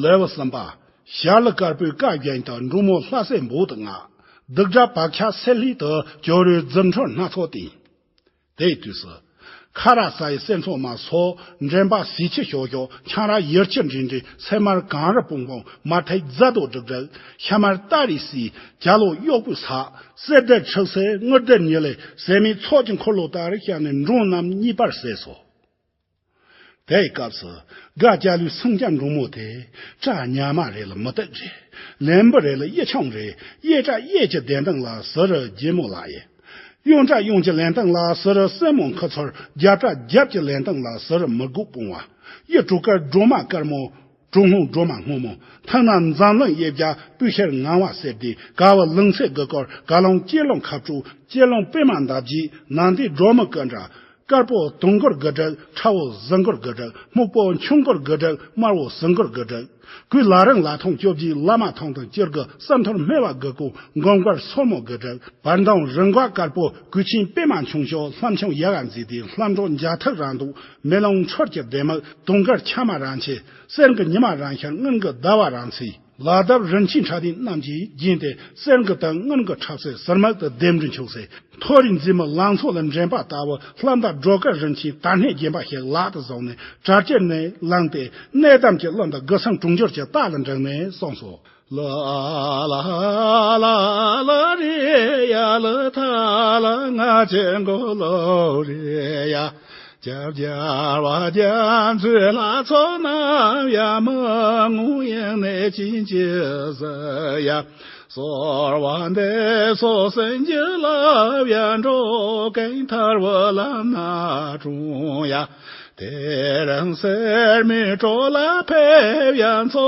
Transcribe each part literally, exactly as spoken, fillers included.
ལེའུ་གསུམ་པ། ཞྭ་ལུ་དཀར་པོའི་བཀའ་བརྒྱན་དུ་འབྲུག་མོ་ལྷ་སྲས་འབོ་དུ་ང་། གདུགས་དྲག་བག་ཆགས་སེར་ལྷས་དུ་ཇོ་རུའི་རྫུ་འཕྲུལ་སྣ་ཚོགས་བསྟན། དེའི་དུས་སུ། ཁ་ར་ས་ཡི་སེམས་ཚོགས་མ་སོགས་འདྲེན་པ་ཟིལ་ཆུ་ཞོ་ཞོ། ཆང་ར་ཡུར་ཆུ་འདྲིང་འདྲིང་། སེར་དམར་གངས་རི་པུང་པུང་། མ་ཐའི་རྫ་རྡོ་སྒྲིག་སྒྲིག། ཤ་དམར་སྟ་རེ་སི། ཇ་ལོ་གཡོག་པོའི་ས། གསེར་ལྡེར་ཁྲག་སེར་དངུལ་ལྡེར་ཉི་ལེ། ཟེ་མའི་ཚོགས་ཀྱི་འཁོར་ལོ་ལྟར་བཤམས་ནས་འབྲོང་རྣམས་གཉིས་པར་བསྲེས་སོ། དེའི་སྐབས་སུ་སྒ་སྐྱ་ལུའི་སངས་རྒྱས་འབྲོང་མོ་དེ། སྐྲ་ཉ་མ་རེ་ལ་མུ་ཏིག་རེ། ལན་བུ་རེ་ལ་གཡུ་ཆུང་རེ། གཡས་སྐྲ་གཡས་ཀྱི་གདན་སྟེང་ལ་ཟུར་རུ་སྒྱེ་མོ་ལ་ཡེ། གཡོན་སྐྲ་གཡོན་གྱི་ལན་སྟེང་ལ་ཟུར་རུ་སེན་མོ་མཁུར་ཚོར། རྒྱབ་སྐྲ་རྒྱབ་ཀྱི་ལན་སྟེང་ལ་ཟུར་རུ་མི་དགུག་སྤུངས་པ། གཡུ་དྲུག་དཀར་སྒྲོལ་མ་དཀར་མོ། གྲོ་སྔོན་སྒྲོལ་མ་སྔོན་མོ། ཐང་ན་འཛམ་གླིང་གཡས་བརྒྱ། སྤོས་ཤེལ་ངང་བ་གསེར་ལྡན། ཀ་བ་ལུང་ཚན་དགུ་སྐོར། ཀ་ལོང་སྐྱེ་ལོང་ཁ་སྤྲོད། སྐྱེ་ལོང་པད་མ་འདབ་བརྒྱད། ནང་དེ་སྒྲོལ་མ་སྐུ་འདྲ། དཀར་པོ་དུང་དཀར་དགུ་སྒྲིལ། ཁྲ་བོ་ཟངས་དཀར་དགུ་སྒྲིལ། སྨུག་པོ་ཆུ་དཀར་དགུ་སྒྲིལ། དམར་བོ་ཟངས་དཀར་དགུ་སྒྲིལ། གོས་ལ་རིང་ལ་ཐུང་བཅོ་བརྒྱད། ལ་མ་ཐང་དང་སྐྱུར་གི། སྲབ་མཐོར་སྨེ་བ་དགུ་སྐོར། མགོ་དཀར་སོར་མོ་དགུ་སྒྲིལ། བར་མདངས་རིང་བ་དཀར་པོ། གོས་ཆེན་པད་མ་ཆུང་ཤོས། ལྷམ་ཆུང་ཡ་ག་མཛེས་ཏེ། ལྷམ་སྒྲོག་འཇའ་ཐིག་རང་འདུག། མེ་ལོང་འཕྲུལ་གྱི་ལྡེ་མིག། དུང་དཀར་ཆ་མ་རང་ཆེ། གསེར་གྱི་ཉི་མ་རང་ཤར། དངུལ་གྱི་ཟླ་བ་རང་ཚེས། ལ་དྭགས་རིན་ཆེན་ཁྲ་ལྡན་རྣམས་ཀྱིས་བརྒྱན་ཏེ། གསེར་གྱི་དང་དངུལ་གྱི་ཁྲབ་སེ་ཟུར་མིག་ཏུ་ལྡེམ་འདྲ་འཁྱུག་སེ། མཐོ་རིས་མཛེས་མའི་ལང་ཚོ་ལ་འགྲན་པ་ལྟ་བུ། ལྷམ་དང་སྒྲོ་སྐུར་རིན་ཆེན་དར་སྣ་བརྒྱན་པ་ཞིག་ལག་ཏུ་བཟུང་ནས། གྲལ་གྱི་ནས་ལངས་ཏེ། གནས་གཏམ་གྱི་གླུ་འདི་དགུ་སང་གྲོང་འགྱུར་གྱི་རྟ་ལ་འགྲེང་ནས་གསུངས་སོ། ལ་ལ་ལ་ལ་རེ་ཡ། ལ་ཐ་ལ་ང་ཅན་གོ་ལོ་རེ་ཡ། རྒྱབ་རྒྱལ་བ་རྒྱ་མཚོའི་ལྷ་ཚོགས་རྣམས་ཡ། མི་ངུ་ཡེངས་ནས་ཅིན་ཅི་ཟི་ཡ། སོལ་བ་འདི་སོགས་སེམས་ཀྱི་ལབ་ཡ། འགྲོ་ཀུན་ཐར་བའི་ལམ་སྣ་དྲོངས་ཡ། དེ་རིང་སེར་མོའི་གྲོགས་ལ་ཕེབས་ཡ། མཚོ་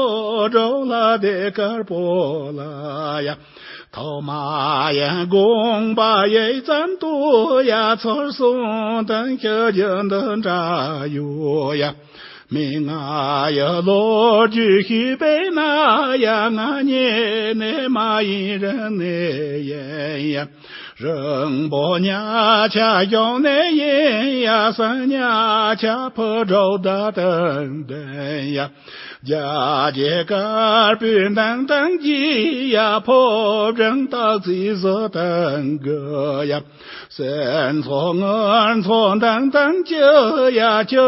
འབྲོག་ལ་དེ་དཀར་པོ་ལ་ཡ། ཐོག་མ་ཡང་དགོངས་པ་ཡིད་ཙམ་དུ་ཡ། ཚུར་སོང་དང་ཤི་རྒྱུ་འདི་འདྲ་ཡོད་ཡ། མི་ང་ཡི་ལོ་རྒྱུས་ཤེས་པས་ན་ཡ། ང་ཉེ་ནས་མ་ཡིན་རིང་ནས་ཡིན་ཡ། རིང་པོ་ཉ་ཆ་གཞུང་ནས་ཡིན་ཡ། སང་ཉ་ཆ་ཕོ་གྲོགས་ད་དུང་ལྡན་ཡ། རྒྱ་རྗེ་དཀར་པོའི་མདུན་དང་གྱི་ཡ། ཕོ་བྲང་སྟག་རྩེའི་ཟུར་དང་དགུ་ཡ། སེམས་ཚོགས་ངར་ཚོགས་མདུན་དང་གྱི་ཡ། ཅི་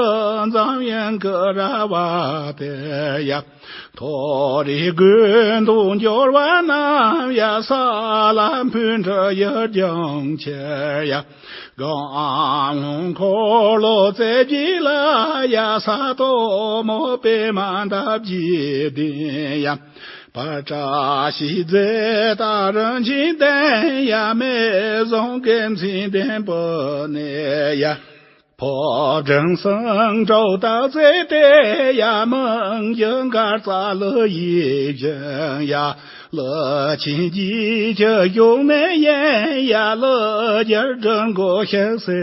འཛམ་གླིང་གི་ར་བ་དེ་ཡ། མཐོ་རིས་དགོན་དུ་འབྱོར་བ་རྣམས་ཡ། ས་ལ་འཕུར་འགྲོ་ཡུལ་ལྗོངས་ཁྱེར་ཡ། གང་འཁོར་ལོ་རྩེ་བརྒྱད་ལ་ཡ། ས་དོ་མོ་པད་མ་འདབ་བརྒྱད་ལྡན་ཡ། བར་བཀྲ་ཤིས་རྫས་དང་རིན་ཆེན་ལྡན་ཡ། མེ་བཟང་རྒྱལ་མཚན་ལྡན་པོ་ནས་ཡ། ཕོ་བྲང་སེང་འབྲུག་སྟག་རྩེ་དེ་ཡ། མིང་གཞི་མཁར་རྩ་ལུ་ཡིད་བཞིན་ཡ། ལུ་ཆེན་རྗེ་ཁྱི་གཞུང་ནས་ཡིན་ཡ། ལུ་རྒྱལ་སྒྲུབ་མགོ་ཤག་སེ་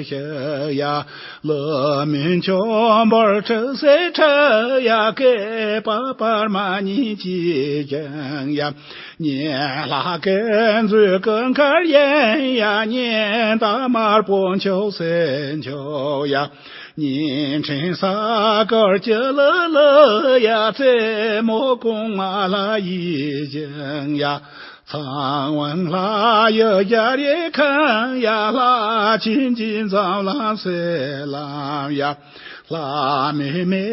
ཤག་ཡ། ལུ་མིན་ཆོམ་པར་ཁྲི་སེ་ཁྲི་ཡ། སྐེད་པ་པར་མ་གཉིས་ཀྱིས་བཞེངས་ཡ། གཉན་ལྷ་སྐེ་མཛུབ་སྐུ་མཁར་ཡིན་ཡ། གཉན་སྟག་དམར་པོ་འཁྱུག་སེ་འཁྱུག་ཡ། གཉན་ཕྲེང་ས་དཀར་སྐྱི་ལི་ལི་ཡ། རྩེ་མོ་གོང་མ་ལྷ་ཡིས་བཞེངས་ཡ། ཚངས་དབང་ལྷ་ཡི་ཞལ་རས་ཁང་ཡ། ལྷ་ཆེན་གྱི་འཛམ་གླིང་སེ་ལམ་ཡ། ལྷ་མོའི་མེ་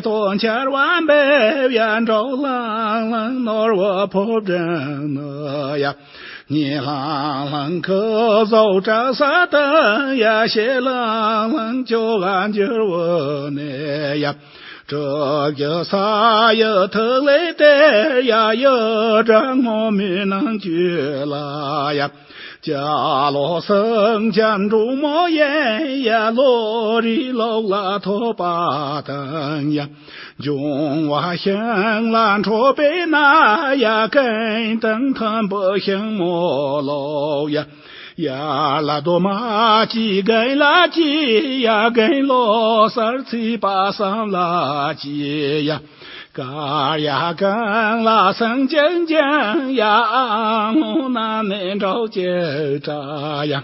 ཏོག་འཆར་བ་འབེབས་ཡ། འབྲོག་ལང་ལང་ནོར་བུ་ཕོ་བྲང་ནི་ཡ། གཉིད་ལང་ལང་ཁུ་བཟོ་གྲྭ་ས་དང་ཡ། ཞེད་ལང་ལང་སྐྱོ་བ་འགྱུར་བོ་ནས་ཡ། གྲུ་བཞི་ས་ཡི་ཐིག་ལེ་སྟེ་ཡ། ཡི་དྭགས་སྔོན་མོའི་ནང་བཅུད་ལ་ཡ། སྐྱ་ལོ་སེང་ལྕམ་འབྲུག་མོ་ཡིན་ཡ། ལོ་རེའི་ལོག་ལ་ཐོབ་པ་དང་ཡ། འབྱུང་བ་ཤིང་ལ་འཕྲོད་པས་ན་ཡ། ཀུན་དང་མཐུན་པའི་ཤིང་མོ་ལོ་ཡ། ཡར་ལ་རྡོ་མ་གཅིག། དགུན་ལ་གཅིག་ཡ། དགུན་ལོ་གསར་ཚེས་པ་གསུམ་ལ་གཅིག་ཡ། ཀར་ཡ་གང་ལ་སངས་རྒྱས་འཇམ་ཡ། ཨ་ངོ་ན་ནི་འགྲོ་ཅེས་དྲ་ཡ།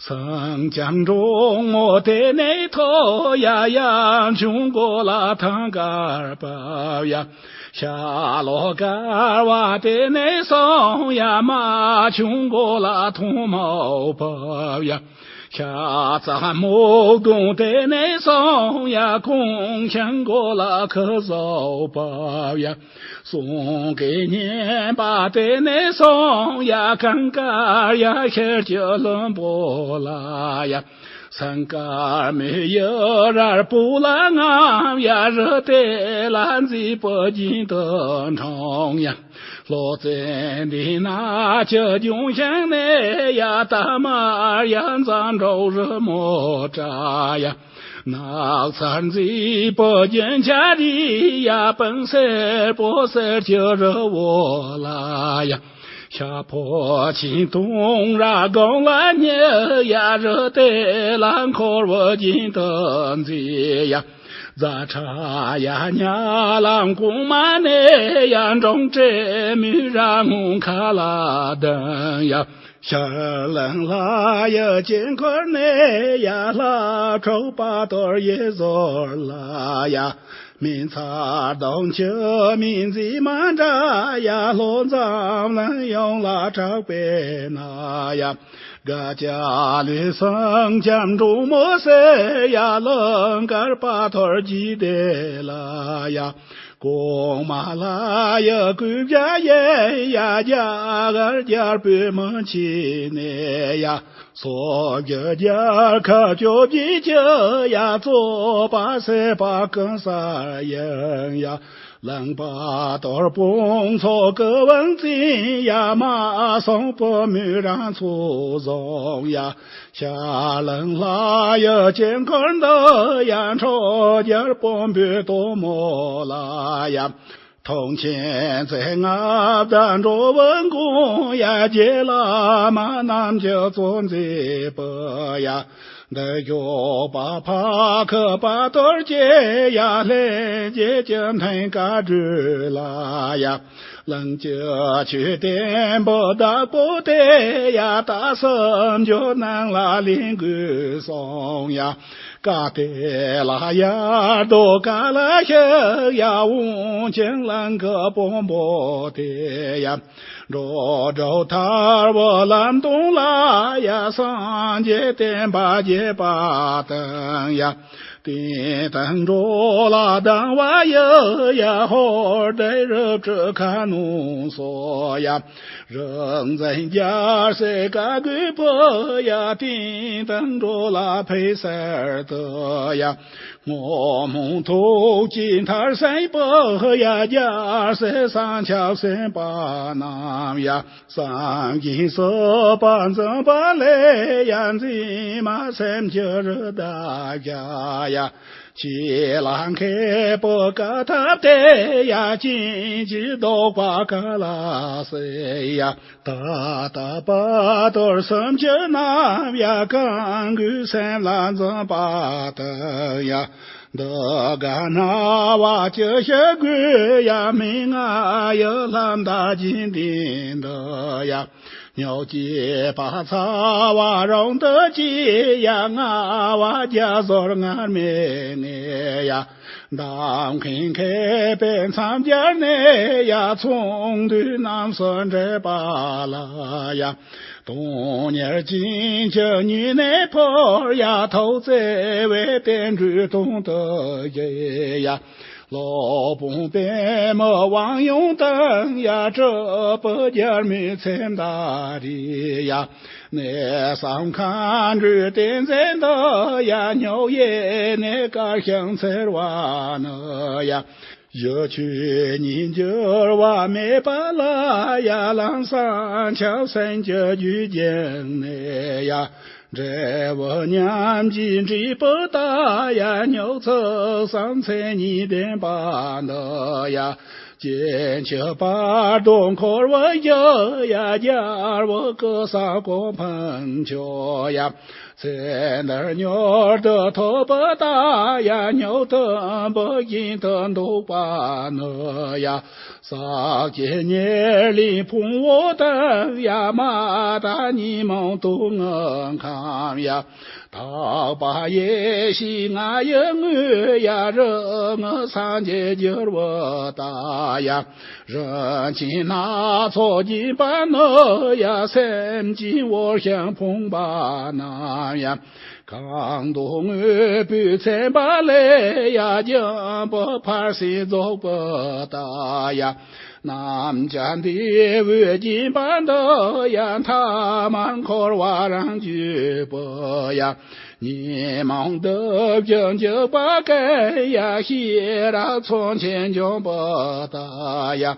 སངས་རྒྱས་འགྲོ་ངོ་དེ་ནས་ཐོ་ཡ། ཡ་ཆུང་མགོ་ལ་ཐང་དཀར་བབས་ཡ། ཤ་ལོ་དཀར་བ་དེ་ནས་སོང་ཡ། མ་ཆུང་མགོ་ལ་ཐོང་མོ་བབས་ཡ། ཤ་ཚ་མོ་གདོང་དེ་ནས་སོང་ཡ། ཁོང་ཤང་མགོ་ལ་ཁུ་བཟོ་བབས་ཡ། སོང་གི་ཉན་པ་དེ་ནས་སོང་ཡ། གང་དཀར་ཡ་ཤར་གྱི་ལྷུན་པོ་ལ་ཡ། སང་དཀར་མོའི་ཡུ་རལ་སྤུ་ལ་རྔམ་ཡ། རི་དེ་ལ་མཛེས་པོ་རྒྱུན་དུ་འཁྲུངས་ཡ། ལྷོ་བཙན་འདི་ན་ཆུ་ལྗོངས་ཤིང་ནས་ཡ། ད་མར་ཡ་འཛམ་གྲོགས་རི་མོ་བཀྲ་ཡ། ནགས་ཚལ་མཛེས་པོ་རྒྱུན་ཆ་རི་ཡ། སྤུན་སེར་པོ་གསེར་གྱི་རི་བོ་ལ་ཡ། ཤ་ཕོ་ཆེན་དུང་རྭ་དགུང་ལ་ཉལ་ཡ། རི་དེ་ལ་འཁོར་བ་རྒྱུན་དུ་མཛེས་ཡ། རྫ་ཁྲ་ཡ་ཉ་ལམ་གོང་མ་ནས་ཡ། འབྲོང་སྤྲེལ་མོའི་རྭ་སྔོན་ཁ་ལ་ལྡིང་ཡ། ཤར་གླིང་ལྷ་ཡི་དཀྱིལ་འཁོར་ནས་ཡ། ལྷ་ཕྲུག་དཔའ་ཐུལ་ཡེ་ཟོར་ལ་ཡ། སྨན་ཚ་གདོང་ཁྱི་མིང་མཛེས་མ་འདྲ་ཡ། ལྷོ་འཛམ་གླིང་ཡོངས་ལ་གྲགས་པའི་ན་ཡ། དགའ་སྐྱ་ལོའི་སེང་ལྕམ་འབྲུག་མོ་ཟེར་ཡ། ཀླུ་མཁར་དཔའ་ཐུལ་རྒྱུད་སྡེ་ལ་ཡ། གོང་མ་ལྷ་ཡི་སྐུ་བཞག་ཡིན་ཡ། རྒྱ་གར་རྒྱལ་པོའི་མི་ཆེན་ནས་ཡ། སོག་གི་རྒྱལ་ཁབ་བཅོ་བརྒྱད་ཀྱི་ཡ། རྩོད་པ་སེལ་བ་གང་སར་ཡིན་ཡ། གླིང་པ་དོལ་པོ་ཚོ་སྐུ་དབང་བཙན་ཡ། མ་སངས་བུ་མོའི་རང་ཚོ་བཟུང་ཡ། ཤར་གླིང་ལྷ་ཡི་དཀྱིལ་འཁོར་འདི་ཡ། ཁྲོ་རྒྱལ་དཔོན་པོའི་སྟོན་མོ་ལ་ཡ། མཐོང་ཆེན་རྩེ་ལྔ་བདག་འགྲོ་བའི་མགོན་ཡ། རྗེ་བླ་མ་རྣམས་ཀྱི་གཙོ་མཛད་པ་ཡ། འདི་ཞོགས་པ་ཕ་ཁུ་དཔའ་ཐུལ་གྱི་ཡ། ལྷན་རྒྱས་ཀྱི་མཐིང་ག་སྦྲུལ་ལ་ཡ། གླིང་གི་ཆོས་བསྟན་པའི་བདག་པོ་དེ་ཡ། རྟ་སུམ་ཅུ་རྣམས་ལ་ལེན་དགོས་གསུངས་ཡ། སྐབས་དེ་ལ་ཡར་རྡོ་ཀ་ལ་ཤི་ཡ། དབང་ཆེན་གླིང་གི་དཔོན་པོ་དེ་ཡ། འགྲོ་དྲུག་ཐར་པའི་ལམ་སྟོན་ལ་ཡ། སངས་རྒྱས་བསྟན་པ་རྒྱས་པ་དང་ཡ། བསྟན་དང་འགྲོ་ལ་སྡང་བ་ཡི་ཡ། ཧོར་སྡེ་རུ་དྲུག་ཁ་ནང་སོགས་ཡ། རིག་འཛིན་རྒྱལ་སྲས་བཀའ་བརྒྱུད་པའི་ཡ། བསྟན་དང་འགྲོ་ལ་ཕན་སར་དུ་ཡ། བསྔོ་སྨོན་ཐུགས་ཀྱི་མཐར་སོན་པའི་ཡ། རྒྱལ་སྲས་སངས་ཆགས་སེམས་དཔའ་རྣམས་ཡ། བསམ་གྱིས་སྲིད་པ་འཛིན་པ་ལས་ཡ། འཛིན་མ་སེམས་ཀྱི་རི་དྭགས་བྱ་ཡ། ཆོས་ལ་མཁས་པའི་བཀའ་ཐབས་དེ་ཡ། ཅིན་གྱིས་བཟློག་པ་ག་ལ་སྲིད་ཡ། ད་ལྟ་དཔའ་ཐུལ་སུམ་ཅུ་རྣམས་ཡ། གང་གི་སེམས་ལ་འཛིན་པ་དང་ཡ། འདི་ག་སྨྲ་བ་ཅི་ཞིག་དགོས་ཡ། མི་ང་ཡི་ལྷ་མཐའ་རྒྱས་འདི་འདི་ཡ། སྨྱོ་སྐྱེས་པ་ཚ་བ་རང་དུ་སྐྱེས་ཡ། ང་བ་རྒྱ་ཟོར་ངར་མེད་ངེས་ཡ། འདམ་མཁན་མཁས་པའི་མཚམས་སྦྱར་ནས་ཡ། ཚོང་འདུས་རྣམས་སུ་འདྲེས་པ་ལ་ཡ། དོན་གཉེར་ཅན་གྱི་ཉེ་གནས་ཕོར་ཡ། ཐོག་བརྩེགས་པའི་བསྟན་འགྲོའི་དོན་དུ་བཞེས་ཡ། སློབ་དཔོན་པདྨ་དབང་ཡོན་དང་ཡ། སྤྲུལ་པའི་རྒྱལ་མོའི་མཚན་ཟླ་རེད་ཡ། གནས་གསུམ་མཁའ་འགྲོའི་ཏིང་འཛིན་འདི་ཡ། སྨྱོ་ཡི་གནས་དཀར་ཞིང་འཚེར་བ་ནི་ཡ། གཞི་ཆོས་ཉིད་འགྱུར་བ་མེད་པ་ལ་ཡ། ལམ་སྲང་ཆགས་སེམས་ཀྱི་རྒྱུད་རྒྱུད་ནས་ཡ། འབྲས་བུ་མཉམ་གྱིས་འདྲེས་པའི་རྟ་ཡ། སྨྱོ་ཚུལ་གསུམ་མཚན་ཉིད་ལྡན་པ་འདི་ཡ། སྐྱེ་འཆི་བར་དོ་འཁོར་བའི་ཡུལ་ཡ། རྒྱལ་བུ་སྐུ་གསུམ་གོ་འཕང་མཆོག་ཡ། ཚེ་འདིར་མྱུར་དུ་ཐོབ་པར་ལྟ་ཡ། མྱུར་དུ་འབུལ་བཞིན་དུ་འདུག་པ་ནི་ཡ། ཟག་བཅས་ཉེར་ལེན་ཕུང་པོ་དང་ཡ། མ་དག་གཉིད་མོངས་དུག་ལྔའི་ཁམས་ཡ། དག་པ་ཡེ་ཤེས་ལྔ་ཡི་ངོས་ཡ། རིགས་ལྔའི་སངས་རྒྱས་འགྱུར་བ་ལྟ་ཡ། རིན་ཆེན་སྣ་ཚོགས་བརྒྱན་པ་ནི་ཡ། སེམས་ཅན་འོད་ཞིང་ཕོངས་པ་རྣམས་ཡ། གང་དུ་དངོས་པོས་མཚན་པ་ལས་ཡ། སྙིང་པོ་ཕར་ཕྱིན་རྫོགས་པ་ལྟ་ཡ། རྣམ་བཅད་འདས་པའི་བརྒྱན་པ་འདི་ཡ། ཐ་མལ་འཁོར་བ་རང་རྒྱུད་པ་ཡ། ཉོན་མོངས་བདུད་བཞི་འཇིགས་པ་ཀུན་ཡ། ཤེས་རབ་མཚོན་ཆས་འཇོམས་པ་ལྟ་ཡ།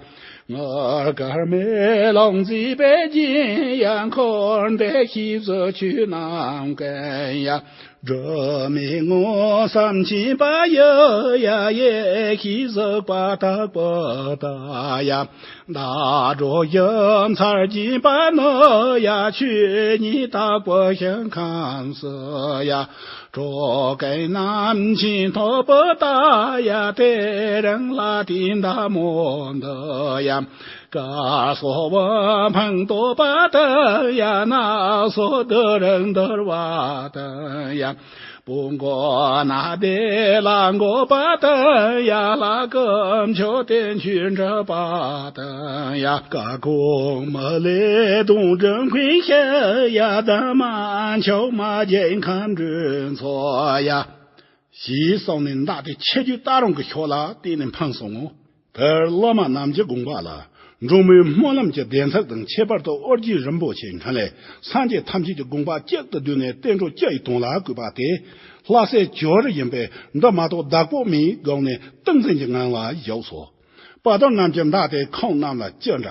དངུལ་དཀར་མེ་ལོང་མཛེས་པའི་རྒྱན་ཡ། འཁོར་འདས་ཤེས་བྱའི་ཆོས་རྣམས་ཀུན་ཡ། སྒྲིབ་མེད་མངོན་སུམ་མཁྱེན་པ་ཡི་ཡ། ཡེ་ཤེས་གཟིགས་པ་དག་པ་ལྟ་ཡ། ཟླ་གྲོགས་བཞི་མཚར་བརྒྱན་པ་ནི་ཡ། ཆོས་ཉིད་དག་པའི་ཞིང་ཁམས་སུ་ཡ། གྲོགས་ཀུན་རྣམ་མཁྱེན་ཐོབ་པ་ལྟ་ཡ། དེ་རིང་ལ་དེའི་མདའ་མོ་འདི་ཡ། སྐལ་བཟང་བུ་འཕང་བསྟོད་པ་དང་ཡ། ནགས་སོགས་བདུད་རིགས་འདུལ་བ་དང་ཡ། བུ་མགོ་ནག་དེ་ལ་འགོད་པ་དང་ཡ། ལྷ་སྐུ་མཆོག་དེ་ཆོས་འགྲུབ་པ་དང་ཡ། སྐར་ཁུང་མི་ལའི་དོང་དྲི་མཁན་ཞིག་ཡ། འདབ་མ་མཆོག་མ་བརྒྱད་མཁའ་འགྲོའི་ཚོགས་ཡ། ཞེས་གསུངས་ནས་མདའ་དེ་ཆེ་རྒྱུ་སྟག་རོང་གི་ཕྱོགས་ལ་གཏད་ནས་འཕངས་སོང་ངོ་། དེར་བླ་མ་རྣམས་ཀྱི་དགོངས་པ་ལ། འབྲོག་མིའི་སྨོན་ལམ་གྱི་བདེན་ཚིག་དང་། ཁྱད་པར་དུ་ཨོ་རྒྱན་རིན་པོ་ཆེའི་འཕྲིན་ལས་སངས་རྒྱས་ཐམས་ཅད་ཀྱི་དགོངས་པ་གཅིག་ཏུ་བསྡུས་ནས་བསྟན་འགྲོ་སྤྱི་ཡི་དོན་ལ་བསྐུལ་བ་དེ། ལྷ་སྲས་ཇོ་རུ་ཡིན་པས་འདི་མ་གཏོགས་བདག་པོ་མེད་དགོངས་ནས་ཏིང་འཛིན་གྱི་ངང་ལ་བཞུགས་སོ། དཔའ་རྟུལ་རྣམས་ཀྱིས་མདའ་དེ་ཁོང་རྣམས་ལ་ཅི་འདྲ།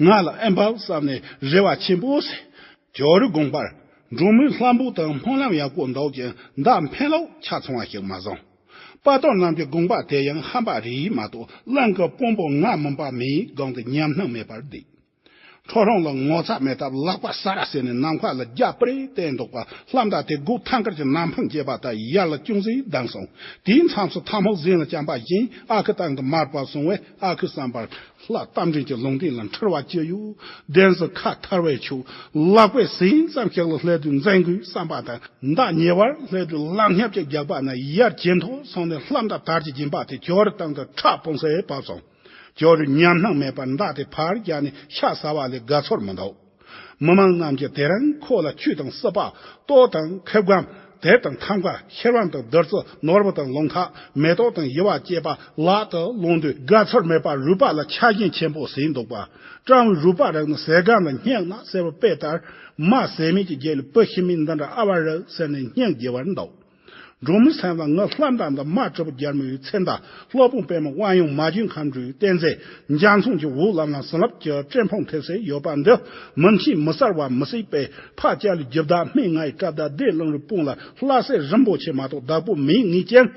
ང་ལ་ཨེ་འབབ་བསམ་ནས་རེ་བ་ཆེན་པོས་ཟེར། ཇོ་རུའི་དགོངས་པར། འབྲོག་མིའི་བླ་འབོད་དང་སྨོན་ལམ་ཡག་པོ་འདུག་ཀྱང་མདའ་འཕེན་ལུགས་ཆ་ཚང་བ་ཞིག་མ་བཟུང་། དཔའ་རྟུལ་རྣམས་ཀྱི་དགོངས་པ་དེ་ཡང་ཧམ་པ་རེད་མ་གཏོགས་གླིང་གི་དཔོན་པོ་ང་མིན་པ་མེད་དགོངས་ཏེ་ཉམས་སྣང་མེད་པར་བསྡད། ཁྲོ་རོང་ལ་ངོ་ཚ་མེད་སྟབས་ལག་པ་ས་ར་ཟེར་ནས་ནམ་མཁའ་ལ་རྒྱ་སྤྲོས་བསྟན་འདུག་པ། ལྷ་མདའ་དེ་སྒོ་ཐང་དཀར་གྱི་ནམ་འཕང་བཅད་པ་ལྟར་ཡར་ལ་ཅུང་ཟད་ལྡང་སོང་། དེའི་མཚམས་སུ་ཐལ་མོ་གཟན་ལ་བཅམ་པ་བཞིན་ཨ་ཁུ་ཏང་གི་མར་བབས་སོང་བས། ཨ་ཁུའི་བསམ་པར། ལྷ་རྟ་མགྲིན་གྱི་ལུང་བསྟན་ལ་འཁྲུལ་བ་ཅི་ཡོད། གདན་ས་ཁ་ཐར་བས་ཆོག། ལག་པས་ཟིན་ཙམ་ཞིག་ལ་སླེབས་དུས་འཛིང་དགོས་བསམ་པ་དང་། མདའ་ཉེ་བར་སླེབས་དུས་ལག་སྙབ་ཅིག་རྒྱག་པ་ན་ཡར་ཇེ་མཐོ་སོང་ནས་ལྷ་མདའ་དར་གྱི་སྦྱིན་པ་དེ་ཇོ་རུ་སྟེང་དུ་ཁྲག་སྤུངས་སེ་བབས་སོང་། ཇོ་རུས་ཉམས་སྣང་མེད་པར་མདའ་དེ་ཕར་བརྒྱབ་ནས་ཤ་ཟ་བ་ལས་དགའ་ཚོར་མི་འདུག། མི་མང་རྣམས་ཀྱིས་དེ་རིང་ཁོ་ལ་ཆོས་དང་སྲིད་པ། ལྟོ་དང་ཁེ་སྒམ། དེབ་དང་ཐང་ག། ཤེར་བམ་དང་བདུད་རྩི། ནོར་བུ་དང་རླུང་ཐག། མེ་ཏོག་དང་ཡུ་བ་བཅས་པ་ལག་ཏུ་ལོངས་དུས་དགའ་ཚོར་མེད་པར་རུས་པ་ལ་ཆགས་ཞེན་ཆེན་པོ་ཟིན་འདུག་པ། སྤྲང་བོའི་རུས་པ་རིགས་ནི་ཟས་སྐོམ་ལ་སྙེག་ན་ཟེར་བའི་དཔེ་ལྟར། མ་ཟས་མེད་ཀྱི་རྗེས་ལ་བུ་ཤི་མིན་འདི་འདྲ་ཨ་བ་རེད་ཟེར་ནས་སྙིང་རྗེ་བར་འདུག། འབྲོག་མི་སེམས་ལ་ངའི་ལྷ་མདའ་འདི་མ་གྲུ་པ་རྒྱལ་མོའི་མཚན་མདའ། སློབ་དཔོན་པདྨ་དབང་ཡོན་མ་བྱོན་མཁའ་འགྲོའི་བསྟན་རྫས། འཇའ་ཚོན་གྱི་འོད་ལམ་ལམ་བྱིན་རླབས་ཀྱི་སྤྲིན་ཕུང་ཐེབས་སེ་ཡོད་པ་འདི། མི་མཁྱེན་མི་གསལ་བ་མི་སྲིད་པས། ཕ་སྐྱ་ལུས་རྒྱུད་བདག་སྨན་ང་ཡི་སྐྲ་བདག་བདེ་གླིང་རུས་སྤུངས་ལ་ལྷ་སྲས་རིན་པོ་ཆེ་མ་གཏོགས་བདག་པོ་མེད་ངེས་ཀྱང་།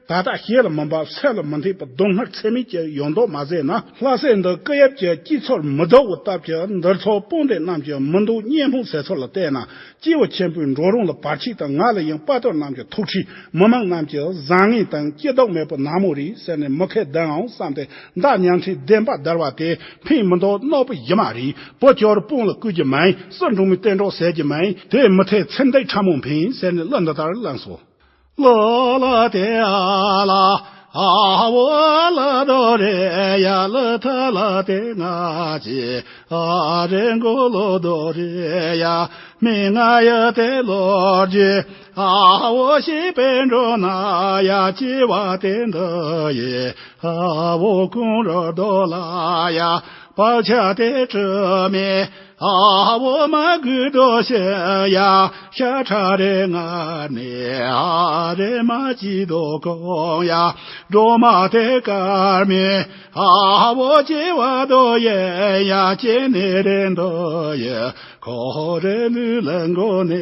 ད་ལྟ་ཞེ་ལ་མི་འབབ་ཟས་ལ་མི་འཐད་པའི་སྡུག་བསྔལ་ཚད་མེད་ཀྱི་ཡོང་དོགས་མ་ཟད་ན། ལྷ་སྲས་འདི་སྐུ་ཡབ་ཀྱི་སྐྱེས་ཚོར་མི་བདེ་བའི་སྟབས་ཀྱིས་འདིར་ཚོགས་དཔོན་སྡེ་རྣམས་ཀྱི་མི་འདོད་གཉན་འབུམ་ཟེར་ཚོར་ལ་བལྟས་ན། སྐྱེས་བུ་ཆེན་པོའི་འགྲོ་རུང་ལ་བར་ཆད་དང་། ང་ལ་ཡང་དཔའ་རྟུལ་རྣམས་ཀྱི་ཐུགས་ཁྲལ། མི་མང་རྣམས་ཀྱི་བཟང་ངན་དང་སྐྱིད་སྡུག་མེད་པའི་ནག་མོ་རེད་ཟེར་ནས་མི་ཁས་ལྡན་འང་བསམ་སྟེ། མདའ་ཉམས་ཁྲིད་བདེན་པ་བརྡར་བ་དེ་འཕེན་མི་འདོད་རྣོ་པོ་ཡིན་མ་རེད། བུ་ཇོ་རུ་དཔུང་ལ་བསྐུལ་རྒྱུ་མིན། སྲིད་འབྲོག་མི་བསྟན་འགྲོ་ཟེར་རྒྱུ་མིན། དེ་མི་ཐེ་ཚེ་འདི་ཕྲ་མོ་འཕེན་ཟེར་ནས་གླུ་འདི་ལྟར་བླངས་སོ། ལོ་ལ་དེ་ཨ་ལ་ཨ་བོ་ལ་དོ་རེ་ཡ། ལ་ཐ་ལ་དེ་ང་ཅི་ཨ་རེ་མགོ་ལོ་དོ་རེ་ཡ། མི་ང་ཡ་དེ་ལོ་རྒྱུ་ཨ་བོ་ཤི་པེ་འགྲོ་ན་ཡ། ཅི་བ་དེ་འདི་ཡི་ཨ་བོ་ཀུང་ར་དོ་ལ་ཡ། བག་ཆགས་དེ་དྲི་མེད་ཨ་བོ་མ་གུ་དོ་ཤི་ཡ། ཤ་ཁྲ་རེ་ང་ནི་ཨ་རེ་མ་ཅི་དོ་གོང་ཡ། སྒྲོལ་མ་དེ་དཀར་མེད་ཨ་བོ་ཅི་བ་དོ་ཡེ་ཡ། ཅི་ནི་རེ་འདོ་ཡེ་ཁོ་རེ་ལུས་ལ་མགོ་ནི་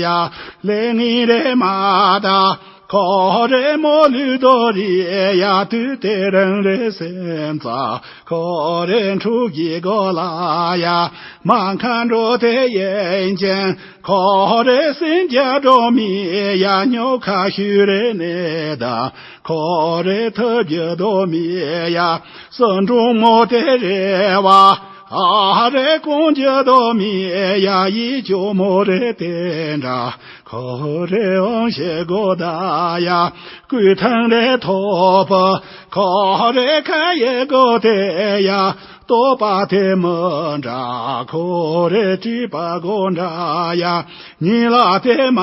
ཡ། ལེ་ངི་རེ་མ་ད། ཁོ་རེ་མོ་ལུས་དོ་རི་ཡ་དུས་དེ་རིང་རེ་སེམས་ཙ། ཁོ་རེ་འཁྲུག་གི་གོ་ལ་ཡ་མ་མཁའ་འགྲོ་དེ་ཡན་ཅན། ཁོ་རེ་སེམས་རྒྱ་འགྲོ་མི་ཡ་ཉོ་ཁ་ཤུ་རེ་ནེ་ད། ཁོ་རེ་ཐུབ་རྒྱུ་དོ་མི་ཡ་སུ་འགྲོ་མོ་དེ་རེ་བ། ཨ་རེ་ཀོང་རྒྱུ་དོ་མི་ཡ་ཡི་ཅོ་མོ་རེ་དེ་འདྲ། ཁོ་རེ་འོང་ཞེ་གོ་ད་ཡ་ཀུ་ཐང་རེ་ཐོབ་པ། ཁོ་རེ་ཁ་ཡེ་གོ་དེ་ཡ་ལྟོ་པ་དེ་མི་འདྲ། ཁོ་རེ་དྲིས་པ་གོ་འདྲ་ཡ་ཉི་ལ་དེ་མ་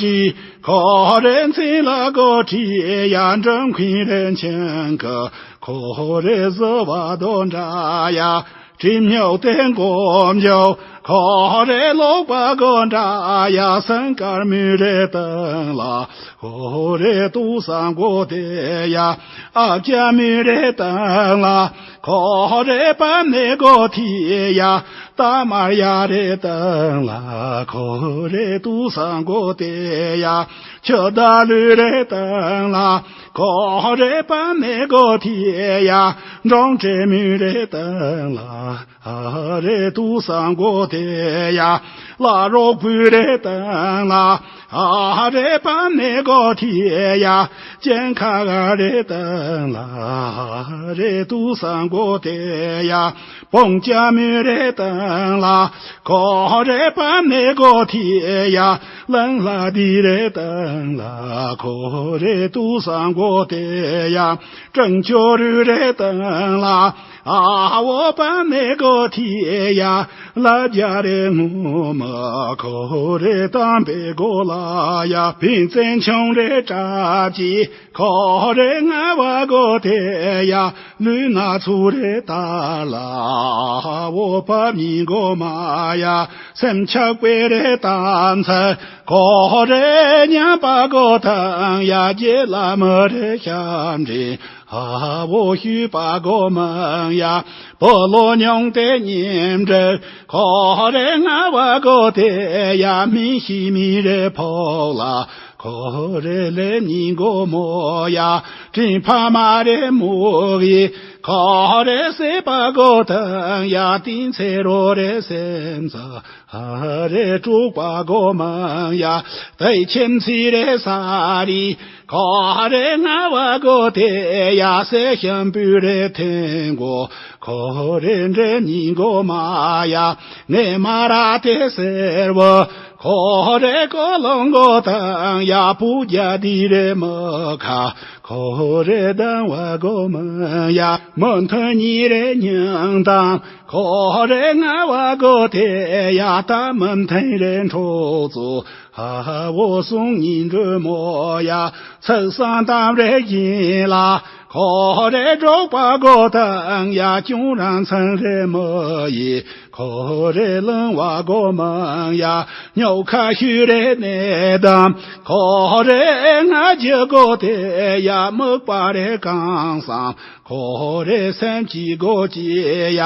དྲིས། ཁོ་རེ་མཚན་ལ་གོ་དྲིས་ཡ་འགྲམ་ཁུང་རེ་འཆིང་གི། ཁོ་རེ་བཟི་བ་དོ་འདྲ་ཡ། དྲི་མྱོག་དེ་མགོ་མཇུག་ཁོ་རེ་ལོག་པ་གོ་འདྲ་ཡ། སེང་དཀར་མོ་རེ་སྟེང་ལ་ཁོ་རེ་ཏུ་སང་གོ་དེ་ཡ། ཨ་ཅག་མོ་རེ་སྟེང་ལ་ཁོ་རེ་པ་ནེ་གོ་ཐི་ཡ། ཏ་མར་ཡ་རེ་སྟེང་ལ་ཁོ་རེ་ཏུ་སང་གོ་དེ་ཡ། ཆུ་ད་ལུ་རེ་སྟེང་ལ་ཁོ་རེ་པ་ནེ་གོ་ཐི་ཡ། འབྲོང་བྲེ་མོ་རེ་སྟེང་ལ་ཨ་རེ་ཏུ་སང་གོ་དེ་ཡ། ལ་རོག་བུ་རེ་སྟེང་ལ་ཨ་རེ་པ་ནེ་གོ་ཐི་ཡ། ཅན་ཁ་ག་རེ་སྟེང་ལ་ཨ་རེ་ཏུ་སང་གོ་དེ་ཡ། བོང་ཅ་མོ་རེ་སྟེང་ལ་ཁོ་རེ་པ་ནེ་གོ་ཐི་ཡ། ལང་ལ་དི་རེ་སྟེང་ལ་ཁོ་རེ་ཏུ་སང་གོ་དེ་ཡ། ཀྲང་ཅོ་རུ་རེ་སྟེང་ལ་ཨ་བོ་པ་ནེ་གོ་ཐི་ཡ། ལ་རྒྱ་རེ་ངུ་མ་ཁོ་རེ་དམ་པའི་གོ་ལ་ཡ། ཕིན་ཙན་ཆུང་རེ་གྲབ་ཀྱི། ཁོ་རེ་ང་བ་གོ་དེ་ཡ། ལུས་ན་ཚུ་རེ་ད་ལ་བོ་པ་མི་གོ་མ་ཡ། སེམས་ཆགས་པའི་རེ་ད་མཚར། ཁོ་རེ་ཉམས་པ་གོ་ཐང་ཡ། རྗེ་ལ་མི་རེ་ཤམ་རེ་ཧ་བོ་ཤུ་པ་གོ་མང་ཡ། པོ་ལོ་ཉུང་དེ་ཉིམ་འདྲ། ཁོ་རེ་ང་བ་གོ་དེ་ཡ། མི་ཤི་མི་རེ་ཕོག་ལ། ཁོ་རེ་ལེ་ཉིན་གོ་མོ་ཡ། དྲིན་ཕ་མ་རེ་མོ་གི། ཁོ་རེ་སེ་པ་གོ་ཐང་ཡ། ཏིན་ཚེ་རོ་རེ་སེམས་ས། ཧ་རེ་དྲུག་པ་གོ་མང་ཡ། ཏའི་ཁྱིམ་ཚི་རེ་ས་རི། ཁོ་རེ་ང་བ་གོ་དེ་ཡ། སེ་ཤམ་བུ་རེ་ཐེན་གོ། ཁོ་རེ་འདྲེ་ཉིན་གོ་མ་ཡ། ངེ་མ་ར་དེ་སེར་བོ། ཁོ་རེ་ཀོ་ལོང་གོ་ཐང་ཡ། པུ་རྒྱ་དི་རེ་མ་ཁ། ཁོ་རེ་དང་བ་གོ་མ་ཡ། མོ་མཐུན་ཉི་རེ་ཉང་དང་། ཁོ་རེ་ང་བ་གོ་དེ་ཡ། ད་མི་མཐུན་རེ་འཕྲོག་ཚོ། ཧ་བོ་སུང་ཉིན་འགྲོ་མོ་ཡ། ཚགས་སང་དམ་རེ་ཡིན་ལ། ཁོ་རེ་འབྲོག་པ་གོ་དང་ཡ། ཅུང་རང་ཚང་རེ་མོ་ཡི། ཁོ་རེ་ལང་བ་གོ་མང་ཡ། ཉོ་ཁ་ཤུ་རེ་ནེ་དམ། ཁོ་རེ་ང་རྒྱུ་གོ་དེ་ཡ། མུག་པ་རེ་གང་སང་། ཁོ་རེ་སེམས་ཀྱི་སྒོ་ཅི་ཡ།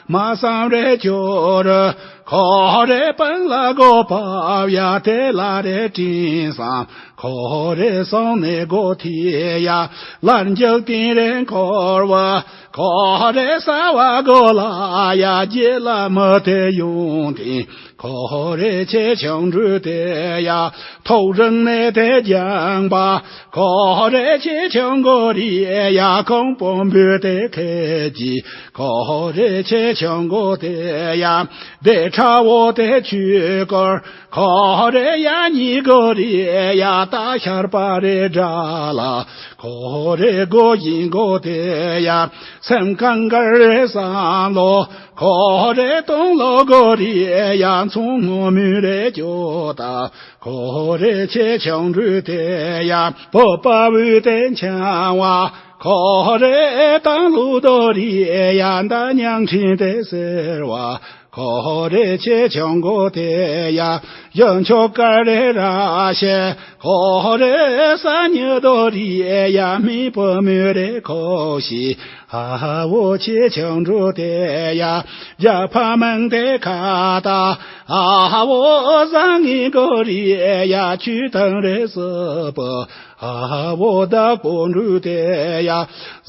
མ་བསམ་རེ་ཅོ་རུ། ཁོ་རེ་སྤང་ལ་སྒོ་བབས་ཡ། དེ་ལ་རེ་དྲིན་བསམ། ཁོ་རེ་སོང་ནས་སྒོ་ཐི་ཡ། ལར་འཇག་ཏིང་རེ་འཁོར་བ། ཁོ་རེ་ས་བ་སྒོ་ལ་ཡ། རྗེ་ལ་མི་དེ་ཡོང་དེ། ཁོ་རེ་ཆེ་ཆུང་འབྲུ་དེ་ཡ། ཐོག་རིང་ནས་དེ་རྒྱང་པ། ཁོ་རེ་ཆེ་ཆུང་གོ་རི་ཡ། ཁོང་པོ་འབུ་དེ་ཁེ་ཅི། ཁོ་རེ་ཆེ་ཆུང་གོ་དེ་ཡ། དེ་ཁྲ་བོ་དེ་ཆུ་སྐོར། ཁོ་རེ་ཡ་ཉི་གོ་རི་ཡ། ད་ཤར་པ་རེ་དྲ་ལ། ཁོ་རེ་སྒོ་ཡིན་སྒོ་དེ་ཡ། སེམས་གངས་དཀར་རེ་བསམ་ལོ། ཁོ་རེ་སྟོང་ལོ་སྒོ་རི་ཡ། མཚུངས་ངོ་མི་རེ་ཅོ་ད། ཁོ་རེ་ཆེ་ཆུང་འབྲུ་དེ་ཡ། སྤོབས་པ་བུ་དེ་འཆང་བ། ཁོ་རེ་དང་ལུ་དོ་རི་ཡ། མདའ་མྱང་ཁྲིན་དེ་ཟེར་བ། ཁོ་རེ་ཆེ་ཆུང་གོ་དེ་ཡ། ཡང་ཆོ་ཀ་རེ་ར་ཤེ། ཁོ་རེ་ས་ཉི་དོ་རི་ཡ། མི་པོ་མི་རེ་ཁོ་ཤི། ཧ་བོ་ཆེ་ཆུང་འབྲུ་དེ་ཡ། རྒྱ་ཕ་མང་དེ་ཁ་ད། ཧ་བོ་བཟང་ངི་གོ་རི་ཡ། ཆུ་ཐང་རེ་སོ་པོ། ཨ་བོ་བདག་པོ་འབྲུ་དེ་ཡ་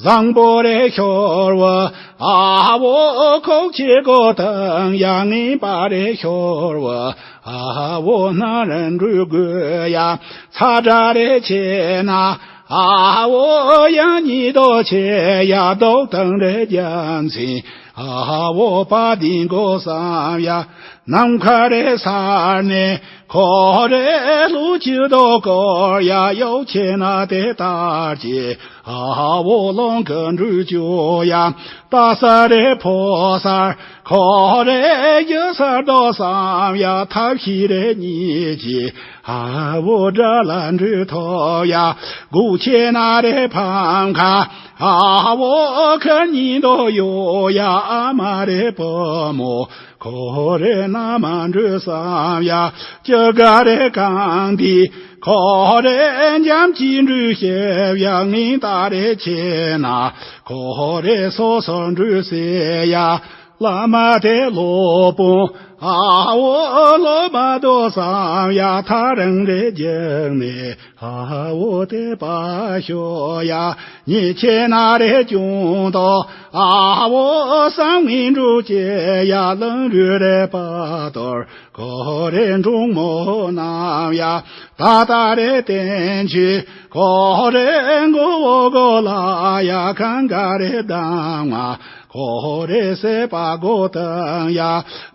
བཟང་པོ་རེ་ཤོར་བ། ཨ་བོ་ཁོག་ཆེ་གོ་དང་ཡ་ངན་པ་རེ་ཤོར་བ། ཨ་བོ་སྣ་རིན་འབྲུ་དགོས་ཡ་ཚ་དྲག་རེ་ཆེ་ན། ཨ་བོ་ཡང་ཉིད་དོ་ཆེ་ཡ་རྡོག་དང་རེ་རྒྱ་མཚན། ཨ་བོ་པ་དིན་གོ་བསམ་ཡ་ནམ་མཁའ་རེ་སར་ནས། ཁོ་རེ་ལུ་ཆུ་དོ་སྐོར་ཡ་ཡོག་ཆེ་ན་དེ་ལྟར་གྱི། ཨ་བོ་ལོང་གི་འབྲུ་ཅུ་ཡ་ལྟ་ས་རེ་ཕོ་སར། ཁོ་རེ་ཡུ་སར་དོ་བསམ་ཡ་ཐབས་ཤེས་རེ་གཉིས་ཀྱི། ཨ་བོ་དགྲ་ལ་འབྲུ་ཐོབ་ཡ་སྒུག་ཆེ་ན་རེ་ཕམ་ཁ། ཨ་བོ་ཁ་ཉིན་དོ་ཡོ་ཡ་ཨ་མ་རེ་བུ་མོ། ཁོ་རེ་ན་མ་འབྲུ་བསམ་ཡ་ཅི་ག་རེ་གང་དི། ཁོ་རེ་འཇམ་གྱི་འབྲུ་ཤེབ་ཡ་ངན་ལྟ་རེ་ཆེ་ན། ཁོ་རེ་སོ་སོ་འབྲུ་སེ་ཡ་བླ་མ་དེ་ལོ་པོ། ཨ་བོ་ལོ་མ་དོ་བསམ་ཡ་ཐ་རང་རེ་རྒྱག་ནས། ཨ་བོ་དེ་པ་ཤོ་ཡ་ཉི་ཆེ་ན་རེ་ཅུང་དོ། ཨ་བོ་བསམ་ངན་འབྲུ་ཆེ་ཡ་ལང་རུ་རེ་པ་དོར། ཁོ་རེ་འབྲུང་མོ་རྣམས་ཡ་ད་ད་རེ་བསྟན་ཆུ། ཁོ་རེ་མགོ་བོ་གོ་ལ་ཡ་གང་ག་རེ་གདང་བ། ཁོ་རེ་སེ་པ་གོ་དང་ཡ་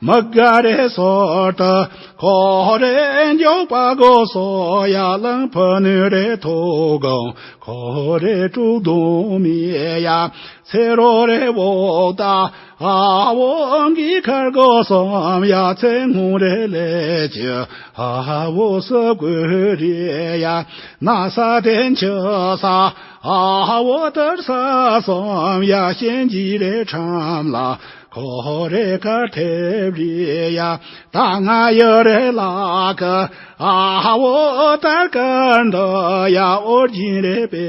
མི་ག་རེ་སོར་ཏུ། ཁོ་རེ་མགྱོགས་པ་གོ་སོ་ཡ་ལང་ཕུ་ནུ་རེ་ཐོ་གང་། ཁོ་རེ་དྲུག་དུང་མི་ཡ་ཚེ་རོ་རེ་བོག་ད། ཨ་བོ་གི་ཁར་གོ་སོམ་ཡ་ཚེ་སྔོན་རེ་ལས་ཀྱི། ཨ་བོ་སུ་གོ་རེ་ཡ་ན་ས་དེན་ཆུ་ས། ཨ་བོ་དར་ས་སོམ་ཡ་ཤན་གྱི་རེ་ཁྲམ་ལ། ཁོ་རེ་ཁ་ཐེབ་རེ་ཡ་ད་ང་ཡོ་རེ་ལ་ཀ། ཨ་བོ་དར་ཀ་འདོ་ཡ་ཨོར་གྱིན་རེ་པེ་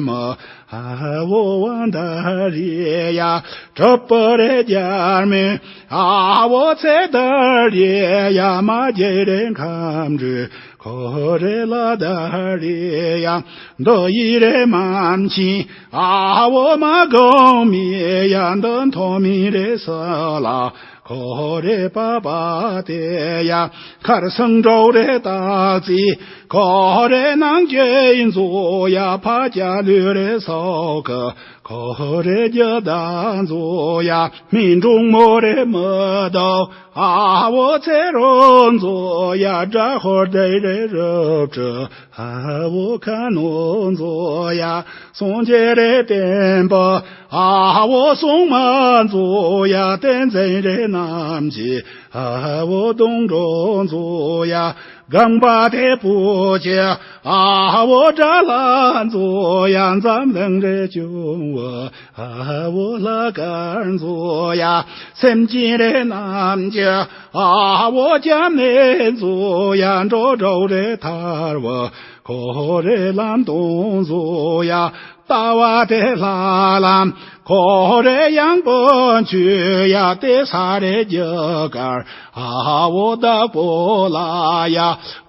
མོ། ཨ་བོ་བ་འདར་ཡ་གྲུབ་པོ་རེ་རྒྱལ་མེ། ཨ་བོ་ཚེ་འདར་ཡ་མ་རྒྱལ་རེ་ཁམ་རུ། ཁོ་རེ་ལ་འདར་ཡ་འདོ་ཡི་རེ་མམ་ཆིན། ཨ་བོ་མ་གོང་མི་ཡ་འདོན་ཐོ་མི་རེ་ས་ལ། ཁོ་རེ་པ་པ་དེ་ཡ་ཁར་སང་འགྲོ་རེ་ཏག་ཙི། ཁོ་རེ་ནང་གྱེན་མཛོ་ཡ་ཕ་ཅ་ལུ་རེ་སོག་གི། ཁོ་རེ་རྒྱ་ད་མཛོ་ཡ་མི་འབྲུང་མོ་རེ་མི་དོ། ཨ་བོ་ཚེ་རོ་མཛོ་ཡ་དགྲ་ཧོར་དེ་རེ་རུབ་ཀྲི། ཨ་བོ་ཁ་ནོ་མཛོ་ཡ་སོང་ཅེ་རེ་བསྟན་པ། ཨ་བོ་སོང་མ་མཛོ་ཡ་བསྟན་འཛིན་རེ་རྣམས་ཀྱི། ཨ་བོ་དུང་འགྲོ་མཛོ་ཡ་གང་པ་དེ་པོ་ཅེ། ཨ་བོ་དགྲ་ལ་མཛོ་ཡ་འཛམ་གླིང་རེ་བྱུང་བ། ཨ་བོ་ལ་དཀར་མཛོ་ཡ་སེམས་ཅན་རེ་རྣམས་ཀྱི། ཨ་བོ་སྐྱབས་གནས་མཛོ་ཡ་འགྲོ་འགྲོ་རེ་ཐར་བ། ཁོ་རེ་ལམ་སྟོང་མཛོ་ཡ་ལྟ་བ་དེ་ལྷ་ལམ། ཁོ་རེ་ཡང་པོ་ཆུ་ཡ་དེ་ས་རེ་རྒྱུ་གར། ཨ་བོ་བདག་པོ་ལ་ཡ་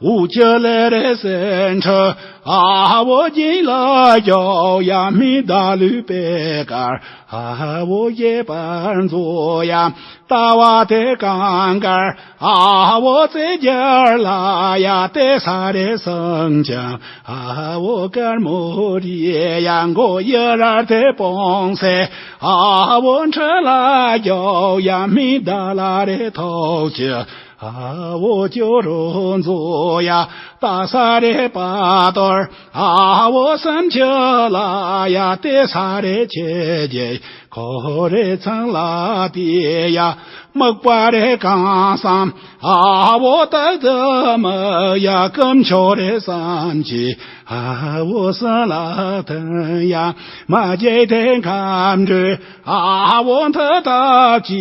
འུ་ཅི་ལེ་རེ་སེ་འཁྲི། ཨ་བོ་སྦྱིན་ལ་རྒྱོ་ཡ་མི་ད་ལུས་པེ་གར། ཨ་བོ་ཡེ་པར་མཛོ་ཡ་ལྟ་བ་དེ་གང་གར། ཨ་བོ་རྩེ་རྒྱར་ལ་ཡ་དེ་ས་རེ་སང་ཅང་། ཨ་བོ་དཀར་མོ་རི་ཡ་མགོ་ཡ་ར་དེ་སྤོང་སེ། ཨ་བོ་འཁྲི་ལ་རྒྱོ་ཡ་མི་ད་ལ་རེ་ཐོག་ཅི། ཨ་བོ་ཅོ་རོ་མཛོ་ཡ་ད་ས་རེ་པ་དོར། ཨ་བོ་སམ་ཆུ་ལ་ཡ་དེ་ས་རེ་ཆེ་རྒྱེ། ཁོ་རེ་ཚང་ལ་དེ་ཡ་དམག་པ་རེ་གང་བསམ། ཨ་བོ་ད་དུ་མ་ཡ་ཀམ་ཆོ་རེ་བསམ་གྱི། ཨ་བོ་ས་ལ་ཐང་ཡ་མ་རྒྱལ་དེ་ཁམ་འདྲུ། ཨ་བོ་མཐའ་དག་ཅི་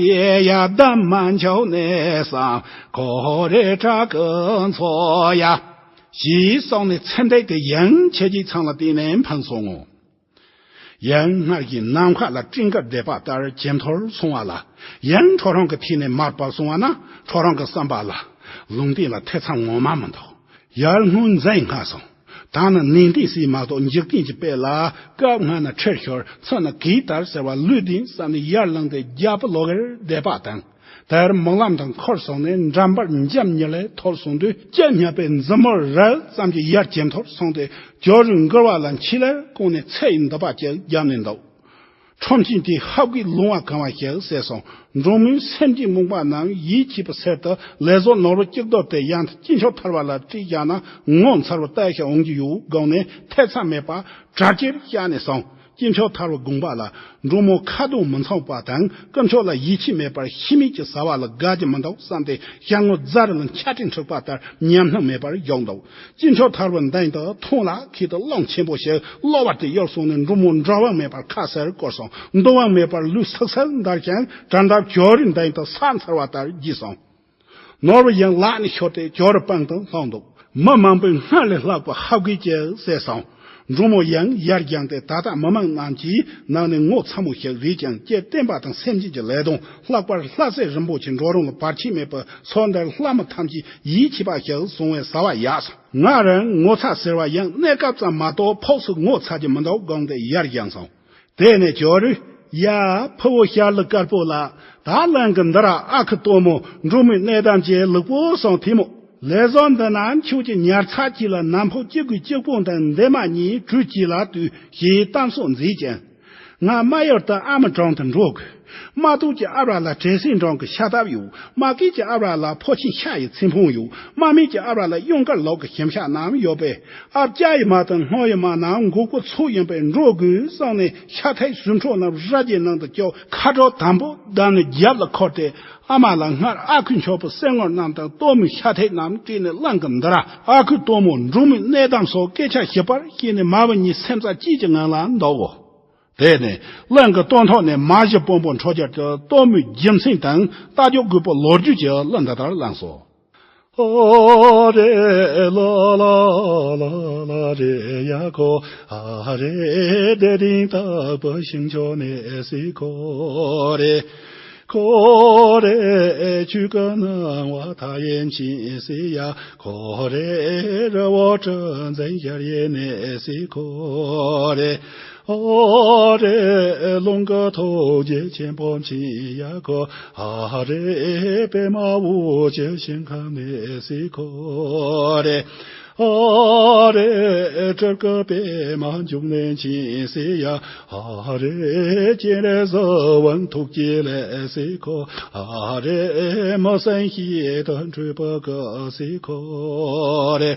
ཡ་གདམ་མ་འཆོག་ནས་སམ། ཁོ་རེ་དྲག་གི་མཚོ་ཡ། ཞེས་སོགས་ནས་ཚེ་འདས་དེ་ཡང་ཁྱེད་ཀྱི་ཚང་ལ་བརྟེན་ནས་འཕངས་སོང་ངོ་། ཡང་སྔར་གྱི་ནམ་མཁའ་ལ་སྤྲིན་དཀར་བསྡད་པ་ལྟར་ཇེ་མཐོར་སོང་བ་ལ། ཡང་ཁྲོ་རང་གི་ཐད་ནས་མར་བབས་སོང་བ་ན། ཁྲོ་རང་གི་བསམ་པ་ལ། ལུང་བསྟན་ལ་ཐེ་ཚོམ་ངོ་མ་མི་འདུག་ཡར་སྔོན་འཛིན་སྔ་སོང་། ད་ནི་ནན་ཏན་ཟིག་མ་གཏོགས་འཇིག་རྟེན་གྱི་དཔེ་ལ། སྐབས་སྔ་ན་ཁྲིར་ཤོར་ཚུ་ནི་གས་དར་ཟེར་བ་ལུས་ལྡན་བསམ་ནས་ཡར་ལངས་ཏེ་རྒྱལ་པོ་ལོག་གར་བསྡད་པ་དང་། དེར་སྨོན་ལམ་དང་འཁོར་སོང་ནས་འགྲམ་པར་འཇམ་ཉི་ལེ་འཐོར་སོང་དུས། ལྕེ་བསྙབས་པའི་མཛུབ་མོར་རལ་ཙམ་གྱིས་ཡར་གྱེན་འཐོར་སོང་སྟེ། ཇོ་རུའི་མགུལ་བ་ལ་འཆི་ལེར་བཀོན་ནས་ཚེ་ཡི་འདུན་པ་ཅིག་བརྒྱབ་ནས་འདུག་ཁྲོམ་ཆེན་དེའི་ཧབ་གིས་ལུང་བ་གང་བ་ཞིག་ཟེར་སོང་། འབྲུག་མོས་སེམས་ཀྱི་རྨོངས་པ་རྣམས་ཡིད་ཆེས་པའི་ཚུལ་དུ་ལས་བཟོ་ནོར་བུ་གཅིག་རྡོབ་དེ་ཡང་དུ་དཀྱིལ་ཆོག་ཐར་པ་ལ་སྤྲད་བཞག་ན། ངོ་མཚར་བའི་རྟགས་ཤིག་འོང་རྒྱུ་ཡོད་དགོངས་ནས་ཐེ་ཚོམ་མེད་པར་གྲ་སྒྲིག་བྱས་ནས་སོང་། དཀྱིལ་ཆོག་ཐར་པའི་དགོངས་པ་ལ་འབྲུག་མོ་ཁ་རྡུང་མི་འཚམས་པ་དང་། དཀོན་མཆོག་ལ་ཡིད་ཆེས་མེད་པར་ཤི་མིག་ཅིག་ཟ་བ་ལ་དགའ་རྒྱུ་མི་འདུག་བསམ་སྟེ། ཞལ་ངོ་རྫ་རི་ལ་འཁྱག་ཁྲི་འཁྲིགས་པ་ལྟར་ཉམས་སྣང་མེད་པར་བཞུགས་འདུག་དཀྱིལ་ཆོག་ཐར་པའི་མདུན་དུ་མཐོང་ལ་ཁད་དུ་གླང་ཆེན་པོ་ཞིག་གློ་བ་དེ་གཡུགས་སོང་ནས་འབྲུག་མོ་འགྲོ་འོང་མེད་པར་ཁ་ཟེར་བསྐོར་སོང་། འདུག་དབང་མེད་པར་ལུས་ཚིག་ཚིལ་འདར་ཞིང་། དགྲ་འདབས་ཇོ་རུའི་མདུན་དུ་ས་འཚར་བ་ལྟར་བརྗིད་སོང་། ནོར་བུ་ཡང་ལག་ནས་ཤོར་ཏེ་ཇོ་རུ་པང་དུ་ལྷུང་འདུག་མི་མང་པོས་སྔར་ལས་ལྷག་པའི་ཧབ་གིས་ཅིག་བསད་སོང་། འབྲུག་མོ་ཡང་ཡར་བརྒྱངས་ཏེ། ད་ལྟ་མི་མང་རྣམས་ཀྱི་ནང་ནས་ངོ་ཚ་མོ་ཞིག་རེད་ཀྱང་། ཀྱེ་བསྟན་པ་དང་སེམས་ཅན་གྱི་ལས་དོན། ལྷག་པར་ལྷ་སྲས་རིན་པོ་ཆེ་འགྲོ་རུང་ལ་བར་ཆད་མེད་པའི་མཚོ་འདིར་ལྷ་མི་ཐམས་ཅད་ཡིད་ཆེས་པ་ཞིག་བྱུང་བས་བཟའ་བ་ཡག་སོང་། ང་རང་ངོ་ཚ་ཟེར་བ་ཡང་གནས་སྐབས་ཙམ་མ་གཏོགས་ཕོགས་སུ་ངོ་ཚ་རྒྱུ་མི་འདུག་དགོངས་ཏེ་ཡར་བརྒྱངས་སོང་། དེ་ནས་ཇོ་རུས། ཡ། ཕུ་བོ་ཞྭ་ལུ་དཀར་པོ་ལགས། ད་གླིང་གི་འདི་ར་ཨ་ཁུ་སྟོན་མོ་འབྲུག་མོའི་གནས་གཏམ་ཅིག་ལེགས་པོ་སོང་ཐལ་མོ། ལས་བཟོ་འདི་ན་ཁྱོད་ཀྱི་ཉར་ཚགས་ཅིག་ལ་ནམ་ཕོག་གཅིག་དགུ་གཅིག་སྤུན་དང་འདན་མ་གཉིས་གྲོས་གཅིག་ལ་ལྟོས་ཞེས་གཏམ་སོགས་མཛད་ཅིང་། ང་རྨ་ཡུལ་དུ་ཨ་མའི་དྲུང་དུ་འགྲོ་དགོས། རྨ་སྟོད་ཀྱི་ཨ་བྲ་ལ་བྲེ་སེང་སྒྲུང་གི་ཤ་སྟག་ཡོད། རྨ་སྐེད་ཀྱི་ཨ་བྲ་ལ་ཕོ་ཆེན་ཤ་ཡི་ཚེ་ཕུང་ཡོད། རྨ་སྨད་ཀྱི་ཨ་བྲ་ལ་གཡུང་དཀར་ལོག་གི་ཞིམ་ཤ་རྣམས་ཡོད་པས། ཨ་ཅག་ཡི་མ་དང་སྔོ་ཡི་མ་རྣམས་མགོ་སྐོར་ཚུགས་ཡིན་པས་འགྲོ་དགོས་བསམ་ནས། ཤ་ཐལ་ཟོས་འཕྲོ་རྣམས་ར་རྒྱའི་ནང་དུ་བཅུག་ཁ་དྲོ་དམ་པོ་བསྡམས་ནས་རྒྱབ་ལ་འཁུར་ཏེ། ཨ་མ་ལ་སྔར་ཨ་ཁུས་འཁྱོག་པའི་གསེར་དངུལ་རྣམས་དང་སྟོན་མོའི་ཤ་ཐལ་རྣམས་སྤྲད་ནས། གླིང་གི་འདི་ར་ཨ་ཁུ་སྟོན་མོ་འབྲུག་མོའི་གནས་གཏམ་སོགས་སྐད་ཆ་ཞིབ་པར་བཤད་ནས། མ་བུ་གཉིས་སེམས་རྩ་གཅིག་གི་ངང་ལ་འདུག་གོ། དེ་ནས་གླིང་གི་སྟོད་ཐོག་ནས་མ་གཞི་དཔོན་པོ་འཕྲོ་རྒྱལ་གྱི་སྟོན་མོའི་རྒྱུ་མཚན་དང་ལྟ་རྒྱུ་དགོས་པའི་ལོ་རྒྱུས་ཀྱི་གླུ་འདི་ལྟར་བླངས་སོ། ཨོ་རེ་ལོ་ལོ་ལོ་ལོ་རེ་ཡ་ཁོ། ཨ་རེ་དེ་རིང་དག་པའི་ཞིང་ཕྱོགས་ནས་སི་ཁོ་རེ། ཁོ་རེ་ཆོས་ཀྱི་སྣང་བ་མཐའ་ཡས་ཕྱིན་སི་ཡ། ཁོ་རེ་རི་བོ་གྲུ་འཛིན་ཞལ་ཡས་ནས་སི་ཁོ་རེ། ཨོ་རེ་ལུང་གི་ཐོག་རྒྱལ་ཆེན་པོ་མཆིས་ཡ་གོ། ཨ་རེ་པད་མ་འོད་ཀྱི་ཞིང་ཁམས་ནས་སི་ཁོ་རེ། ཨ་རེ་སྤྲུལ་སྐུ་པདྨ་འབྱུང་གནས་མཆིས་སི་ཡ། ཨ་རེ་སྤྱན་རས་གཟིགས་དབང་ཐུགས་ཀྱི་ལས་སི་ཁོ། ཨ་རེ་མི་བསྲུན་ཞི་དུལ་འཁྲུལ་པ་གི་སི་ཁོ་རེ།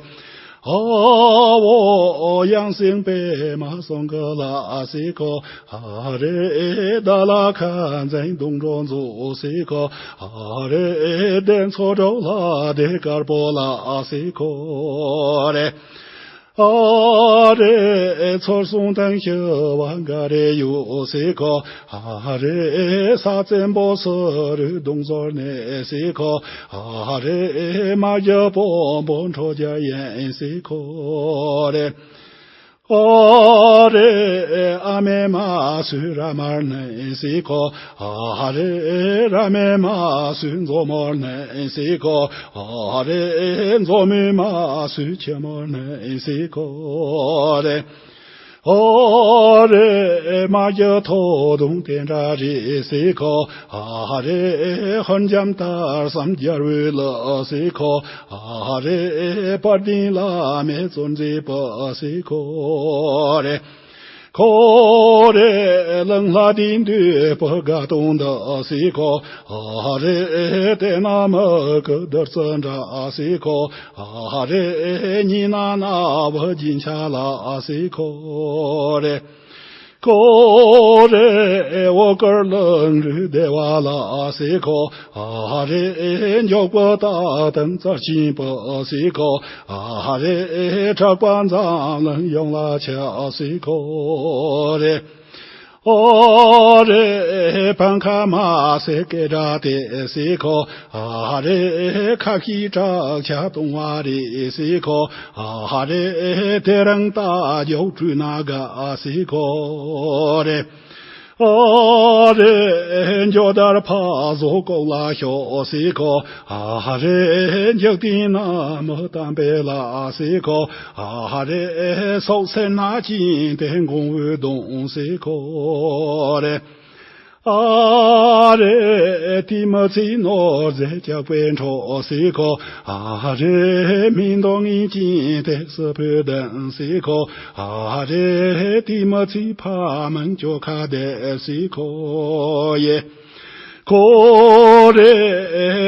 ཨོ་ཡང་སྲིད་པདྨ་ཚང་གི་ལྷ་སྲས་ཁོ། ཨ་རེ་ད་ལ་ཁ་འཛིན་གདོང་གྲོགས་མཛོ་སྲས་ཁོ། ཨ་རེ་སྡེ་ཚོ་གྲོགས་ལྷ་སྡེ་དཀར་པོ་ལྷ་སྲས་ཁོ་རེ། ཨ་རེ་ཚོར་སོང་དང་ཤི་བ་འགའ་རེ་ཡོད་སྲས་ཁོ། ཨ་རེ་ས་བཙན་པོ་སུ་རུ་གདུང་ཟོར་ནས་སྲས་ཁོ། ཨ་རེ་མ་རྒྱལ་པོ་འབོ་འཕྲོ་རྒྱལ་ཡིན་སྲས་ཁོ་རེ། ཨ་རེ་ཨ་མེ་མ་སུ་ར་མར་ནས་སྲས་ཁོ། ཨ་རེ་ར་མེ་མ་སུ་མཛོ་མོར་ནས་སྲས་ཁོ། ཨ་རེ་མཛོ་མེ་མ་སུ་ཆེ་མོར་ནས་སྲས་ཁོ་རེ། ཨོ་རེ་མ་གྱི་ཐོག་དུང་དེ་འདྲ་རེད་སྲས་ཁོ། ཨ་རེ་ཧོན་འཇམ་ཐར་བསམ་རྒྱལ་བོའི་ལག་སྲས་ཁོ། ཨ་རེ་དཔལ་ལྡན་བླ་མའི་བཙོན་མཛད་པ་སྲས་ཁོ་རེ། ཁོ་རེ་གླིང་ལྷ་སྡེ་འདུས་པའི་དགའ་སྟོན་འདི་སྲས་ཁོ། ཨ་རེ་དེ་ན་མི་གི་བདུད་རྩི་འདྲ་སྲས་ཁོ། ཨ་རེ་ཉི་ན་ན་བུ་སྦྱིན་ཆ་ལ་སྲས་ཁོ་རེ། ཁོ་རེ་འོ་དཀར་གླིང་རུ་བདེ་བ་ལ་སྲས་ཁོ། ཨ་རེ་མགྱོགས་པོ་རྟ་དང་རྩར་ཕྱིན་པ་སྲས་ཁོ། ཨ་རེ་དྲག་པ་འཛམ་གླིང་ཡོངས་ལ་ཁྱབ་སྲས་ཁོ་རེ། ཨོ་རེ་ཕམ་ཁ་མ་སེ་སྐད་སྒྲ་དེ་སྲས་ཁོ། ཨ་རེ་ཁ་ཤས་དྲག་ཆ་གཏོང་བ་རེད་སྲས་ཁོ། ཨ་རེ་དེ་རིང་རྟ་མགྱོགས་བྲོས་ན་དགའ་སྲས་ཁོ་རེ། ཨ་རེ་འཇོ་དར་ཕ་བཟོ་ཀོ་ལ་ཤོག་སི་ཁོ། ཨ་རེ་འཇིག་རྟེན་ན་མི་དམ་པའི་ལ་སི་ཁོ། ཨ་རེ་སོག་སེར་ན་ཅིན་དེ་འགོང་བོའི་གདོང་སི་ཁོ་རེ། ཨ་རེ་དེ་མི་ཚེའི་ནོར་རྫས་སྐྱག་པའི་འཕྲོ་སི་ཁོ། ཨ་རེ་མི་འདོང་ངེས་ཅིན་དེ་སི་ཕོའི་གདན་སི་ཁོ། ཨ་རེ་དེ་མི་ཚེའི་ཕ་མིང་ཅོ་ཁ་དེ་སི་ཁོ་ཡེ། ཁོ་རེ་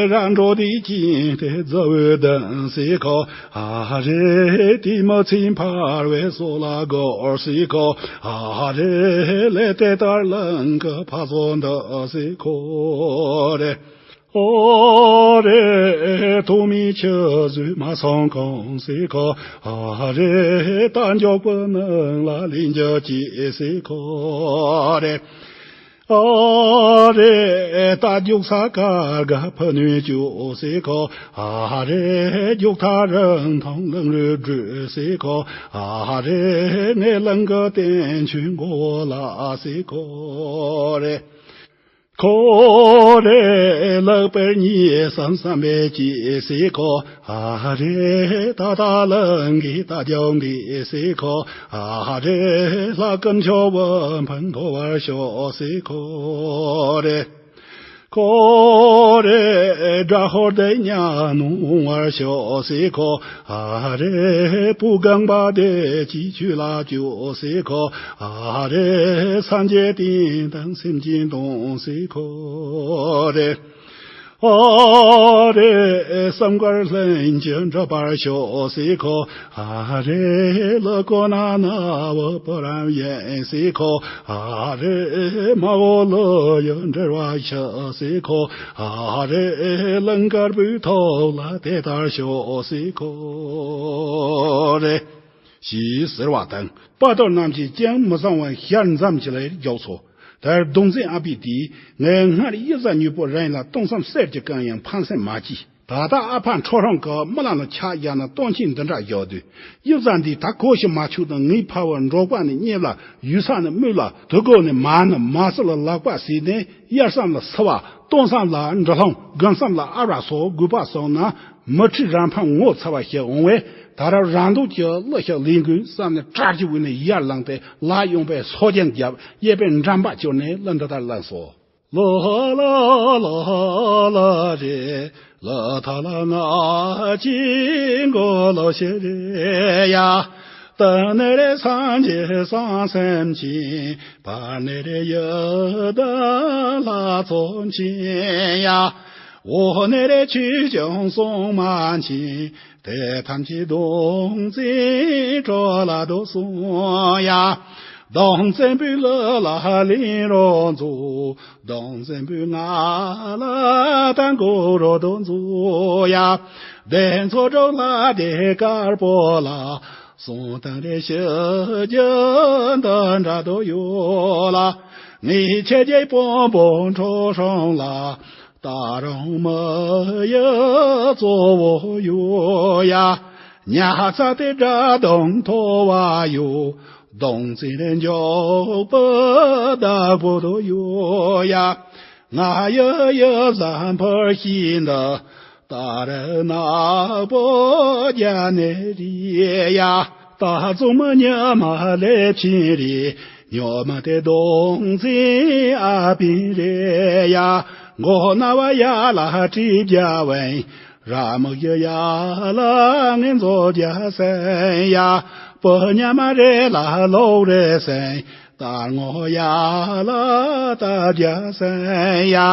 ར་འགྲོ་དེ་ཅིན་དེ་རྫི་བོའི་གདན་སི་ཁོ། ཨ་རེ་དེ་མི་ཚེ་འཕར་བའི་སོ་ལ་སྒོར་སི་ཁོ། ཨ་རེ་ལས་དེ་ལྟར་ལང་གི་ཕ་བཟོ་འདི་སི་ཁོ་རེ། ཨོ་རེ་ཐོག་མའི་ཆུ་བཟོས་མ་སོང་གང་སི་ཁོ། ཨ་རེ་རྟ་མགྱོགས་པོ་ནང་ལ་ལིང་རྒྱུ་ཅི་སི་ཁོ་རེ། ཨ་རེ་རྟ་རྒྱུག་ས་ཀ་ག་ཕུ་ནུས་ཅུ་སི་ཁོ། ཨ་རེ་རྒྱུག་ཐ་རང་ཐང་ལང་རུ་འགྲུ་སི་ཁོ། ཨ་རེ་ངའི་ལང་གི་བསྟན་ཆུ་མགོ་བོ་ལ་སི་ཁོ་རེ། ཁོ་རེ་ལག་པར་ཉེ་བསམ་བསམ་པའི་ཅི་སི་ཁོ། ཨ་རེ་ད་ད་ལང་གི་ད་རྒྱང་འདི་སི་ཁོ། ཨ་རེ་ལྷ་ཀུན་ཆོ་བོ་འཕང་མཐོ་བར་ཤོག་སི་ཁོ་རེ། ཁོ་རེ་དགྲ་ཧོར་དེ་ཉ་ནུང་བར་ཤོག་སི་ཁོ། ཨ་རེ་བུ་གང་པ་དེ་ཅི་ཆུ་ལ་ཅུ་སི་ཁོ། ཨ་རེ་སངས་རྒྱས་བསྟན་དང་སེམས་ཅན་དང་སི་ཁོ་རེ། ཨ་རེ་བསམ་དཀར་ལྷན་ཅིག་འགྲུབ་པར་ཤོག་སི་ཁོ། ཨ་རེ་ལ་ཀོ་ན་ན་བ་པ་རམ་ཡན་སི་ཁོ། ཨ་རེ་མ་འོ་ལོ་ཡ་འབྲེལ་བ་ཤ་སི་ཁོ། ཨ་རེ་ལང་དཀར་པོའི་ཐོག་ལ་དེ་ལྟར་ཤོག་སི་ཁོ་རེ། ཞེས་ཟེར་བ་དང་། དཔའ་རྟུལ་རྣམས་ཀྱིས་ཅང་མི་གསང་བར་ཞལ་འཛུམ་གྱིས་ལེགས་རྒྱོབ་སོ། དེར་གདུང་འཛིན་ཨ་པས་དེས། ངའི་སྔར་ཡིག་བཟའ་མྱུར་པོ་རིང་ལ་སྟོང་བསམ་གསེར་གྱི་གང་ཡང་ཕན་སེམས་མ་སྐྱེས། ད་ལྟ་ཨ་ཕ་ཁྲོ་ཧྲང་གི་རྨི་ལམ་ལ་ཆ་བཞག་ན་སྟོང་ཆེན་འདི་འདྲ་བཞག་དུས། ཡིག་བཟའ་འདིས་ད་གོ་ཞིག་མ་ཆོད་དང་། ངའི་ཕ་བུ་འབྲོག་པ་ནས་རྙེད་ལ། ཡུལ་ས་ནས་སྨུག་ལ། དུ་གོ་ནས་མ་ནི་མ་སི་ལ་ལག་པ་ཟས་ནས། དབྱར་བསམ་ལ་སི་བ། སྟོན་བསམ་ལ་འབྲི་ལྷུང་། དགུན་བསམ་ལ་ཨ་ར་སོགས་དགོས་པ་བསམ་ན། མི་ཁྲི་རང་ཕན་ངོ་ཚ་བ་ཞིག་འོང་བས། ད་རབ་རང་འདོད་ཀྱི་གླུ་ཞིག་ལེན་དགོས་བསམ་ནས་གྲ་གྱི་འོད་ནས་ཡར་ལངས་ཏེ་ལ་གཡོན་པའི་སོ་རྒྱན་བརྒྱབ། གཡས་པའི་འགྲམ་པ་བསྐྱུར་ནས་གླུ་འདི་ལྟར་བླངས་སོ། ལོ་ལོ་ལོ་ལོ་རེ། ལོ་ཐ་ལ་ང་ཅི་མགོ་ལོ་ཤེ་རེ་ཡ། ད་ནི་རེ་སངས་རྒྱས་སངས་སེམས་ཅན། བར་ནི་རེ་ཡི་དྭགས་ལྷ་ཚོགས་མཁྱེན་ཡ། འོག་ནས་རེ་ཆོས་སྐྱོང་སྲུང་མ་མཁྱེན། དེ་ཐམས་ཅད་གདུང་འཛིན་གྲོ་ལ་དུ་སོང་ཡ། གདུང་འཛིན་པོའི་གླུ་ལ་ལེན་རོགས་མཛོད། གདུང་འཛིན་པོའི་ང་ལ་ད་མགོ་རོགས་དུ་མཛོད་ཡ། བདེན་ཚོགས་གྲོགས་ལ་དེ་དཀར་པོ་ལ། གསུང་དང་རེ་ཞུ་རྒྱུ་འདི་འདྲ་དུ་ཡོད་ལ། ངས་ཁྱེད་ཀྱི་དཔོན་པོ་ཁྲོ་ཧྲང་ལ། ད་རུང་མི་ཡི་གཙོ་བོ་ཡོད་ཡ། ཉ་ཚ་དེ་དགྲ་གདོང་མཐོ་བ་ཡོད། གདུང་འཛིན་རེ་མགྱོགས་པོ་བདག་པོ་དུ་ཡོད་ཡ། ང་ཡི་ཡི་བཟའ་འཕུར་ཤིང་འདི། ད་རེས་ནག་པོ་རྒྱ་ནས་རེད་ཡ། ད་བཙུན་མོ་ཉི་མ་ལས་ཕྱིན་རེད། ཉོ་མ་དེ་གདུང་འཛིན་ཨ་པིན་རེད་ཡ། མགོ་ན་བ་ཡ་ལ་དྲིས་རྒྱ་བན། ར་མོ་ཡི་ཡ་ལ་ངན་མཛོ་རྒྱ་སན་ཡ། བུ་ཉ་མ་རེ་ལ་ལོག་རེ་སན། ད་ངོ་ཡ་ལ་ད་རྒྱ་སན་ཡ།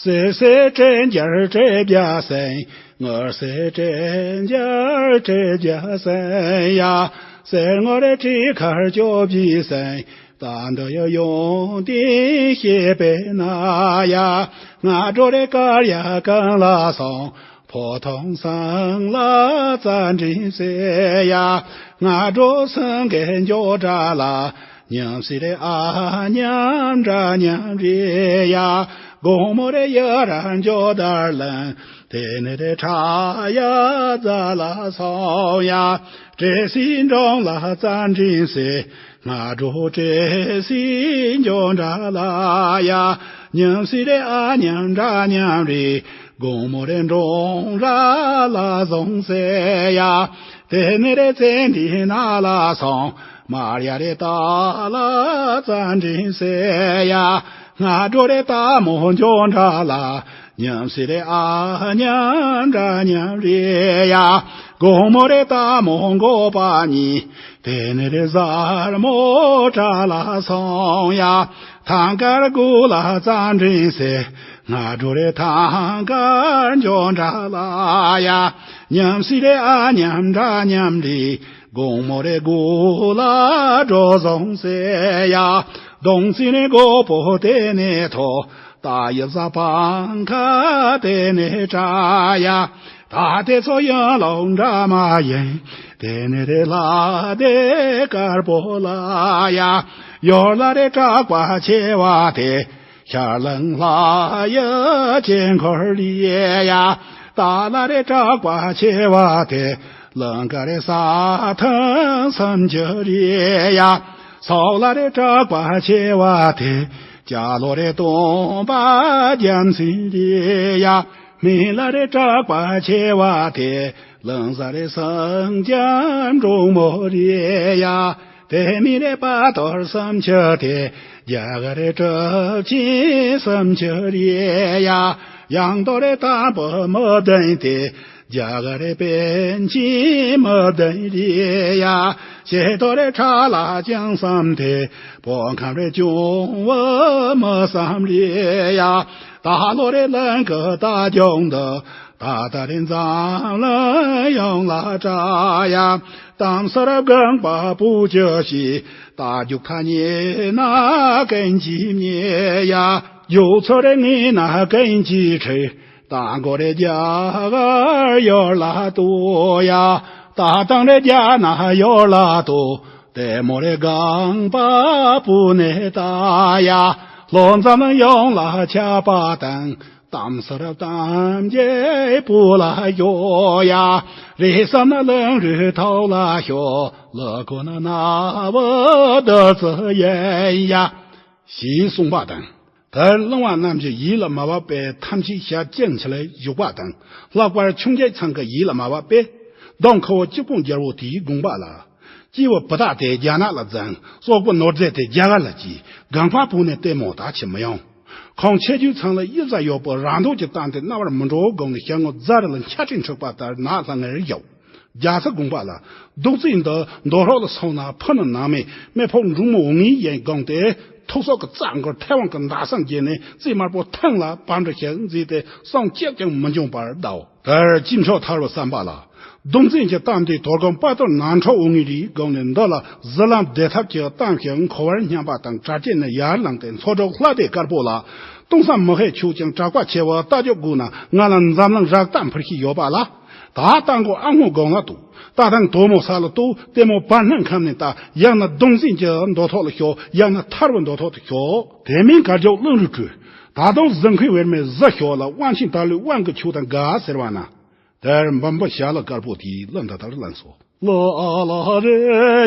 སེ་སེ་དྲན་རྒྱར་དྲན་རྒྱ་སན། ངར་སེ་དྲན་རྒྱར་དྲན་རྒྱ་སན་ཡ། སེར་ངོ་རེ་དྲི་ཁར་སྐྱོབ་ཀྱི་སན། ད་འདི་ཡི་ཡོང་དེ་ཤེས་པས་ན་ཡ། ང་འགྲོ་རེ་དཀར་ཡ་གང་ལ་སོང་། ཕོ་ཐོང་སང་ལ་རྩ་འདྲེན་ཟེར་ཡ། ང་འགྲོ་སང་གེ་འཇོ་དྲ་ལ། ཉམས་སི་རེ་ཨ་ཉམས་འདྲ་ཉམས་རེ་ཡ། དགོང་མོ་རེ་ཡ་ར་འཇོ་དར་ལན། དེ་ནི་རེ་ཁྲ་ཡ་རྫ་ལ་སོང་ཡ། བྲེ་སི་འབྲོང་ལ་རྩ་འདྲེན་ཟེར། སྔ་དྲོ་བཀྲེས་སའི་འཇོ་འདྲ་ལ་ཡ། ཉམས་སྲིད་རེ་ཨ་ཉམས་འདྲ་ཉམས་རེ། དགོང་མོ་རེ་འབྲོང་ར་ལ་བཟུང་ཟེར་ཡ། དེ་ནས་རེ་ཙན་དན་ན་ལ་སོང་། མར་ཡ་རེ་ཏཱ་ལ་ཙན་དན་ཟེར་ཡ། སྔ་དྲོ་རེ་སྟག་མོ་འཇོ་འདྲ་ལ། ཉམས་སྲིད་རེ་ཨ་ཉམས་འདྲ་ཉམས་རེ་ཡ། དགོང་མོ་རེ་སྟག་མོ་འགོ་པ་གཉིས། དེ་ནས་རེ་གཟར་མོ་བྲག་ལ་སོང་ཡ། ཐང་དཀར་དགུ་ལ་ཙན་དན་ཟེར། སྔ་དྲོ་རེ་ཐང་དཀར་འཇོ་འདྲ་ལ་ཡ། ཉམས་སྲིད་རེ་ཨ་ཉམས་འདྲ་ཉམས་རེ། དགོང་མོ་རེ་དགུ་ལ་འགྲོ་བཟུང་ཟེར་ཡ། གདོང་ཙན་རེ་མགོ་པོ་དེ་ནས་ཐོ། ད་ཡི་ཟ་པང་ཁ་དེ་ནས་བྲ་ཡ། ད་དེ་ཚོ་ཡང་ལོང་འདྲ་མ་ཡིན། དེ་ནས་རེ་ལ་དེ་དཀར་པོ་ལ་ཡ། ཡོར་ལ་རེ་གྲགས་པ་ཆེ་བ་དེ། ཤར་ལུང་ལྷ་ཡི་དཀྱིལ་འཁོར་རེད་ཡ། ད་ལ་རེ་གྲགས་པ་ཆེ་བ་དེ། ལང་ཀ་རེ་ས་ཐང་སུམ་ཅུ་རེད་ཡ། སོག་ལ་རེ་གྲགས་པ་ཆེ་བ་དེ། སྐྱ་ལོ་རེ་སྟོན་པ་རྒྱལ་མཚན་རེད་ཡ། སྨད་ལ་རེ་གྲགས་པ་ཆེ་བ་དེ། ལང་ས་རེ་སངས་རྒྱས་འབྲོང་མོ་རེད་ཡ། དེ་མིན་རེ་དཔལ་རྡོར་སུམ་ཅུ་དེ། རྒྱ་གར་རེ་གྲུབ་ཆེན་སུམ་ཅུ་རེད་ཡ། ཡང་དོ་རེ་དང་པོ་མི་བདུན་དེ། རྒྱ་གར་རེ་པཎ་ཆེན་མི་བདུན་རེད་ཡ། ཞེ་དོ་རེ་ཁྲ་ལ་བཅུ་གསུམ་དེ། བོད་ཁམས་རེ་སྐྱོང་བ་མི་གསུམ་རེད་ཡ། ད་ལོ་རེ་གླིང་གི་རྟ་རྒྱུག་འདི། ད་ལྟ་རེ་འཛམ་གླིང་ཡོངས་ལ་གྲགས་ཡ། གཏམ་ཟེར་དགོངས་པ་པོ་ཅི་ཞིག་ད་རྒྱུག་ཁ་ཉེ་ན་ཀུན་གྱིས་རྙེད་ཡ། རྒྱུག་ཚུལ་རེ་ངེས་ན་ཀུན་གྱིས་ཁྲིད། ད་མགོ་རེ་རྒྱ་གར་ཡོར་ལ་གཏོད་ཡ། ད་ཐང་རེ་རྒྱ་ནག་ཡོར་ལ་གཏོད། དེ་མོ་རེ་གངས་པ་པོ་ནས་ད་ཡ། ལྷོ་འཛམ་གླིང་ཡོངས་ལ་ཁྱབ་པ་དང་། གཏམ་ཟེར་གཏམ་རྒྱལ་པོ་ལ་ཤོག་ཡ། རེ་བསམ་ན་གླིང་རུ་ཐོག་ལ་ཤོག་ལ་ཁོ་ན་ན་བུ་དུ་ཙི་ཡན་ཡ། ཞེས་གསུངས་པ་དང་། དེར་གླིང་བ་རྣམས་ཀྱི་ཡིད་ལ་མ་བབས་པའི་ཐམས་ཅད་ཞལ་གྱིས་འཁྱེར་བཞུགས་པ་དང་། ལྷག་པར་ཆུང་བརྒྱད་ཚང་གི་ཡིད་ལ་མ་བབས་པས། གདོང་ཁ་བོ་སྐྱིད་སྤུངས་རྒྱལ་པོ་དེའི་དགོངས་པ་ལ། སྐྱེས་བུ་བུ་དག་དེ་རྒྱ་ནག་ལ་འཛིན། སོག་པོ་ནོར་རྫས་དེ་རྒྱ་གར་ལ་སྐྱེས། གངས་པ་བོ་ནས་ལྟད་མོ་ད་ཆི་མི་ཡོང་། ཁོང་ཆེ་རྒྱུད་ཚང་ལ་ཡིད་ཟ་ཡོད་པོ་རང་འདོད་ཀྱི་གཏམ་དེ་རྣ་བར་མི་འགྲོ་དགོངས་ནས་ཞལ་ངོ་རྫ་རི་ལ་འཁྱག་ཁྲི་འཁྲིགས་པ་ལྟར་ནག་ལྷང་ངེར་བཞག་རྒྱ་ཚ་དགོངས་པ་ལ། རྡོག་རྫིས་འདི་རྡོ་ཧྲོག་ལ་སོང་ན་ཕུ་ནུ་ནང་མི་མེ་ཕོ་འབྲུག་མོ་འོང་ངེས་ཡིན་དགོངས་ཏེ། ཐུགས་སྲོག་གི་རྩ་འགུལ་ཐལ་དབང་གི་མདའ་སེན་བརྒྱབ་ནས་རྩིས་དམར་པོ་ཐང་ལ་བབས་འགྲོ་ཞིང་མཛད་དེ་བསང་གཅིག་ཀྱང་མི་འབྱུང་བར་བསྡད། དེར་སྐྱིད་མཆོག་ཐར་བའི་བསམ་པ་ལ། རྡོག་རྫིས་ཀྱི་གཏམ་དེ་དོ་དགོང་དཔལ་རྡོར་ནག་ཁྲོ་འོང་ངེས་རེད་དགོངས་ནས་འདི་ལ་གཟི་ལམ་བདེ་ཐབས་ཀྱི་གཏམ་ཞིག་མཁོ་བར་སྙམ་པ་དང་། གྲྭ་རྒྱས་ནས་ཡར་ལངས་ཏེ་མཚོ་འབྲུག་ལྷ་སྡེ་དཀར་པོ་ལ། སྟོང་བསམ་མི་ཤེས་ཆོག་ཅིང་གྲགས་པ་ཆེ་བ་རྟ་རྒྱུག་དགོས་ན། ང་ལ་འཛམ་གླིང་རབ་རྟ་འཕུར་ཤེས་ཡོད་པ་ལ། ད་རྟ་མགོ་ཨ་སྔོ་སྒང་ལ་གཏུག་རྟ་ཐང་དོ་མོ་ས་ལ་གཏུག་ལྟད་མོ་བར་སྣང་ཁམས་ནས་ལྟ། ཡང་ན་རྡོག་རྫིས་ཀྱི་མདོ་ཐོག་ལ་ཤོག་ཡང་ན་ཐར་བའི་མདོ་ཐོག་ཏུ་ཤོག་དེ་མིན་གར་རྒྱུག་གླིང་རུ་བྲོས། ད་དུང་གཟིམ་ཁུག་བེར་མའི་གཟི་ཤོག་ལ་དབང་ཆེན་དར་ལུས་དབང་གི་ཆོག་དང་དགའ་ཟེར་བ་ན། དེར་འབུམ་པ་ཞྭ་ལུ་དཀར་པོ་དེས་གླུ་འདི་ལྟར་བླངས་སོ། ལ་ལ་རེ་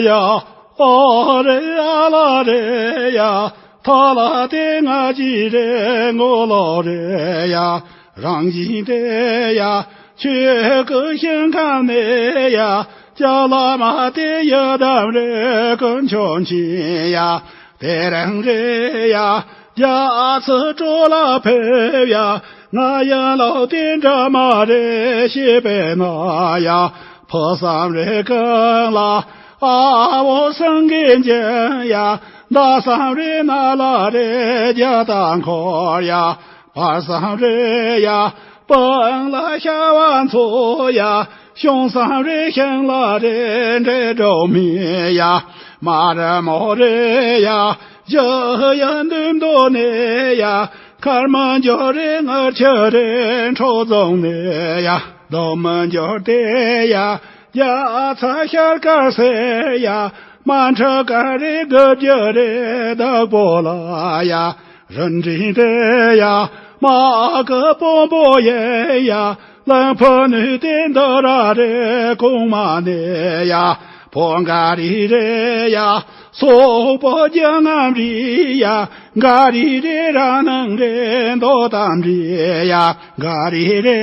ཡ། ཨ་རེ་ཨ་ལ་རེ་ཡ། ཐ་ལ་ཏེ་ང་ཅི་རེ་ངོ་ལ་རེ་ཡ། རང་བཞིན་ཏེ་ཡ། ཆོས་སྐུ་ཞིང་ཁམས་ནས་ཡ། ཅ་ལ་མ་ཏེ་ཡི་དམ་རེ་ཀུན་མཆོག་མཁྱེན་ཡ། དེ་རིང་རེ་ཡ། རྒྱ་ཚ་སྤྲོ་ལ་ཕེབས་ཡ། ང་ཡང་ལོག་སྟེ་འདྲ་མ་རེ་ཤེས་པས་ན་ཡ། ཕོ་བསམ་རེ་ཀུན་ལ་ཨ་བོ་སེང་གེ་འཇིམ་ཡ། མདའ་བསམ་རེ་ན་ལ་རེ་རྒྱ་སྟག་འཁོར་ཡ། བར་བསམ་རེ་ཡ། སྤང་ལ་ཤ་བ་འཚོ་ཡ། གཤོང་བསམ་རེ་ཤིང་ལ་རེ་འདྲེ་སྒྲོན་མེ་ཡ། མ་རེ་མོ་རེ་ཡ། ཇ་ཡ་འདུན་དོ་ནེ་ཡ། མཁར་མ་འཇོ་རེ་ངར་ཆ་རེ་འཕྲོ་རྫོང་ནེ་ཡ། རྡོ་མ་འཇོ་ཏེ་ཡ། རྒྱ་ཚ་ཤར་དཀར་སེ་ཡ། མ་འཕྲ་དཀར་རེ་དགུ་བརྒྱ་རེ་བདག་པོ་ལ་ཡ། རིན་འབྲིང་ཏེ་ཡ། མ་གི་སྤོན་པོ་ཡེ་ཡ། གླིང་ཕུ་ནུས་ཏེ་འདི་ར་རེ་གོང་མ་ནེ་ཡ། ཕོ་འགའ་རི་རེ་ཡ། སོག་པོ་རྒྱ་རྔམ་རེད་ཡ། འགའ་རེ་རེ་རང་སྣང་རེད། མདོ་གཏམ་རེད་ཡ། འགའ་རེ་རེ་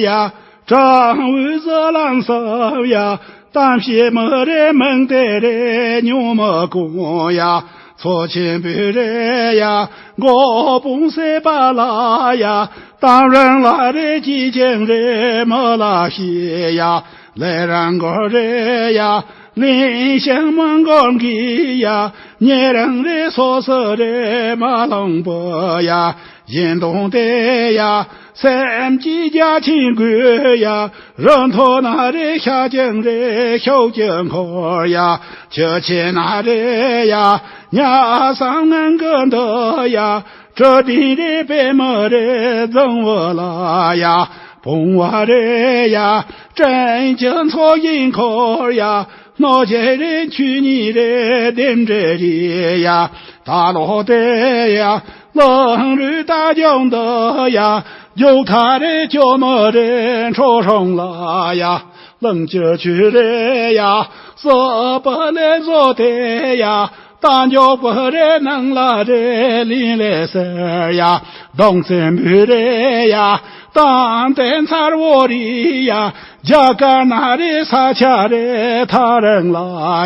ཡ། དྲང་བོའི་ཟི་ལིང་ཟེར་ཡ། གཏམ་བཤད་མི་རེད། མིང་དེ་རེད། སྨྱུག་མ་གོན་ཡ། མཚོ་ཆེན་པོའི་རེད་ཡ། མགོ་དཔུང་གསེར་པ་ལ་ཡ། གཏམ་རིང་ལ་རེད། སྐྱིད་ཅིང་རེད། མི་ལ་བཤད་ཡ། ལས་རང་མགོ་རེད་ཡ། གླིང་ཞིང་མི་མགོ་འགི་ཡ། ཉེ་རིང་རེད། སོ་སོ་རེད། མ་ལོང་པོ་ཡ། གཞན་དོན་དེ་ཡ། སེམས་ཀྱི་རྒྱ་ཆེན་དགོས་ཡ། རི་མཐོ་ན་རེད། ཤ་ཅང་རེད། ཤུགས་ཀྱིས་འཁོར་ཡ། ཆུ་ཆེ་ན་རེད་ཡ། ཉ་བསམ་ངན་གི་འདུག་ཡ། གྲུ་གདན་རེད། པད་མ་རེད། རྫིང་བུ་ལ་ཡ། བུང་བ་རེད་ཡ། སྤྲིན་གྱི་མཚོ་བཞིན་འཁོར་ཡ། སྣོད་ཆེན་རེད། ཆུ་གཉིས་རེད། ལྡེམ་འདྲེ་རེད་ཡ། ད་ལོ་དེ་ཡ། གླང་རུ་རྟ་རྒྱུག་འདུག་ཡ། རྒྱུག་ཐག་རེད། སྐྱོ་མོ་རེད། འཕྲོ་སྲུང་ལ་ཡ། གླིང་གི་ཆུ་རེད་ཡ། སྲིད་པའི་ལས་བཟོ་དེ་ཡ། རྟ་མགྱོགས་པོ་རེད། ནང་ལ་རེད། གླིང་ལས་ཟེར་ཡ། གདོང་བཙན་པོ་རེད་ཡ། གཏམ་དེ་མཚར་བོ་རེད་ཡ། རྒྱ་གར་ན་རེད། ས་ཆ་རེད། ཐག་རིང་ལ་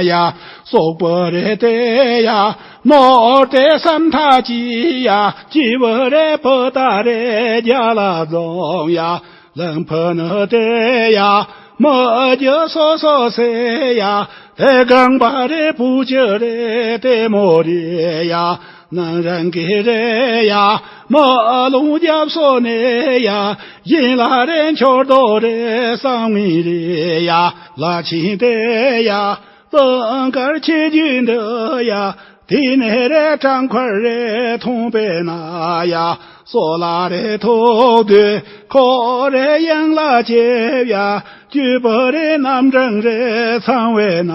ཡ། སོག་པོ་རེད་དེ་ཡ། ནོར་དེ་སེམས་ཐག་གཅིག་ཡ། སྐྱིད་པོ་རེད། བུ་དར་རེད། རྒྱ་ལ་འཛོམས་ཡ། གླིང་ཕུ་ནུ་དེ་ཡ། མི་རྒྱུ་སོ་སོ་ཟེར་ཡ། དེ་རྐང་པ་རེད། བུ་ཆུ་རེད། དེ་མོ་རེད་ཡ། ནང་རང་གི་རེད་ཡ། མི་ལུང་རྒྱབ་སོ་ནས་ཡ། ཡིན་ལ་རེད། འཁྱོར་རྡོ་རེད། བསམ་ངན་རེད་ཡ། ལ་ཆིན་དེ་ཡ། གླིང་དཀར་ཆེ་རྒྱུད་འདི་ཡ། དེ་ནས་རེད། བྲང་ཁོར་རེད། མཐོང་པས་ན་ཡ། སོ་ལ་རེད། ཐུག་དུས་ཁོ་རེ་གཡང་ལ་ཆེབ་ཡ། སྐྱིད་པོ་རེད། རྣམ་གྲངས་རེད། ཚང་བས་ན་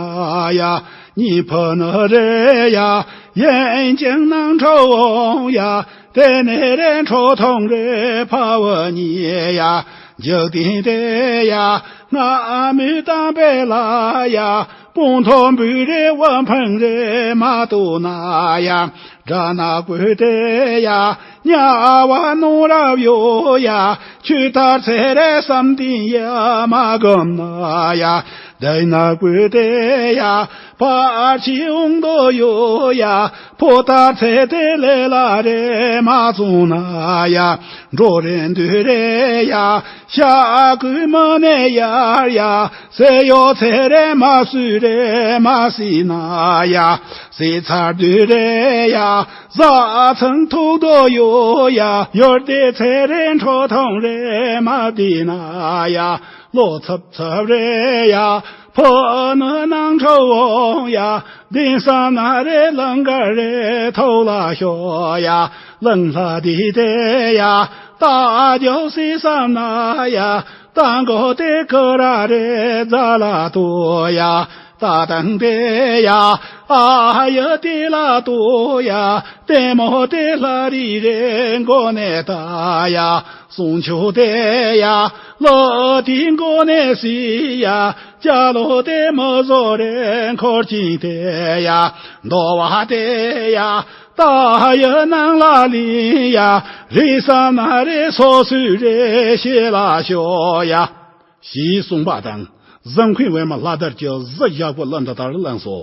ཡ། གཉིས་ཕུ་ནུ་རེད་ཡ། ཡིན་ཅིང་ནང་འཁྲུག་འོང་ཡ། དེ་ནས་རེད། འཕྲོ་མཐོང་རེད། ཕ་བུ་གཉིས་ཡ། འཇིག་རྟེན་དེ་ཡ། སྔ་མོའི་གཏམ་དཔེ་ལ་ཡ། སྤུངས་མཐོན་པོ་རེད། དབུ་འཕང་རེད། མ་ཐུག་ན་ཡ། དགྲ་ནག་པོ་དེ་ཡ། དམྱལ་བ་ནང་རབ་ཡོད་ཡ། ཆུ་དར་ཚེ་རེད། བསམ་གཏན་ཡ། མ་གོམས་ན་ཡ། སྡུག་ནག་པོ་དེ་ཡ། བར་ཆད་འོང་དོ་ཡོད་ཡ། ཕོ་དར་ཚེ་དེ་ལས་ལ་རེད། མ་བཙོང་ན་ཡ། འགྲོ་རེ་འདུག་རེ་ཡ། ཤ་ཁུ་མ་ནས་ཡར་ཡ། ཟས་ཡོད་ཚེ་རེད། མ་བསུས་རེད། མ་བསད་ན་ཡ། ཟས་ཚར་དུས་རེད་ཡ། བཟའ་ཚང་ཐུག་དོ་ཡོད་ཡ། ཡོད་དེ་ཚེ་རེད། འཕྲོ་མཐོང་རེད། མ་བསྡད་ན་ཡ། ལོ་ཚབ་ཚབ་རེད་ཡ། ཕོ་ནུ་ནང་འཁྲུག་འོང་ཡ། བདེན་བསམ་ན་རེད། གླིང་དཀར་རེད། ཐོག་ལ་ཤོག་ཡ། གླིང་ལྷ་དེ་དེ་ཡ། རྟ་རྒྱུག་སྲིད་བསམ་ན་ཡ། རྟ་མགོ་དེ་ཀུ་ར་རེད། རྫ་ལ་ལྟོས་ཡ། རྟ་ཐང་དེ་ཡ། ཨ་ཡ་དེ་ལ་ལྟོས་ཡ། ལྟད་མོ་དེ་ལྷ་རི་རེད། མགོ་ནས་ལྟ་ཡ། གསུང་ཆོས་དེ་ཡ། ལོ་དེའི་མགོ་ནས་སྲིད་ཡ། སྐྱ་ལོ་དེ་མི་བཟོ་རེད། འཁོར་གྱིན་དེ་ཡ། འདོ་བ་དེ་ཡ། རྟ་ཡི་ནང་ལ་ལུས་ཡ། རེད་བསམ་ན་རེད། སོ་སོའི་རེད། ཞེ་ལ་ཤོག་ཡ། ཞེས་གསུངས་པ་དང་། གཟིམ་དཔོན་པད་མ་ལྷ་དར་གྱི་གཟི་བཞག་པོ་གླུ་འདི་ལྟར་བླངས་སོ།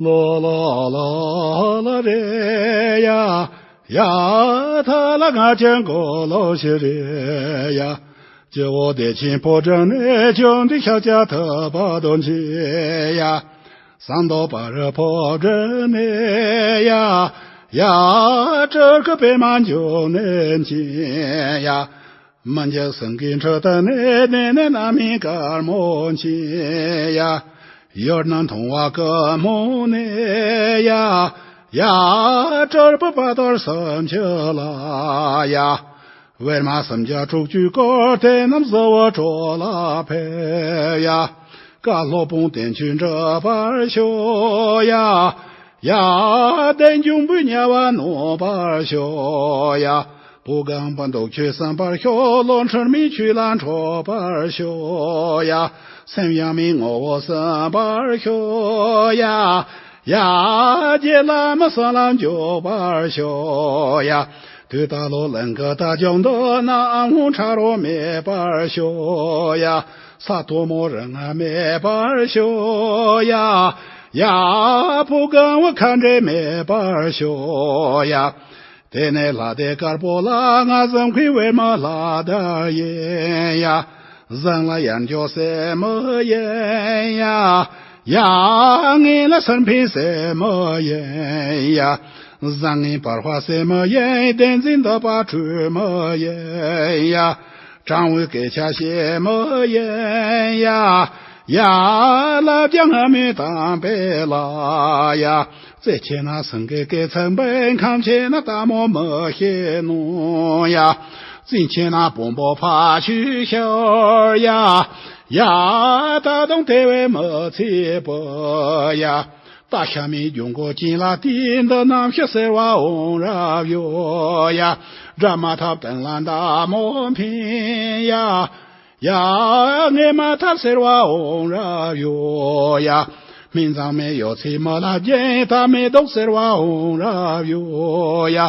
ལོ་ལོ་ལོ་ལོ་རེད་ཡ། ཡ་ཐ་ལ་ང་ཅན་གོ་ལོ་ཞེ་རེད་ཡ། སྐྱེ་བོ་བདེ་ཆེན་ཕོ་བྲང་ནས། བཅོམ་ལྡན་ཤཱཀྱ་ཐུབ་པ་རྡོ་རྗེ་ཡ། ཟངས་མདོག་དཔལ་རི་ཕོ་བྲང་ནས་ཡ། ཡ་སྤྲུལ་སྐུ་པད་མ་འབྱུང་གནས་མཁྱེན་ཡ། མི་འཇིགས་སེང་གེའི་ཁྲི་སྟེང་ནས། གནས་ནས་རྣམ་སྨིན་དཀར་མོ་མཁྱེན་ཡ། ཡུལ་རྣམས་མཐོང་བ་ཀུན་རྨོངས་ནས་ཡ། ཡ་སྤྲུལ་པའི་དཔལ་དར་སུམ་ཅུ་ལ་ཡ། པད་མ་སུམ་བརྒྱ་དྲུག་ཅུས་བསྐོར། དེ་རྣམས་གཟི་འོད་འཕྲོ་ལ་ཕེབས་ཡ། བཀའ་སློབ་དཔུང་བསྟན་ཆོས་འགྲུབ་པར་ཤོག་ཡ། ཡ་བདེ་འབྱུང་པོའི་དམྱལ་བ་ནོན་པར་ཤོག་ཡ། བུ་གང་པོ་འདུག་ཁྱོད་གསན་པར་ཤོག་བློ་འཁྲུལ་མིན་ཆོས་ལ་འཕྲོད་པར་ཤོག་ཡ། སེམས་ཡང་མིན་ངོ་བོ་གསན་པར་ཤོག་ཡ། ཡ། རྗེ་བླ་མའི་གསུང་ལ་འཇུག་པར་ཤོག་ཡ། དུས་ད་ལོ་གླིང་གི་རྟ་རྒྱུག་འདི་ན་སྔོན་ཁྲ་རོ་མེད་པར་ཤོག་ཡ། ས་དོ་མོ་རི་ང་མེད་པར་ཤོག་ཡ། ཡ། བུ་གང་བུ་ཁ་འདྲེ་མེད་པར་ཤོག་ཡ། དེ་ནས་ལྷ་སྡེ་དཀར་པོ་ལ་ང་གཟིམ་ཁུའི་བེར་མ་ལྷ་དར་ཡིན་ཡ། གཟིམ་ལ་ཡར་འཇོག་ཟེར་མི་ཡིན་ཡ། ཡ། ངན་ལ་སེར་འཕེན་ཟེར་མི་ཡིན་ཡ། གཟིམ་ངན་བར་བ་ཟེར་མི་ཡིན། བདེན་འཛིན་འདོད་པ་འཁྲུལ་མི་ཡིན་ཡ། དྲང་བའི་སྐད་ཆ་བཤད་མི་ཡིན་ཡ། ཡ། ལབ་ཀྱང་སྔ་མོའི་གཏམ་དཔེ་ལ་ཡ། རྩེ་ཆེ་ན་སེང་གེ་སྐེ་ཚང་པས། ཁམས་ཆེ་ན་རྟ་མོ་མི་ཤེས་ནོ་ཡ། བཙན་ཆེ་ན་བོན་པོ་ཕ་ཆོས་ཤོར་ཡ། ཡ། ད་དུང་དེ་བས་མི་ཚེ་པོ་ཡ། རྟ་ཤ་མའི་རྒྱུན་གོ་ཅན་ལ་དེ་འདི་རྣམ་ཤེས་ཟེར་བ་འོང་རབ་ཡོད་ཡ། དགྲ་མ་ཐབས་སྟེང་ལ་མདའ་མོ་འཕེན་ཡ། ཡ། ངན་མ་ཐབས་ཟེར་བ་འོང་རབ་ཡོད་ཡ། སྨན་མཚམས་མེད་ཡོད་ཚེ་མི་ལ་རྒྱན། ད་མེད་དུག་ཟེར་བ་འོང་རབ་ཡོད་ཡ།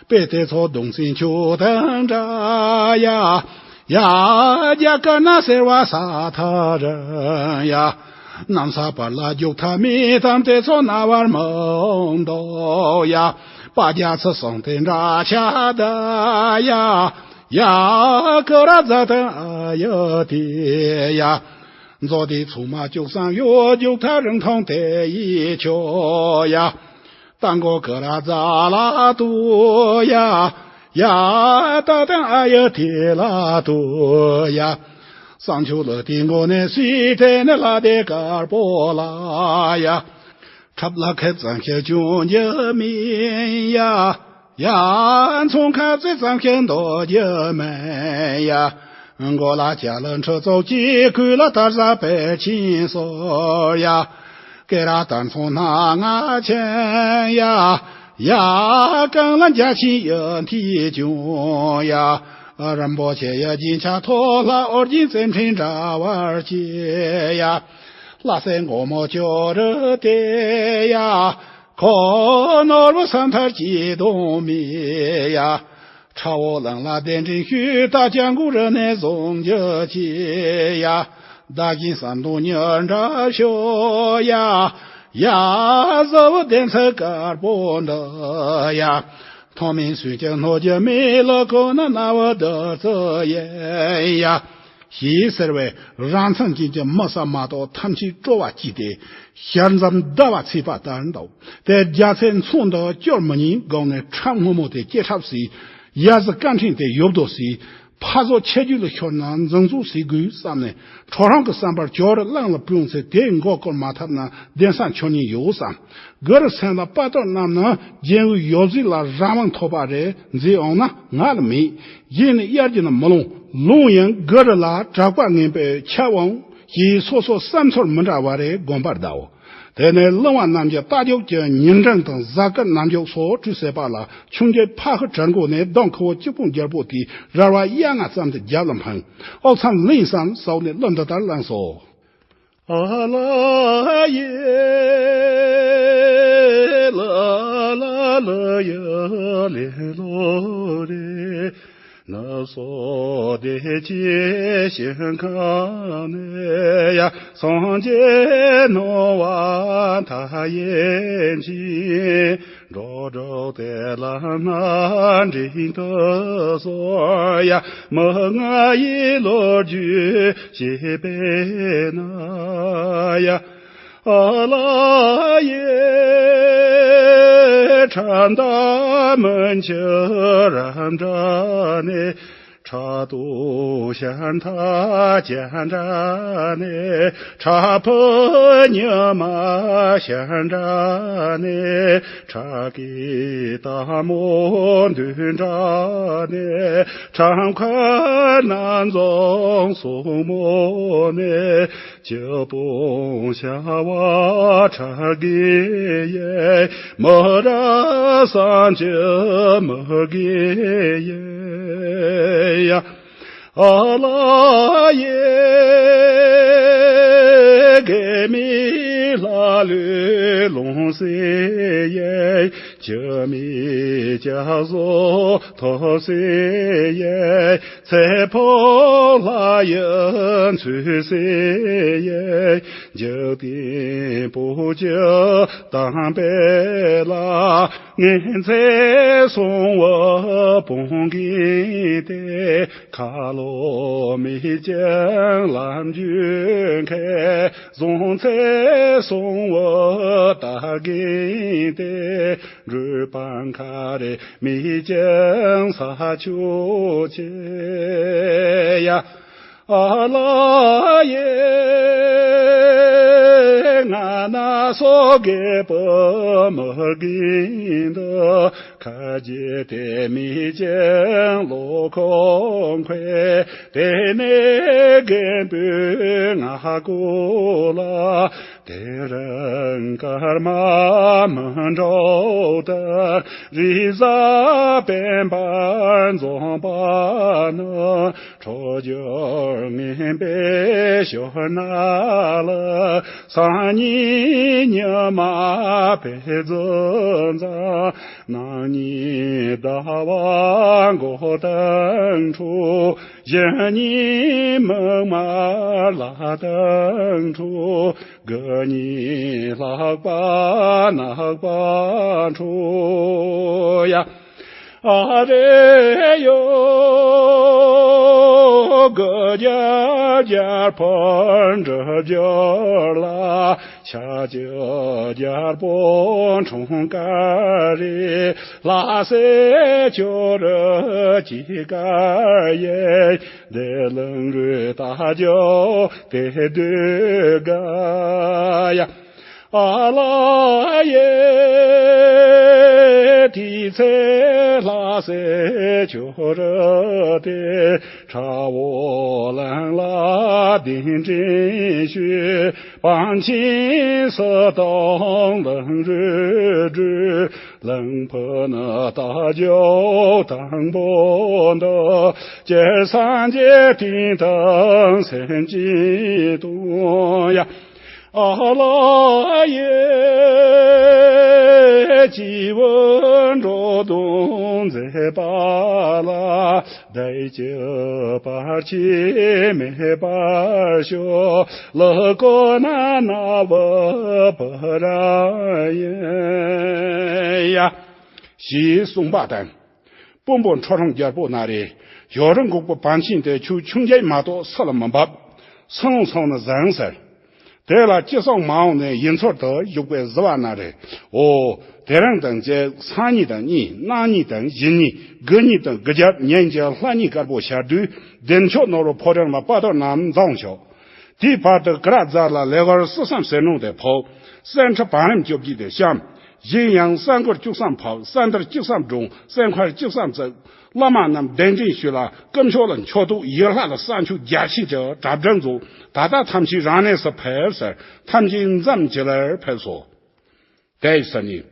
དཔེ་དེ་ཚོ་གདུང་སྲིན་ཆོས་དང་འདྲ་ཡ། ཡ། རྒྱ་དཀར་ནག་ཟེར་བ་ས་ཐག་རིང་ཡ། གནམ་ས་བར་ལ་རྒྱུག་ཐབས་མེད་དམ། དེ་ཚོ་རྣ་བར་མི་འོང་འདུག་ཡ། པ་རྒྱ་ཚུ་སོང་སྟེ་འདྲ་ཆགས་ད་ཡ། ཡ། ཀ་ར་ཛ་དང་ཨ་ཡ་དེ་ཡ། མཛོ་དེ་ཚུགས་མ་བཅུག་བསམ་ཡོད། རྒྱུག་ཐབས་རིང་ཐུང་དེ་ཡིས་ཆོག་ཡ། རྟ་མགོ་ཀ་ར་ཛ་ལ་ཏུ་ཡ། ཡ། ད་དང་ཨ་ཡ་དེ་ལ་ཏུ་ཡ། བསམ་ཆུ་ལ་དེ་མགོ་ནས་སུས་དེ་ནས་ལྷ་སྡེ་དཀར་པོ་ལ་ཡ། ཁྲབ་ལ་ཁེབས་ཙམ་ཞིག་བྱུང་རྒྱུ་མིན་ཡ། ཡ། མཚོན་ཁ་རྩེ་ཙམ་ཞིག་འདོགས་རྒྱུ་མིན་ཡ། མགོ་ལ་ཅ་ལ་འཁྲུ་ཙོག་གཅིག་ཁོས་ལ་དར་ཟ་བེར་ཆེན་སོར་ཡ། སྐེ་རགས་དར་མཚོན་སྣ་ལྔ་ཆེན་ཡ། ཡ། རྐང་ལག་འཇའ་ཆེན་གཡུ་འཐིབས་བྱུང་ཡ། རིན་པོ་ཆེ་ཡི་རྒྱན་ཆ་ཐོགས་ལྷ་ཨོ་རྒྱན་རྩེ་ཕྲན་འདྲ་བར་བྱེད་ཡ། ལྷ་སའི་མགོ་མོ་ཅོ་རི་དེ་ཡ། ཁོ་ནོར་བུ་ས་མཐར་སྐྱེས་དོན་མེད་ཡ། ཁྲ་བོ་གླིང་ལ་གདན་འདྲེན་ཞུས། ད་སྐྱབས་མགོན་རི་ནས་བཟུང་རྒྱུ་བྱེད་ཡ། བདག་གཞན་བསམ་དོན་མྱུར་འགྲུབ་ཤོག་ཡ། ཡ། གཟུ་བོ་གདན་ས་དཀར་པོ་འདི་ཡ། ཐོག་མའི་སུན་གྱི་སྣོད་ཀྱི་མེ་ལ་ཁོ་ན་ན་བ་བདག་ཚོ་ཡིན་ཡ། ཞེས་ཟེར་བས་རང་མཚན་ཅན་གྱི་མི་ས་མ་གཏོགས་ཐམས་ཅད་སྤྲོ་བ་སྐྱེས་ཏེ་ཞལ་འཛུམ་ཟླ་བ་ཚེས་པ་ལྟར་འདུག་དེ་རྒྱ་ཚའི་མཚོ་འདི་བསྐྱུར་མི་ཉན་དགོངས་ནས་ཁྲབ་སྔོན་མོ་དེ་སྐྱེ་ཁྲབ་བཟས། གཡས་གཟི་སྐར་ཕྲེང་དེ་ཡོབ་རྡོ་བཟས། ཕ་བཟོ་ཆེ་རྒྱུད་ལ་ཤོར་ན་འཛིན་བཟོ་བཟས་དགོས་བསམ་ནས་ཁྲོ་རང་གི་བསམ་པར་ཇོ་རི་གླིང་ལ་བུད་ཡོང་ཚེ་དེའི་མགོ་སྐོར་མ་ཐུབ་ན་གདན་ས་འཆོར་ཉེན་ཡོད་བསམ། གུ་རུ་སེམས་ལ་དཔའ་རྟགས་རྣམས་ནི་རྒྱན་དབུས་ཡོབ་བཟས་ལ་རང་དབང་ཐོབ་པ་རེད་མཛད་འོང་ན་ང་ལ་མེད། གཞན་ནི་དབྱར་གྱི་ནི་མི་ལོང་། ལོང་ཡང་གུ་རུ་ལ་གྲགས་པ་ངན་པས་ཁྱབ་འོང་། ཞེས་སོ་སོ་བསམ་ཚུལ་མི་འདྲ་བ་རེ་དགོངས་པར་གདའོ། དེ་ནས་གླིང་བ་རྣམས་ཀྱི་རྟ་རྒྱུག་གི་ཉིན་འགྲན་དང་གཟའ་སྐར་གནམ་རྒྱུག་སོགས་སྤྲོས་ཟད་པ་ལ་ཆུང་རྒྱལ་ཕ་ཤུལ་གྲལ་མགོ་ནས་གདོང་ཁུ་བོ་གཅིག་པུ་རྒྱལ་པོ་དེས་རལ་བ་གཡས་ལྔ་ཙམ་དུ་རྒྱབ་ལ་འཕངས། ཨོ་མཚམས་ལེན་སམ་ཟེར་ནས་གླུ་འདི་ལྟར་བླངས་སོ། ཨ་ལ་ཡེ་ལ་ལ་ལ་ཡ་ལེ་ལོ་རེ། ནུབ་སོ་བདེ་སྐྱིད་ཞིང་ཁམས་ནས་ཡ། སངས་རྒྱས་སྣང་བ་མཐའ་ཡས་འཆིང་། འགྲོ་དྲུག་དེ་ལ་སྣ་འདྲེན་དུ་གསོལ་ཡ། མི་ལྔ་ཡི་ལོ་རྒྱུས་བཤད་པས་ན་ཡ། ཨ་ལ་ཡེ། ཁྲ་མདའ་མུན་ཆུ་རབ་འདྲ་ནས། ཁྲག་འཐུང་ཤ་འཐག་རྒྱ་འདྲ་ནས། ཁྲག་ཕུ་ཉི་མ་ཤ་འདྲ་ནས། ཁྲག་གི་སྟག་མོ་མདུན་འདྲ་ནས། ཁྲག་མཁར་ན་འཛོམས་སྲུ་མོ་ནས། སྤྱི་སྤུངས་བྱ་བ་ཁྲག་གི་ཡས། མི་རབས་སངས་རྒྱས་མི་དགེ་ཡས། ཨ་ལ་ཡེ། དགེ་མི་ལྷ་ལུས་ལོངས་སེ་ཡས། ཅི་མི་ཅག་བཟོ་ཐོབ་སེ་ཡས། ཚེ་འཕོ་ལྷ་ཡི་ཚུལ་སེ་ཡས། འཇིག་རྟེན་བུ་བཅུ་དང་སྤེལ་ལ། ངན་ཚེ་སོང་བ་བུང་གིན་ཏེ། ཁ་ལོ་མི་ཅན་ལམ་རྒྱུད་མཁས། བཟང་ཚེ་སོང་བ་དག་གིན་ཏེ། འགྲུལ་པ་མཁའ་རི་མི་ཅན་ས་ཆུ་ཆེ་ཡ། ཨ་ལ་ཡེ། ང་ན་སོ་རྒས་པོ་མི་རྒན་དུ། ཁ་རྗེ་དེ་མི་ཅན་ལོ་ཁོ་མཁས། དེ་ནས་རྒན་པོའི་ང་ཀུ་ལ། དེ་རིང་སྐར་མ་མི་འདྲ་དང་། རི་གཟར་སྤེན་པ་འཛོམས་པ་ན། འཕྲོད་སྦྱོར་ངན་པའི་ཞོར་ན་ལ། སང་ཉིན་ཉི་མ་བུ་རྫི་འཛིན། གནངས་ཉིན་ཟླ་བ་མགོ་དང་འཁྲུག་གཞན་ཉིན་མིག་དམར་ལྷ་དང་འཁྲུག་དགུ་ཉིན་ལྷགས་པ་ནག་པ་འཁྲུག་ཡ། ཨ་རེ་ཡོ། དགུ་བརྒྱ་བརྒྱ་འཕུར་འགྲུལ་སྦྱོར་ལ། ཤ་བཅུ་རྒྱལ་པོ་འཁྲུངས་སྐར་རེད། ལྷ་སྲས་ཁྱོད་རུ་གཅིག་དཀར་ཡེ། འདི་གླིང་རུ་རྟ་རྒྱུག་དེ་སྡུག་དགའ་ཡ། ཨ་ལ་ཡེ། དེའི་ཚེ་ལྷ་སྲས་ཁྱོད་རུ་དེ། ཁྲ་བོ་གླིང་ལ་གདན་འདྲེན་ཞུས། བང་ཆེན་སུ་དང་གླིང་རུ་བསྒྲུབས། གླིང་བུ་ནི་རྟ་རྒྱུག་དང་པོ་འདི། སྤྱིར་སངས་རྒྱས་བསྟན་དང་སེམས་ཅན་དོན་ཡ། ཨ་ལ་ཡེ། སྐྱེས་བུ་འགྲོ་དོན་མཛད་པ་ལ། བདེ་སྐྱིད་བར་ཆད་མེད་པར་ཤོག་ལུ་གོ་ན་ན་བུ་བུ་ར་ཡིན་ཡ། ཞེས་གསུངས་པ་དང་། དཔོན་པོ་ཁྲོ་ཧྲང་རྒྱལ་པོ་ན་རེ། ཡོ་རི་འགོག་པའི་བང་ཆེན་དེ་ཁྱོད་ཆུང་རྒྱལ་མ་གཏོགས་སུ་ལ་མི་འབབ། སུ་ལོང་སོང་ན་བཟང་ཟེར། དེ་ལ་ཅི་སོང་མ་འོང་ནས་ཡིན་ཚོད་དུ་བཞུགས་པའི་བཟི་བ་ན་རེ། འོ། དེ་རིང་དང་བཅས་སང་ཉིན་དང་གཉིས། གནངས་ཉིན་དང་གཞེས་ཉིན། དགུ་ཉིན་དང་དགུ་བརྒྱ་ཉིན་གྱི་ལྷ་ཉིན་དཀར་པོ་ཞག་དུས་བདེ་མཆོག་ནོར་བུ་ཕོ་བྲང་ལ་དཔའ་ཐོར་རྣམས་འཛོམས་ཤོག་དེའི་བར་དུ་ཀ་ར་རྫ་ལ་ལེ་གོར་སྲིད་གསུམ་ཟིལ་གནོན་དེ་ཕོག་སེང་ཁྲི་བང་རིམ་བཅོ་བརྒྱད་དེ་བཤམས། གཞན་ཡང་གསང་སྐོར་བཅུ་གསུམ་ཕབ། གསང་དར་བཅུ་གསུམ་བསྒྲེངས། གསང་མཁར་བཅུ་གསུམ་བརྩིགས། བླ་མ་རྣམས་གདན་འདྲེན་ཞུས་ལ། སྐུ་མཆོག་ལ་མཆོད་བསྟོད། ཡུལ་ལྷ་ལ་གསང་མཆོད་རྒྱ་ཆེན་གྱི་གྲ་སྒྲིག་མཛོད། ད་ལྟ་ཐམས་ཅད་རང་གནས་སུ་ཕེབས་ཟེར། ཐམས་ཅད་མཚམས་ཅི་ལར་ཕེབས་སོ། དེ་ཡི་ས་ནས།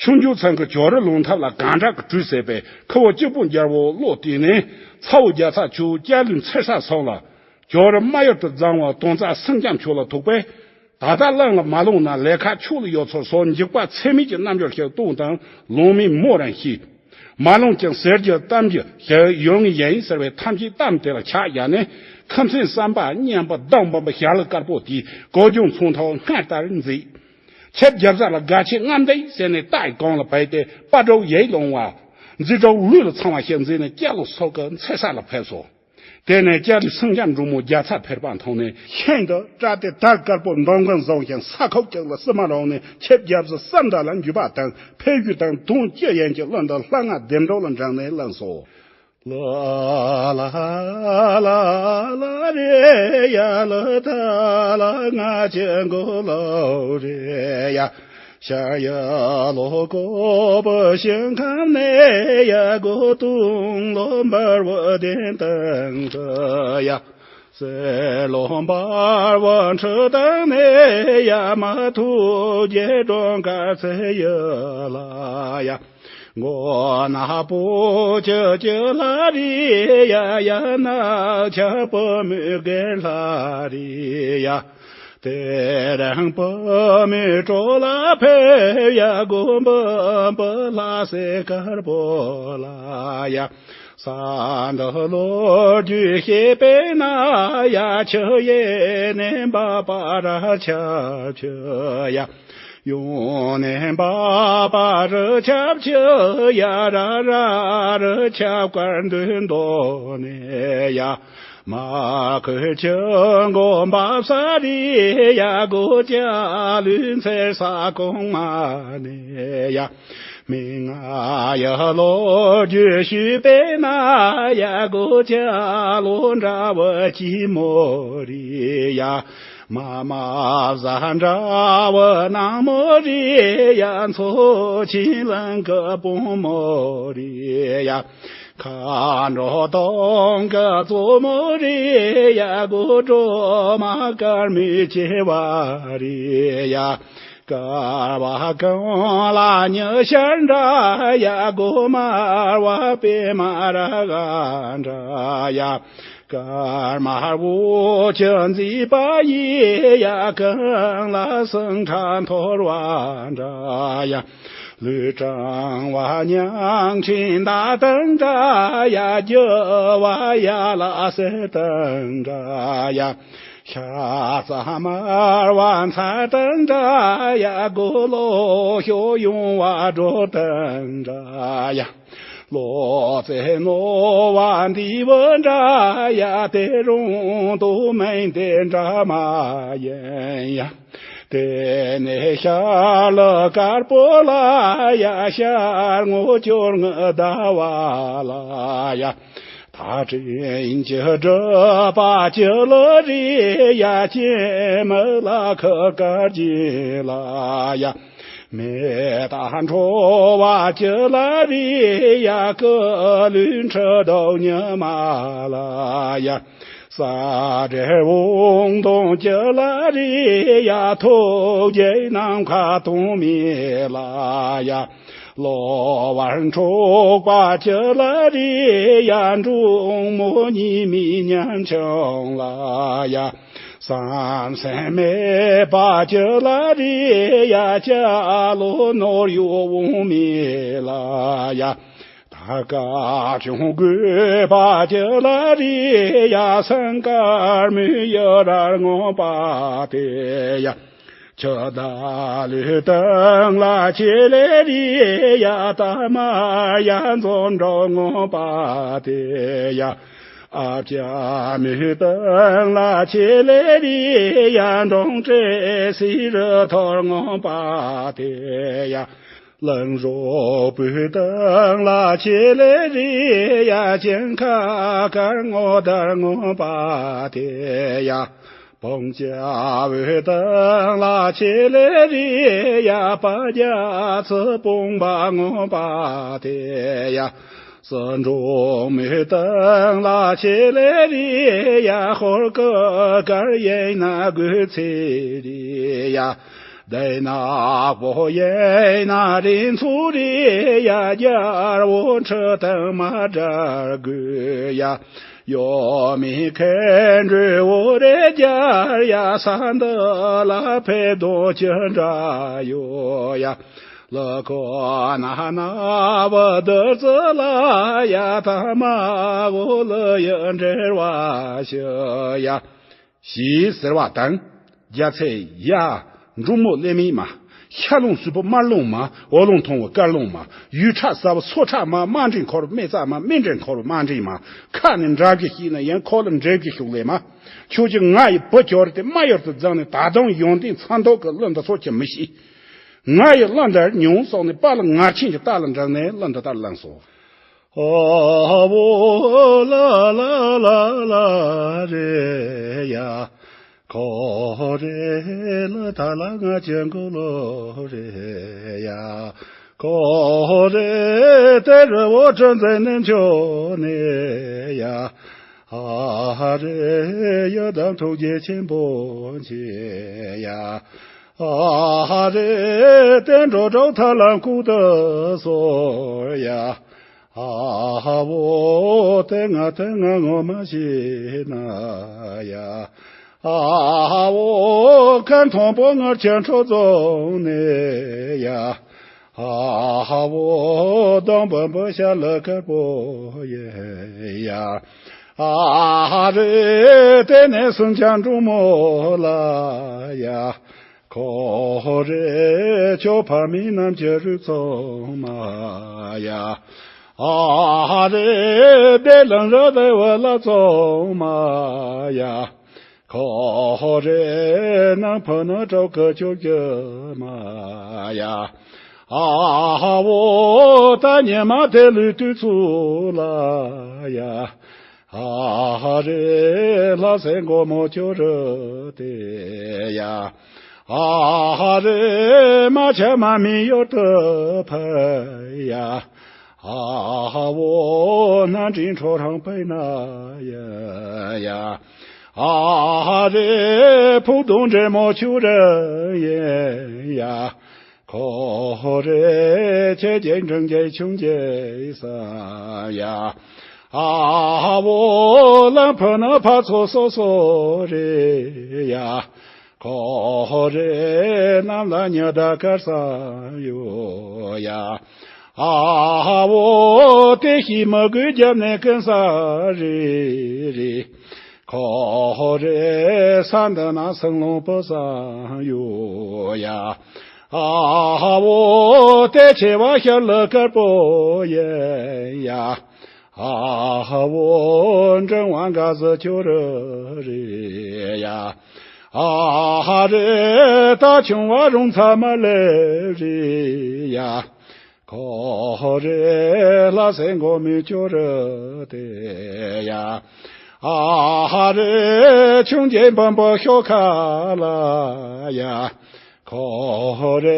ཆུང་རྒྱུ་ཚང་གི་ཇོ་རི་ལུང་ཐབ་ལ་གང་དྲག་གི་གྲོས་བྱས་པས། ཁུ་བོ་གཅིག་པུ་རྒྱལ་པོ་བློ་བཏེགས་ནས། ཚ་བོ་རྒྱ་ཚ་ཁྱོད་སྐྱ་ལུས་འཚེར་ས་སོང་ལ། ཇོ་རི་རྨ་ཡུལ་དུ་བརྫངས་བ་དོན་རྩ་སེང་ལྕམ་ཁྱོད་ལ་ཐུག་པས། ད་ལྟ་གླིང་ལ་མ་ལོངས་ན་ལས་ཁ་ཕྱོགས་ལ་ཡོད་ཚོར་སོགས་འཇིགས་པ་ཚད་མེད་ཀྱི་རྣམ་འགྱུར་ཞིག་གཏོང་དང་ལོང་མེད་མོ་རང་ཤེས། མ་ལོངས་ཀྱང་ཟེར་རྒྱུ་གཏམ་རྒྱུ་ཞིག་ཡོང་ངེས་ཡིན་ཟེར་བས། ཐམས་ཅད་གཏམ་དེ་ལ་ཆགས་བཞག་ནས། ཁམས་སེང་བསམ་པ་སྙན་པ་གདངས་འབུམ་པ་ཞྭ་ལུ་དཀར་པོ་དེས་གོ་རྒྱུ་མཚོན་ཐོག་སྔར་ལྟར་མཛད། ཆེ་རྒྱལ་ས་ལ་དགའ་ཆེ་རྔམ་ལྡན་ཟེར་ནས་རྟ་ཡི་གོང་ལ་བུད་དེ་དཔའ་གྲོགས་ཡིད་ལོང་བ། མཛེས་གྲོགས་ལུས་ལ་ཚང་བ་ཞིག་མཛད་ནས་སྐྱ་ལོ་སོག་གི་འཚེ་ས་ལ་ཕེབས་སོ། དེ་ནས་སྐྱ་ལོའི་སེང་ལྕམ་འབྲུག་མོ་རྒྱ་ཚ་ཕེབས་པ་མཐོང་ནས། ཤིན་ཏུ་སྐྲག་སྟེ་དར་དཀར་པོ་མདུང་གང་བཟུང་ཞིང་ས་ཁོག་ཅིག་ལ་བསིལ་མ་རོག་ནས་ཆེ་རྒྱལ་ས་བསམ་དག་ལ་འཇུས་པ་དང་། ཕེབས་རྒྱུ་དང་དོན་ཅི་ཡིན་གྱི་བློ་འདི་ལྷ་ང་བདེ་འགྲོ་ལ་འབྲངས་ནས་བླངས་སོ། ལ་ལ་ལ་ལ་རེ་ཡ་ལ་ད་ལ་ང་ཅི་མགོ་ལོག་རེ་ཡ། ཤར་ཡ་ལོ་ཀོ་པ་ཞིང་ཁམས་ནས་ཡ་སྒོ་དུང་ལོ་འབར་བ་ལྡན་དང་ག་ཡ། སེར་ལོ་འབར་བ་འཕྲུལ་དང་ནས་ཡ། མ་ཐུག་རྒྱལ་གྲོང་དཀར་ཚེ་ཡི་ལ་ཡ། མགོ་ནག་པོ་ཁྱི་ཁྱི་ལྷ་རེད་ཡ། ཡ་ནག་ཆ་བུ་མོའི་སྒེར་ལྷ་རེད་ཡ། དེ་རིང་བུ་མོའི་གྲོ་ལ་ཕེབས་ཡ། མགོན་པོ་བུ་ལྷ་སྲས་དཀར་པོ་ལ་ཡ། ས་འདི་ལོ་རྒྱུས་བཤད་པས་ན་ཡ། ཆུ་ཡི་ནས་འབབ་པ་ར་ཆབ་ཆུ་ཡ། གཡོན་ནས་འབབ་པ་རི་ཆབ་ཆུ་ཡ། ར་ར་རི་ཆབ་དཀར་མདུན་མདོ་ནས་ཡ། མ་ཁུ་ཆུ་མགོ་འབབ་ས་རེད་ཡ། སྒོ་ལྕགས་ལུས་འཚེར་ས་གོང་མ་ནས་ཡ། མི་ང་ཡ་ལོ་རྒྱུས་ཞུས་པས་ན་ཡ། སྒོ་ལྕགས་ལོ་འདྲ་བ་སྐྱིད་མོ་རེད་ཡ། མ་མ་བཟའ་འདྲ་བ་ནག་མོ་རེད་ཡ། མཚོ་ཆེན་གླིང་གི་དཔོན་མོ་རེད་ཡ། མཁའ་འགྲོ་སྟོང་གི་གཙོ་མོ་རེད་ཡ། སྒོ་འགྲོ་མ་དཀར་མོའི་སྐྱེ་བ་རེད་ཡ། དཀར་བ་གངས་ལ་ཉི་ཤར་འདྲ་ཡ། སྒོ་དམར་བ་པད་མ་ར་ག་འདྲ་ཡ། དཀར་དམར་འོ་ཆུ་འཛིན་པ་ཡིན་ཡ། གངས་ལ་ཟངས་ཁྲག་འཐོར་བ་འདྲ་ཡ། ལུས་དྲང་བ་ཉང་ཆེན་མདའ་དང་འདྲ་ཡ། རྒྱུ་བ་ཡ་ལ་གསེར་དང་འདྲ་ཡ། ཤ་ཚ་དམར་བ་མཚལ་དང་འདྲ་ཡ། སྒོ་ལོག་ཤོག་གཡུང་བ་སྒྲོ་དང་འདྲ་ཡ། ལོ་ཙཱ་རྣོ་བ་འདི་བུ་འདྲ་ཡ། དེ་རུང་དུ་མིན་དེ་འདྲ་མ་ཡིན་ཡ། དེ་ནས་ཤར་ལ་དཀར་པོ་ལ་ཡ། ཤར་ངོ་སྐྱོར་ངི་ཟླ་བ་ལ་ཡ། ད་དྲིན་གྱི་སྒྲུབ་པ་ཅི་ལ་རེད་ཡ། སྐྱེ་མི་ལ་ཁུ་དཀར་གྱི་ལ་ཡ། མེ་ད་འཕྲོ་བ་ཅི་ལ་རེད་ཡ། ཀུ་ལུས་འཁྲི་དོག་ཉི་མ་ལ་ཡ། ས་འདྲེ་བོང་དོང་ཅི་ལ་རེད་ཡ། ཐོག་རྒྱལ་ནམ་མཁའ་དོང་མི་ལ་ཡ། གློ་བར་འཁྲུགས་པ་ཅི་ལ་རེད་ཡ། འབྲུག་མོ་ཉི་མའི་ཉམ་ཆུང་ལ་ཡ། བསམ་སེམས་མེད་པ་ཅི་ལ་རེད་ཡ། ཅ་ལོ་ནོར་གཡོག་འོང་མི་ལ་ཡ། ད་ཀ་ཆུང་དགོས་པ་ཅི་ལ་རེད་ཡ། སེང་དཀར་མོའི་ཡུ་རལ་ངོམ་པ་དེ་ཡ། ཆུ་ཟླ་ལུས་སྟེང་ལ་ཆེ་ལེ་རེད་ཡ། ད་མ་ཡ་འཛོམས་འགྲོ་ངོམ་པ་དེ་ཡ། ཨ་ཅག་མོའི་སྟེང་ལ་ཆེ་ལེ་རེད་ཡ། འབྲོང་བྲེ་སི་རུ་ཐོར་ངོམ་པ་དེ་ཡ། གླིང་རོག་པོའི་སྟེང་ལ་ཆེ་ལེ་རེད་ཡ། ཅིང་ཁ་དཀར་ངོ་དར་ངོམ་པ་དེ་ཡ། བོང་ཅ་བོའི་སྟེང་ལ་ཆེ་ལེ་རེད་ཡ། པ་རྒྱ་ཚུ་བོང་བ་ངོམ་པ་དེ་ཡ། སུ་འབྲོང་མོའི་སྟེང་ལ་ཆེ་ལེ་རེད་ཡ། ཧོར་ཀུ་དཀར་ཡིན་ན་དགོས་ཚེ་རེད་ཡ། བདེ་ནག་པོ་ཡིན་ན་རིན་ཚུགས་རེད་ཡ། རྒྱལ་པོ་ཁྲི་དང་མ་འབྲལ་དགོས་ཡ། ཡོད་མེད་མཁན་འགྲོའི་འོ་རེ་རྒྱལ་ཡ། ས་འདི་ལ་ཕེབས་དོན་ཅི་འདྲ་ཡོད་ཡ། ལ་ཁོ་ན་ན་བ་དུར་ཙི་ལ་ཡ། ད་མ་འོ་ལ་ཡ་འབྲེལ་བ་ཞུ་ཡ། ཞེས་ཟེར་བ་དང་། རྒྱལ་ཚབ་ཡ། འབྲུག་མོ་ཀླད་མེད་མ། ཤ་ལོང་སུས་པོ་དམར་ལོང་མ། འོ་ལོང་ཐུང་བ་དཀར་ལོང་མ། ཡུས་ཁྲག་ཟ་བ་སོ་ཁྲག་མ། དམར་འདྲེ་འཁོར་བ་སྨེ་བཙག་མ། སྨེ་འདྲེ་འཁོར་བ་དམར་འདྲེ་མ། ཁ་ནས་འདྲ་གི་ཤེས་ན་ཡང་ཁོག་ལ་འདྲེ་གི་ཤུགས་ལས་མ། ཁྱོད་ཀྱིས་ང་ཡི་བུ་གྱོར་ཏེ་རྨ་ཡུལ་དུ་བརྫངས་ནས། ད་དུང་ཡོན་ཏན་ཚ་མདོག་གི་གླུ་འདི་ཚོ་ཁྱོད་མི་ཤེས། ང་ཡི་གླུ་འདིར་ཉུང་སོང་ནས། དཔའ་ལ་ངར་ཆེན་གྱི་རྟ་ལ་འགྲིལ་ནས་གླུ་འདི་ལྟར་བླངས་སོ། ཨ་བོ་ལ་ལ་ལ་ལ་རེ་ཡ། ཁོ་རེ་ལ་ད་ལ་ང་ཅི་མགོ་ལོ་རེ་ཡ། ཁོ་རེ་དེ་རི་བོ་གྲུ་འཛིན་ནས་འཕྱོ་ནས་ཡ། ཨ་རེ་ཡི་དམ་ཐུགས་རྗེ་ཆེན་པོ་མཆིས་ཡ། ཨ་རེ་དེ་འགྲོ་དྲུག་ཐར་ལམ་ཁུག་ཏུ་སོང་ཡ། ཨ་བོ་དེ་ང་དེ་ང་ངོ་མ་ཤེས་ན་ཡ། ཨ་བོ་ཁ་མཐོན་པོ་ངར་ཆེན་ཁྲོ་རྫོང་ནས་ཡ། ཨ་བོ་སྡོང་བུ་འབུ་ཤ་ལ་དཀར་པོ་ཡིན་ཡ། ཨ་རེ་དེ་ནས་སུམ་ཆ་འབྲུག་མོ་ལ་ཡ། ཁོ་རེ་ཁྱོད་ཕ་མའི་རྣམ་ཅི་རུས་ཚང་མ་ཡ། ཨ་རེ་དེ་ལང་ར་དེ་བ་ལ་ཚང་མ་ཡ། ཁོ་རེ་ནང་ཕུ་ནུ་གྲོགས་ཀྱི་ཁྱོད་ཀྱི་མ་ཡ། ཨ་བོ་ད་ཉི་མ་དེ་ལུས་དུས་ཚོད་ལ་ཡ། ཨ་རེ་ལྷ་སའི་མགོ་མོ་ཁྱོད་རུ་དེ་ཡ། ཨ་རེ་མ་ཆ་མ་མི་ཡོད་དུ་ཕ་ཡ། ཨ་བོ་སྣ་འདྲེན་ཁྲོ་རང་པའི་ན་ཡ་ཡ། ཨ་རེ་ཕུག་གདོང་འདྲེ་མོ་ཆུ་ར་ཡ་ཡ། ཁོ་རེ་ཆེ་རྒྱལ་འབྲིང་རྒྱལ་ཆུང་རྒྱལ་ས་ཡ། ཨ་བོ་ལམ་ཕུ་ན་ཕ་ཚོ་སོ་སོ་རེ་ཡ། ཁོ་རེ་གནམ་ལ་ཉི་ཟླ་དཀར་ས་ཡོད་ཡ། ཨ་བོ་དེ་ཤི་མི་དགོས་རྒྱབ་ནས་ཀུན་ས་རེ་རེ། ཁོ་རེ་ས་འདི་ན་སང་ལོང་པོ་ས་ཡོད་ཡ། ཨ་བོ་དེ་ཆེ་བ་ཤར་ལ་དཀར་པོ་ཡིན་ཡ། ཨ་བོ་འབྲིང་བ་འགའ་ཟི་ཁྱོད་རུ་རེད་ཡ། ཨ་རེ་ད་ཆུང་བ་རུང་ཚ་མ་ལེ་རེད་ཡ། ཁོ་རེ་ལྷ་སའི་མགོ་མི་ཁྱོད་རུ་དེ་ཡ། ཨ་རེ་ཆུང་རྒྱལ་འབུམ་པོ་ཤོག་ཁ་ལ་ཡ། ཁོ་རེ་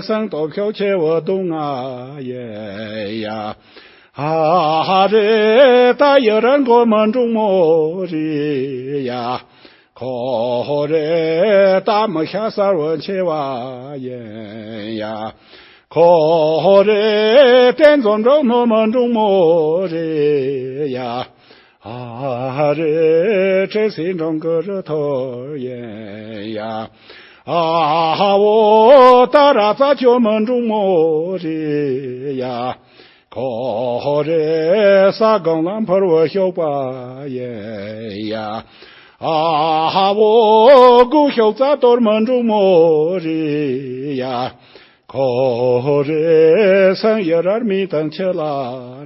སང་སྟོབས་ཤོག་ཆེ་བོ་སྡུག་ང་ཡེ་ཡ། ཨ་རེ་ད་ཡི་རང་མགོ་མ་འབྲུག་མོ་རེད་ཡ། ཁོ་རེ་ད་མི་ཤ་གསར་བོ་ཆེ་བ་ཡེ་ཡ། ཁོ་རེ་དེ་འཛོམས་འགྲོ་ནོ་མ་འབྲུག་མོ་རེད་ཡ། ཨ་རེ་ཁྲེ་སི་འབྲོང་གི་རི་ཐོ་ཡེ་ཡ། ཨ་བོ་ད་ར་ཙ་ཁྱོད་མ་འབྲུག་མོ་རེད་ཡ། ཁོ་རེ་ས་སྒང་ལ་འཕུར་བ་ཤོག་པ་ཡེ་ཡ། ཨ་བོ་དགུ་ཤོག་རྩ་གཏོར་མ་འབྲུག་མོ་རེད་ཡ། ཁོ་རེ་སང་ཡི་རར་མི་དང་ཆེ་ལ་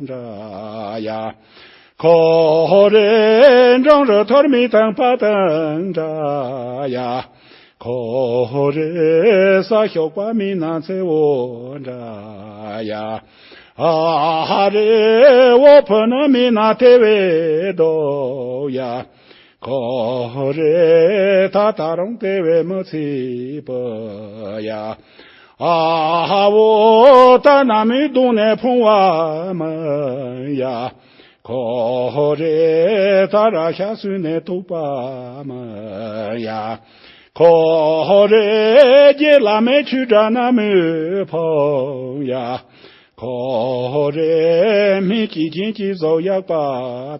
འདྲ་ཡ། ཁོ་རེ་འབྲང་རུ་ཐོར་མི་དང་པ་དང་འདྲ་ཡ། ཁོ་རེ་ས་ཤོག་པ་མི་ན་ཚེ་བོ་འདྲ་ཡ། ཨ་རེ་བོ་ཕུ་ན་མི་ན་དེ་བེ་དོ་ཡ། ཁོ་རེ་ད་ད་རུང་དེ་བས་མི་ཚེ་པོ་ཡ། ཨ་བོ་ད་ན་མི་གདོང་ནས་ཕུང་བ་མི་ཡ། ཁོ་རེ་ད་ར་ཤ་སུན་ནས་ཐུག་པ་མི་ཡ། ཁོ་རེ་རྒྱལ་ལ་མེད་ཆུ་དྲ་ན་མི་ཕུང་ཡ། ཁོ་རེ་མི་སྐྱིད་ཅན་གྱི་བཟོ་ཡག་པ་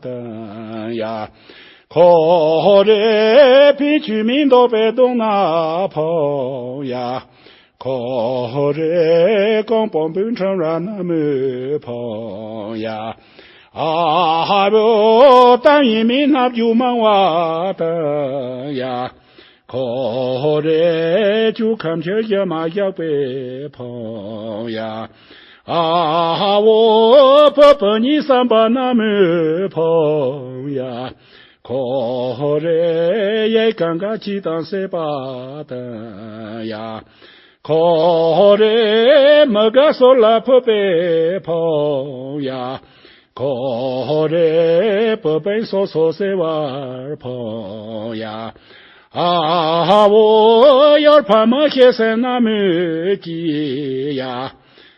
དང་ཡ། ཁོ་རེ་ཕི་ཆུ་མི་འདོག་པའི་གདོང་ན་ཕོ་ཡ། ཁོ་རེ་གོང་པོ་འབུ་ཁྲམ་ར་ན་མི་ཕོ་ཡ། ཨ་ཧ་རོ་ཏང་ཡིན་མི་ནབ་རྒྱུ་མང་བ་དང་ཡ། ཁོ་རེ་ཆུ་ཁམས་ཆེ་ཞི་མ་བཞག་པའི་ཕོ་ཡ། ཨ་ཧ་བོ་ཕོ་ཕོ་ཉི་བསམ་པ་ན་མི་ཕོ་ཡ། ཁོ་རེ་ཡའི་གང་ག་ཅི་དང་སེ་པ་དང་ཡ། ཁོ་རེ་མི་དགའ་སོ་ལ་ཕོ་པའི་ཕོ་ཡ། ཁོ་རེ་བུ་སྤུན་སོ་སོ་བསྲེ་བར་ཕོངས་ཡ། ཨ་བོ་ཡོར་ཕ་མ་ཤེས་སེམས་ན་མོས་ཀྱི་ཡ།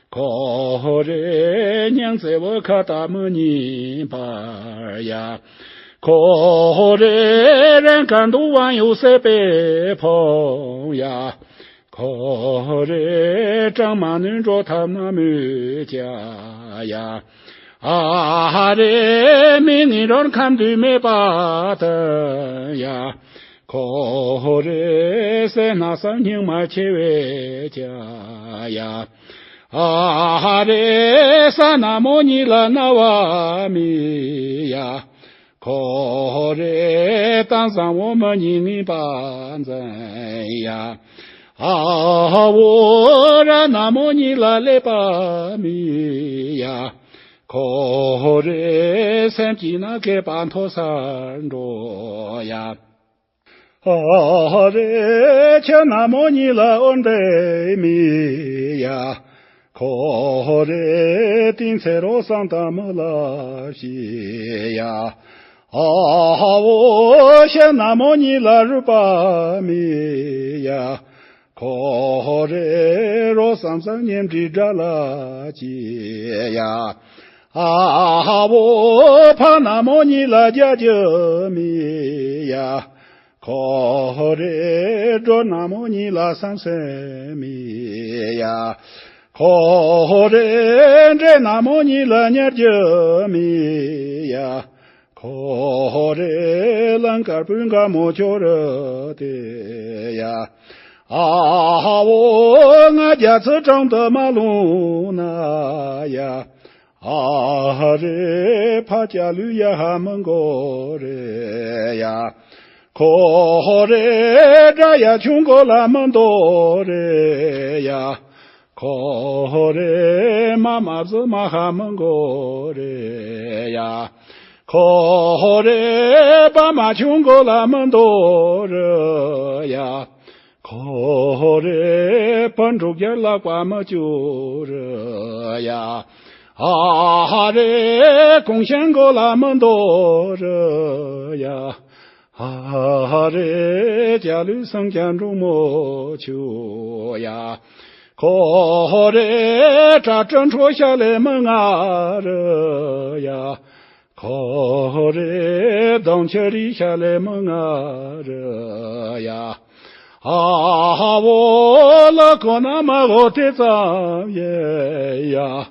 ཁོ་རེ་སྙིང་བརྩེ་བོ་ཁ་ཏ་མི་ཉན་པར་ཡ། ཁོ་རེ་རང་ག་འདུག་དབང་ཡོད་སྲེད་པས་ཕོངས་ཡ། ཁོ་རེ་གྲང་མ་ནུས་འགྲོ་ཐབས་ན་མོས་ཀྱ་ཡ། ཨ་རེ་མི་ནི་རོར་ཁམས་དུས་མེད་པ་དང་ཡ། ཁོ་རེ་སེ་ན་སང་སྙིང་མ་ཆེ་བས་ཀྱ་ཡ། ཨ་རེ་ས་ན་མོ་ཉིད་ལ་ན་བ་མི་ཡ། ཁོ་རེ་ཏང་བཟང་བོ་མ་ཉིད་ངེས་པ་འཛིན་ཡ། ཨ་བོ་ར་ན་མོ་ཉིད་ལ་ལེ་པ་མི་ཡ། ཁོ་རེ་སེམས་ཀྱི་ན་ཁེ་པ་མཐོ་སར་འགྲོ་ཡ། ཨ་རེ་ཁྱེད་ན་མོ་ཉིད་ལ་འོན་པའི་མི་ཡ། ཁོ་རེ་ཏིང་ཚེ་རོ་སང་ད་མི་ལ་ཞི་ཡ། ཨ་བོ་ཤ་ན་མོ་ཉིད་ལ་རུ་པ་མི་ཡ། ཁོ་རེ་རོ་སང་སང་ཉེམ་དྲི་དགྲ་ལ་ཅི་ཡ། ཨ་བོ་ཕ་ན་མོ་ཉིད་ལ་རྒྱ་རྒྱུ་མི་ཡ། ཁོ་རེ་འགྲོ་ན་མོ་ཉིད་ལ་སང་སེ་མི་ཡ། ཁོ་རེ་འདྲེ་ན་མོ་ཉིད་ལ་ཉར་རྒྱུ་མི་ཡ། ཁོ་རེ་ལང་དཀར་པོའི་འགའ་མོ་ཁྱོ་རུ་དེ་ཡ། ཨ་བོ་ང་རྒྱ་ཚུ་གྲོང་དུ་མ་ལུང་ན་ཡ། ཨ་རེ་ཕ་ཅ་ལུ་ཡ་ཧ་མི་མགོ་རེ་ཡ། ཁོ་རེ་དགྲ་ཡ་ཆུང་མགོ་ལ་མི་འདོ་རེ་ཡ། ཁོ་རེ་མ་མ་བཟི་མ་ཧ་མི་མགོ་རེ་ཡ། ཁོ་རེ་པ་མ་ཆུང་མགོ་ལ་མི་འདོ་རེ་ཡ། ཁོ་རེ་པ་འབྲུག་རྒྱལ་ལག་པ་མི་བཅུ་རེ་ཡ། ཨ་རེ་གོང་ཤན་མགོ་ལ་མི་འདོ་རེ་ཡ། ཨ་རེ་ཅ་ལུ་སང་ཅ་འབྲུག་མོ་ཆུ་ཡ། ཁོ་རེ་དྲ་སྤྲིན་འཕྲོ་ཤ་ལེ་མི་ང་རེ་ཡ། ཁོ་རེ་གདོང་ཆ་རི་ཤ་ལེ་མི་ང་རེ་ཡ། ཨ་བོ་ལ་ཁོ་ན་མ་གོ་དེ་ཙམ་ཡེ་ཡ།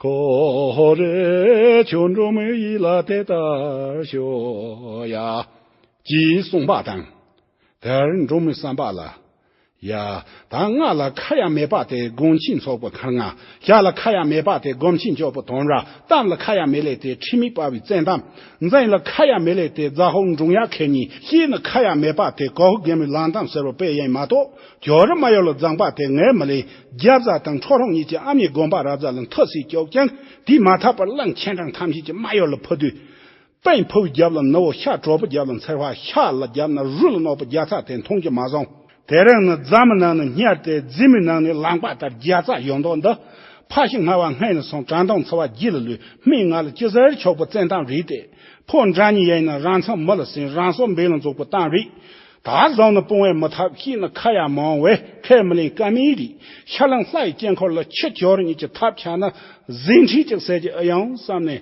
ཁོ་རེ་ཆུ་འགྲོ་མི་ཡི་ལ་དེ་ལྟར་ཤོ་ཡ། ཅེས་གསུངས་པ་དང་། དེར་འབྲུག་མོའི་བསམ་པ་ལ། ཡ། ད་ང་ལ་ཁ་ཡ་མེད་པ་དེ་དགོན་ཆེན་ཚོགས་པའི་མཁར་རྔ། ཞྭ་ལ་ཁ་ཡ་མེད་པ་དེ་སྒོམ་ཆེན་སྐྱོགས་པའི་དོང་ར། གཏམ་ལ་ཁ་ཡ་མེད་ལེ་དེ་ཁྲིམས་མེད་པ་བའི་བཙན་གཏམ། འཛིང་ལ་ཁ་ཡ་མེད་ལེ་དེ་རྫ་ཧོ་འབྲོང་ཡ་ཁེ་ཉིན། གཤིས་ལ་ཁ་ཡ་མེད་པ་དེ་གོ་ཧུ་རྒན་མོའི་ལང་གཏམ་ཟེར་བ་དཔེ་ཡིན་མ་གཏོགས། ཇོ་རི་མ་ཡོར་ལ་བརྫངས་པ་དེ་ངས་མི་ལེན། རྒྱབ་ཟ་དང་ཁྲོ་རོང་གཉིས་ཀྱི་ཨ་མྱེས་དགོན་པ་རབ་ཟ་ལ་མཐུ་སི་སྐྱོག་ཀྱང་། དེས་མ་ཐག་པར་གླང་ཆེན་གྲངས་ཐམས་ཅད་ཀྱི་མ་ཡོར་ལ་ཕུ་དུས། སྤུན་ཕུ་བོའི་རྒྱབ་ལ་ནུ་བོ། ཤ་གྲོགས་པོའི་རྒྱབ་ལ་འཚེར་བ། ཤ་ལ་རྒྱབ་ན་རུ་ལ་རྣོ་པོ་རྒྱ་ཚ་དེ་མཐོང་རྒྱུ་མ་བཟང་། དེ་རིང་ནི་རྫ་མི་ནང་ནས་བསྙལ་ཏེ་རྫི་མི་ནང་ནས་ལངས་པ་ལྟར་རྒྱ་ཚ་ཡོང་མདོག་འདི། ཕ་ཤི་སྔ་བ་སྔས་ནས་སོང་དྲན་དང་འཚེ་བ་རྒྱུད་ལ་ལུས། སྨན་ང་ལ་ཅི་ཟེར་ཆོག་པའི་བཙན་གཏམ་རེད་དེ། ཕོ་འདྲ་ཉིད་ཡིན་ན་རང་མཚང་མི་ལ་ཟིན། རང་སྲོག་འབེན་ལ་འཛུགས་པའི་གཏམ་རེད། ད་བཟང་ན་དཔུང་བས་མི་ཐབས། ཤེས་ན་ཁ་ཡ་མང་བས་ཁས་མི་ལེན་ཀ་མེད་རེད། ཤ་ལང་ལྷ་ཡི་དཀྱིལ་འཁོར་ལ་ཁྱི་ཁྱོ་རི་གཉིས་ཀྱི་ཐབས་ཆག་ན་ཟིན་ཁྲིད་ཅིག་ཟེར་གྱི་ཨེ་ཡོང་བསམ་ནས།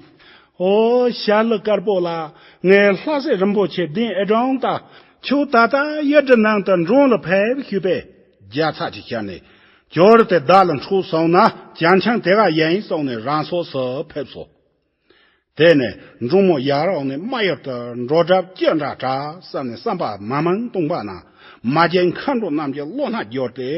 ཨོ་ཞྭ་ལུ་དཀར་པོ་ལ། ངས་ལྷ་སྲས་རིན་པོ་ཆེ་གདན་ཨེ་དྲངས་ད། ཁྱོད་ད་ལྟ་གཡུ་སྒྲ་ནང་དུ་འབྲོང་ལ་ཕེབས་ཞུས་པས། རྒྱ་ཚ་གཅིག་ཤར་ནས། ཇོ་རི་དེ་བདག་ལ་འཁྲུག་སོང་ན་ཅན་ཆང་དེ་ག་ཡིན་གསུངས་ནས་རང་སོ་སོ་ཕེབས་སོ། དེ་ནས་འབྲོང་མོ་ཡར་འོང་ནས་རྨ་ཡུལ་དུ་འགྲོ་གྲབས་ཅི་འདྲ་དྲག་བསམ་ནས་བསམ་པ་མང་མང་གཏོང་པ་ན། མ་རྒྱལ་མཁའ་འགྲོ་རྣམས་ཀྱི་བློ་སྣ་བསྒྱུར་ཏེ།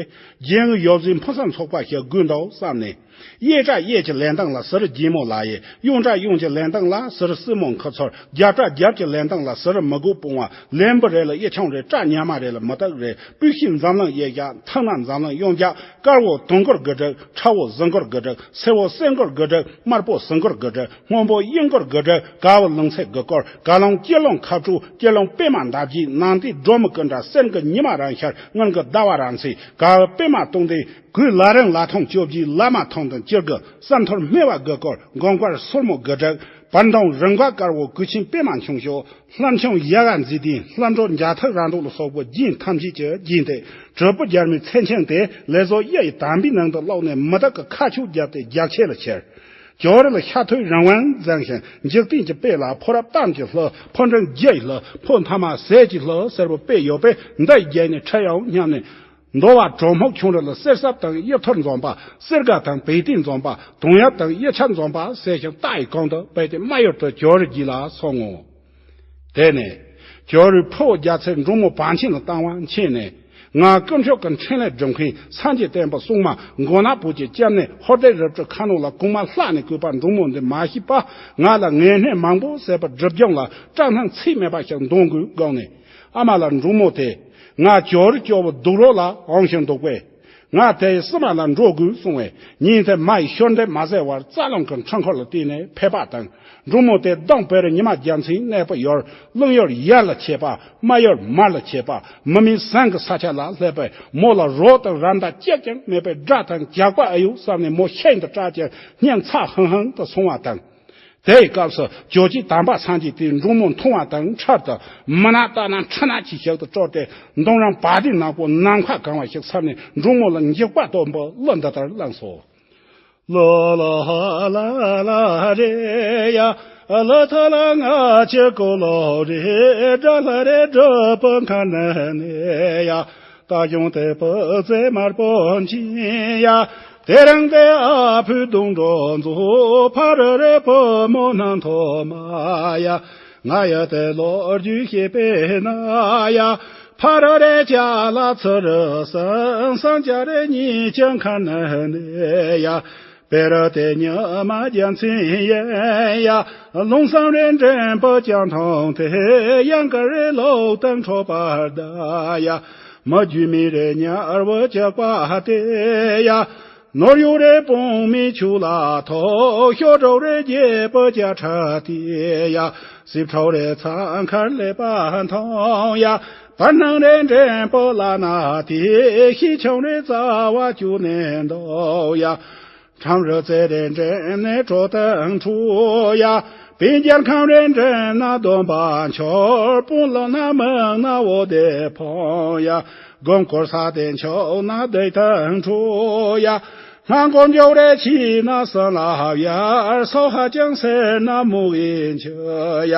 རྒྱན་གྱི་ཡོ་བཟའི་ཕུན་སུམ་ཚོགས་པ་ཞིག་དགོས་འདུག་བསམ་ནས། གཡས་བྲག་གཡས་ཀྱི་ལེན་སྟངས་ལ་ཟུར་རྒྱལ་མོ་ལ་ཡི། གཡོན་བྲག་གཡོན་གྱི་ལེན་སྟངས་ལ་ཟུར་སྲིན་མོ་མཁུར་ཚོར། རྒྱབ་བྲག་རྒྱབ་ཀྱི་ལེན་སྟངས་ལ་ཟུར་མི་དགོས་དཔུང་བ། ལན་བུ་རེ་ལ་གཡས་ཆུང་རེ། བྲག་ཉ་མ་རེ་ལ་མི་སྟག་རེ། སྤུས་ཤིང་འཛམ་གླིང་གཡས་བཞག་མཐའ་ན་འཛམ་གླིང་གཡོན་བཞག་དཀར་བོ་དུང་དཀར་དགུ་དྲུག་ཁྲ་བོ་གཟིག་མགར་དགུ་དྲུག་སེར་བོ་སེར་མགར་དགུ་དྲུག་དམར་པོ་སེར་མགར་དགུ་དྲུག་སྔོན་པོ་གཡུ་མགར་དགུ་དྲུག་དཀར་བོ་ལུང་ཚེ་དགུ་སྐོར། དཀར་ལུང་སྐྱིད་ལུང་ཁ་བྲོ། སྐྱིད་ལུང་པད་མ་འདབ་བརྒྱད། ནང་ཏི་སྒྲོལ་མ་སྐུ་འདྲ། སེར་གི་ཉི་མ་རང་ཤར། སྔོན་གི་ཟླ་བ་རང་ཚེས། དཀར་བོ་པད་མ་སྟོང་ལྡན། གོས་ལ་རིང་ལ་ཐུང་བཅོ་བརྒྱད། ལ་མ་ཐུང་དང་སྐྱིད་གི། བསམ་ཐོར་སྨེ་བ་དགུ་སྐོར། མགོ་མགར་སོར་མོ་དགུ་དྲུག་བར་འདོམ་རིམ་ཁག་དཀར་པོ་གོས་ཆེན་པད་མ་འཁྱུང་ཞོ། ལྷ་མཆོང་ཡལ་ག་མཛེས་ལྡན་ལྷ་འབྲོག་འཇའ་ཐིག་ར་འབྲོག་ལ་སོགས་པའི་རྒྱན་ཐམས་ཅད་ཀྱི་རྒྱན་ཏེ། དྲིལ་བུ་རྒྱལ་མོའི་མཚན་ཆེན་དེ་ལས་བཟོ་གཡུ་ཡི་དམ་པའི་ནང་དུ་བླུགས་ནས་མི་དག་གི་ཁ་ཆུ་བརྒྱབ་སྟེ་རྒྱ་ཆེ་ལ་ཁྱེར། ཇོ་རི་ལ་ཤ་ཐོད་རང་དབང་འཛིན་ཞིང་འཇིག་རྟེན་གྱི་དཔེ་ལ་ཕོ་རབ་གཏམ་གྱི་ལྷུ། ཕོ་འབྲིང་རྒྱུ་ཡི་ལྷུ། ཕོ་མཐའ་མ་ཟས་ཀྱི་ལྷུ་ཟེར་བའི་དཔེ་ཡོད་པས། འདི་ཡི་རྒྱན་ནི་ཁྲི་ཡང་སྙམ་ནས། འདོ་བ་གྲོ་མོག་ཆུང་རི་ལ་གསེར་སྲབ་དང་གཡུ་ཐུར་འཛོམས་པ། གསེར་སྒ་དང་བེ་ཏིན་འཛོམས་པ། དུང་ཡབ་དང་གཡུ་ཆབ་འཛོམས་པ་ཟེར་ཞིང་རྟ་ཡི་གོང་དུ་སྦས་ཏེ་སྨད་ཡུལ་དུ་ཇོ་རི་རྒྱུད་ལ་སོང་ངོ་། དེ་ནས་ཇོ་རིའི་ཕུ་བོ་རྒྱལ་མཚན་འབྲུག་མོ་བང་ཆེན་ལ་བཏང་བ་མཁྱེན་ནས། ང་དཀོན་མཆོག་གི་འཕྲིན་ལས་སྒྲུབ་མཁན་སངས་རྒྱས་བསྟན་པའི་སྲུང་མ་མགོ་ནག་བོད་ཀྱི་སྐྱབས་གནས་ཧོར་སྡེ་རི་བྲག་ཁ་ནོར་ལ་གོང་མ་ལྷ་ནས་བསྐོས་པ་འབྲུག་མོ་འདི་མ་ཤེས་པ། ང་ལ་ངན་སྣོད་མང་པོ་བསགས་པའི་སྒྲིབ་སྦྱོང་ལ་སྐྲག་སྣང་ཚད་མེད་པ་ཞིག་འདོན་དགོས་དགོངས་ནས། ཨ་མ་ལ་འབྲུག་མོ་དེ་ང་ཇོ་རི་སྐྱོ་བོ་སྡུག་རོགས་ལ་འོང་ཞིང་འདུག་པས། ང་དེ་ཡི་བསུ་མ་ལ་འགྲོ་དགོས་གསུང་བས། ཉིན་དེ་མ་ཡི་ཤོར་འདྲེ་མ་བཟད་བར་རྩ་རླུང་གི་འཕྲུལ་འཁོར་ལ་བརྟེན་ནས་ཕེབས་པ་དང་། འབྲུག་མོ་དེ་ལྡང་བེ་རི་ཉི་མ་རྒྱལ་མཚན་གནས་པའི་ཡུལ། གླིང་ཡུལ་ཡར་ལ་ཆད་པ། སྨད་ཡུལ་མར་ལ་ཆད་པ། མི་མེད་ཟངས་ཀྱི་ས་ཆ་ལ་སླེབས་པས། མོ་ལ་རོ་དང་ར་མདའ་གཅིག་ཀྱང་མེད་པས། དགྲ་དང་ཇག་པ་ཨེ་ཡོད་བསམ་ནས་མོ་ཤིན་ཏུ་སྐྲག་ཅིང་སྙིང་ཚ་ཧང་ཧང་དུ་སོང་བ་དང་། དེའི་སྐབས་སུ་ཇོ་བོ་རྗེ་དམ་པ་སངས་རྒྱས་དེས་འབྲུག་མོ་མཐོང་བ་དང་འཕྲལ་དུ་མི་ནག་ལྟ་ན་འཕྲུལ་ནག་གི་ཞག་ཏུ་སྤྲུལ་ཏེ། མདུང་རིང་བ་དན་ནག་པོ་ནམ་མཁའ་གང་བ་ཞིག་ཟབ་ནས་འབྲུག་མོ་ལ་འཇིགས་པ་སྟོན་པའི་གླུ་འདི་ལྟར་བླངས་སོ། ལོ་ལོ་ལ་ལ་རེ་ཡ། ལ་ཐ་ལ་ང་ཆེ་ཀོ་ལོ་རེ། དགྲ་ལྷ་རེ་སྒྲུབ་པའི་མཁའ་ནས་ནས་ཡ། རྟ་གཞུང་དེ་པུ་ཙེ་དམར་པོ་འཆིང་ཡ། དེ་རིང་དེ་ཨ་ཕུ་གདུང་འགྲོ་མཛོ། ཕ་རི་རེ་བུ་མོ་སྣང་མཐོ་མ་ཡ། ང་ཡ་དེ་ལོ་རྒྱུས་ཤེས་པས་ན་ཡ། ཕ་རི་རེ་ཅ་ལ་ཚུ་རི་སང་སང་ཅ་རེ་གཉིས་ཀྱི་མཁའ་ནས་ནས་ཡ། བེ་རི་དེ་ཉི་མ་རྒྱལ་མཚན་ཡིན་ཡ། ལུང་བསམ་རེ་འདྲེན་པོ་ཀྱང་མཐོང་དེ། གཡང་དཀར་རེ་ལོག་དང་འཕྲོག་པར་གདའ་ཡ། མི་རྒྱུས་མེད་རེ་ཉར་བུ་ཅག་པ་དེ་ཡ། ནོར་གཡོག་རེ་དཔུང་མི་ཆུ་ལ་ཐོག་ཤོ་གྲོག་རེ་རྒྱལ་པོ་ཅག་ཁྲ་དེ་ཡ། སྲིབ་ཁྲོག་རེ་ཚང་མཁར་ལེབ་པ་མཐོང་ཡ། བར་སྣང་རེ་འདྲེན་པོ་ལ་ན་དེ། ཤི་ཆང་རེ་རྩ་བ་བཅུ་ནས་འདོག་ཡ། ཁྲམ་རུ་རྩེ་རེ་འདྲེན་ནས་གྲོ་དང་འཁྲུ་ཡ། པིན་རྒྱལ་ཁམས་རེ་འདྲེན་ན་སྡོམ་པ་འཆོར། དཔུང་ལོ་ན་མིག་ན་འོ་དེ་ཕོང་ཡ། དགོན་སྐོར་ས་དེ་འཆོག་ན་སྡིག་དང་འཁྲུ་ཡ། སྔ་འགོར་མགྱོགས་རེ་ཕྱིན་ན་སང་ལ་ཡར། སོ་ཧ་ཅང་སེར་ན་མུ་ཡིན་ཆུ་ཡ།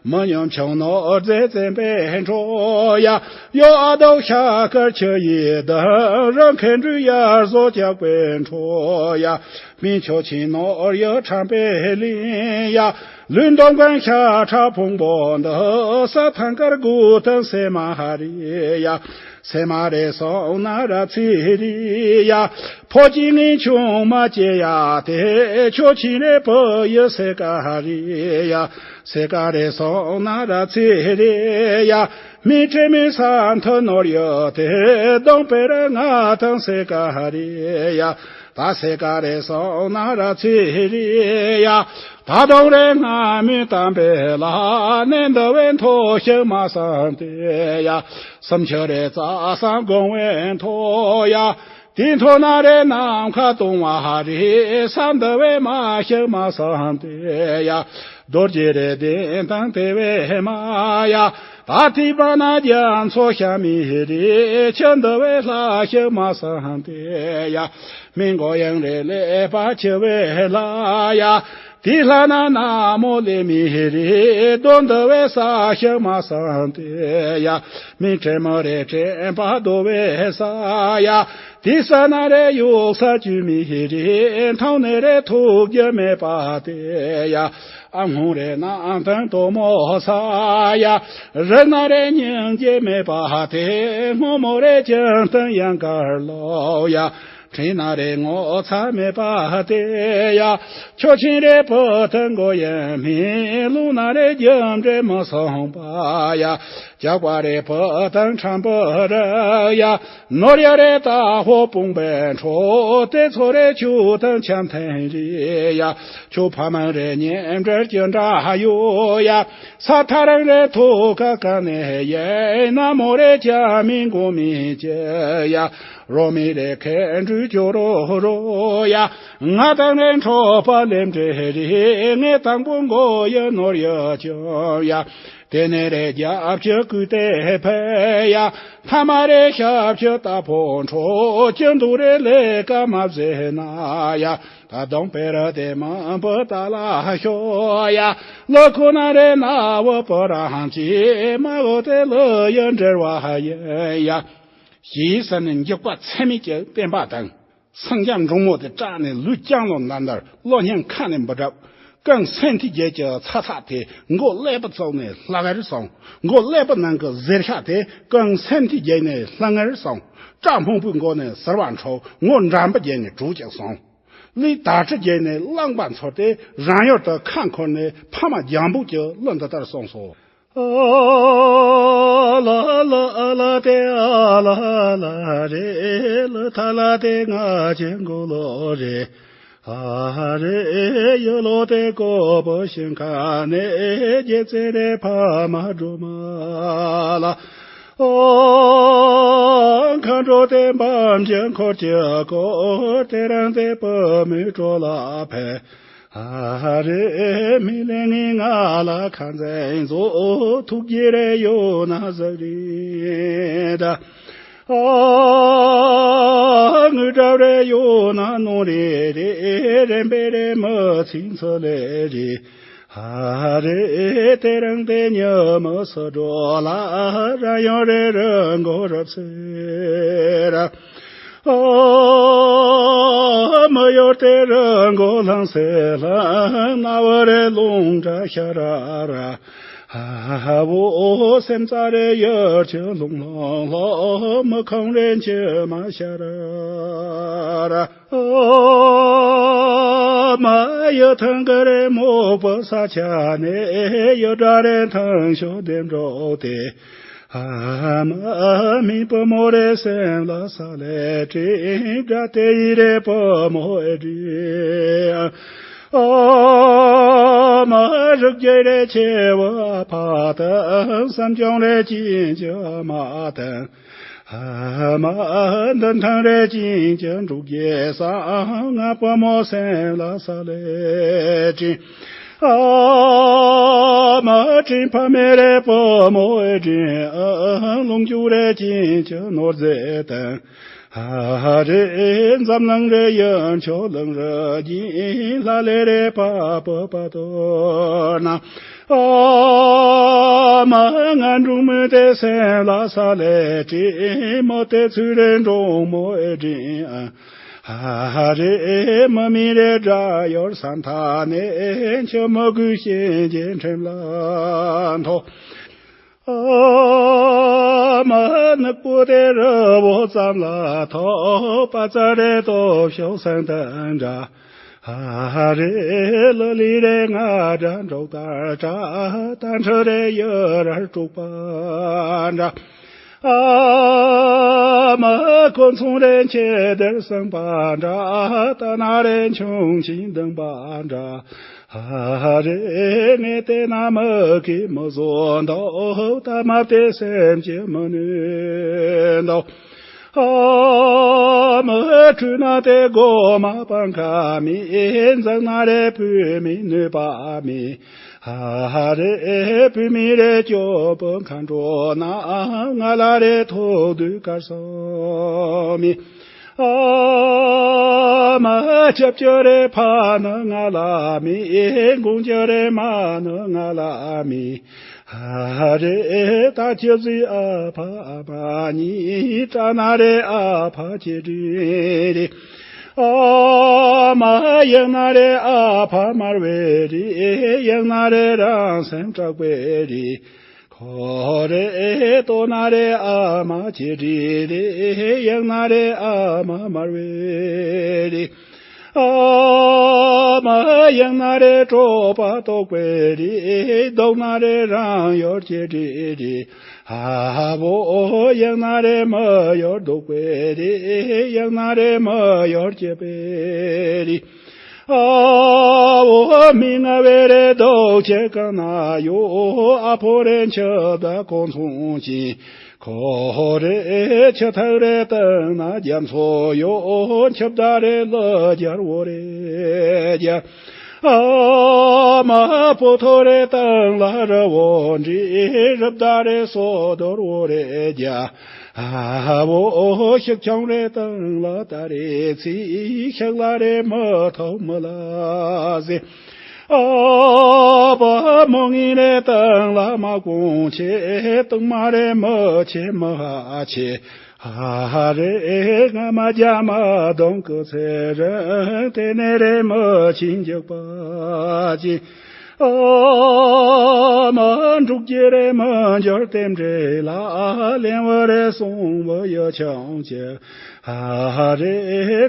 མི་ཉམས་ཆུང་ནོར་རྫས་བཙན་པས་འཕྲོག་ཡ། གཡོ་ཨ་དོག་ཤ་དཀར་ཆུ་ཡི་གདུང་། རང་ཁེ་འབྲུ་ཡར་བཟོ་ཇག་པས་འཕྲོག་ཡ། སྨན་ཆོག་ཆེན་ནོར་གཡུ་ཁྲམ་པས་ལིན་ཡ། ལུས་འདོམ་གང་ཤ་ཁྲག་ཕུང་པོ་འདི། ས་ཐང་དཀར་དགུ་དང་སེ་མ་རི་ཡ། སེ་མ་རེ་སོང་ན་ར་ཚེ་རི་ཡ། ཕོ་སྐྱེས་ངན་ཆུང་མ་སྐྱེ་ཡ་དེ། ཆོ་ཆེན་རེ་བུ་ཡི་སེ་ཀ་རི་ཡ། སེ་ཀ་རེ་སོང་ན་ར་ཚེ་རི་ཡ། མི་ཁྲེ་མི་ས་མཐུ་ནོར་ཡོད་དེ། གདོང་པེ་ར་ང་དང་སེ་ཀ་རི་ཡ། ད་སེ་ཀ་རེ་སོང་ན་ར་ཚེ་རི་ཡ། ད་དུང་རེ་སྔ་མོའི་གཏམ་དཔེ་ལ། གནས་འདི་བས་མཐོ་ཞིག་མ་སོང་སྟེ་ཡ། སུམ་ཆུ་རེ་རྩ་སང་དགོན་བས་མཐོ་ཡ། དེ་མཐོ་ན་རེ་ནམ་མཁའ་སྟོང་བ་རེ། ས་འདི་བས་དམའ་ཞིག་མ་སོང་སྟེ་ཡ། རྡོ་རྗེ་རེ་གདན་དང་དེ་བས་དམའ་ཡ། ད་ཐིག་པ་ན་རྒྱ་མཚོ་ཤ་མི་རེ། ཆུ་འདི་བས་ལྷ་ཞིག་མ་སོང་སྟེ་ཡ། སྨན་མགོ་ཡང་རེ་ལས་པ་ཆེ་བས་ལ་ཡ། དེ་ལྷ་ན་ན་མོ་ལེ་མི་རེ། རྡོ་འདི་བས་ས་ཞིག་མ་སོང་སྟེ་ཡ། མི་དྲེ་མོ་རེ་དྲེན་པ་རྡོ་བས་ས་ཡ། དེ་ས་ན་རེ་ཡུག་ས་བཅུད་མི་རེ། མཐོང་ནས་རེ་ཐུགས་རྒྱུ་མེད་པ་དེ་ཡ། ཨ་སྔོན་རེ་ནང་དང་དོ་མོ་ས་ཡ། རི་ན་རེ་སྙིང་རྗེ་མེད་པ་དེ། སྔོན་མོ་རེ་ཀྱང་དང་ཡང་དཀར་ལོ་ཡ། ཁྲིད་ན་རེ་ངོ་ཚ་མེད་པ་དེ་ཡ། ཁྱོད་ཆིན་རེ་བུ་དང་མགོ་ཡན་མི། ལུང་ན་རེ་རྒྱུ་འབྲས་མི་སོང་པ་ཡ། ཇག་པ་རེ་བུ་དང་ཁྲམ་བུ་རེ་ཡ། ནོར་ཡ་རེ་ད་ཧོ་དཔུང་པའི་འཕྲོ། དེ་ཚོ་རེ་ཆུ་དང་འཆམ་ཐེན་རེ་ཡ། ཆུ་ཕ་མང་རེ་ཉེ་འབྲེལ་གྱི་འདྲ་ཡོ་ཡ། ས་ཐ་རང་རེ་ཐུག་ག་ག་ནས་ཡེ། ན་མོ་རེ་ཅ་མི་མགོ་མི་ཅི་ཡ། རོ་མི་རེ་ཁེ་འབྲུ་ཅོ་རོ་རོ་ཡ། ང་དང་རེ་འཕྲོག་པ་ལེམ་འདྲེ་རེ། ངས་དང་པོ་མགོ་ཡི་ནོར་ཡི་བཅོམ་ཡ། དེ་ནས་རེ་རྒྱབ་ཀྱི་སྐུ་དེ་ཕེ་ཡ། ཐ་མ་རེ་ཞབས་ཀྱི་རྟ་ཕོ་འཕྲོག་ཀྱི་འདུག་རེ་ལས་ཀ་མ་བཟེ་ན་ཡ། ད་དུང་པེ་ར་དེ་མ་བུ་ད་ལ་ཤོ་ཡ། ལོ་ཁོ་ན་རེ་ན་བུ་པོ་རང་ཅི་མ་འོ་དེ་ལོ་ཡི་འབྲེལ་བ་ཡི་ཡ། ཞེས་ཟེར་ནས་འཇིགས་པ་ཚད་མེད་ཀྱི་བསྟན་པ་དང་། སངས་རྒྱས་འབྲོང་མོ་དེ་སྐྲག་ནས་ལུས་བརྐྱངས་ལོ་འདར་འདར། བློ་སྙིང་ཁ་ནས་འབུད་གྲབས། ཀུན་སེམས་མཐའི་རྒྱལ་གྱི་ཚ་ཚ་དེ་མགོ་ཀླད་པ་བཙུགས་ནས་ལྷ་གར་སོང་། མགོ་ཀླད་པ་ནང་གི་གཟེར་ཤ་དེ་ཀུན་སེམས་མཐའི་རྒྱལ་ནས་ལྷ་ངར་སོང་། སྐྲ་སྨུག་པོའི་མགོ་ནས་ཟུར་བ་འཕྲོ་ངོ་འགྲམ་པ་རྒྱལ་ནས་གྲུ་གཅིག་སོང་། ལུས་དར་ཁྲི་རྒྱལ་ནས་རླངས་པ་འཚོར་ཏེ་རང་ཡུལ་དུ་ཁ་འཁོར་ནས་ཕ་མ་རྒྱང་འབུད་ཀྱི་གླུ་འདི་ལྟར་གསུངས་སོ། ཨ་ལ་ལ་ལ་ཏེ་ཨ་ལ་ལ་རེ་ལ་ཐ་ལ་ཏེ་ང་ཅན་གོ་ལོ་རེ། ཨ་རེ་ཡོ་ལོ་ཏེ་ཀོ་པོ་ཤིང་ཁ་ནེ་རྒྱལ་ཚེ་རེ་ཕ་མ་སྒྲོལ་མ་ལ། ཨོ་མཁའ་འགྲོ་ཏེ་འབམ་གྱི་འཁོར་གྱི་སྐོར་ཏེ་རང་ཏེ་བུ་མོའི་སྤྲོ་ལ་ཕན། ཨ་རེ་མི་ལེ་ངི་ང་ལ་ཁ་འཛིན་བཟོ་ཐུགས་རྗེ་རེ་ཡོད་ན་ཟེར་རེ་ད། ཨ་ངུ་འདྲ་རེ་ཡོད་ན་ནོ་རེ་རེ་རེ་འབེ་རེ་མི་ཚིག་འཚོ་ལེ་རེ། ཨ་རེ་དེ་རང་དེ་ཉི་མ་སུ་འགྲོ་ལ་ར་ཡོང་རེ་རི་མགོ་རབ་སེ་ར། ཨོ་མ་ཡོར་ཏེ་རི་མགོ་ལྷང་སེ་ལྷང་ན་བ་རེ་ལུང་འདྲ་ཤ་ར་ར། ཨ་བོ་སེམས་རྩ་རེ་ཡར་ཆེ་ལྷུང་ལྷུང་ལྷོ་མི་ཁོང་རེ་འཆི་མ་ཤ་ར་ར། ཨོ་མ་ཡོ་ཐང་ག་རེ་མོག་པོ་ས་ཆ་ནས་ཡོ་དྲ་རེ་ཐང་ཤོ་དེ་འགྲོ་སྟེ། ཨ་མ་མི་བུ་མོ་རེ་སེམས་ལ་ས་ལེ་དྲི་དྲ་དེ་ཡི་རེ་བུ་མོ་ཨེ་དྲི། ཨ་མ་རིག་རྒྱལ་རེ་ཆེ་བ་ཕ་དང་བསམ་སྐྱོང་རེ་ཅིན་ཅི་མ་དང་། ཨ་མ་འདི་ཐང་རེ་ཅིན་ཅི་འབྲུག་རྒྱལ་ས་ང་བུ་མོ་སེམས་ལ་ས་ལེ་དྲི། ཨ་མ་དྲིན་ཕ་མེ་རེ་བུ་མོ་ཨེ་དྲིན་ཨ་ལུང་ཅུ་རེ་ཅིན་ཅི་ནོར་རྫས་དང་། ཨ་རེ་འཛམ་གླིང་རེ་ཡོན་ཆོ་ལང་ར་གྱིན་ལྷ་ལེ་རེ་པ་པོ་པ་ཏོ་ན། ཨ་མ་ང་འབྲུག་མི་དེ་སེམས་ལ་ས་ལེ་དྲི་མོ་དེ་ཚུ་རེ་འབྲོང་མོ་ཨེ་དྲིན་ཨ། ཨ་རེ་མ་མི་རེ་དྲ་ཡོར་ས་མཐའ་ནས་ཆུ་མ་གུ་ཤེས་ཀྱི་ཁྲིམས་ལ་མཐོ། ཨ་མ་ནག་པོ་དེ་རི་བོ་ཙམ་ལ་ཐོག་པ་ཙ་རེ་ཏོ་ཤོག་སང་དང་འདྲ། ཨ་རེ་ལ་ལི་རེ་ང་དྲ་འགྲོགས་དང་འདྲ་ད་འཕྲུ་རེ་ཡོ་རར་དཀྲུག་པ་འདྲ། ཨ་མ་ཁོ་ཚོང་རེ་ཆེ་དེར་སང་པ་འདྲ་ད་ན་རེ་ཆུང་ཆིན་དང་པ་འདྲ། ཨ་རེ་ངས་དེ་ན་མི་གི་མི་བཟོ་འདུག་ད་མ་དེ་སེམས་ཀྱི་མི་ནུས་འདུག་ཨ་མ་ཁྲུས་ན་དེ་སྒོ་མ་པང་ཁ་མི་འཛག་ན་རེ་བུད་མི་ནུས་པ་མི། ཨ་རེ་བུད་མི་རེ་སྐྱོ་པོ་མཁའ་འགྲོ་ན་ང་ལ་རེ་ཐོག་དུས་དཀར་སོ་མི། ཨ་མ་ཆབ་ཆ་རེ་ཕ་ནི་ང་ལ་མི། དགུང་ཆ་རེ་མ་ནི་ང་ལ་མི། ཨ་རེ་ད་ཆབ་ཟི་ཨ་ཕ་ཨ་མ་གཉིས་དྲ་ན་རེ་ཨ་ཕ་ཆེ་དྲི་རེ། ཨ་མ་ཡང་ན་རེ་ཨ་ཕ་མར་བའི་རེ། ཡང་ན་རེ་རང་སེམས་དྲག་པའི་རེ། ཁོ་རེ་ལྟོ་ན་རེ་ཨ་མ་ཆེ་དྲི་རེ། ཡང་ན་རེ་ཨ་མ་མར་བའི་རེ། ཨ་མ་ཡང་ན་རེ་གྲོད་པ་ལྟོགས་པའི་རེ། ལྡོག་ན་རེ་རང་ཡོར་ཆེ་དྲི་རེ། ཨ་བོ་ཡང་ན་རེ་མི་ཡོར་ལྡོག་པའི་རེ། ཡང་ན་རེ་མི་ཡོར་ཆེ་པའི་རེ། ཨ་འོ་མི་ང་བེ་རེ་རྡོ་ཆེ་གང་ན་ཡོ། ཨ་ཕོ་རེ་འཆི་བདག་ཁོ་མཚུངས་ཅིང་། ཁོ་རེ་ཆུ་ཐག་རེ་བཏང་ན་རྒྱ་མཚོ་ཡོ། འཆི་བདག་རེ་ལ་རྒྱལ་བོ་རེ་རྒྱ། ཨ་མ་པོ་ཐོ་རེ་བཏང་ལ་རི་བོ་འདྲི། རི་བདག་རེ་སོ་རྡོར་བོ་རེ་རྒྱ། ཨ་བོ་ཤིག་ཆང་རེ་བཏང་ལ་ད་རེ་ཚི། ཤག་ལ་རེ་མི་ཐོག་མི་ལ་ཟེ། ཨ་བ་མོ་ངི་རེ་བཏང་ལ་མ་གོང་ཆེ། སྟག་མ་རེ་མི་ཆེ་མི་ཧ་ཆེ། ཧ་རེ་ང་མ་རྒྱ་མ་གདོང་གི་ཚེ་རིང་། དེ་ནས་རེ་མི་ཆིན་འཇིགས་པ་ཅི། ཨ་མ་འབྲུག་རྒྱལ་རེ་མི་འབྱོར་ལྟེམ་འབྲེལ་ལ། གླེན་བུ་རེ་སོང་བུ་ཡོ་ཆང་ཅི། ཧ་རེ་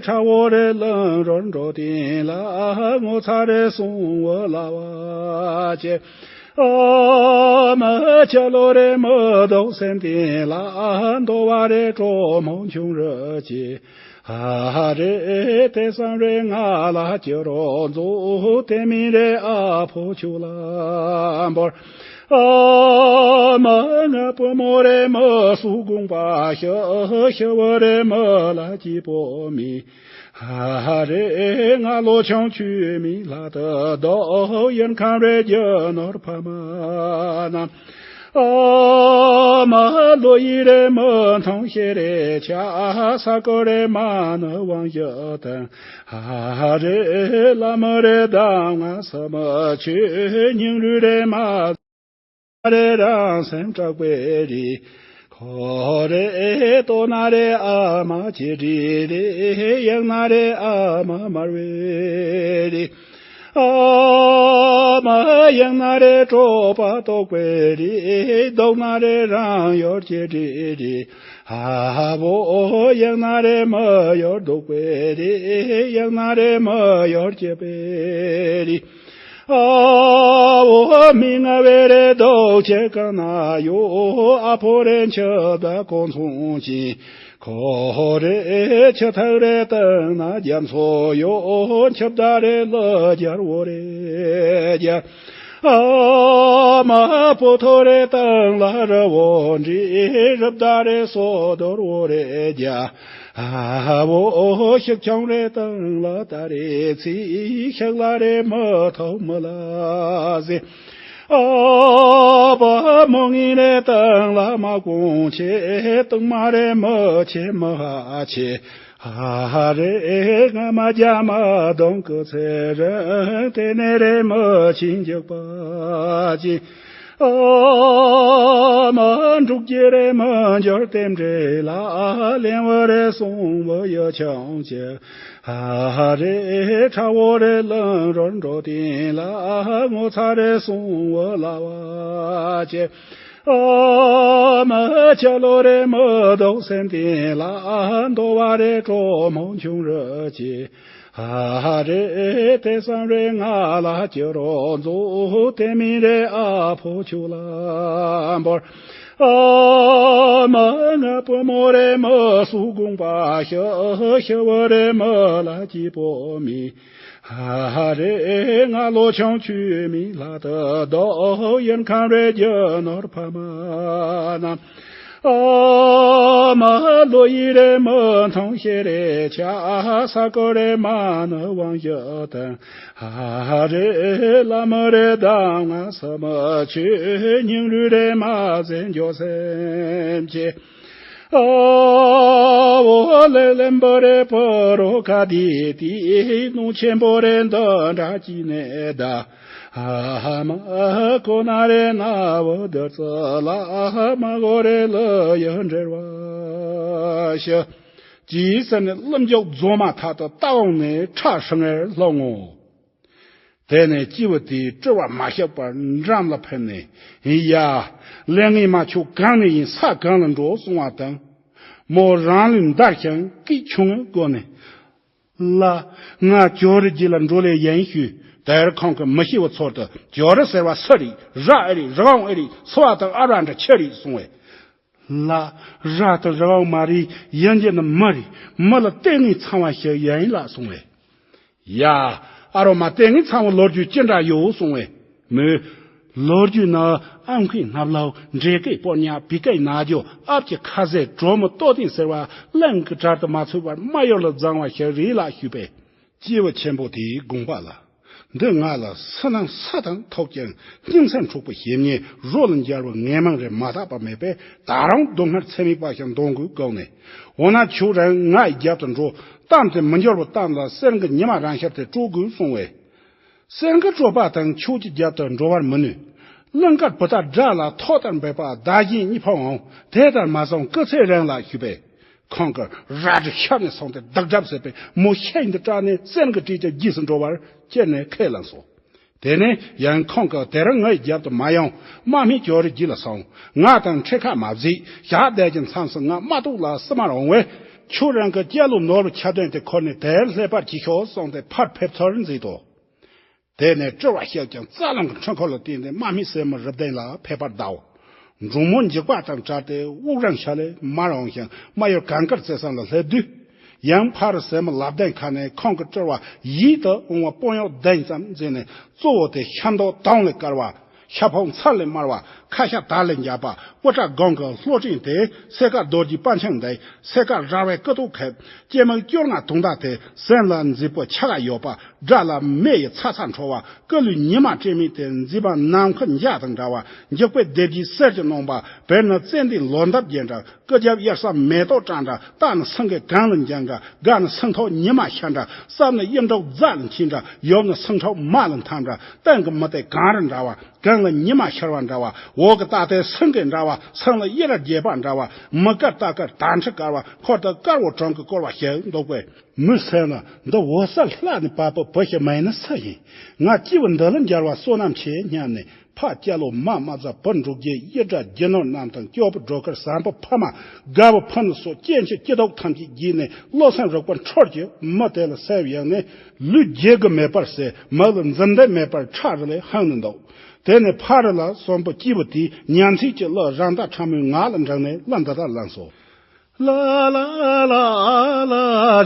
ཁྲ་བོ་རེ་ལང་རོར་འགྲོ་དེན་ལ། ངོ་ཚ་རེ་སོང་བུ་ལ་བ་ཅི། ཨ་མ་ཆ་ལོ་རེ་མི་ལྡོག་སེམས་ལྡན་ལ། འདོ་བ་རེ་གྲོ་མོ་ཆུང་རུ་ཅི། ཨ་རེ་དེ་སང་རེ་ང་ལ་ཅི་རོ་མཛོ། དེ་མིན་རེ་ཨ་ཕོ་ཆུ་ལ་འབོར། ཨ་མ་ང་བུ་མོ་རེ་མི་སུ་དགོངས་པ་ཤི། ཤི་བུ་རེ་མི་ལ་སྐྱིད་པོ་མི། ཧ་རེ་ང་ལོ་ཆུང་ཆུ་མི་ལྷ་དུ་བདོ། ཡོན་ཁང་རེ་རྒྱུ་ནོར་ཕ་མ་ན། ཨ་མ་ལོ་ཡི་རེ་མི་མཐོང་ཤེས་རེ་ཆ། ས་ཀོ་རེ་མ་ནི་དབང་ཞུ་དང་། ཧ་རེ་ལ་མི་རེ་དང་ང་ས་མི་ཆུ། སྙིང་རུས་རེ་མ། རེ་རང་སེམས་དྲག་པའི་རི། ཁོ་རེ་ལྟོ་ན་རེ་ཨ་མ་ཆེ་རི་རེ། ཡང་ན་རེ་ཨ་མ་དམར་བའི་རི། ཨ་མ་ཡང་ན་རེ་གྲོད་པ་ལྟོགས་པའི་རི། ལྡོག་ན་རེ་རང་ཡོར་ཆེ་རི་རི། ཨ་བོ་ཡང་ན་རེ་མི་ཡོར་ལྡོག་པའི་རི། ཡང་ན་རེ་མི་ཡོར་ཆེ་པའི་རི། ཨ་འོ་མི་ང་བེ་རེ་རྡོ་ཆེ་གང་ན་ཡོ། ཨ་ཕོ་རེ་འཆི་བདག་ཁོ་མཚུངས་ཅིང་། ཁོ་རེ་ཆུ་ཐག་རེ་བཏང་ན་རྒྱ་མཚོ་ཡོ། འཆི་བདག་རེ་ལ་རྒྱལ་བོ་རེ་རྒྱ། ཨ་མ་པོ་ཐོ་རེ་བཏང་ལ་རི་བོ་འདྲི། རི་བདག་རེ་སོ་རྡོར་བོ་རེ་རྒྱ། ཨ་བོ་ཤིག་ཆང་རེ་བཏང་ལ་ད་རེ་ཚི། ཤག་ལ་རེ་མི་ཐོག་མི་ལ་ཟེ། ཨ་བ་མོ་ངི་རེ་བཏང་ལ་མ་གོང་ཆེ། སྟག་མ་རེ་མི་ཆེ་མི་ཧ་ཆེ། ཧ་རེ་ང་མ་རྒྱ་མ་གདོང་གི་ཚེ་རིང་། དེ་ནས་རེ་མི་ཆིན་འཇིགས་པ་ཅི། ཨ་མ་འབྲུག་རྒྱལ་རེ་མི་འབྱོར་ལྟེམ་འབྲེལ་ལ། གླེན་བུ་རེ་སོང་བུ་ཡོ་ཆང་ཅི། ཧ་རེ་ཁྲ་བོ་རེ་ལང་རོར་འགྲོ་དེན་ལ། ངོ་ཚ་རེ་སོང་བུ་ལ་བ་ཅི། ཨ་མ་ཆ་ལོ་རེ་མི་ལྡོག་སེམས་ལྡན་ལ། འདོ་བ་རེ་གྲོ་མོ་ཆུང་རུ་ཅི། ཧ་རེ་དེ་སང་རེ་ང་ལ་ཅི་རོ་མཛོ། དེ་མིན་རེ་ཨ་ཕོ་ཆུ་ལ་འབོར། ཨ་མ་ང་བུ་མོ་རེ་མི་སུ་དགོངས་པ་ཤི། ཤི་བུ་རེ་མི་ལ་སྐྱིད་པོ་མི། ཧ་རེ་ང་ལོ་ཆུང་ཆུ་མི་ལྷ་དུ་བདོ། ཡོན་ཁང་རེ་རྒྱུ་ནོར་ཕ་མ་ན། ཨ་མ་ལོ་ཡི་རེ་མི་མཐོང་ཤེས་རེ་ཆ། ས་ཀོ་རེ་མ་ནི་དབང་ཞུ་དང་། ཧ་རེ་ལ་མི་རེ་དང་ང་ས་མི་ཆུ། སྙིང་རུས་རེ་མ་ཟེ་འཇོ་སེམས་ཆེ། ཨ་བོ་ལེ་ལེན་པོ་རེ་པོ་རོ་ཁ་དི་དི། ནུ་ཆེན་པོ་རེ་འདི་འདྲ་ཅི་ནས་ད། ཨ་མ་ཁོ་ན་རེ་ན་བོ་དི་ཙི་ལ། མ་གོ་རེ་ལ་ཡོ་འབྲེལ་བ་ཤི། ཅི་ཟེར་ནས་ལམ་འཇོག་རྫོགས་མ་ཐག་ཏུ་རྟ་བོང་ནས་ཁྲ་ཧྲི་ངེར་ལྷོ་ངོ་། དེ་ནས་སྐྱེས་བུ་དེས་སྤྲུལ་བ་མ་བཤད་པར་འགྲམ་ལ་ཕེབས་ནས། ཡ། ལས་ངན་མ་ཁྱོད་གང་ནས་ཡིན། ས་གང་ལ་འགྲོ་གསུང་བ་དང་། མོ་རང་ལུས་འདར་ཞིང་སྐད་ཆུང་ངུའི་སྒོ་ནས། ལ། ང་ཇོ་རི་རྗེ་ལ་འགྲོ་ལས་ཡན་ཞུས། དེར་ཁོང་གི་མི་ཤེས་པའི་ཚོར་དུ་ཇོ་རི་ཟེར་བ་སུ་རེད། ར་ཨེ་རེད། རི་བོང་ཨེ་རེད། སོ་བ་དང་ཨ་ར་འདྲ་ཆི་རེད་གསུང་བས། ལ། ར་དང་རི་བོང་མ་རེད། ཡན་ཇི་ནི་མི་རེད། མི་ལ་ལྟས་ངན་ཚང་བ་ཞིག་ཡིན་ལ་གསུང་བས། ཡ། ཨ་རོ་མ། དེ་ངས་ཚང་བ་ལོ་རྒྱུས་ཅི་འདྲ་ཡོད་གསུང་བས། མོས། ལོ་རྒྱུས་ནི་ཨ་མཁོའི་སྣབས་ལོ། འདྲེ་སྐེ་སྤོ་ཉ། བི་ཀའི་ན་རྒྱུ། ཨབ་ཀྱི་ཁ་ཟས། གྲོ་མོ་ལྟོ་ལྡིང་ཟེར་བ་གླིང་གི་གྲལ་དུ་མ་ཚུད་པར་རྨ་ཡུལ་ལ་བརྫངས་པ་ཞིག་རེད་ལ་ཞུས་པས། སྐྱེས་བུ་ཆེན་པོ་དེའི་དགོངས་པ་ལ། འདི་ང་ལ་སུ་ནང་སུ་དང་ཐུག་ཀྱང་སྙིང་སེམས་འཁྲུག་པའི་ཞེ་སྙིང་རོ་ལ་འཇལ་བའི་ངན་མང་རེ་མ་དག་པ་མེད་པས། ད་རུང་སྡུག་བསྔལ་ཚད་མེད་པ་ཞིག་འདོང་དགོས་བསྐུལ་ནས། འོ་ན་ཁྱོད་རང་ངའི་རྒྱབ་ཏུ་འགྲོ། གཏམ་དེ་མི་འགྱུར་བར་གཏམ་ལ། གསེར་གྱི་ཉི་མ་རང་ཤར་དེ་དཀྲོག་དགོས་གསུང་བས། གསེར་གྱི་དཀྲོག་པ་དང་ཁྱོད་ཀྱི་རྒྱབ་ཏུ་འགྲོ་བར་མི་ནུས། གླིང་དཀར་བུ་དར་དགྲ་ལ་ཐོག་ལྟར་འབེབས་པ། ཟླ་བཞིན་གཉིས་ཕུང་འོང་། དེ་ལྟར་མ་སོང་སྐུ་ཚེ་རིང་ལ་ཞུས་པས། ཁོང་གིས་རལ་གྲི་ཤར་ནས་སོང་སྟེ་སྡིགས་སྒྲིབ་ཟད་པས། མོ་ཤིན་ཏུ་སྐྲག་ནས་གསེར་གྱི་གྲི་གིས་རྗེས་སུ་འགྲོ་བར་ཁྱེར་ནས་ཁས་བླངས་སོ། དེ་ནས་ཡང་ཁོང་གིས་དེ་རིང་ངའི་རྒྱབ་ཏུ་མ་ཡོང་། དམག་མི་ཅོ་རི་རྗེས་ལ་སོང་། ང་དང་འཕྲད་ཁ་མ་བཟོས། ཞག་བསྡད་ཀྱི་མཚམས་སུ་ང་རྨ་ཏོག་ལ་བསུ་མར་འོང་བས། ཁྱོད་རང་གི་སྐྱེས་ལོ་ནོར་བུ་ཁྱབ་སྟོན་དེ་ཁུར་ནས་དེར་སླེབས་པར་གྱིས་ཤོག་གསུངས་ཏེ་ཕར་ཕེབས་ཚུལ་མཛད་དོ། དེ་ནས་སྤྲུལ་བ་ཞིག་ཀྱང་རྩ་རླུང་གི་འཕྲུལ་འཁོར་ལ་བརྟེན་ཏེ་དམག་མི་སེར་མོ་རུབ་ལྡན་ལ་ཕེབས་པར་གདའོ། འབྲུག་མོ་འཇིགས་པ་དང་བྲལ་ཏེ་དབུགས་རིང་ཤ་ལས་མར་འོང་ཞིང་རྨ་ཡུལ་གངས་དཀར་རྩེ་ས་ལ་སླེབས་དུས། ཡང་ཕ་རི་སེར་མོ་ལབ་ལྡན་ཁ་ནས་ཁོང་གི་སྤྲུལ་བ་ཡིད་དུ་འོང་བ་དཔོན་གཡོག་བདུན་ཙམ་མཛད་ནས། གཙོ་བོ་དེ་ཤ་མདོག་དུང་ལས་དཀར་བ། ཤ་ཕོ་མཚལ་ལས་དམར་བ། ཁ་ཤ་དར་ལས་འཇགས་པ། དབུ་སྐྲ་སྒང་གི་ལྷོ་སྤྲིན་དེ། སེར་ཀ་རྡོ་རྗེའི་པཎ་ཆེན་འདི། སེར་ཀ་རལ་བའི་སྐུ་ཏོག་ཁེབས། སྐྱེད་མོས་སྐྱོར་ང་དུང་ཟླ་དེ། སེམས་ལ་མཛེས་པོ་ཆ་ག་ཡོད་པ། དགྲ་ལ་མེ་ཡི་ཚ་ཚ་འཕྲོ་བ། སྐུ་ལུས་ཉི་མ་སྤྲིན་མིག་དེ། མཛེས་པ་ནམ་མཁའི་འཇའ་དང་འདྲ་བ། འཇིགས་པའི་སྡེ་བརྒྱད་གསེར་གྱི་སྣང་བ། བེར་ནི་ཙན་དན་ལོ་འདབ་རྒྱས་འདྲ། སྐུ་རྒྱབ་གཡུར་ས་མེ་ཏོག་བཀྲ་འདྲ། སྟག་ནི་སེང་གེ་གངས་ལ་འགྱིང་འདྲ། སྒ་ནི་སེང་ཐོག་ཉི་མ་ཤར་འདྲ། སྲབ་ནི་གཡུ་འབྲུག་རྫ་ལ་འཁྱིལ་འདྲ། ཡུམ་ནི་སེང་ཕྲུག་མ་ལ་འཐམ་འདྲ། སྟེང་གི་མི་དེ་གངས་རི་འདྲ་བ། གངས་ལ་ཉི་མ་ཤར་བ་འདྲ་བ། འོག་གི་སྟག་དེ་སེང་གེ་འདྲ་བ། སེང་ལ་གཡུ་རལ་རྒྱས་པ་འདྲ་བ། མི་དཀར་རྟ་དཀར་དར་ཕྲེང་དཀར་བ། འཁོར་དུ་དཀར་བོ་བྲང་གིས་བསྐོར་བ་ཞིག་འདུག་པས། མོའི་སེམས་ལ་འདི་འོད་གསལ་ལྷ་ནས་བབས་པའི་བུ་ཞིག་མིན་ན་སུ་ཡིན། ང་སྐྱེས་བུ་འདི་ལ་མཇལ་བ་བསོད་ནམས་ཆེ་སྙམ་ནས། ཕ་སྐྱ་ལོ་མ་རྨ་བྱ་བུ་འབྲུག་རྒྱལ། གཡུ་སྒྲ་རྒྱུ་ནོར་རྣམས་དང་སྐྱོ་བུ་སྒྲོལ་དཀར། བཟང་པོ་ཕུ་མ་དགའ་བུ་ཕུ་ནུ་སོགས་སྐྱེ་མཆེད་སྐྱེ་ཐོག་ཐམས་ཅད་རྒྱས་ནས། བློ་སེམས་རིག་པ་འཕྲོད་ཀྱི་མི་དེ་ལ་སེམས་གཡེངས་ནས། ལུས་བརྗེད་གི་མེད་པར་ཟེར། མི་ལ་འཛུམ་མདངས་མེད་པར་ཁྲག་རུ་ལས་ཧང་ནས་འདུག་དེ་ནས་ཕ་རི་ལ་གསོན་པོ་སྐྱེས་བུ་དེས་ཉན་ཚིག་གི་གླུ་རང་དག་ཕྲ་མོའི་ངག་ལ་འདྲེས་ནས་གླུ་འདི་ལྟར་བླངས་སོ། ལ་ལ་ལ་ལ་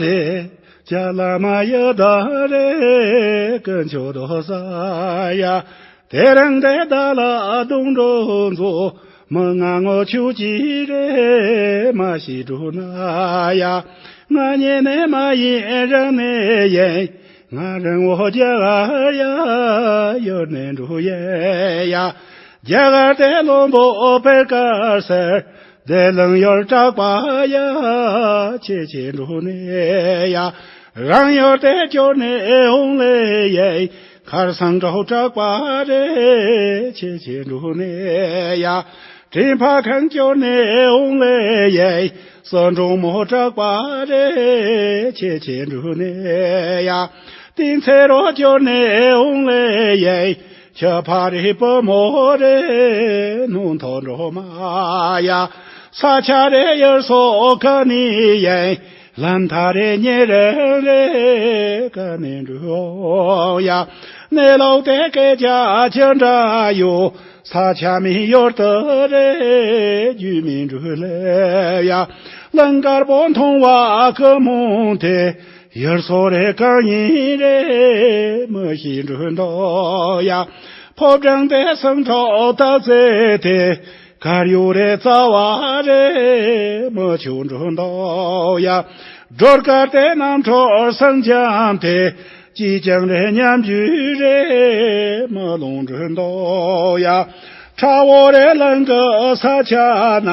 རེ། ཅ་ལ་མ་ཡ་ད་རེ། ཀུན་ཆོ་དོ་ས་ཡ། དེ་རིང་དེ་ད་ལ་དུང་འགྲོ་མཛོ། མི་ང་ངོ་ཆུ་ཅི་རེ་མ་ཤི་འགྲོ་ན་ཡ། ང་ཉེ་ནས་མ་ཡིན་རང་ནས་ཡིན། ང་རང་འོ་རྒྱ་གར་ཡ་ཡོད་ནས་འགྲོ་ཡ་ཡ། རྒྱ་གར་དེ་བློན་པོ་པེ་དཀར་ཟེར། དེ་ལང་ཡོར་གྲགས་པ་ཡ། ཆེ་ཆེ་འགྲོ་ནས་ཡ། རང་ཡོར་དེ་སྐྱོར་ནས་འོང་ལེ་ཡེ། ཁར་སང་འགྲོ་གྲགས་པ་རེ། ཆེ་ཆེ་འགྲོ་ནས་ཡ། དྲིན་ཕ་ཁང་སྐྱོར་ནས་འོང་ལེ་ཡེ། སོ་འབྲོང་མོ་གྲགས་པ་རེ། ཆེ་ཆེ་འགྲོ་ནས་ཡ། ཏིང་ཚེ་རོ་སྐྱོར་ནས་འོང་ལེ་ཡེ། ཁྱི་ཕ་རི་བུ་མོ་རེ་ནུ་མཐོ་འགྲོ་མ་ཡ། ས་ཆ་རེ་ཡར་སོ་ག་ནི་ཡེ། ལམ་ཐ་རེ་ཉེ་རེ་རེ་ག་ནི་འགྲོ་ཡ། ནེ་ལོག་དེ་སྐད་ཆ་ཅི་འདྲ་ཡོད། ས་ཆ་མི་ཡོར་དུ་རེ་རྒྱུས་མི་འགྲོ་ལེ་ཡ། གླིང་དཀར་པོ་མཐོང་བ་ཀུ་མོ་དེ། ཡར་སོ་རེ་གང་ཡིན་རེ་མི་ཤེས་འགྲོ་འདུག་ཡ། ཕོ་བྲང་དེ་སང་ཁྲོག་ཏག་ཚེ་དེ། གར་ཡོད་རེ་རྩ་བ་རེ་མི་ཆུ་འགྲོ་འདུག་ཡ། སྒྲོལ་དཀར་དེ་གནམ་གྲུ་སང་འཇམ་དེ། ཅི་ཀྱང་རེ་ཉམས་རྒྱུ་རེ་མི་ལོང་འགྲོ་འདུག་ཡ། ཁྲ་བོ་རེ་གླིང་གི་ས་ཆ་ན།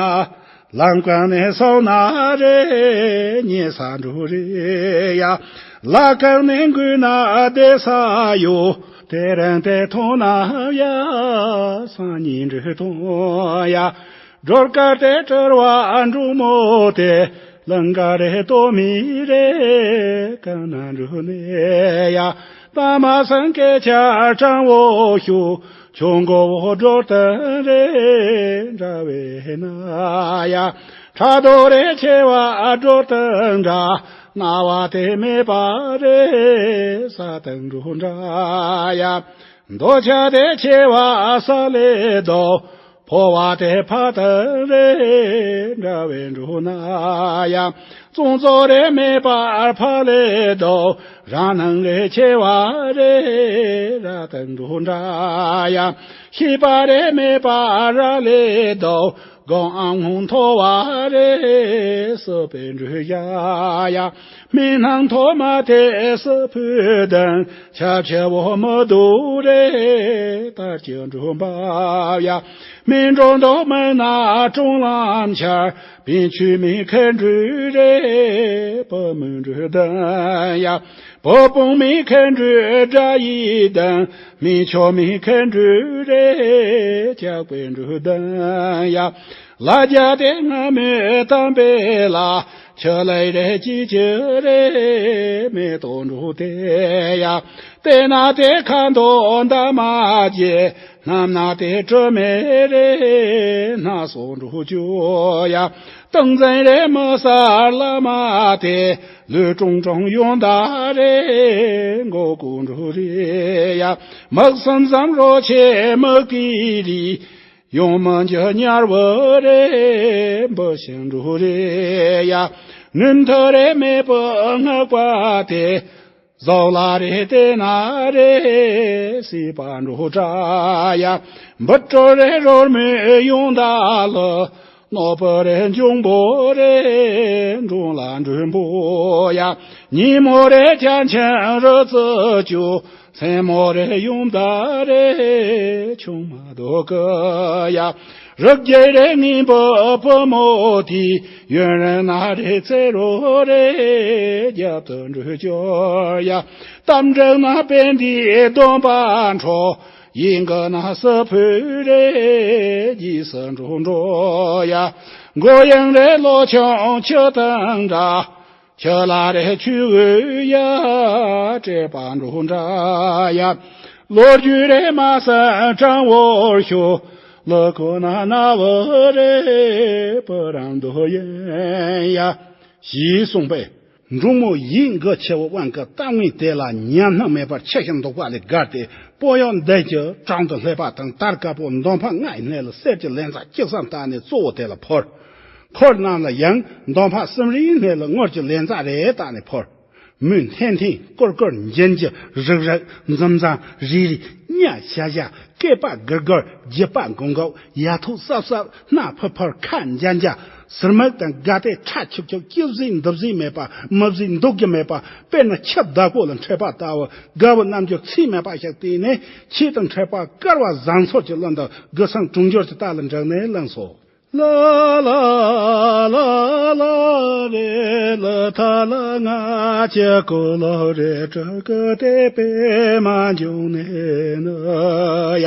ལམ་གང་ནས་སོང་ན་རེ་ཉེ་ས་འགྲོ་རེ་ཡ། ལ་གང་ནས་འགུལ་ན་བདེ་ས་ཡོད། དེ་རིང་དེ་མཐོང་ན་ཡ་སང་ཉིན་འགྲོ་མཐོང་ཡ། སྒྲོལ་དཀར་དེ་སྤྲུལ་བ་འབྲུག་མོ་དེ། གླིང་ག་རེ་ལྟོ་མི་རེ་གང་ན་འགྲོ་ནས་ཡ། ད་མ་སང་སྐད་ཆ་དྲང་བོ་ཞུ། ཆུ་མགོ་བོ་སྒྲོལ་སྟེང་རེ་འདྲ་བས་ན་ཡ། ཕྲག་དོག་རེ་ཆེ་བ་སྒྲོལ་སྟེང་འདྲ། རྣ་བ་དེ་མེད་པ་རེ་ས་སྟེང་འགྲོ་འདྲ་ཡ། འདོད་ཆགས་དེ་ཆེ་བ་ས་ལས་ལྡོག་འཕོ་བ་དེ་ཕ་དང་རེ་འདྲ་བའི་འགྲོ་ན་ཡང་། བཙོང་བཙོག་རེ་མེད་པར་ཕ་ལས་ལྡོག་རང་སྣང་རེ་ཆེ་བ་རེ་ར་དང་འགྲོ་འདྲ་ཡང་། ཤེས་པ་རེ་མེད་པར་ར་ལས་ལྡོག་སྒོམ་ཨང་སྔོན་མཐོ་བ་རེ་སྲིད་པའི་འགྲོ་ཡ་ཡ། སྨིན་སྣང་ཐོག་མ་དེ་སྲིད་ཕུད་དང་། ཆ་ཆེ་བོ་མི་སྡུག་རེ་ལྟར་གྱི་འགྲོ་འབབ་ཡ། སྨིན་འགྲོ་མདོ་མི་ན་གྲོང་ལམ་ཆར། བན་ཆོས་མི་ཁེ་འགྲོས་རེ་བུ་མི་འགྲོས་ལྡན་ཡ། བུ་སྤུན་མི་ཁེ་འགྲོས་དགྲ་ཡིས་ལྡན། སྨིན་ཆོས་མི་ཁེ་འགྲོས་རེ་ཇག་པའི་འགྲོས་ལྡན་ཡ། ལ་རྒྱ་དེ་སྔ་མོའི་གཏམ་དཔེ་ལ། ཆུ་ལས་རེ་ཅི་ཅི་རེ་མེ་ཏོག་འགྲོ་དེ་ཡ། དེ་ན་དེ་ཁ་མདོག་འདབ་མ་རྒྱས། སྣམ་ན་དེ་དྲི་མེད་རེ་སྣ་ཚོགས་འགྲོ་བཅུག་ཡ། ཏིང་འཛིན་རེ་མི་གསལ་ལ་མ་དེ། ལུས་ཀྲུང་ཀྲུང་ཡོང་ད་རེ་མགོ་ཀུ་འགྲོ་རེ་ཡ། མིག་སུམ་ཙམ་རོ་ཆེ་མིག་གི་རི། ཡོང་མ་འཇུ་དམྱལ་བ་རེ་འབུ་ཞིང་འགྲོ་རེ་ཡ། ངན་ཐོ་རེ་མེད་པའི་སྔགས་པ་དེ། ཟོག་ལ་རེ་དེ་ན་རེ་སྲིད་པ་འགྲོ་དྲ་ཡ། འབུ་དྲོ་རེ་རོལ་མོའི་ཡོང་ད་ལ། རྣོ་པོ་རེ་འབྱུང་པོ་རེ་འབྲོང་ལ་འགྲོན་པོ་ཡ། ཉིན་མོ་རེ་ཁྱ་ཆེན་རི་རྩི་ཅུ། མཚན་མོ་རེ་ཡུམ་ད་རེ་ཆུང་མ་དོ་ཀི་ཡ། རི་རྒྱལ་རེ་ངན་པོ་བུ་མོ་དེ། ཡུན་རིང་ན་རེ་ཚེ་རོ་རེ་རྒྱབ་ཏུ་འགྲོ་སྐྱོར་ཡ། གཏམ་འགྲིག་ན་དཔེ་འདིའི་སྡོམ་པ་འཕྲོག་ཡིན་གི་ན་སྲིད་ཕུད་རེ་རྗེས་སུ་འགྲོ་འགྲོ་ཡ། མགོ་ཡང་རེ་ལོ་ཆུང་ཆུ་དང་འདྲ། ཁྱི་ལ་རེ་ཆུ་འོད་ཡ་སྤྲད་པ་འགྲོ་འདྲ་ཡ། ལོ་རྒྱུས་རེ་མ་སང་དྲང་བོར་ཤོག་ལོ་ཁོ་ན་ན་བོ་རེ་པུ་རང་དོ་ཡིན་ཡ། ཞེས་གསུངས་པས། འབྲུག་མོ་ཡིད་འགུལ་ཆེ་བོ་དབང་གི་གཏམ་ངན་དེ་ལ་ཉན་སྣང་མེད་པར་ཆི་ཞིག་འདུག་པ་ལས་བརྒལ་ཏེ། སྤོ་ཡོན་ལྡན་གྱི་བྲང་དུ་སླེབས་པ་དང་། དར་དཀར་པོ་འདོམ་ཕག་ལྔའི་སྣེ་ལ་གསེར་གྱི་ལན་ཚྭ་སྐྱུག་ཙམ་བཏགས་ནས་གཙོ་བོ་དེ་ལ་ཕོར། འཁོར་རྣམས་ལ་ཡང་འདོམ་ཕག་གསུམ་རེའི་སྣེ་ལ་དངུལ་གྱི་ལན་ཚྭ་རེ་བཏགས་ནས་ཕོར། མོས་འཐེན་འཐེན་བསྐུར་བསྐུར་འབྱིན་གྱི་རིག་རིག་འཛུམ་འཛུམ་རིག་རིག་གཉའ་ཞ་ཞ་སྐེད་པ་སྒུར་སྒུར་རྒྱབ་པ་འགུག་འགུག་ཡ་ཐོག་སྲབ་སྲབ་སྣ་ཕུར་ཕུར་ཁ་འཇམ་འཇམ་ཟུར་མིག་དང་དགའ་དད་ཁྲ་ཆུབ་ཆུབ་སྐྱིད་ཟིག་འདུག་ཟིག་མེད་པ་མི་ཟིག་འདུག་གི་མེད་པ། དཔེར་ན་ཁྱི་བདག་པོ་ལ་འཕྲད་པ་ལྟ་བུ། དགའ་བོ་རྣམ་འགྱུར་ཚད་མེད་པ་ཞིག་བསྟན་ནས། ཆེས་དང་འཕྲད་པ་དཀར་བ་བཟང་ཚོར་གྱི་བློ་འདི་དགུ་སང་གྲོང་འགྱུར་གྱི་རྟ་ལ་འགྲིག་ནས་བླངས་སོ། ལ་ལ་ལ་ལ་རེ་ལ་ཐ་ལ་ང་ཅི་ཀོ་ལོ་རེ་ཀྲ་ཀ་ཏེ་པེ་མ་འབྱུང་ནས་ན་ཡ།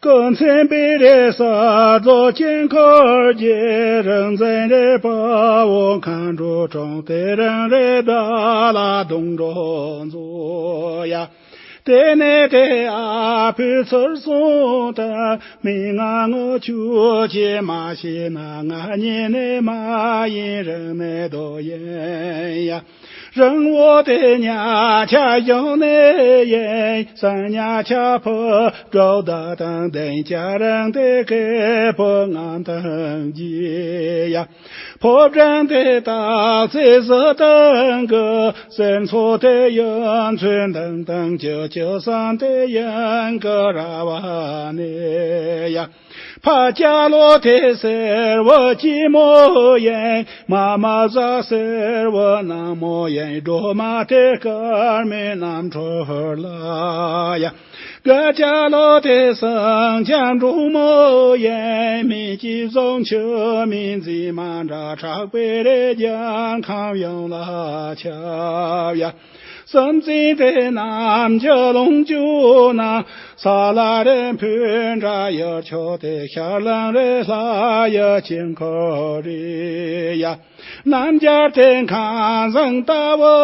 ཀུན་མཚན་པའི་རེ་ས་རྫོགས་ཆེན་འཁོར་གྱི་རང་བཙན་རེ་དཔའ་བོ་མཁའ་འགྲོ་གྲོང་དེ་རང་རེ་ད་ལ་གདོང་འགྲོ་མཛོ་ཡ། དེ་ནས་དེ་ཨ་ཕོའི་ཚུར་སོང་དང་མི་ང་ངོ་ཆུ་ཅེས་མ་ཤེས་ན་ང་ཉེ་ནས་མ་ཡིན་རང་ནས་རྡོ་ཡིན་ཡ། རང་བོ་དེ་ཉ་ཆ་ཡང་ནས་ཡིན་སང་ཉ་ཆ་ཕོ་གྲོགས་ད་དང་ལྡན་ཅ་རང་དེ་ཁེ་ཕོ་ང་དང་གྱི་ཡ། ཕོ་བྲང་དེ་དག་ཚེ་ཟི་དང་གི་སེམས་ཚོ་དེ་ཡོན་ཚོད་མདང་དང་ཅི་ཅི་སང་དེ་ཡང་གི་ར་བ་ནས་ཡ། ཕ་ཅ་ལོ་དེ་སེར་བོ་སྐྱི་མོ་ཡིན། མ་མ་ཟ་སེར་བོ་ནག་མོ་ཡིན། སྒྲོལ་མ་དེ་དཀར་མེ་རྣམ་འཕྲུལ་ལ་ཡ། ག་ཅ་ལོ་དེ་སང་ཅ་འབྲུག་མོ་ཡིན། མི་སྐྱིད་བཟང་ཆུ་མི་འཛིན་མ་འདྲ་དྲག་པོའི་རེ་རྒྱང་ཁམས་ཡོངས་ལ་ཁྱབ་ཡ། སེམས་ཅན་དེ་རྣམས་ཀྱི་ལོངས་སྤྱོད་ན། ས་ལ་རེ་འཕོས་འདྲ་ཡར་ཕྱོགས་ཏེ། ཤར་ལམ་རེ་ལྷ་ཡི་དཀྱིལ་འཁོར་རེ་ཡ། རྣམ་རྒྱལ་དེ་ཁང་བཟང་ལྟ་བུ་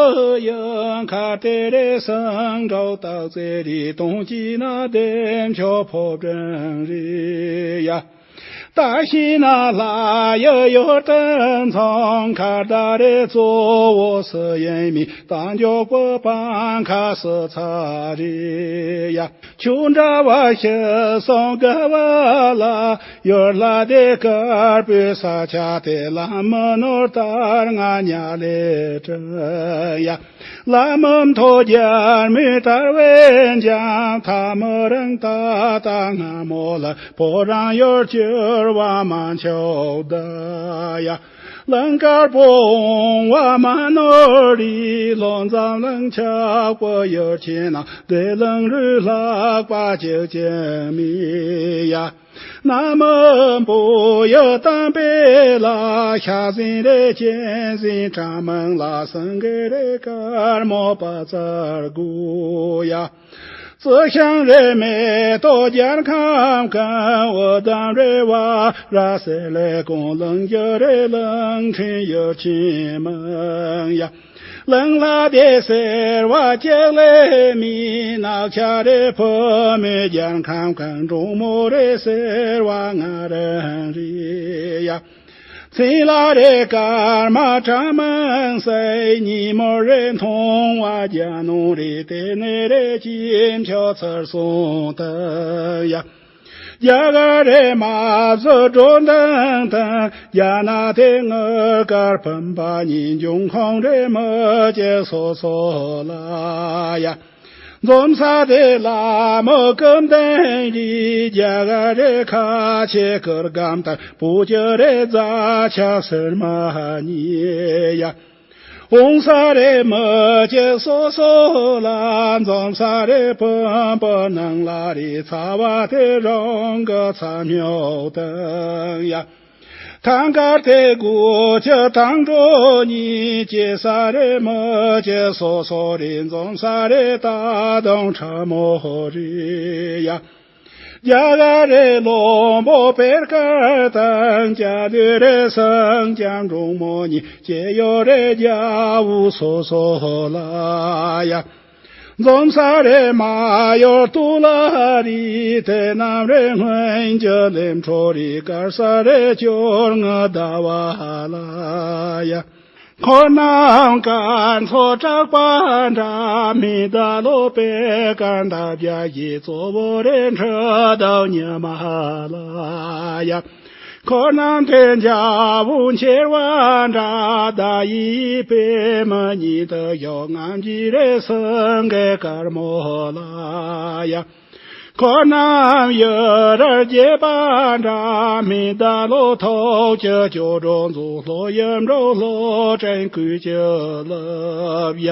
ཡི། མཁར་དེ་རེ་སེང་འབྲོག་སྟག་རྩེ་རེ། དོང་དཀྱིལ་ན་བདེ་མཆོག་ཕོ་བྲང་རེ་ཡ། ད་ཤི་ན་ལྷ་ཡི་ཡུལ་དུ་འཚང་། ཁ་ད་རེ་གཙོ་བོ་སུ་ཡིན་མིན། རྟ་མགྱོགས་པོ་པང་ཁ་སུ་ཚ་རེ་ཡ། ཆུ་འདྲ་བ་ཤི་སོང་དགའ་བ་ལ། ཡུལ་ལྷ་དེ་དཀར་པོའི་ས་ཆ་དེ། ལམ་མི་ནོར་ལྟར་ང་ཉ་ལེ་དྲན་ཡ། ལམ་མཐོ་རྒྱལ་མོའི་དར་བས་འཇམ། ཐག་མི་རིང་ད་ལྟ་སྔ་མོ་ལ། བོད་རང་ཡུལ་གྱུར་བ་མ་འཆོག་ད་ཡ། གླིང་དཀར་པོ་འོང་བ་མ་ནོར་རེ། ལྷོ་འཛམ་གླིང་ཆགས་པའི་ཡུལ་ཆེན་ན། བདེ་གླིང་རུ་ལྷག་པ་གཅིག་ཀྱང་མེད་ཡ། ན་མི་བོད་ཡུལ་དམ་པའི་ལ། ཤ་ཟན་རེ་གཅན་གཟན་ཁྲ་མིན་ལ། སེང་གེ་རེ་དཀར་མོ་པ་ཙར་དགོས་ཡ། རྩི་ཤིང་རེ་མེ་ཏོག་རྒྱལ་ཁམས་ཀུན། འུ་དུམ་རེ་བ་ར་སེ་ལེ་གོང་། གླིང་རྒྱུ་རེ་གླིང་ཕྲན་ཡུལ་ཆེན་མིན་ཡ། གླིང་ལྷ་སྡེ་ཟེར་བ་གཅིག་ལས་མེད། ནག་ཆ་རེ་བུ་མེད་རྒྱལ་ཁམས་ཀུན། འབྲོང་མོ་རེ་ཟེར་བ་ང་རང་རེད་ཡ། མཚན་ལྷ་རེ་སྐར་མ་ཁྲ་མིན་སེར། ཉིན་མོ་རེ་མཐོང་བ་རྒྱ་ནོར་རེད། དེ་ནས་རེ་སྐྱིད་མཆོག་ཚར་སོང་ད་ཡ། རྒྱ་གར་རེ་མ་བཟོ་འགྲོ་འདང་དང་། རྒྱ་ནག་དེ་དངུལ་དཀར་བུམ་པ་གཉིས། འབྱུང་ཁུངས་རེ་མི་གཅིག་སོ་སོ་ལ་ཡ། འཛོམས་ས་དེ་ལ་མི་སྐུ་མདུན་རེད། རྒྱ་གར་རེ་ཁ་ཆེ་གུར་སྒམ་དང་། བོད་ཀྱི་རེ་རྫ་ཆབ་སེར་མ་གཉིས་ཡ། འོང་ས་རེ་མི་གཅིག་སོ་སོ་ལ། འཛོམས་ས་རེ་བུམ་པ་ནང་ལ་རེད། ཚ་བ་དེ་རང་གི་ཚ་སྨྱོ་དང་ཡ། ཐང་དཀར་དེ་སྒོ་ཁྱི་དང་འགྲོ་གཉིས། སྐྱེ་ས་རེ་མི་སྐྱེ་སོ་སོ་རེད། འཛོམས་ས་རེ་ད་དུང་ཁྲ་མོ་རེད་ཡ། རྒྱ་གར་རེ་བློན་པོ་པེར་དཀར་དང་། སྐྱ་ལུས་རེ་སེང་ལྕམ་འབྲོང་མོ་གཉིས། སྐྱེ་ཡུལ་རེ་རྒྱལ་པོ་སོ་སོ་ལ་ཡ། འཛོམས་ས་རེ་མ་ཡོར་སྟོད་ལ་རེད། དེ་རྣམས་རེ་སྔོན་གྱི་ལས་འཕྲོ་རེད། དཀར་ས་རེ་བཅོ་ལྔ་ཟླ་བ་ལ་ཡ། འཁོར་རྣམས་སྐར་ཚོགས་གྲགས་པ་འདྲ། མི་ཟླ་ལོ་པད་དཀར་འདབ་བརྒྱ་བཞི། གཙོ་བོ་རེ་འཕྲུལ་ཟླ་ཉི་མ་ལ་ཡ། འཁོར་རྣམས་དེ་འཇའ་བོ་མཆེར་བ་འདྲ། ཟླ་ཡི་པད་མ་ཉིད་དུ་ཡོད། རྔམ་བརྗིད་རེ་སེང་གེ་དཀར་མོ་ལ་ཡ། འཁོར་རྣམས་ཡུ་རུར་རྒྱས་པ་འདྲ། མི་ཟླ་ལོ་ཐོག་གི་སྐྱོ་གྲོགས་མཛོ། ལྷོ་ཡུལ་འབྲོག་ལྷོ་བྲན་སྐུད་ཀྱི་ལུབ་ཡ།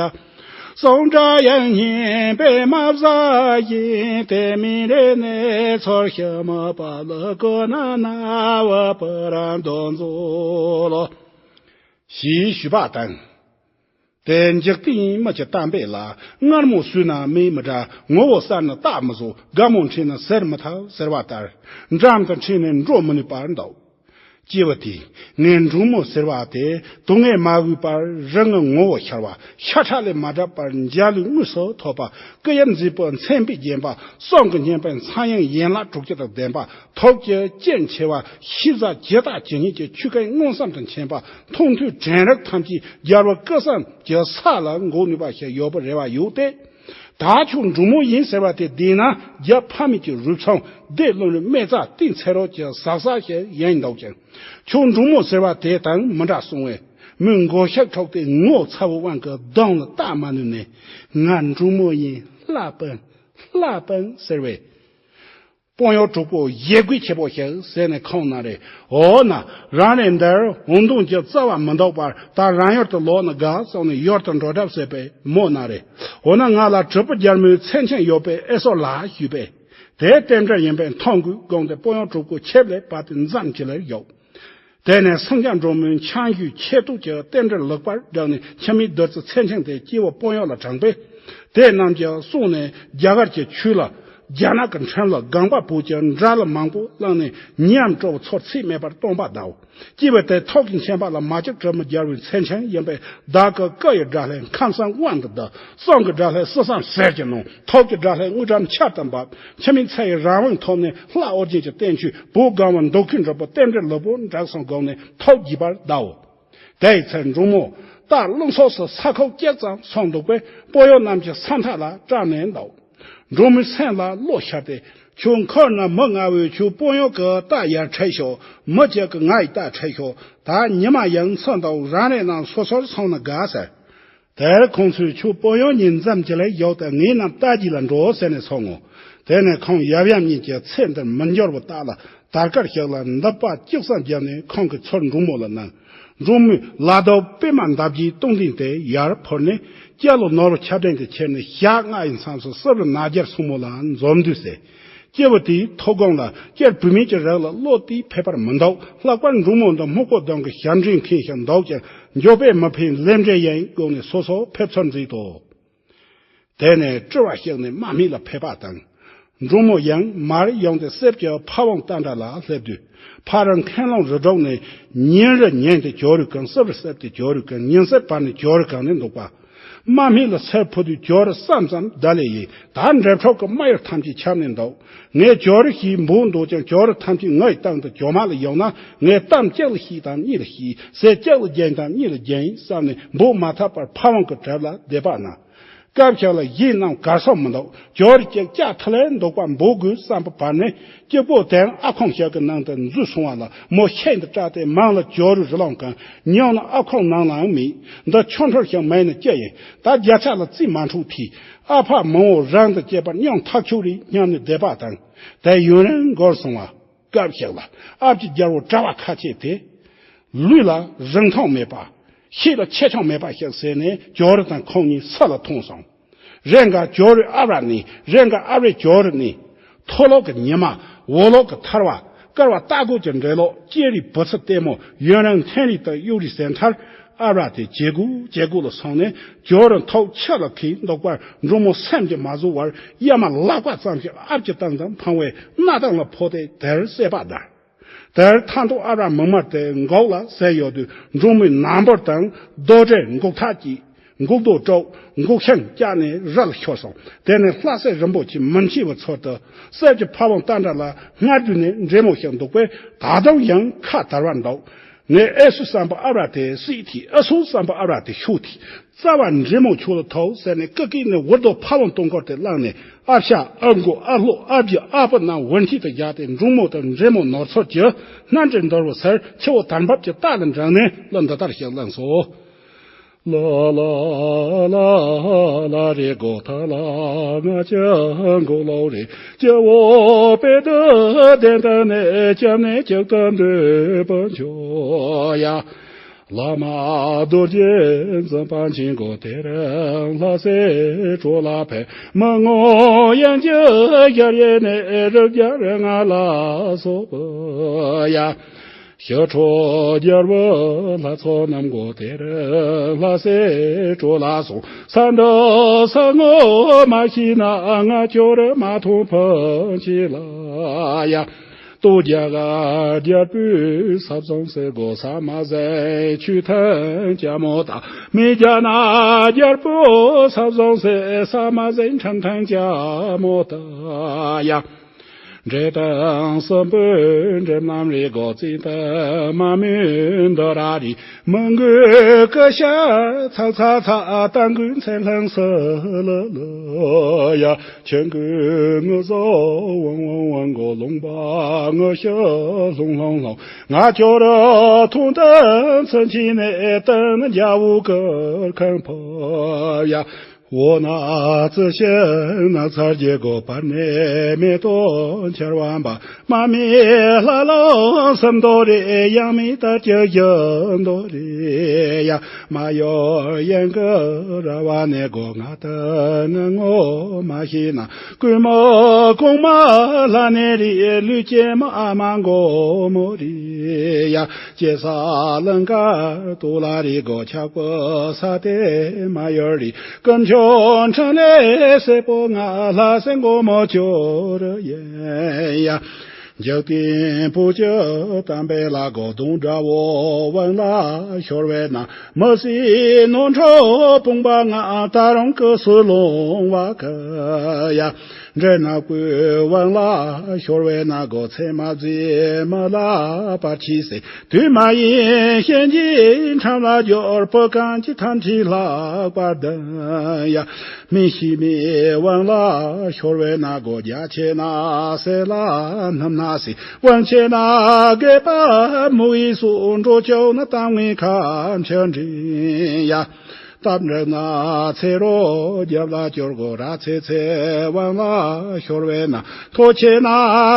སོང་འདྲ་ཡང་སྙན་པའི་མ་བཟའ་བཞིན། དེ་མིན་རེ་གནས་ཚུལ་ཤི་མི་པ། ལུ་གུ་ན་ན་བ་པུ་ར་འདོན་མཛོ་ལོ། ཞེས་ཞུས་པ་དང་། དེ་འཇིག་རྟེན་མི་གྱི་གཏམ་དཔེ་ལ། མངར་མོ་ཟོས་ན་མེ་མི་དྲ། ངོ་བོ་གསར་ནི་རྟ་མི་བཟོ། དགའ་མོ་འཕྲད་ན་ཟེར་མི་ཐུབ་ཟེར་བ་ལྟར། འགྲམ་དུ་འཕྲད་ནས་འགྲོ་མི་ནུས་པར་འདུག། སྐྱེས་བུ་དེས་ངའི་འབྲོང་མོ་ཟེར་བ་དེ། དུག་ལྔས་མ་གོས་པར་རི་ངའི་ངོ་བོ་ཤར་བ། ཤ་ཁྲག་ལས་མ་གྲུབ་པར་འཇའ་ལུས་དངོས་སུ་ཐོབ་པ། སྐུ་ཡབ་མཛེས་པོ་མཚན་དཔེས་བརྒྱན་པ། གསུང་གི་སྙན་པའི་ཚངས་དབྱངས་ཡན་ལག་དྲུག་ཅུ་དང་ལྡན་པ། ཐུགས་ཀྱི་དཀྱིལ་ཆེ་བ། ཤེས་བྱ་ཇི་ལྟ་ཇི་སྙེད་ཀྱི་ཆོས་སྐད་མངོན་སུམ་དུ་མཁྱེན་པ། མཐོང་ཐོས་དྲན་རེག་ཐམས་ཅད་རྒྱལ་བ་སྐུ་གསུམ་གྱི་ས་ལ་འགོད་ནུས་པ་ཞིག་ཡོད་པའི་རེ་བ་ཡོད་དེ། ད་ཁྱོད་འབྲོང་མོ་ཡིན་ཟེར་བ་དེ་བདེན་ན། རྒྱ་ཕ་མེས་ཀྱི་རུས་ཚང་། སྡེ་བློན་རིགས་སྨད་རྩ་བསྟན་ཚེ་རོགས་ཀྱི་ཟག་ཟ་ཞིག་ཡིན་འདུག་ཀྱང་། ཁྱོད་འབྲོང་མོ་ཟེར་བ་དེ་དང་མི་འདྲ་སོང་བས། མོས་མགོ་ཤག་འཁྲུགས་ཏེ་ངོ་ཚ་བོའི་དབང་གིས་གདོང་ལ་བལྟ་མ་ནུས་ནས། ང་འབྲོང་མོ་ཡིན། ལྷ་སྤུན། ལྷ་སྤུན་ཟེར་བས། དཔོན་གཡོག་གྲོགས་པོ་ཡིད་དགོས་ཆེ་པོ་ཞིག་ཟེར་ནས་ཁོང་ན་རེ། འོ་ན་རང་རེ་འདིར་འོང་འདོང་གི་རྩ་བ་མི་འདུག་པར། ད་རང་ཡུལ་དུ་ལོག་ན་དགའ་གསུངས་ནས་ཡུལ་དུ་འགྲོ་གྲབས་ཟེར་བས་མོ་ན་རེ། འོ་ན་ང་ལ་གྲུབ་པ་རྒྱལ་མོའི་མཚན་ཆེན་ཡོད་པས་ཨེ་སོ་ལ་ཞུས་པས། དེ་རྟེན་འབྲེལ་ཡིན་པས་མཐོང་དགོས་དགོངས་ཏེ། དཔོན་གཡོག་གྲོགས་པོ་ཆེབ་ལས་བབས་ཏེ་འཛམ་གྱི་ལ་ཡོད། དེ་ནས་སེང་ལྕམ་འབྲོང་མོའི་འཆང་གཞུའི་ཆེ་བསྟོད་ཀྱི་རྟེན་འབྲེལ་ལེགས་པར་བསྒྲགས་ནས། ཁྱིམ་མིའི་བདུད་རྩི་མཚན་ཆེན་དེ་སྐྱེ་བོ་དཔོན་གཡོག་ལ་དྲངས་པས། དེ་རྣམས་ཀྱིས་བསྲུངས་ནས་རྒྱ་གར་གྱི་ཆོས་ལ། རྒྱ་ནག་གི་ཁྲིམས་ལ་དགོངས་པ་བོད་ཀྱི་འདྲ་ལ་མང་པོ་བླངས་ནས་ཉམས་དྲག་པོ་ཚོར་ཚིག་མེད་པར་སྟོང་པ་བཟླའོ། སྐྱེས་བུ་དེ་ཐོག་གི་མཁྱེན་པ་ལ་མ་གྱུར་དྲི་མ་རྒྱལ་བའི་མཚན་ཅན་ཡིན་པས། བདག་གི་སྐུ་ཡི་དགྲ་ལྷས་ཁམས་གསུམ་དབང་དུ་བསྡུ། གསུང་གི་དགྲ་ལྷས་སྲིད་གསུམ་ཟིལ་གྱིས་གནོན། ཐུགས་ཀྱི་དགྲ་ལྷས་དངུལ་ཁྲམ་ཆར་དུ་འབབ། འཆི་མེད་ཚེ་ཡི་རང་དབང་ཐོབ་ནས་ལྷ་ཨོ་རྒྱན་གྱི་བསྟན་བཅོས་བོད་གང་བ་འདུལ་མཁན་འགྲུབ་པ་རྟེན་འབྲེལ་ལུས་པོ་འབྲལ་གསུམ་བསྒོམས་ནས་ཐུགས་དགྱེས་པར་བཟླའོ། དེའི་ཚེ་འབྲུག་མོ་རྟ་རླུང་སོགས་སུ་ས་ཁོག་བཅད་ཙམ་སོང་འདུག་པས། དཔོན་གཡོག་རྣམས་ཀྱི་ས་མཐའ་ལ་བཀྲམ་ནས་འདུག། འབྲུག་མོའི་སེམས་ལ་བློ་ཤར་ཏེ། ཁྱོད་འཁོར་ན་མི་ང་བོས་ཁྱོད་དཔོན་གཡོག་གི་རྟ་ཡར་ཁྲིད་ཤོག། མི་གཅིག་གི་ང་ཡི་རྟ་ཁྲིད་ཤོག། ད་ཉི་མ་ཡང་ཚུད་འདུག། རང་རེ་རྣམས་སོ་སོར་སོང་ན་དགའ་ཟེར། དེར་ཁོང་ཚོས་ཁྱོད་དཔོན་གཡོག་གཉིས་འཛོམས་ཀྱི་ལས་ཡོག་དང་ངའི་རྣམས་རྟ་རྒྱུག་ལ་འགྲོ་ཟེར་ནས་སོང་ངོ་། དེ་ནས་ཁོང་ཡབ་ཡུམ་གཉིས་ཀྱི་ཚེ་འདིར་མི་འབྱོར་བ་རྟགས་ལ། དར་དཀར་ཞིག་ལ་མདུད་པ་གཅིག་ཙམ་བརྒྱབ་ནས་ཁོང་གི་ཚུར་འབྲུག་མོ་ལ་གནང་། འབྲུག་མོས་ལ་རྡོ་པད་མ་འདབ་བརྒྱའི་སྟོང་ལྡན་དེ་ཡར་འཕུར་ནས་སྐྱ་ལོ་ནོར་བུ་ཆབ་ལྡན་དེ་ཁྱེར་ནས་ཞག་ལྔ་ཡི་མཚམས་སུ་སྲིབ་རི་ནགས་རྒྱལ་སྲུང་མོ་ལ་འཛོམས་དུས་ཟེར། སྐྱེས་བུ་དེའི་ཐུགས་དགོངས་ལ་སྐྱེས་བུད་མེད་ཀྱི་རིགས་ལ་བློ་གཏད་ཕེབས་པར་མི་འདུག། ལྷག་པར་འབྲུག་མོ་འདི་སྨུག་པོ་གདོང་གི་ཞབས་འདྲེན་མཁན་ཞིག་འདུག་ཀྱང་འགྱོད་པས་མི་ཕན་ལས་འབྲས་ཡིན་དགོངས་ནས་སོ་སོ་ཕེབས་ཚུལ་མཛད་དོ། དེ་ནས་སྤྲུལ་བ་ཞིག་ནས་དམག་མི་ལ་ཕེབས་པ་དང་། འབྲུག་མོ་ཡང་མར་ཡོང་སྟེ་གསེབ་ཀྱི་ཕ་བོང་རྟ་འདྲ་ལ་སླེབས་དུས། ཕ་རི་མཁན་རླུང་རི་སྒྲོག་ནས་ཉིན་རེ་ཉིན་ཏེ་ཇོ་རུ་གང་། གསེབ་རི་གསེབ་ཏེ་ཇོ་རུ་གང་། ཉིན་གསེབ་བར་ནས་ཇོ་རུ་གང་ནས་འདུག་པ། དམག་མི་ལ་སེར་ཕུ་དུས་ཇོ་རུ་བསམ་ཙམ་བདའ་ལས་ཡིན། ད་འབྲེལ་ཕྲུག་གི་དམག་ཡུལ་ཐམས་ཅད་ཁྱབ་ནས་འདུག། ངས་ཇོ་རུ་ཞིག་འབོད་འདུག་ཀྱང་ཇོ་རུ་ཐམས་ཅད་ངའི་སྟེང་དུ་ཇོ་མ་ལ་ཡོང་ན། ངས་གཏམ་གཅིག་ལ་བཤད་དང་གཉིས་ལ་བཤད། ཟས་གཅིག་ལ་བརྒྱན་དང་གཉིས་ལ་བརྒྱན་བསམ་ནས་འབོད་མ་ཐག་པར་ཕ་བོང་གི་གྲལ་ལ་བསྡད་པ་ན། སྐབས་ཤིག་ལ་གཞན་རྣམས་གར་སོང་མི་འདུག། ཇོ་རུ་གཅིག་ལྕགས་ཐིལ་ལེར་འདུག་པ་འབོད་དགོས་བསམ་པ་བར་ནས། སྐྱིད་པོ་དེའང་ཨ་ཁོང་ཞིག་གི་ནང་དུ་འཛུལ་སོང་བ་ལ་མོ་ཤིན་ཏུ་སྐྲག་སྟེ་མང་ལ་ཇོ་རུ་རི་ལོང་གང་། ཉུང་ལ་ཨ་ཁོང་ནང་ལའང་མེད། འདི་ཆོ་འཕྲུལ་ཞིག་མེད་ན་ཅི་ཡིན། ད་རྒྱལ་ཚབ་ལ་རྩིས་མ་འཁྲུག་ཐིག། ཨ་ཕ་མང་བོ་རང་དང་བཅས་པར་སྙིང་ཐག་ཆོད་རེད་སྙམ་ནས་བསྡད་པ་དང་། དེ་ཡུན་རིང་འགོར་སོང་བ། སྐབས་ཤིག་ལ་ཨ་ཕྱི་རྒྱལ་པོ་གྲྭ་བ་ཁ་ཆེ་དེ། ལུས་ལ་རིང་ཐུང་མེད་པ། ཤེད་ལ་ཆེ་ཆུང་མེད་པ་ཞིག་ཟེར་ནས་ཇོ་རུ་དང་ཁོང་གཉིས་སུ་ལ་ཐོན་སོང་། རེ་འགའ་ཇོ་རུའི་ཨ་བྲ་ནས། རེ་འགའ་ཨ་བྲའི་ཇོ་རུ་ནས། མཐོ་ལོག་གི་ཉི་མ། འོག་ལོག་གི་ཐར་བ། དཀར་བ་རྟ་རྒོད་ཀྱི་འགྲེ་ལོག། སྐྱེ་རིའི་བུ་ཚ་ལྟད་མོ། ཡུན་རིང་འཐེན་རིས་དང་གཡུག་རིས་ཟེར་མཐར། ཨ་བྲ་དེ་ཇེ་སྒུག་ཇེ་སྒུག་ལ་སོང་ནས་ཇོ་རུ་ཐོག་ཕྱི་ལ་ཁད་འདུག་པར་འབྲུག་མོ་སེམས་ཀྱིས་མ་བཟོད་པར་གཡའ་མ་ལག་པ་ཙམ་ཞིག་ཨབ་ཀྱི་སྟེང་དུ་འཕངས་པས་སྣ་ཐང་ལ་ཕོག་སྟེ་དེར་བསད་པ་དང་། དེར་མཐའ་མཇུག་ཨ་བྲ་མིག་དམར་དེ་འགོག་ལ་བཟས་ཡོད་དུས་འབྲུག་མོའི་ནམ་འབུར་དང་རྡོ་དྲེལ་འགུག་ཐག་གཅིག། འགུག་རྡོ་དཀྲོག། འགུག་ཤིང་བཀྱགས་ནས་རི་ལ་ཤོར་སོང་། དེ་ནས་ལྷ་སྲས་རིན་པོ་ཆེ་མི་འཆི་བའི་ཚུལ་དུ་གསེབ་ཀྱི་ཕ་བོང་རྟ་འདྲ་ལ་སྔར་དུས་ནས་འདྲེ་མོ་ཞིག་འདུག་པས། ད་དུང་ཡང་ཁ་དར་བར་འདུག། ངས་ཨེ་སུ་བསམ་པ་ཨ་བྲ་དེ་སྲིད་དེ། ཨ་སུ་བསམ་པ་ཨ་བྲ་དེ་ཤུགས་དེ། རྩ་བ་འདྲེ་མོ་ཁྱོད་ལ་ཐོབ་ཟེར་ནས་ཀི་ཀི་ནས་འུར་རྡོ་ཕ་བོང་སྟོང་སྐོར་དེ་བླངས་ནས། ཨ་ཤ་ཨ་མགོ་ཨ་ལྷོ་ཨ་བརྒྱུད་ཨ་ཕོ་རྣམས་འུར་འཐིབས་དུ་བཞག་སྟེ། འབྲུག་མོ་དང་འདྲེ་མོ་ནོར་འཚོ་གྱི་སྣ་འདྲེན་འདོར་བའི་སར་ཆུ་བོ་དར་འབབ་ཀྱི་ལྟག་ལ་འགྲེང་ནས་གླུ་འདི་ལྟར་ཞིག་བླངས་སོ། ལ་ལ་ལ་རེ་གོ་ཐ་ལ་ང་ཅ་གོ་ལོ་རེ་ཅ་བོ་པེ་ཏ་དན་ཏ་ནེ་ཅམ་ནེ་ཅག་ཏ་འདོད་པ་འཆོ་ཡ། བླ་མ་རྡོ་རྗེ་འཛིན་པ་འཆིང་གོ་དེ་རིང་ལྷ་སའི་གྲོ་ལ་ཕེབས། མི་ངོ་ཡན་གྱི་ཞར་ཡེ་ནས་རབ་རྒྱལ་ང་ལ་སོགས་པ་ཡ། ཞི་ཁྲོ་རྒྱལ་པོ་ལྷ་ཚོགས་རྣམས་གོ་དེ་རིང་ལྷ་སའི་གྲོ་ལ་སོང་། ས་འདི་ས་ངོ་མ་ཤེས་ན་ང་ཁྱོད་མ་མཐོང་ཕན་ཆད་ལ་ཡ། ལྟོ་རྒྱ་གར་རྒྱལ་པོའི་ས་བཟང་སེ་གོ་ས་མ་ཟེ་ཆུ་ཐང་ཅ་མོ་ད། མི་རྒྱ་ན་རྒྱལ་པོའི་ས་བཟང་སེ་ས་མ་ཟེ་ཁྲིམས་ཐང་ཅ་མོ་ད་ཡ། འདྲེ་དང་སྲིན་པོའི་འདྲེ་རྣམས་རེ་གོ་རྩིས་དང་མ་མོའི་འདི་ར་རེ། མི་མགོའི་ཀ་ཤ་ཚ་ཚ་ཚ་རྟ་མགོའི་མཚན་ལྷང་སི་ལི་ལི་ཡ། ཆེན་གོས་ངུ་ཟོ་ཝང་ཝང་ཝང་གོ་ལུང་པ་ངུ་ཤི་ལྷུང་ལྷུང་ལྷུང་། ང་ཁྱོད་ར་ཐུང་དང་ཚུན་ཆད་ནས་བསྟན་རྒྱ་བོ་ཀི་ཁང་ཕ་ཡ། འོ་ན་ཙི་ཤི་ན་ཚར་རྒྱལ་གོ་བར་ནས་མེ་ཏོག་འཆར་བ་འབབ། མ་མི་ལྷ་ལ་སུམ་མདོ་རེ་ཡང་མི་ལྟར་གྱི་བཞི་མདོ་རེ་ཡ། མ་ཡོར་ཡན་གི་ར་བ་ནས་གོ་ང་ད་ང་ངོ་མ་ཤེས་ན། ཀུན་མ་གོང་མ་ལྷ་ནས་རེ་ལུས་ཀྱི་མ་ཨ་མ་མགོ་མོ་རེ་ཡ། ཅེ་ས་ལང་ཀ་ཏུ་ལ་རེ་གོ་ཆག་པོ་ས་དེ་མ་ཡོར་རེ་ཀུན་ཆོ། འཕྲིན་ལས་སེར་པོ་ང་ལྷ་སྲས་མགོན་མོ་ཁྱོད་ཡིན་ཡ། འཇིག་རྟེན་བུ་ཁྱོད་དམ་པའི་ལ་གོ་དུང་འདྲ་བོ་དབང་ལ་ཤོར་བས་ན། མི་སྲིད་ནོར་འཁྲུལ་ཕོངས་པ་ང་ད་རུང་སྐུ་སུ་ལོང་བ་གི་ཡ། འདྲེ་ནག་པོའི་དབང་ལ་ཤོར་བས་ན། སྒོ་ཚེ་མ་བརྫི་མི་ལ་བར་ཆད་སེལ། དུས་མ་ཡིན་གཤིན་རྗེའི་འཁྲབ་ལ་སྦྱོར། བུ་གང་གི་ཐམས་ཅད་ལྷག་པར་ལྡན་ཡ། མི་ཤེས་མའི་དབང་ལ་ཤོར་བས་ན། སྒོ་རྒྱ་ཆེ་ན་སེལ་ལ་སྣུམ་ན་སེལ། དབང་ཆེ་ན་རྒས་པ་མུ་ཡི་སུ་འགྲོ་བཅུག་ན། གཏམ་ངན་ཁ་མཆུ་འདྲེན་ཡ། སྟབས་འགྲིག་ན་ཚེ་རོགས་རྒྱབ་ལ་སྐྱོར། སྒོ་ར་ཚེ་ཚེ་དབང་ལ་ཤོར་བས་ན། མཐོ་ཆེ་ན་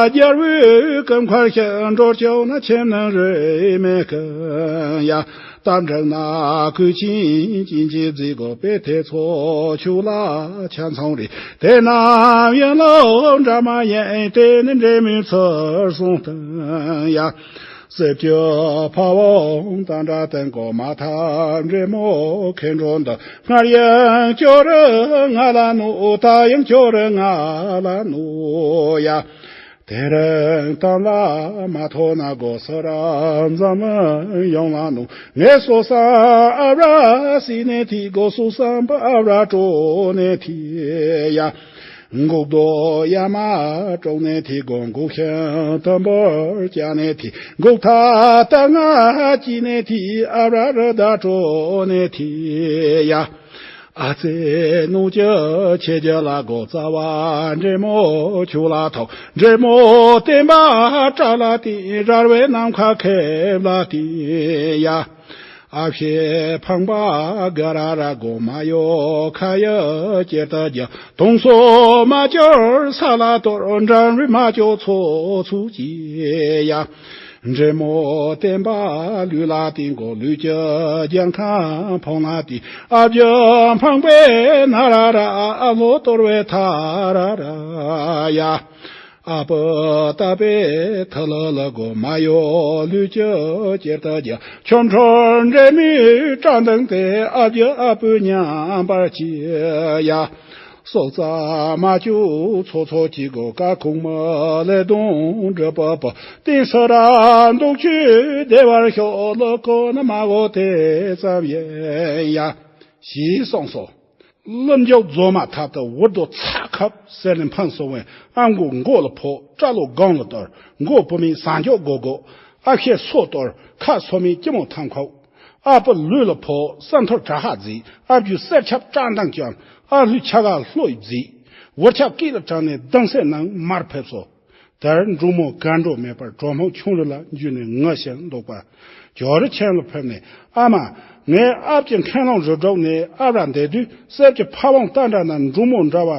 རྒྱལ་པོའི་སྐུ་མཁར་ཞིག་འགྲོ་བཅུག་ན། ཁྱིམ་ནང་རིས་མེད་ཀྱི་ཡ། སྟབས་འགྲིག་ན་གོས་ཆེན་ཅན་གྱི་རྫིག། སྒོ་དཔེ་ཐེ་ཚོ་ཆུ་ལ་ཆ་ཚང་རེད། དེ་རྣམས་ཡིན་ལུགས་འདྲ་མ་ཡིན། དེ་ནི་འདྲེ་མོའི་ཚུལ་གསུང་སྟེ་ཡ། གསེར་གྱི་ཕ་བོང་དང་འདྲ་སྟེ། གོ་མ་ཐག་འདྲེ་མོ་ཁེ་འགྲོ་འདི། སྔར་ཡང་ཁྱོད་རང་ང་ལ་གནོད། ད་ཡང་ཁྱོད་རང་ང་ལ་གནོད་ཡ། དེ་རིང་གཏམ་ལ་མ་ཐོན་ན། སྒོ་སུ་ར་འཛམ་གླིང་ཡོངས་ལ་གནོད། ངའི་སྲོག་བསམ་ཨ་བྲ་སྲིད་ནས་ཐིག། སྒོ་སྲོག་བསམ་པ་ཨ་བྲ་དཀྲོགས་ནས་ཐིག་ཡ། འགུག་རྡོ་ཡ་མ་དཀྲོགས་ནས་ཐིག། སྒོ་འགུག་ཤིང་དུམ་བུར་བཅག་ནས་ཐིག། འགུག་ཐག་རྟ་རྔ་བཅད་ནས་ཐིག། ཨ་བྲ་རི་དྭགས་དཀྲོགས་ནས་ཐིག་ཡ། ཨ་ཙི་གནོད་བྱེད་ཆེ་རྒྱུ་ལ། སྒོ་རྩ་བ་འདྲེ་མོ་ཆུ་ལ་ཐོགས། འདྲེ་མོ་བསྟན་པ་དགྲ་ལ་བརྟེན། རལ་བའི་ནམ་མཁའ་ཁེབས་ལ་བརྟེན་ཡ། ཨ་ཕྱི་འཕངས་པ་ག་ར་ར། སྒོ་མ་ཡོ་ཁ་ཡོ་ཅེར་ཏུ་རྒྱུ། དུང་སོ་མ་གྱུར་ས་ལ་གཏོར། འགྲམ་རུས་མ་གྱུར་ཚོགས་ཚུགས་ཀྱི་ཡ། འདྲེ་མོ་བསྟན་པ་ལུས་ལ་བརྟེན། སྒོ་ལུས་ཀྱི་རྒྱལ་ཁམས་འཕང་ལ་བརྟེན། ཨ་བརྒྱུད་འཕངས་པའི་ན་ར་ར། ཨ་ལོ་གཏོར་བའི་ཐ་ར་ར་ཡ། ཨ་པུ་ཏ་པའི་ཐ་ལ་ལ། སྒོ་མ་ཡོ་ལུས་ཀྱི་ཅེར་ཏ་རྒྱ། ཆོ་འཕྲུལ་འདྲེ་མོའི་བཀྲག་མདངས་དེ། ཨ་བརྒྱུད་ཨ་པུ་མཉམ་པར་བྱེད་ཡ། སྲོག་རྩ་མ་བཅུག་ཚོ་ཚོ་གཅིག། སྒོ་ཀ་ཁུག་མ་ལས་གདོང་འདྲ་པ་པ། བསྟན་སྲིད་ར་འདུག་ཆུ་བདེ་བར་ཤོག། ལོ་ཀོ་ན་མ་གོ་དེ་ཙམ་ཡིན་ཡ། ཞེས་གསུངས་སོ། ཀླུ་མགྱོགས་རྫོགས་མ་ཐག་ཏུ་འུར་རྡོ་ཚ་ཁབ་ཟེར་ནས་འཕངས་སོང་བས། ཨ་མགོ་མགོ་ལ་ཕོག། སྐྲ་ལོ་སྒང་ལ་གཏོར། མགོ་བུ་མོའི་ཟངས་སྐྱོགས་སྒོ་སྒོ། ཨ་ཤེ་སོ་གཏོར། ཁ་སོ་མའི་སྐྱི་མོ་ཐང་ཁོག། ཨ་པུ་ལུས་ལ་ཕོག། ས་མཐོར་གྲ་ཧ་བརྫིས། ཨ་བརྒྱུད་གསེར་ཆབ་བཀྲག་མདངས་བཅངས། ཨ་ལྷུས་ཆ་ག་ལྷོད་བརྫིས། འུར་ཆབ་སྐེད་ལ་དྲངས་ནས་ལྡིང་སེམས་ནང་མར་ཕེབས་སོ། དེར་འབྲུག་མོ་གར་འགྲོ་མེད་པར་གྲོ་མོ་ཆུང་རུ་ལ་འཇུས་ནས་ངུ་ཞིང་འདུག་པ། ཇོ་རི་ཁྱིམ་ལ་ཕེབས་ནས། ཨ་མ། ངའི་ཨ་ཕྱི་མཁན་སློབ་རུ་འགྲོགས་ནས་ཨ་བྲ་བསྡད་དུས། གསེར་གྱི་ཕ་བོང་སྟན་འདྲ་ན་འབྲུག་མོ་འདྲ་བ་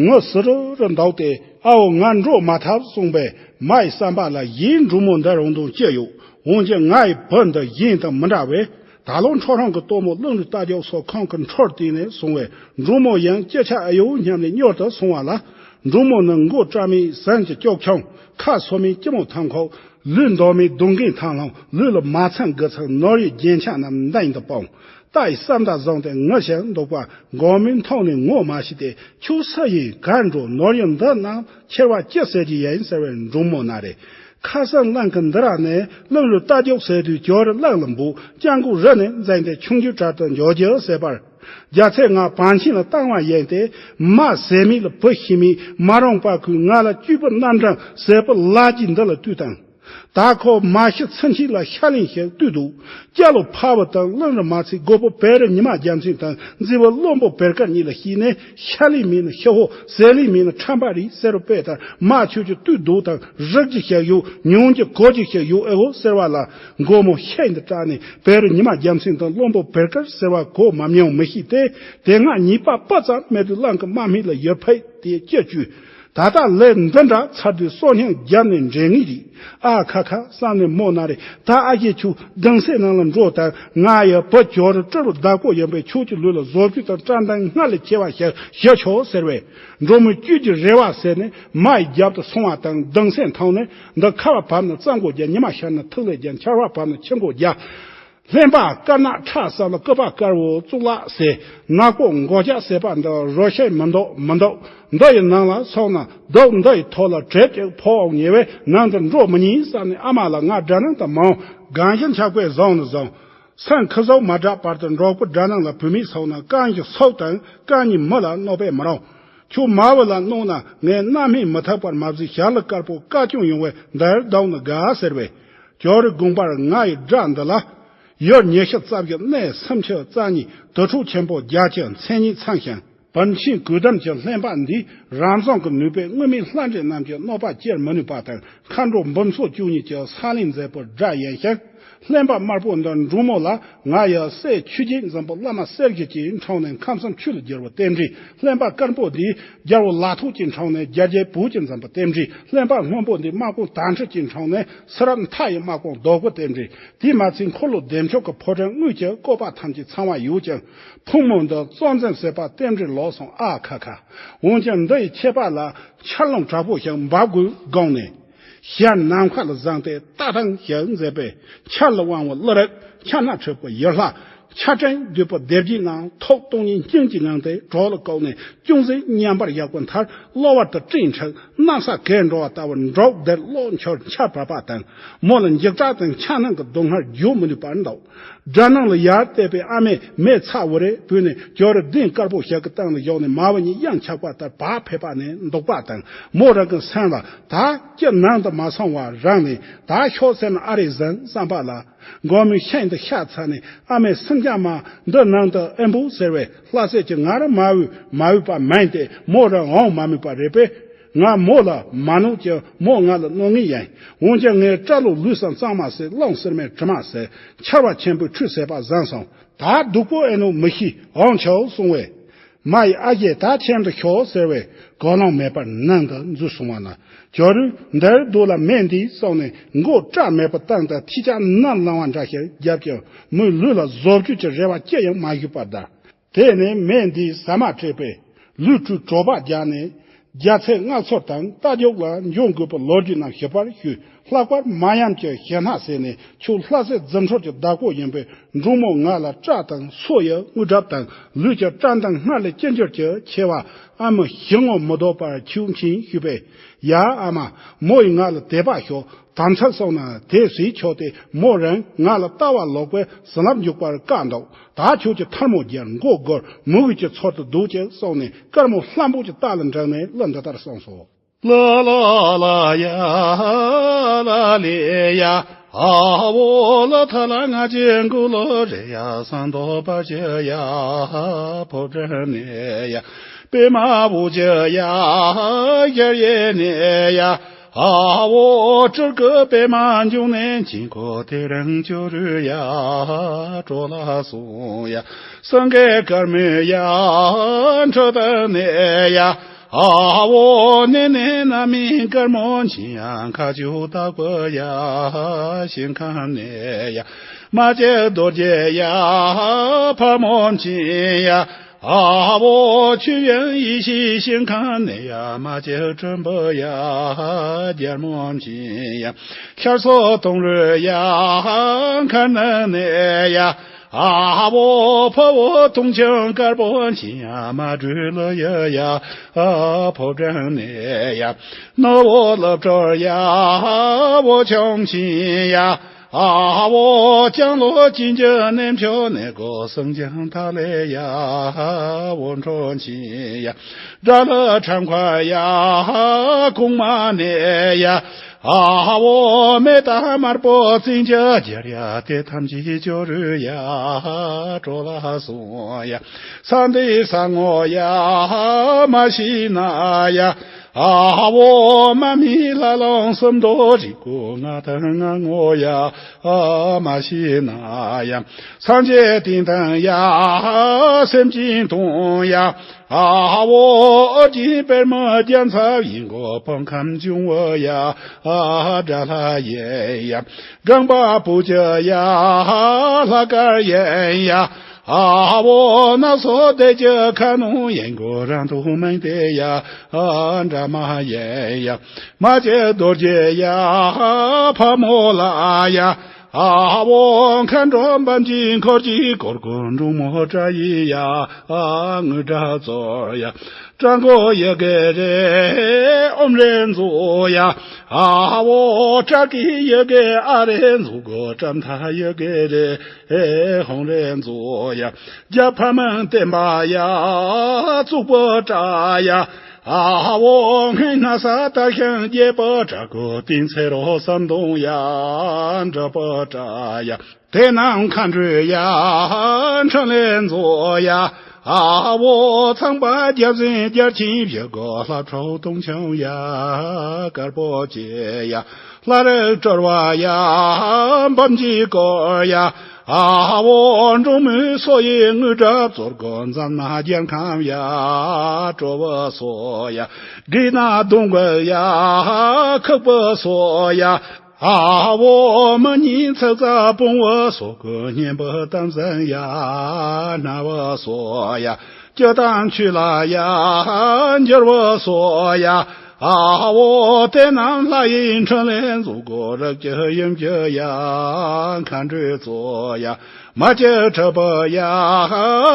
ངུ་སི་རུ་རུ་འདུག་སྟེ། ཨ་བོ་ང་འགྲོ་མ་ཐུབ་གསུངས་པས། མ་ཡི་བསམ་པ་ལ་གཞན་འབྲུག་མོ་འདི་རུ་འདུག་ཅི་ཡོད། འོན་ཀྱང་ང་ཡི་བུ་འདི་གཞན་དང་མི་འདྲ་བས། ད་ལོ་འཕྲོ་རང་གི་སྟོན་མོ་གླིང་རུ་རྟ་རྒྱུག་སོགས་ཁོང་གི་འཕྲོར་བརྟེན་ནས་སོང་བས། འབྲུག་མོ་ཡང་སྐྱིད་ཆགས་ཨེ་ཡོད་སྙམ་ནས་མྱུར་དུ་སོང་བ་ལ། འབྲུག་མོ་ནི་མགོ་བཀྲ་མའི་ཟངས་ཀྱི་སྐྱོགས་ཆུང་། ཁ་སོ་མའི་སྐྱི་མོ་ཐང་ཁོག། ལུས་མདོག་མའི་གདོང་རྒན་ཐང་ལྷུང་། ལུས་ལ་མ་ཚང་དགུ་ཚང་ནོར་གཡུ་རྒྱན་ཆ་རྣམས་མདུན་དུ་སྤུངས། རྟ་ཡི་བསམ་དང་བཟུང་སྟེ་ངུ་ཞིང་འདུག་པ། མགོ་མའི་མཐོང་ནས་ངོ་མ་ཤེས་ཏེ། ཁྱོད་སུ་ཡིན། གར་འགྲོ། ནོར་གཡུ་འདི་རྣམས་ཁྱེར་བ་ཅི་ཟེར་གྱི་ཡིན་ཟེར་བས་འབྲུག་མོ་ན་རེ། ཁ་སང་གླིང་གི་འདི་ར་ནས་གླིང་རུ་རྟ་རྒྱུག་ཟེར་དུས་ཇོ་རི་གླིང་ལ་འབུད། སྐྱ་འགུག་རི་ནས་འཛེགས་ཏེ་ཆུང་རྒྱུད་གྲལ་དུ་འཇོག་རྒྱུ་ཟེར་བར། རྒྱ་ཚད་ང་བང་ཆེན་ལ་བཏང་བ་ཡིན་ཏེ། མ་ཟེར་མི་ལ་བུ་ཤི་མི་མ་རུངས་པ་ཁོས་ང་ལ་གཅུས་པ་རྣམ་གྲངས་ཟེར་པོ་ལ་གྱི་འདི་ལ་བཏུས་དང་། ད་ཁོ་མ་ཤི་ཚུན་ཆད་ལ་ཤ་ལན་ཞིག་བཏུས་འདུག། སྐྱ་ལོ་ཕ་བུ་དང་གླིང་རུ་མ་ཚིག་མགོ་པོ་བེ་རི་ཉི་མ་རྒྱལ་མཚན་དང་མཛེས་པོ་བློན་པོ་བེར་དཀར་གཉིས་ལ་བཤད་ནས། ཤ་ལན་མིན་ན་ཤི་ཧོ། ཟས་ལན་མིན་ན་ཁྲམ་པ་རེད་ཟེར་བ་དཔེ་ལྟར། མ་ཁྱོད་ཀྱི་བཏུས་འདུག་དང་། རིགས་ཀྱི་ཞག་ཡོད། ཉུང་གྱི་གོ་གྱི་ཞག་ཡོད་ཨེ་ཧོ་ཟེར་བ་ལ། མགོ་མོ་ཤེད་འདི་སྐྲག་ནས་བེ་རི་ཉི་མ་རྒྱལ་མཚན་དང་བློན་པོ་བེར་དཀར་ཟེར་བ་གོ་མ་མྱོང་མི་ཤེས་ཏེ། དེ་སྔ་ཉེས་པ་སྤུ་ཙམ་མེད་དུས་གླིང་གི་དམག་མི་ལ་ཡུལ་ཕེབས་ཏེ་སྐྱེ་བཅུག། ད་ལྟ་ལས་འདི་འདྲ་ཚར་དུས་སྲོག་སྙིང་རྒྱབ་ནས་འདྲེན་ངེས་རེད། ཨ་ཁ་ཁ་བསམ་ནས་མོ་ན་རེ། ད་ཨ་ཞེ་ཁྱོད་ལྡིང་སེམས་ནང་ལ་འགྲོ་དང་། ང་ཡི་བུ་ཇོ་རི་སྤྲུལ་བདག་པོ་ཡིན་པས། ཁྱོད་ཀྱི་ལུས་ལ་བཟོ་བཅོས་དང་བཀྲག་མདངས་སྔར་ལས་ཆེ་བ་ཞིག་ཞུ་ཆོག་ཟེར་བས། འབྲུག་མོས་བཅོས་ཀྱི་རེ་བ་ཟེར་ནས་མ་ཡི་རྒྱབ་ཏུ་སོང་བ་དང་། ལྡིང་སེམས་ཐང་ནས་འདི་ཁ་བ་བབས་ན་རྩ་མགོ་རྒྱ། ཉི་མ་ཤར་ན་ཐིག་ལེ་རྒྱ། འཆར་བ་བབས་ན་ཆུ་མགོ་རྒྱ། ལྷན་པ་དཀར་ནག་ཁྲ་བསམ་ལ་སྐུད་པ་དཀར་བོ་གཙུག་ལག་ཟེར། ནག་པོ་མགོ་སྐྱ་ཟེར་པ་འདི་རོ་ཤའི་མི་འདུག་མི་འདུག་འདི་ཡི་ནང་ལ་སོང་ན་རྡོ་འདི་ཡི་ཐོག་ལ་གྲིབ་ཅིག་ཕོག་ཉེ་བས་ནང་དུ་འགྲོ་མི་ཉན་བསམ་ནས། ཨ་མ་ལ་ང་དགྲ་ནང་དུ་མ་འོང་། གང་ཞིག་ཆགས་པས་བཟང་ནི་བཟང་། སང་ཁི་བཟོ་མ་དྲག་བར་དུ་འབྲོག་པོ་དགྲ་ནང་ལ་བུད་མེད་སོང་ན་རྐང་གི་སོག་དང་རྐང་གཉིས་མི་ལ་གནོད་པས་མི་རུང་། ཁྱོད་མ་བུ་ལ་གནོད་ན་ངས་རྣམ་སྨིན་མི་ཐེག་པར་མ་བཟོད། ཞྭ་ལུ་དཀར་པོ་བཀའ་སྐྱོང་ཡོང་བས་འདིར་བསྡད་ནི་དགའ་ཟེར་བས། ཇོ་རི་དགོན་པར་ང་ཡི་དགྲ་འདི་ལ། ཡུལ་ཉི་ཤུ་རྩ་བཞི་གནས་སུམ་ཅུ་རྩ་གཉིས། དུར་ཁྲོད་ཆེན་པོ་བརྒྱད་ཅུ་མཚན་ཉིད་ཚང་ཞིང་། བུམ་ཆེན་གོས་ལྡན་གྱི་ལྷན་པ་འདིས་རང་བཟང་གི་ནུས་པས་དངོས་མེད་ལྷ་འདྲེ་རྣམས་ཀྱི་གནོད་པ་བསྐྱུར་མི་ནུས་པ་དང་། མཁའ་འགྲོ་འབུམ་ཚོགས་བཅུ་གཉིས་ཀྱི་ས་ལེན་མཛད་པའི་དགྲ་ཡིན་ཞིང་། ལྷན་པ་དམར་པོ་འདི་འབྲུག་མོ་ལ་ང་ཡི་སྲས་ཆོས་རྒྱལ་འཛིན་པའི་བླ་མ་གསེར་གྱི་ཅིག་འཕྲང་ནས་ཁམས་གསུམ་ཆོས་ལ་བསྒྱུར་བའི་རྟེན་འབྲེལ། ལྷན་པ་དཀར་པོ་འདིས་རྒྱལ་པོ་ལ་ཐོག་ཅིག་འཕྲང་ནས་རྒྱལ་རྒྱལ་བུ་ཅིག་འཛིན་པའི་རྟེན་འབྲེལ། ལྷན་པ་སྔོན་པོ་འདིས་དམག་དཔུང་དར་ཁྲི་ཅིག་འཕྲང་ནས་སུ་རབ་མཐའ་ཡི་དམག་དཔུང་བཟློག་པའི་རྟེན་འབྲེལ། དེས་མ་ཚད་འཁོར་ལོ་བདེ་མཆོག་གི་ཕོ་བྲང་དངུལ་གྱི་བཀོད་པ་ཐམས་ཅད་ཚང་བ་ཡོད་ཀྱང་། ཕུང་མོ་འདི་གཙོ་འཛིན་ཟད་པ་རྟེན་འབྲེལ་ལོག་སོང་ཨ་ཁ་ཁ། འོན་ཀྱང་འདི་ཡི་ཆད་པ་ལ་ཆར་རླུང་དྲག་པོ་ཞིག་འབབ་དགོས་དགོངས་ནས། ཞལ་ནམ་མཁའ་ལ་བཟུང་སྟེ་ཏག་ཏག་ཞིག་མཛད་པས། ཆར་ལ་དབང་བའི་ཀླུ་རིགས། ཆར་སྣ་འཁྲིགས་པའི་ཡུལ་ལྷ། ཆར་སྤྲིན་རྡུལ་པོ་སྡེ་བརྒྱད་རྣམས་ཐོག་སྟོང་ཉིད་སྙིང་གི་ངང་དུ་གྲོགས་ལ་བཀོད་ནས་ཅུང་ཟད་མཉམ་པར་བཞག་པའི་མཐར། གློ་བུར་དུ་སྤྲིན་འཁྲིགས། གནམ་ས་གས་འགྲོ་བ་ལྟ་བུར་འབྲོག་སྡེར་གློག་འཁྱུག་ཆར་བབས་པ་དང་། མོ་ལ་འཇིགས་སྐྲག་དང་འཁྱགས་སྣང་གི་སྡུག་བསྔལ་བརྗོད་མི་ནུས་པར་འདུག་དགྲ་ནང་ལ་ཡར་བལྟས་པའི་ཨ་མས་མེ་ཚ་བོ་རེ་བུས་ནས་ཇོ་རི་གདན་དཀར་པོ་ཞིག་གི་སྟེང་ལ་བཞག་ནས། མ་བུ་གཉིས་གཡང་ཆགས་པ་ལྟར་བག་ཕེབས་པ་ནས་འདུག་པ་དང་། མོ་རང་གི་སེམས་ལ་ད་ཅི་ནང་དུ་མ་སོང་བར་རང་ནས་ད་ཤོག་ཟེར་ན་ཨ་རེ་ཟིན་བསམ་པ་ལ། མགོ་མའི་ཤིང་དུ་ཤ་ཚ་ནས། ཨ་མའི་སེམས་ཅན་མ་འདི་ནང་དུ་ཨེ་འབུད་ཟེར་བས། ལྷ་སྲས་ཀྱིས་ང་རང་མ་འོས་མ་འོས་པ་མིན་ཏེ། མོ་རང་འོང་མ་མོས་པ་རེད་པས། ང་མོ་ལ་མ་གནོད་ཀྱི། མོ་ང་ལ་གནོད་ངེས་ཡིན། འོན་ཀྱང་ངའི་སྐྲ་ལོ་ལུས་སམ་གཙང་མ་ཟེར། རླུང་ཟེར་མའི་དྲི་མ་ཟེར། ཆར་བ་ཆེན་པོའི་ཁྲུས་ཟེར་པ་བཟང་སོང་། ད་སྡུག་པོ་ཨེ་ནོ་མི་ཤེས། འོང་ཆོག་གསུང་བས། མ་ཡི་ཨ་ཞེ་ད་ཁྱིམ་དུ་ཤོག་ཟེར་བས། གོ་ལོང་མེད་པར་ནང་དུ་འཛུལ་སོང་བ་ན། ཇོ་རུས་འདིར་སྡོད་ལ་མེ་འདི་སོང་ནས་མགོ་སྐྲ་མེད་པར་བཏང་སྟེ་ཐིགས་ཆག་ནམ་ལངས་བ་འདྲ་ཞིག་བརྒྱབ་ཀྱང་མོའི་ལུས་ལ་བཟོ་བཅོས་ཀྱི་རེ་བ་ཅི་ཡང་མ་བཞུགས་པར་གདའ། དེ་ནས་མེ་འདིས་ཟ་མ་སྤྲད་པས་ལུས་བཀྲུས་གྲོ་པ་རྒྱག་ནས། རྒྱལ་ཚད་སྔགས་ཚོགས་དང་རྟ་རྒྱུག་ལ་འཇོན་དགོས་པའི་ལོ་རྒྱུས་རྣམས་ཞིབ་པར་ཞུས། ལྷག་པར་མ་ཡམས་ཀྱི་ཞེ་སྣང་ཟད་ནས། ཁྱོད་ལྷ་སྲས་རྫུ་འཕྲུལ་གྱི་བདག་པོ་ཡིན་པས། འབྲུག་མོ་ང་ལ་སྐྲ་དང་སོ་ཡི་དངོས་གྲུབ་དང་། ལུས་ཀྱི་སྐྲ་མདངས་སྔར་ལས་ཅི་འགྱུར་གྱི་ཆེ་བ། ཨ་མའི་ཞལ་ངོ་མི་ལྡོག་པར་ཁྱེའུ་མཁྱེན་ཞུས་པས། ཡ་ཨ་མ། མོ་ཡིས་ང་ལ་དད་པ་ཞོག་དམ་ཚིག་སྲུང་ན་དེ་སྲིད་ཆོག་སྟེ། མོ་རང་ང་ལ་ལྟ་བ་ལོག་པས་བྱིན་རླབས་འཇུག་པར་བཀའ་འདུག་ད་ཁྱོད་ཀྱི་ཐལ་མོ་སྦྱར། མགོ་སྒུར། མི་གུས་ཀྱི་ཚུལ་དུ་སྡོད་ཅིག་གསུངས་ནས། དཀར་མོ་ལྷ་འབོད་ཀྱི་རྟ་ལ་འགྲེང་ནས་གླུ་འདི་ལྟར་གསུངས་སོ། ལ་ལ་ལ་ཡ་ལ་ལེ་ཡ། ཨ་བོ་ལ་ཐ་ལ་ང་ཅི་མགོ་ལོ་རེ་ཡ། སང་དོ་པ་ཅི་ཡ། ཕོ་བྲང་ནས་ཡ། པད་མ་བུ་ཅི་ཡ། ཞར་ཡེ་ནས་ཡ། ཨ་བོ་སྤྲུལ་སྐུ་པད་མ་འབྱུང་གནས་ཆེན་པོ་དེ་རིང་ཇོ་རུ་ཡ། གྲོ་ལ་སོང་ཡ། སེང་གེ་དཀར་མོ་ཡ། འཕྲོ་དང་ནས་ཡ། ཨ་བོ་ནེ་ནེ་ན་མི་དཀར་མོ་ཆེན་ཡ། མཁའ་སྤྱོད་དག་པོ་ཡ། ཞིང་ཁམས་ནས་ཡ། མ་སྐྱེས་རྡོ་རྗེ་ཡ། ཕག་མོ་ཆེན་ཡ། ཨ་བོ་ཆོས་དབྱིངས་ཡེ་ཤེས་ཞིང་ཁམས་ནས་ཡ། མ་སྐྱེས་སྲིན་པོ་ཡ། རྒྱལ་མོ་ཆེན་ཡ། ཤར་ཕྱོགས་དུང་རུ་ཡ། མཁར་ནང་ནས་ཡ། ཨ་བོ་ཕུ་བོ་དུང་ཆེན་དཀར་པོ་ཆེན་ཡ། མ་དྲོས་ལུ་ཡ་ཡ། ཨ་ཕོ་བྲང་ནས་ཡ། ནོར་བུ་ལབ་སྒྲོལ་ཡ། བོ་ཆུང་ཆེན་ཡ། ཨ་བོ་ལྕང་ལོ་ཅན་གྱི་གནས་མཆོག་ནས་གོ། སེང་ལྕམ་ཐ་ལེ་ཡ། བོ་འཕྲོ་ཆེན་ཡ། དགྲ་ལྷ་ཁྲ་མཁར་ཡ། གོང་མ་ནས་ཡ། ཨ་བོ་མེ་སྟག་དམར་པོ་བཙན་གྱི་རྒྱལ་ཡ། དེ་ཐམས་ཅད་ཇོ་རུ་ཡ། གྲོ་ལ་སོང་ཡ། ས་འདི་ས་ངོ་ཡ། མ་ཤི་ན་ཡ། ཨ་བོ་མ་མི་ལ་ལོང་སུམ་མདོ་རི་ཀོ་ང་དང་ང་ངོ་ཡ། ཨ་མ་ཤི་ན་ཡ། སངས་རྒྱས་བསྟན་དང་ཡ། སེམས་ཅན་དོན་ཡ། ཨ་བོ་ཨོ་རྒྱན་པདྨ་རྒྱ་མཚོ་ཡིན་གོ་བོད་ཁམས་འབྱུང་བ་ཡ། ཨ་དགྲ་ལྷ་ཡིན་ཡ། སྒང་པ་བུ་ཅི་ཡ། ལྷ་དཀར་ཡིན་ཡ། ཨ་བོ་ནག་སོ་དེ་ཅི་ཁ་ནུ་ཡིན་གོ་རང་དུ་མིན་ཏེ་ཡ། ཨ་འདྲ་མ་ཡིན་ཡ། མ་སྐྱེས་རྡོ་རྗེ་ཡ། ཕག་མོ་ལ་ཡ། ཨ་བོ་མཁའ་འགྲོ་འབུམ་གྱིས་འཁོར་གྱིས་བསྐོར་དགོས། འབྲུག་མོ་སྐྲ་ཡི་ཡ། ཨ་དངུལ་སྐྲ་ཚོ་ཡ། སྐྲ་མགོ་ཡི་གེ་རེ་ཨོམ་རེ་མཛོ་ཡ། ཨ་བོ་སྐྲ་གི་ཡི་གེ་ཨ་རེ་མཛོ་གོ། སྐྲ་མཐའ་ཡི་གེ་རེ་ཧོང་རེ་མཛོ་ཡ། རྒྱ་ཕ་མིང་བསྟན་པ་ཡ། གཙུག་པུ་སྐྲ་ཡ། ཨ་བོ་སྔོན་ན་ས་དར་ཞིང་རྒྱས་པ་སྐྲ་གོ། དེང་ཚེ་རོ་ཟམ་གདོང་ཡ། འབྲི་པ་སྐྲ་ཡ། དེ་ནང་མཁའ་འགྲོ་ཡ། འཕྲིན་ལས་མཛོ་ཡ། ཨ་བོ་ཚངས་པ་རྒྱལ་བཞིན་རྒྱལ་ཆེན་བཞི་གོ། ལྷ་ཁྲོ་སྟོང་འཆང་ཡ། དཀར་པོ་ཆེ་ཡ། ལྷ་རིགས་སྤྲུལ་པ་ཡ། འབུམ་གྱིས་བསྐོར་ཡ། ཨ་བོ་འབྲུག་མོའི་སོ་ཡི་དངུལ་སྐྲ་བཙོ་གོ། འཛམ་ན་རྒྱལ་ཁམས་ཡ། སྤྲོ་བོ་སོ་ཡ། དགེ་ན་གདོང་གི་ཡ། ཁུག་པོ་སོ་ཡ། ཨ་བོ་མི་ཉིད་ཚིག་རྩ་སྤོང་བོ་སོ་གོ། སྙན་པོ་གཏམ་ཟན་ཡ། རྣ་བོ་སོ་ཡ། སྐྱོ་དང་ཆོས་ལ་ཡ། འགྱུར་བོ་སོ་ཡ། ཨ་བོ་དེ་རྣམས་ལྷ་ཡི་འཕྲིན་ལས་མཛོ་གོ། རིགས་ཀྱི་ཡུམ་གྱི་ཡ། མཁའ་འགྲོའི་གཙོ་ཡ། མ་སྐྱེས་གྲུབ་པའི་ཡ།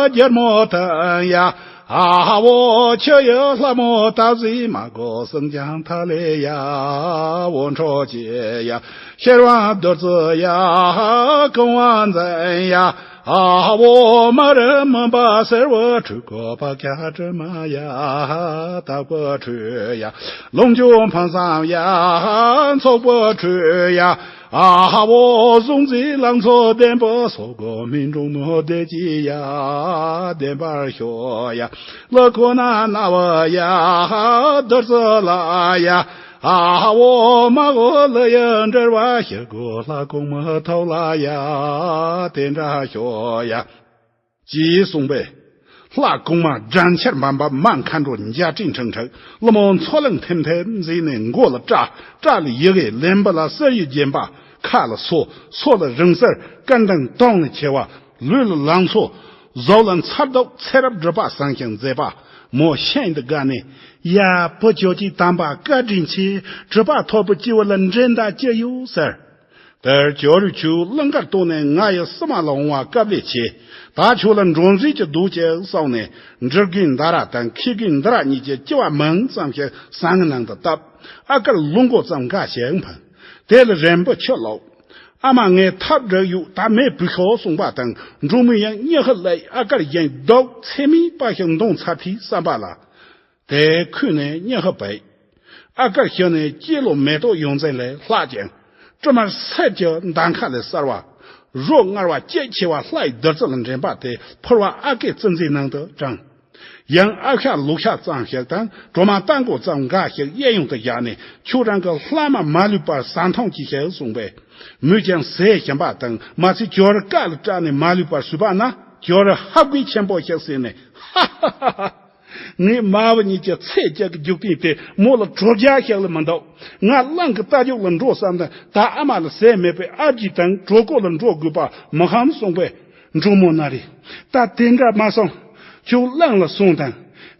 རྒྱལ་མོ་དང་ཡ། ཨ་བོ་ཆུ་ཡི་ལྷ་མོ་སྟག་གཟིག་མ་གོ། སེང་ལྕམ་ཐ་ལེ་ཡ། འོད་འཕྲོ་ཆེ་ཡ། ཤེར་བ་བདུད་རྩི་ཡ། རྐང་བ་འཛིན་ཡ། ཨ་བོ་མ་རུ་མུན་པ་སེར་བོ་འཁྲུད་གོ། བག་སྐྱ་དྲི་མ་ཡ། དྭགས་པོ་འཁྲུད་ཡ། ལོངས་སྤྱོད་ཕུན་སུམ་ཡ། ཚོགས་པོ་འཁྲུད་ཡ། ཨ་བོ་གཟུགས་མཛེས་ལང་ཚོ་ལྡན་པོ་སོ་གོ། སྨིན་འབྲུག་མོ་བདེ་སྐྱིད་ཡ། བདེན་པར་ཤོག་ཡ། ལྷ་ཁོ་ན་རྣ་བ་ཡ། བདུད་རྩི་ལ་ཡ། ཨ་བོ་མ་གོ་ལྷ་ཡི་འབྲེལ་བ་ཞིག་གོ། ལྷ་གོང་མ་ཐོག་ལ་ཡ། དེ་འདྲ་ཤོག་ཡ། ཅེས་གསུངས་པས། ལྷ་གོང་མ་སྒྲ་ཆེར་འབབ་འབབ། མ་མཁའ་འགྲོ་འཇའ་སྤྲིན་འཁྲིགས་འཁྲིགས། ཀླུ་མོ་མཚོ་གླིང་ཐེམ་ཐེམ་མཛེས་ནས། མགོ་ལ་སྐྲ། སྐྲ་ལ་ཡི་གེ། ལེན་པ་ལ་གསེར་གྱི་རྒྱན་པ། ཁ་ལ་སོ། སོ་ལ་རིང་བསྲེལ། སྐར་མདངས་དུང་ནི་ཆེ་བ། ལུས་ལ་ལང་ཚོ། གཟུགས་ལ་མཚར་སྡུག། ཚེ་རབས་སྒྲིབ་པ་སངས་ཤིང་མཛེས་པ། མོ་ཤིན་ཏུ་དགའ་ནས། ཡ། བུ་ཁྱོད་ཀྱི་དམ་པ་བཀའ་དྲིན་ཆེ། གྲུབ་པ་ཐོབ་པའི་སྐྱེ་བོ་ལ་འགྲན་ཟླ་ཅི་ཡོད་ཟེར། དེར་ཇོ་རུས་ཆུ་བོ་ཀླུ་མཁར་གཏོར་ནས་ང་ཡི་བསུ་མ་ལ་འོང་བ་སྐབས་ལས་ཆེ། ད་ཁྱོད་ལ་འགྲོ་འཛིན་གྱི་རྡོ་གཅིག་གསུངས་ནས། འབྲི་རྒན་ཟླ་ར་དང་མཁས་རྒན་ཟླ་ར་གཉིས་ཀྱིས་སྐྱེ་བ་མིང་ཙམ་ཞིག་ཟངས་ངི་ནང་དུ་བཏབ། ཨ་དཀར་ལུག་མགོ་ཙམ་འགའ་ཞིག་འཕངས། དེ་ལ་རན་པོ་ཁྱི་ལོག། ཨ་མ་ངས་ཐབས་བསྒྲིགས་ཡོད། ད་མེ་བུད་ཤོག་གསུངས་པ་དང་། འབྲུག་མོས་ཡང་སྙི་ཧི་ལ་ཡི་ཨ་དཀར་བཞིན་རྡོག་ཚེ་མིའི་པ་ཞིག་འདོང་ཚར་དུས་བསམ་པ་ལ། དེ་ཁུལ་ནས་སྙི་ཧི་བུད། ཨ་དཀར་ཤི་ནས་སྐྱེས་ལོ་མེ་ཏོག་ཡོངས་འཛིན་ལས་ལྷག་ཅིང་། དྲི་མར་སེར་གྱི་མདའ་ཁ་ལས་གསར་བ། རོ་མངར་བ་སྐྱེད་ཆེ་བ་ལྷའི་བདུད་རྩི་ལ་འདྲེན་པ་དེ་ཕུར་བ་ཨ་ཀའི་བཙུན་མཛེས་ནང་དུ་དྲངས། ཡང་ཨ་ཤ་ལུག་ཤ་ཙམ་ཞིག་དང་གྲོ་མ་རྟ་མགོ་ཙམ་འགའ་ཞིག་གཡས་གཡོན་དུ་བཞག་ནས། ཁྱོད་རང་གི་ལྷག་མ་མ་ལུས་པར་ཟ་འཐུང་གྱིས་ཤིག་གསུངས་པས། མོས་ཀྱང་ཟས་ཞིམ་པ་དང་མ་ཚད་ཇོ་རུ་བཀའ་ལ་སྐྲག་ནས་མ་ལུས་པར་ཟོས་པ་ན། ཇོ་རུ་ཧབ་དགོད་ཆེན་པོ་ཞིག་བཟོས་ནས། ཧ་ཧ་ཧ་ཧ། ངའི་མ་བུ་གཉིས་ཀྱི་ཚེ་གཅིག་གི་རྒྱུག་རྟེན་དེ་མོ་ལ་གྲོ་རྒྱག་ཞིག་ལས་མི་འདུག། ང་གླང་གི་རྟ་རྒྱུག་ལ་འགྲོ་བསམ་དང་། ད་ཨ་མ་ལ་ཟས་མེད་པས་ཨ་ཕྱི་དང་གྲོད་ཁོག་ལ་འགྲོ་དགོས་པ་མི་ཧམ་གསུངས་པས། འབྲུག་མོ་ན་རེ། ད་དེ་འདྲ་མ་སོང་། ཁྱོད་གླང་ལ་སོང་དང་།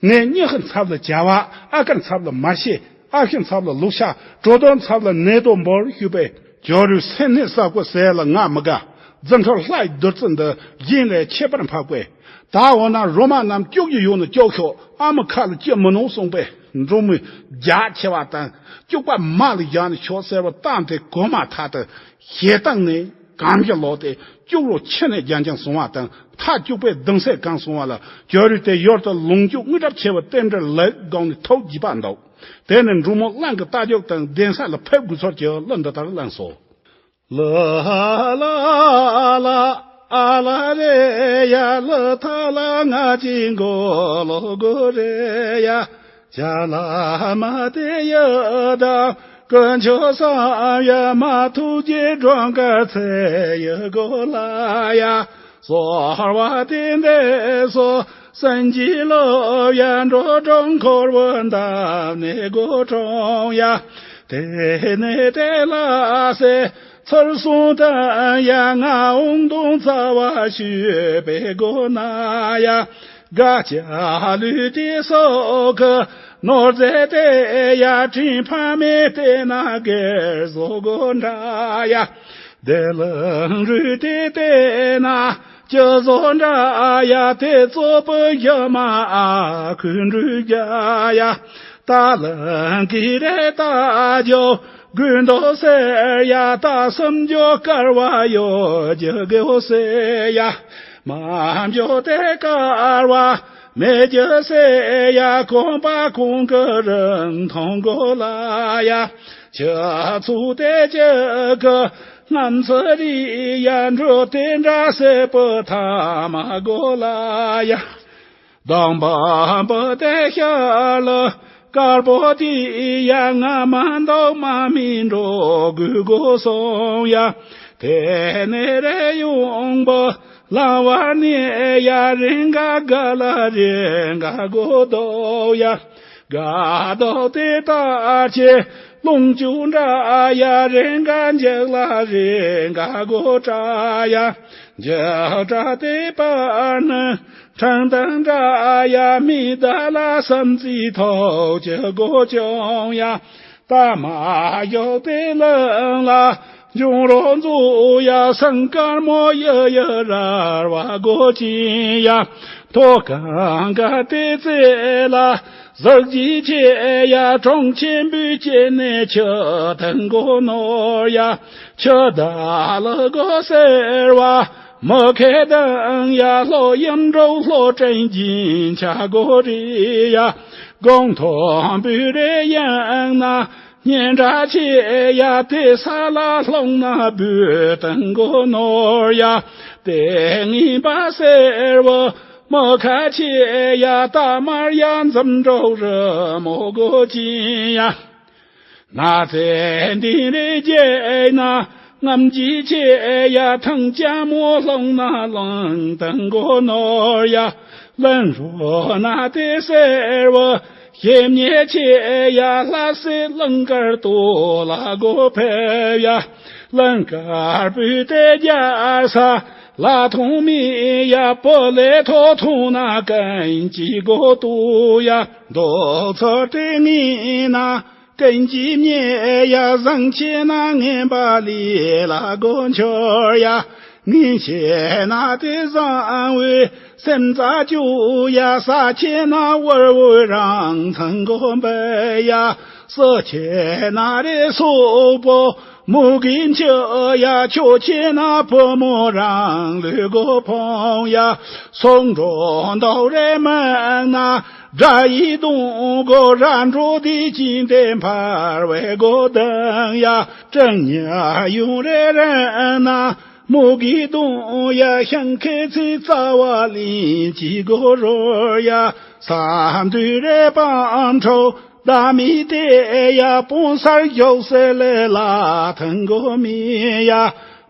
ངས་སྙི་ཧི་ཚབ་ལ་བྱ་བ། ཨ་དཀར་ཚབ་ལ་མར་ཤེས། ཨ་ཕྱི་ཚབ་ལ་ལུག་ཤ། གྲོ་དོན་ཚབ་ལ་ནས་དོ་འབོར་ཞུས་པས། ཇོ་རུས་སེམས་ནད་ས་ཁོ་ཟས་ལ་ང་མི་དགའ། རྫུ་འཕྲུལ་ལྷའི་བདུད་རྩི་འདི་གཞན་ལས་ཁྱད་པར་འཕགས་པས། ད་འོ་ན་རོ་མ་རྣམས་སྐྱུག་རྒྱུ་ཡོད་ན་སྐྱུག་ཤོག། ཨ་མ་ཁ་ལ་སྐྱེ་མི་ནུས་གསུངས་པས། འབྲུག་མོས་རྒྱ་ཆེ་བ་དང་། སྐྱུག་པ་མ་ལ་བཞག་ནས་ཤོག་ཟེར་བ་བཏང་སྟེ་གོ་མ་ཐག་ཏུ་ཞེ་སྡང་ནས་གང་གི་ལོག་སྟེ་སྐྱུག་རོ་ཁྱི་ནས་རྒྱང་རྒྱང་སོང་བ་དང་། ཐག་སྐྱུག་པས་གདུང་སེམས་གང་སོང་བ་ལ། ཇོ་རུས་དེ་ཡུལ་དུ་ལོངས་སྤྱོད་དངུལ་གྲབས་ཆེ་བའི་རྟེན་འབྲེལ་ལེགས་དགོངས་ནས་ཐུགས་དགྱེས་པ་འདུག། དེ་ནས་འབྲུག་མོ་གླང་གི་རྟ་རྒྱུག་དང་གདན་ས་ལ་ཕེབས་དགོས་ཚོར་གྱི་གླུ་འདི་ལྟར་བླངས་སོ། ལ་ལ་ལ་ཨ་ལ་རེ་ཡ། ལ་ཐ་ལ་ང་ཅི་མགོ་ལོ་གོ་རེ་ཡ། ཅ་ལ་མ་དེ་ཡ་དང་དཀོན་མཆོག་གསུམ་ཡ། མ་ཐུགས་རྗེ་འགྲོ་མཁར་ཚེ་ཡི་གོ་ལ་ཡ། གསོལ་བ་དེ་འདས་སོ་སེམས་ཀྱི་ལོ་ཡ། འགྲོ་དྲུག་འཁོར་བའི་འདབ་ནས་སྒོ་དྲུང་ཡ། དེ་ནས་དེ་ལ་སེ་ཚར་སོང་དང་ཡ། ང་འོང་དུང་རྩ་བ་ཞུས་པའི་སྒོ་ན་ཡ། དགའ་བྱ་ལུས་དེ་སོགས་ཀྱི་ནོར་རྫས་དེ་ཡ། དྲིན་ཕ་མའི་བསྟེན་ན་སྒེར་བཟོ་དགོས་འདྲ་ཡ། དེ་ལ་རུས་དེ་བལྟས་ན་ཅི་བཟོ་འདྲ་ཡ། དེ་གཙོ་བོ་ཞི་མ་ཨ་ཁུ་འབྲུག་རྒྱལ་ཡ། ད་ལ་གི་རེ་ད་ཇོ་དགོས་འདུག་ཟེར་ཡ། ད་སུམ་ཇོ་དཀར་བ་ཡོ་ཇི་དགོས་ཟེར་ཡ། མ་འཇོ་དེ་དཀར་བ་མེད་ཇི་ཟེར་ཡ། གོམ་པ་གོང་གི་རིན་ཐང་དགོས་ལ་ཡ། ཁྱི་ཚུགས་དེ་ཅི་གི་ངམ་ཚི་རི་ཡ། འགྲོ་དེ་འདྲ་སེ་པོ་ཐ་མ་དགོས་ལ་ཡ། དང་པ་པོ་དེ་ཤར་ལ་དཀར་པོ་དེ་ཡ། ང་མ་འདོག་མ་མི་འགྲོ་དགོས་དགོས་སོང་ཡ། དེ་ནས་རེ་ཡོང་པོ་ལང་བར་ནས་ཡ། རེ་འགའ་དགའ་ལ་རེ་འགའ་དགོས་འདུག་ཡ། དགའ་འདུག་དེ་ལྟར་ཆེ་ལོངས་སྤྱོད་འདྲ་ཡ། རེ་འགའ་འཇག་ལ་རེ་འགའ་དགོས་དྲ་ཡ། འཇག་དྲ་དེ་པར་ནི་ཁྲང་ཏང་འདྲ་ཡ། མི་བདག་ལ་བསམ་རྩིས་ཐོག་ཅི་དགོས་ཀྱང་ཡ། ད་མ་ཡོག་དེ་ལང་ལ་འབྱུང་རོགས་མཛོ་ཡ། སང་དཀར་མོ་ཡི་ཡི་རར་བ་དགོས་ཀྱི་ཡ། ཐོག་གང་ག་དེ་རྩེ་ལ་གཟུགས་ཀྱི་ཆེ་ཡ། གྲོང་ཆེན་པོའི་སྐྱེ་གནས་ཆུ་དང་མགོ་ནོར་ཡ། ཆུ་ཟླ་ལ་སྒོ་ཟེར་བ་མི་ཁེ་དང་ཡ། ལྷོ་ཡིན་འགྲོ་ལྷོ་དྲན་གྱིན་ཆ་སྒོ་རི་ཡ། གོང་མཐོན་པོའི་རི་ཡང་ན་སྙན་གྲགས་ཆེ་ཡ། དེ་ས་ལ་ལྷུང་ན་བུ་དང་མགོ་ནོར་ཡ། དེ་ངན་པ་ཟེར་བ་མི་ཁ་ཆེ་ཡ། ད་མར་ཡ་འཛམ་འགྲོ་རི་མོ་དགོས་ཀྱི་ཡ། ན་ཚེ་འདི་རེ་རྒྱལ་ན་ངམ་གྱི་ཆེ་ཡ། ཐང་ལྕགས་མོ་ལྷུང་ན་ལང་དང་མགོ་ནོར་ཡ། ལན་རོ་ན་དེ་ཟེར་བ་ཞེ་མཉེ་ཆེ་ཡ། ལྷ་སའི་གླིང་དཀར་ཏོ་ལ་སྒོ་ཕེབས་ཡ། གླིང་དཀར་བུ་དེ་རྒྱལ་ས་ལ་ཐོང་མི་ཡ། པོ་ལེ་ཐོ་ཐོང་ན་གན་གྱི་སྒོ་ཏོ་ཡ། མདོ་ཚོ་དེ་ངི་ན་ཀུན་གྱིས་མཉེས་ཡ། བཟང་ཆེ་ན་ངན་པ་ལས་ལ་སྒོ་འཆོར་ཡ། ངན་ཆེ་ན་དེ་བཟང་བའི་སེམས་རྩ་བཅུག་ཡ། ས་ཆེ་ན་བར་བོའི་རང་མཚང་སྒོ་འབད་ཡ། སུ་ཆེ་ན་རེ་སོག་པོ་མུ་གེ་འཆི་ཡ། ཆོས་ཆེ་ན་བུ་མོ་རང་ལུས་སྒོ་ཕོངས་ཡ། སོང་འགྲོ་མདོག་རེ་མང་ན། དགྲ་ཡི་གདོང་གོ་ར་འགྲོ་དེ་ཅིང་དེ་འཕར་བའི་སྒོ་ལྡང་ཡ། སྤྲང་ཉ་ཡུང་རེ་རན་ན། མུ་གེ་གདོང་ཡ། ཤང་ཁེ་ཚི་རྩ་བ་ལིན་གྱི་སྒོ་རོལ་ཡ། ས་འདུས་རེ་པང་ཁྲོ་ད་མི་དེ་ཡ། སྤོང་སར་ཞོག་སེ་ལེ་ལ་ཐང་གོ་མི་ཡ།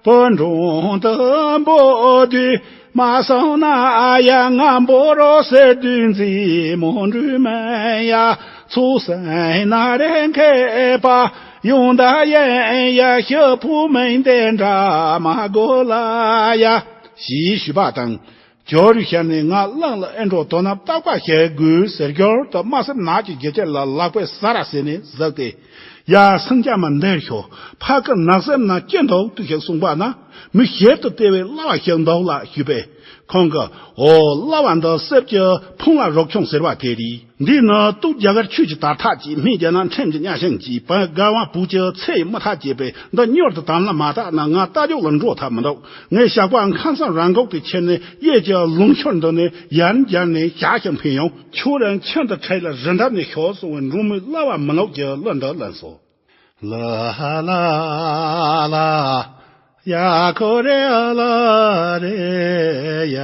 བོད་འབྲོང་དུ་འབོ་དུས་མ་སོང་ན་ཡ། ང་འབོ་རོགས་ཟེར་དུས་འཛི་མོ་འདྲུ་མེ་ཡ། ཚུགས་སེང་ན་རེ་མཁས་པ་ཡོང་ད་ཡན་ཡ། ཤི་བུ་མིན་དེ་འདྲ་མ་དགོས་ལ་ཡ། ཞེས་ཞུས་པ་དང་། ཇོ་རུ་ཤར་ནས་ང་གླང་ལ་ཨེ་འགྲོ་དོ་ན་རྟག་པ་ཞེ་དགོས་ཟེར་རྒྱུར་དུ་མ་སེམས་ནག་ཅིག་རྒྱལ་ཆེ་ལ་ལག་པས་ཟ་ར་ཟེར་ནས་གཟིགས་ཏེ། ཡ་སེང་སྐྱ་མ་འདིར་ཤོག་ཕ་གི་ནགས་གསེབ་ན་ཅི་འདུག་ཏུ་ཞིག་གསུངས་པ་ན་མི་ཞིབ་ཏུ་བལྟས་པའི་གླ་བ་ཞིག་འདུག་ལ་ཞུས་པས། ཁོང་གིས་འོ་གླ་བ་འདི་གསེབ་ཀྱི་ཕུང་བ་རོག་ཆུང་ཟེར་བ་དེ་རེད། འདི་ནི་སྟོད་རྒྱ་གར་ཆོས་ཀྱི་དར་ཐག་ཅིག་སྨན་རྒྱལ་ན་ཁྲིམས་ཀྱི་གཉའ་ཤིང་གཅིག་བན་དགའ་དབང་བུ་ཀྱི་ཚེ་ཡི་མུ་མཐའ་བཅད་པས་འདི་མྱུར་དུ་དམ་ལ་མ་བཏགས་ན་ང་རྟ་རྒྱུག་ལ་འགྲོ་ཐབས་མི་འདུག་ངའི་ཞགས་པ་ཁ་སང་རང་འགུག་ཏུ་ཁྱེར་ནས་གཡས་ཀྱི་ལུང་ཤོར་འདི་ནས་ཡར་འགྱར་ནས་བཞག་ཞིང་འཕེན་ཡོང་། ཁྱོད་རང་ཁྱིམ་དུ་ཁྲིད་ལ་རི་འདབས་ནས་ཤོག་གསུང་བའི་འབྲོང་མོས་གླ་བ་མི་ནག་གི་གླུ་འདི་ལེན་སོང་། ལ་ལ་ལ། ཡ་ཁོ་རེ་ཨ་ལ་རེ་ཡ།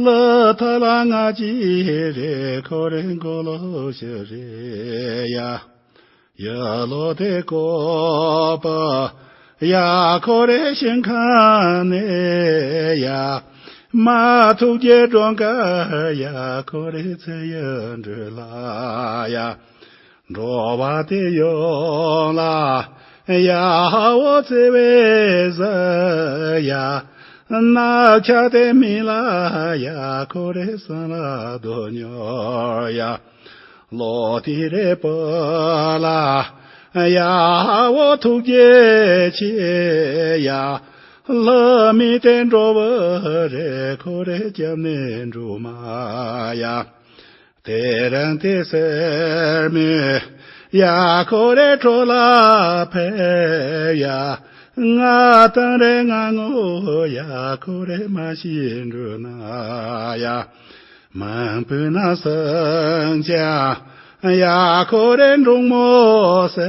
ལ་ཐ་ལ་ང་ཅི་རེ་ཁོ་རེ་མགོ་ལོ་ཤི་རེ་ཡ། ཡ་ལོ་དེ་ཀོ་པ། ཡ་ཁོ་རེ་ཤིང་ཁ་ནེ་ཡ། མ་ཐུག་རྒྱལ་འགྲོ་འགའ་ཡ་ཁོ་རེ་ཚེ་ཡ་འགྲོ་ལ་ཡ། འགྲོ་བ་དེ་ཡོང་ལ་ཡ་ཧ་འོ་ཚེ་བའི་ཟ་ཡ། ན་ཆ་དེ་མི་ལ་ཡ་ཁོ་རེ་སང་ལ་དོ་ཉོ་ཡ། ལོ་དེ་རེ་པོ་ལ་ ཡ། འོ་ཐུགས་རྗེ་ཆེ་ཡ། ལྷ་མི་དེ་འགྲོ་བ་རེ་ཁོ་རེ་སྐྱབས་གནས་འགྲོ་མ་ཡ། དེ་རིང་དེ་སེར་མོས་ཡ་ཁོ་རེ་འཕྲོ་ལ་ཕེབས་ཡ། ང་དང་རེ་ང་ངོ་ཡ་ཁོ་རེ་མ་ཤི་འགྲོ་ན་ཡ། མང་པོའི་ན་སང་ཅ་ཡ་ཁོ་རེ་འབྲོང་མོ་སེ་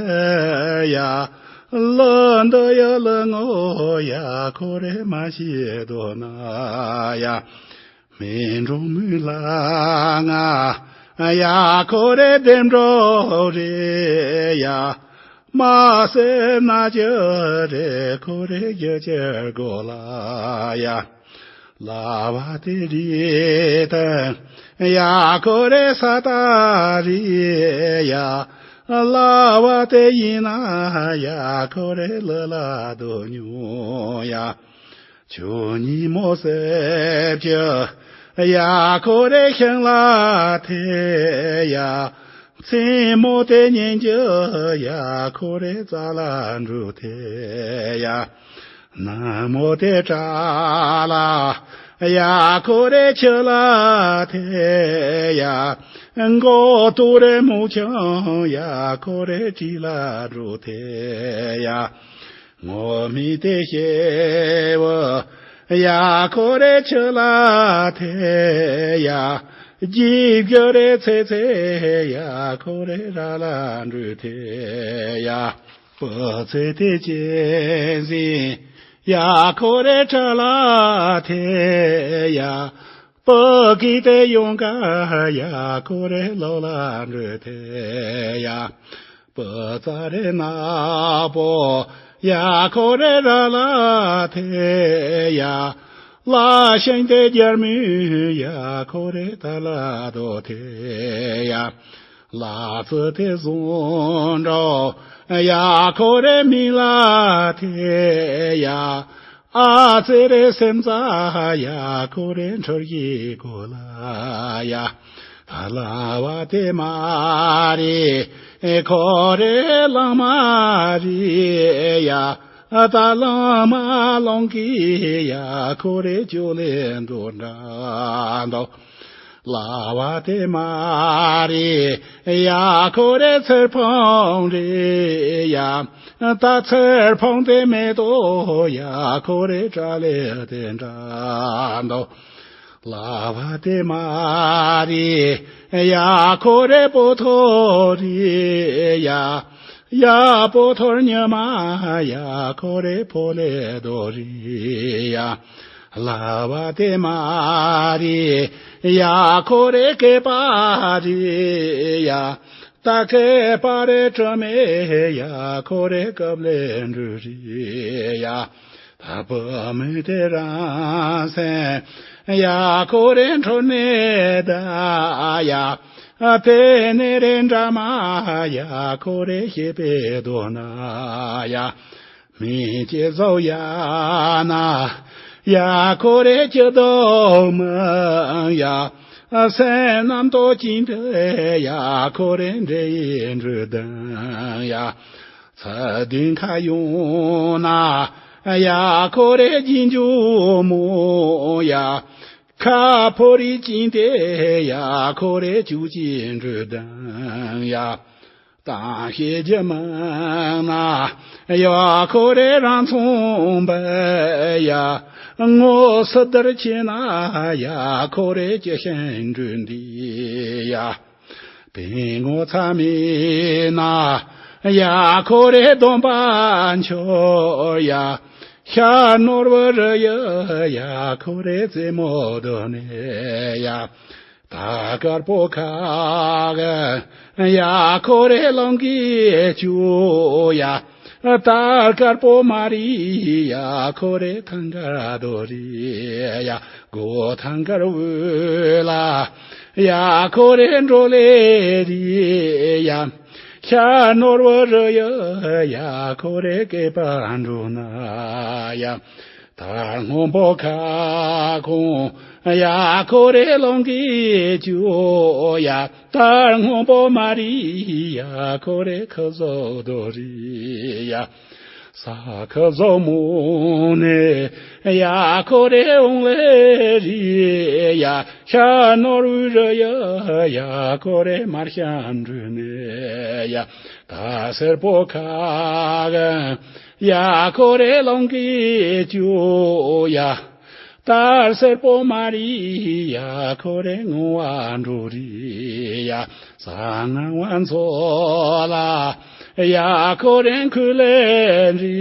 ཡ། ལོ་འདི་ཡ་ལ་ངོ་ཡ་ཁོ་རེ་མ་ཤི་དོ་ན་ཡ། མི་འགྲོ་མི་ལ་ང་ཡ་ཁོ་རེ་བདེ་འགྲོ་རེ་ཡ། མ་སེ་ན་ཅི་རེ་ཁོ་རེ་རྒྱུ་ཅི་དགོས་ལ་ཡ། ལ་བ་དེ་རི་ཏ་ཡ་ཁོ་རེ་ས་ཏ་རི་ཡ། ལ་བ་དེ་ཡིན་ན་ཡ་ཁོ་རེ་ལ་ལ་དོ་ཉུ་ཡ། ཆུ་ཉི་མོ་སེབ་ཀྱི་ཡ་ཁོ་རེ་ཤིང་ལ་ཐེ་ཡ། མཚན་མོ་དེ་ཉིན་གྱི་ཡ་ཁོ་རེ་རྩ་ལ་འགྲུ་ཐེ་ཡ། ནངས་མོ་དེ་དྲ་ལ་ཡ་ཁོ་རེ་ཆུ་ལ་ཐེ་ཡ། མགོ་ཏུ་རེ་མུ་ཆང་ཡ་ཁོ་རེ་དྲི་ལ་འགྲོ་ཐེ་ཡ། ངོ་མི་དེ་ཤེ་བ་ཡ་ཁོ་རེ་ཆུ་ལ་ཐེ་ཡ། རྗེས་གྱུར་རེ་ཚེ་ཚེ་ཡ་ཁོ་རེ་ར་ལ་འགྲུ་ཐེ་ཡ། སྤུ་ཚེ་དེ་ཅན་ཟིན་ཡ་ཁོ་རེ་ཁྲ་ལ་ཐེ་ཡ། སྤུ་གི་དེ་ཡོང་ག་ཡ་ཁོ་རེ་ལོ་ལ་འགྲུ་ཐེ་ཡ། སྤུ་ཚ་རེ་ན་པོ་ཡ་ཁོ་རེ་ར་ལ་ཐེ་ཡ། ལ་ཤིང་དེ་རྒྱར་མི་ཡ་ཁོ་རེ་ད་ལ་དོ་ཐེ་ཡ། ལ་ཚུ་དེ་བཟུང་འགྲོ་ཡ་ཁོ་རེ་མི་ལ་ཐེ་ཡ། ཨ་ཙི་རེ་སེམས་ཙ་ཡ་ཁོ་རེ་འཕྲོར་གྱི་གོ་ལ་ཡ། ལ་བ་དེ་མ་རེ་ཁོ་རེ་ལང་མ་རེ་ཡ། ད་ལང་མ་ལང་གི་ཡ་ཁོ་རེ་ཅོ་ལེ་འདོ་འདྲ་འདོ། ལ་བ་དེ་མ་རེ་ཡ་ཁོ་རེ་ཚེར་ཕང་རེ་ཡ། ད་ཚེར་ཕང་དེ་མེ་ཏོ་ཡ་ཁོ་རེ་དྲ་ལེ་དེ་འདྲ་འདོ། ལ་བ་དེ་མ་རེ་ཡ་ཁོ་རེ་པོ་ཐོ་རེ་ཡ། ཡ་པོ་ཐོར་ཉི་མ་ཡ་ཁོ་རེ་ཕོ་ལེ་དོ་རེ་ཡ། ལ་བ་དེ་མ་རེ་ཡ་ཁོ་རེ་སྐེད་པ་རེ་ཡ། ད་སྐེད་པ་རེ་དྲི་མེད་ཡ་ཁོ་རེ་སྐབས་ལེ་འབྲུ་རེ་ཡ། ད་བུ་མོ་དེ་རང་སེམས་ཡ་ཁོ་རེ་འཕྲོ་ནས་ད་ཡ། དེ་ནས་རེ་འདྲ་མ་ཡ་ཁོ་རེ་ཤེས་པའི་དོ་ན་ཡ། མི་སྐྱེ་བཟོ་ཡ་ན་ཡ་ཁོ་རེ་སྐྱེ་དོ་མ་ཡ། སེམས་རྣམ་རྟོག་ཅིང་འདྲེ་ཡ་ཁོ་རེ་འདྲེ་ཡི་འབྲུ་ལྡན་ཡ། ཚ་བདུན་ཁ་ཡོང་ན་ཡ་ཁོ་རེ་རྗེས་འཇུག་མོ་ཡ། ཁ་ཕོ་རི་ཅིང་དེ་ཡ་ཁོ་རེ་བཅུ་གཅིག་འབྲུ་ལྡན་ཡ། དང་ཤེས་རྒྱུ་མང་ན་ཡ་ཁོ་རེ་རང་མཚུངས་པ་ཡ། ངོ་སི་དར་ཆེ་ན་ཡ་ཁོ་རེ་ཅི་ཤེས་འབྲུ་འདི་ཡ། དེ་ངོ་ཚ་མེད་ན་ཡ་ཁོ་རེ་སྡོམ་པ་འཆོལ་ཡ། ཤ་ནོར་བུ་རི་ཡ་ཡ་ཁོ་རེ་རྩེ་མོ་དོ་ནས་ཡ། ད་དཀར་པོ་ཁ་ག་ཡ་ཁོ་རེ་ལོང་གི་ཅུ་ཡ། ད་དཀར་པོ་མ་རི་ཡ་ཁོ་རེ་ཐང་ག་དོ་རི་ཡ། གོ་ཐང་དཀར་བོ་ལ་ཡ་ཁོ་རེ་འགྲོ་ལེ་རི་ཡ། ཤ་ནོར་བུ་རི་ཡ་ཡ་ཁོ་རེ་སྐེད་པ་འགྲོ་ན་ཡ། དར་སྔོན་པོ་ཁ་སྐོང་ཡ་ཁོ་རེ་ལོང་གི་ཅུ་ཡ། དར་སྔོན་པོ་མ་རི་ཡ་ཁོ་རེ་ཁ་ཟོ་དོ་རི་ཡ། ས་ཁ་ཟོ་མུ་ནེ་ཡ་ཁོ་རེ་འོང་ལེ་རི་ཡ། ཤ་ནོར་བུ་རི་ཡ་ཡ་ཁོ་རེ་མར་ཤམ་འདྲུ་ནེ་ཡ། ད་སེར་པོ་ཁ་ག་ཡ་ཁོ་རེ་ལོང་གི་ཅུ་ཡ། དར་སེར་པོ་མ་རི་ཡ་ཁོ་རེ་ངུ་བ་འགྲོ་རི་ཡ། ས་ངང་བ་མཚོ་ལ་ཡ་ཁོ་རེ་ཁུ་ལེ་རི་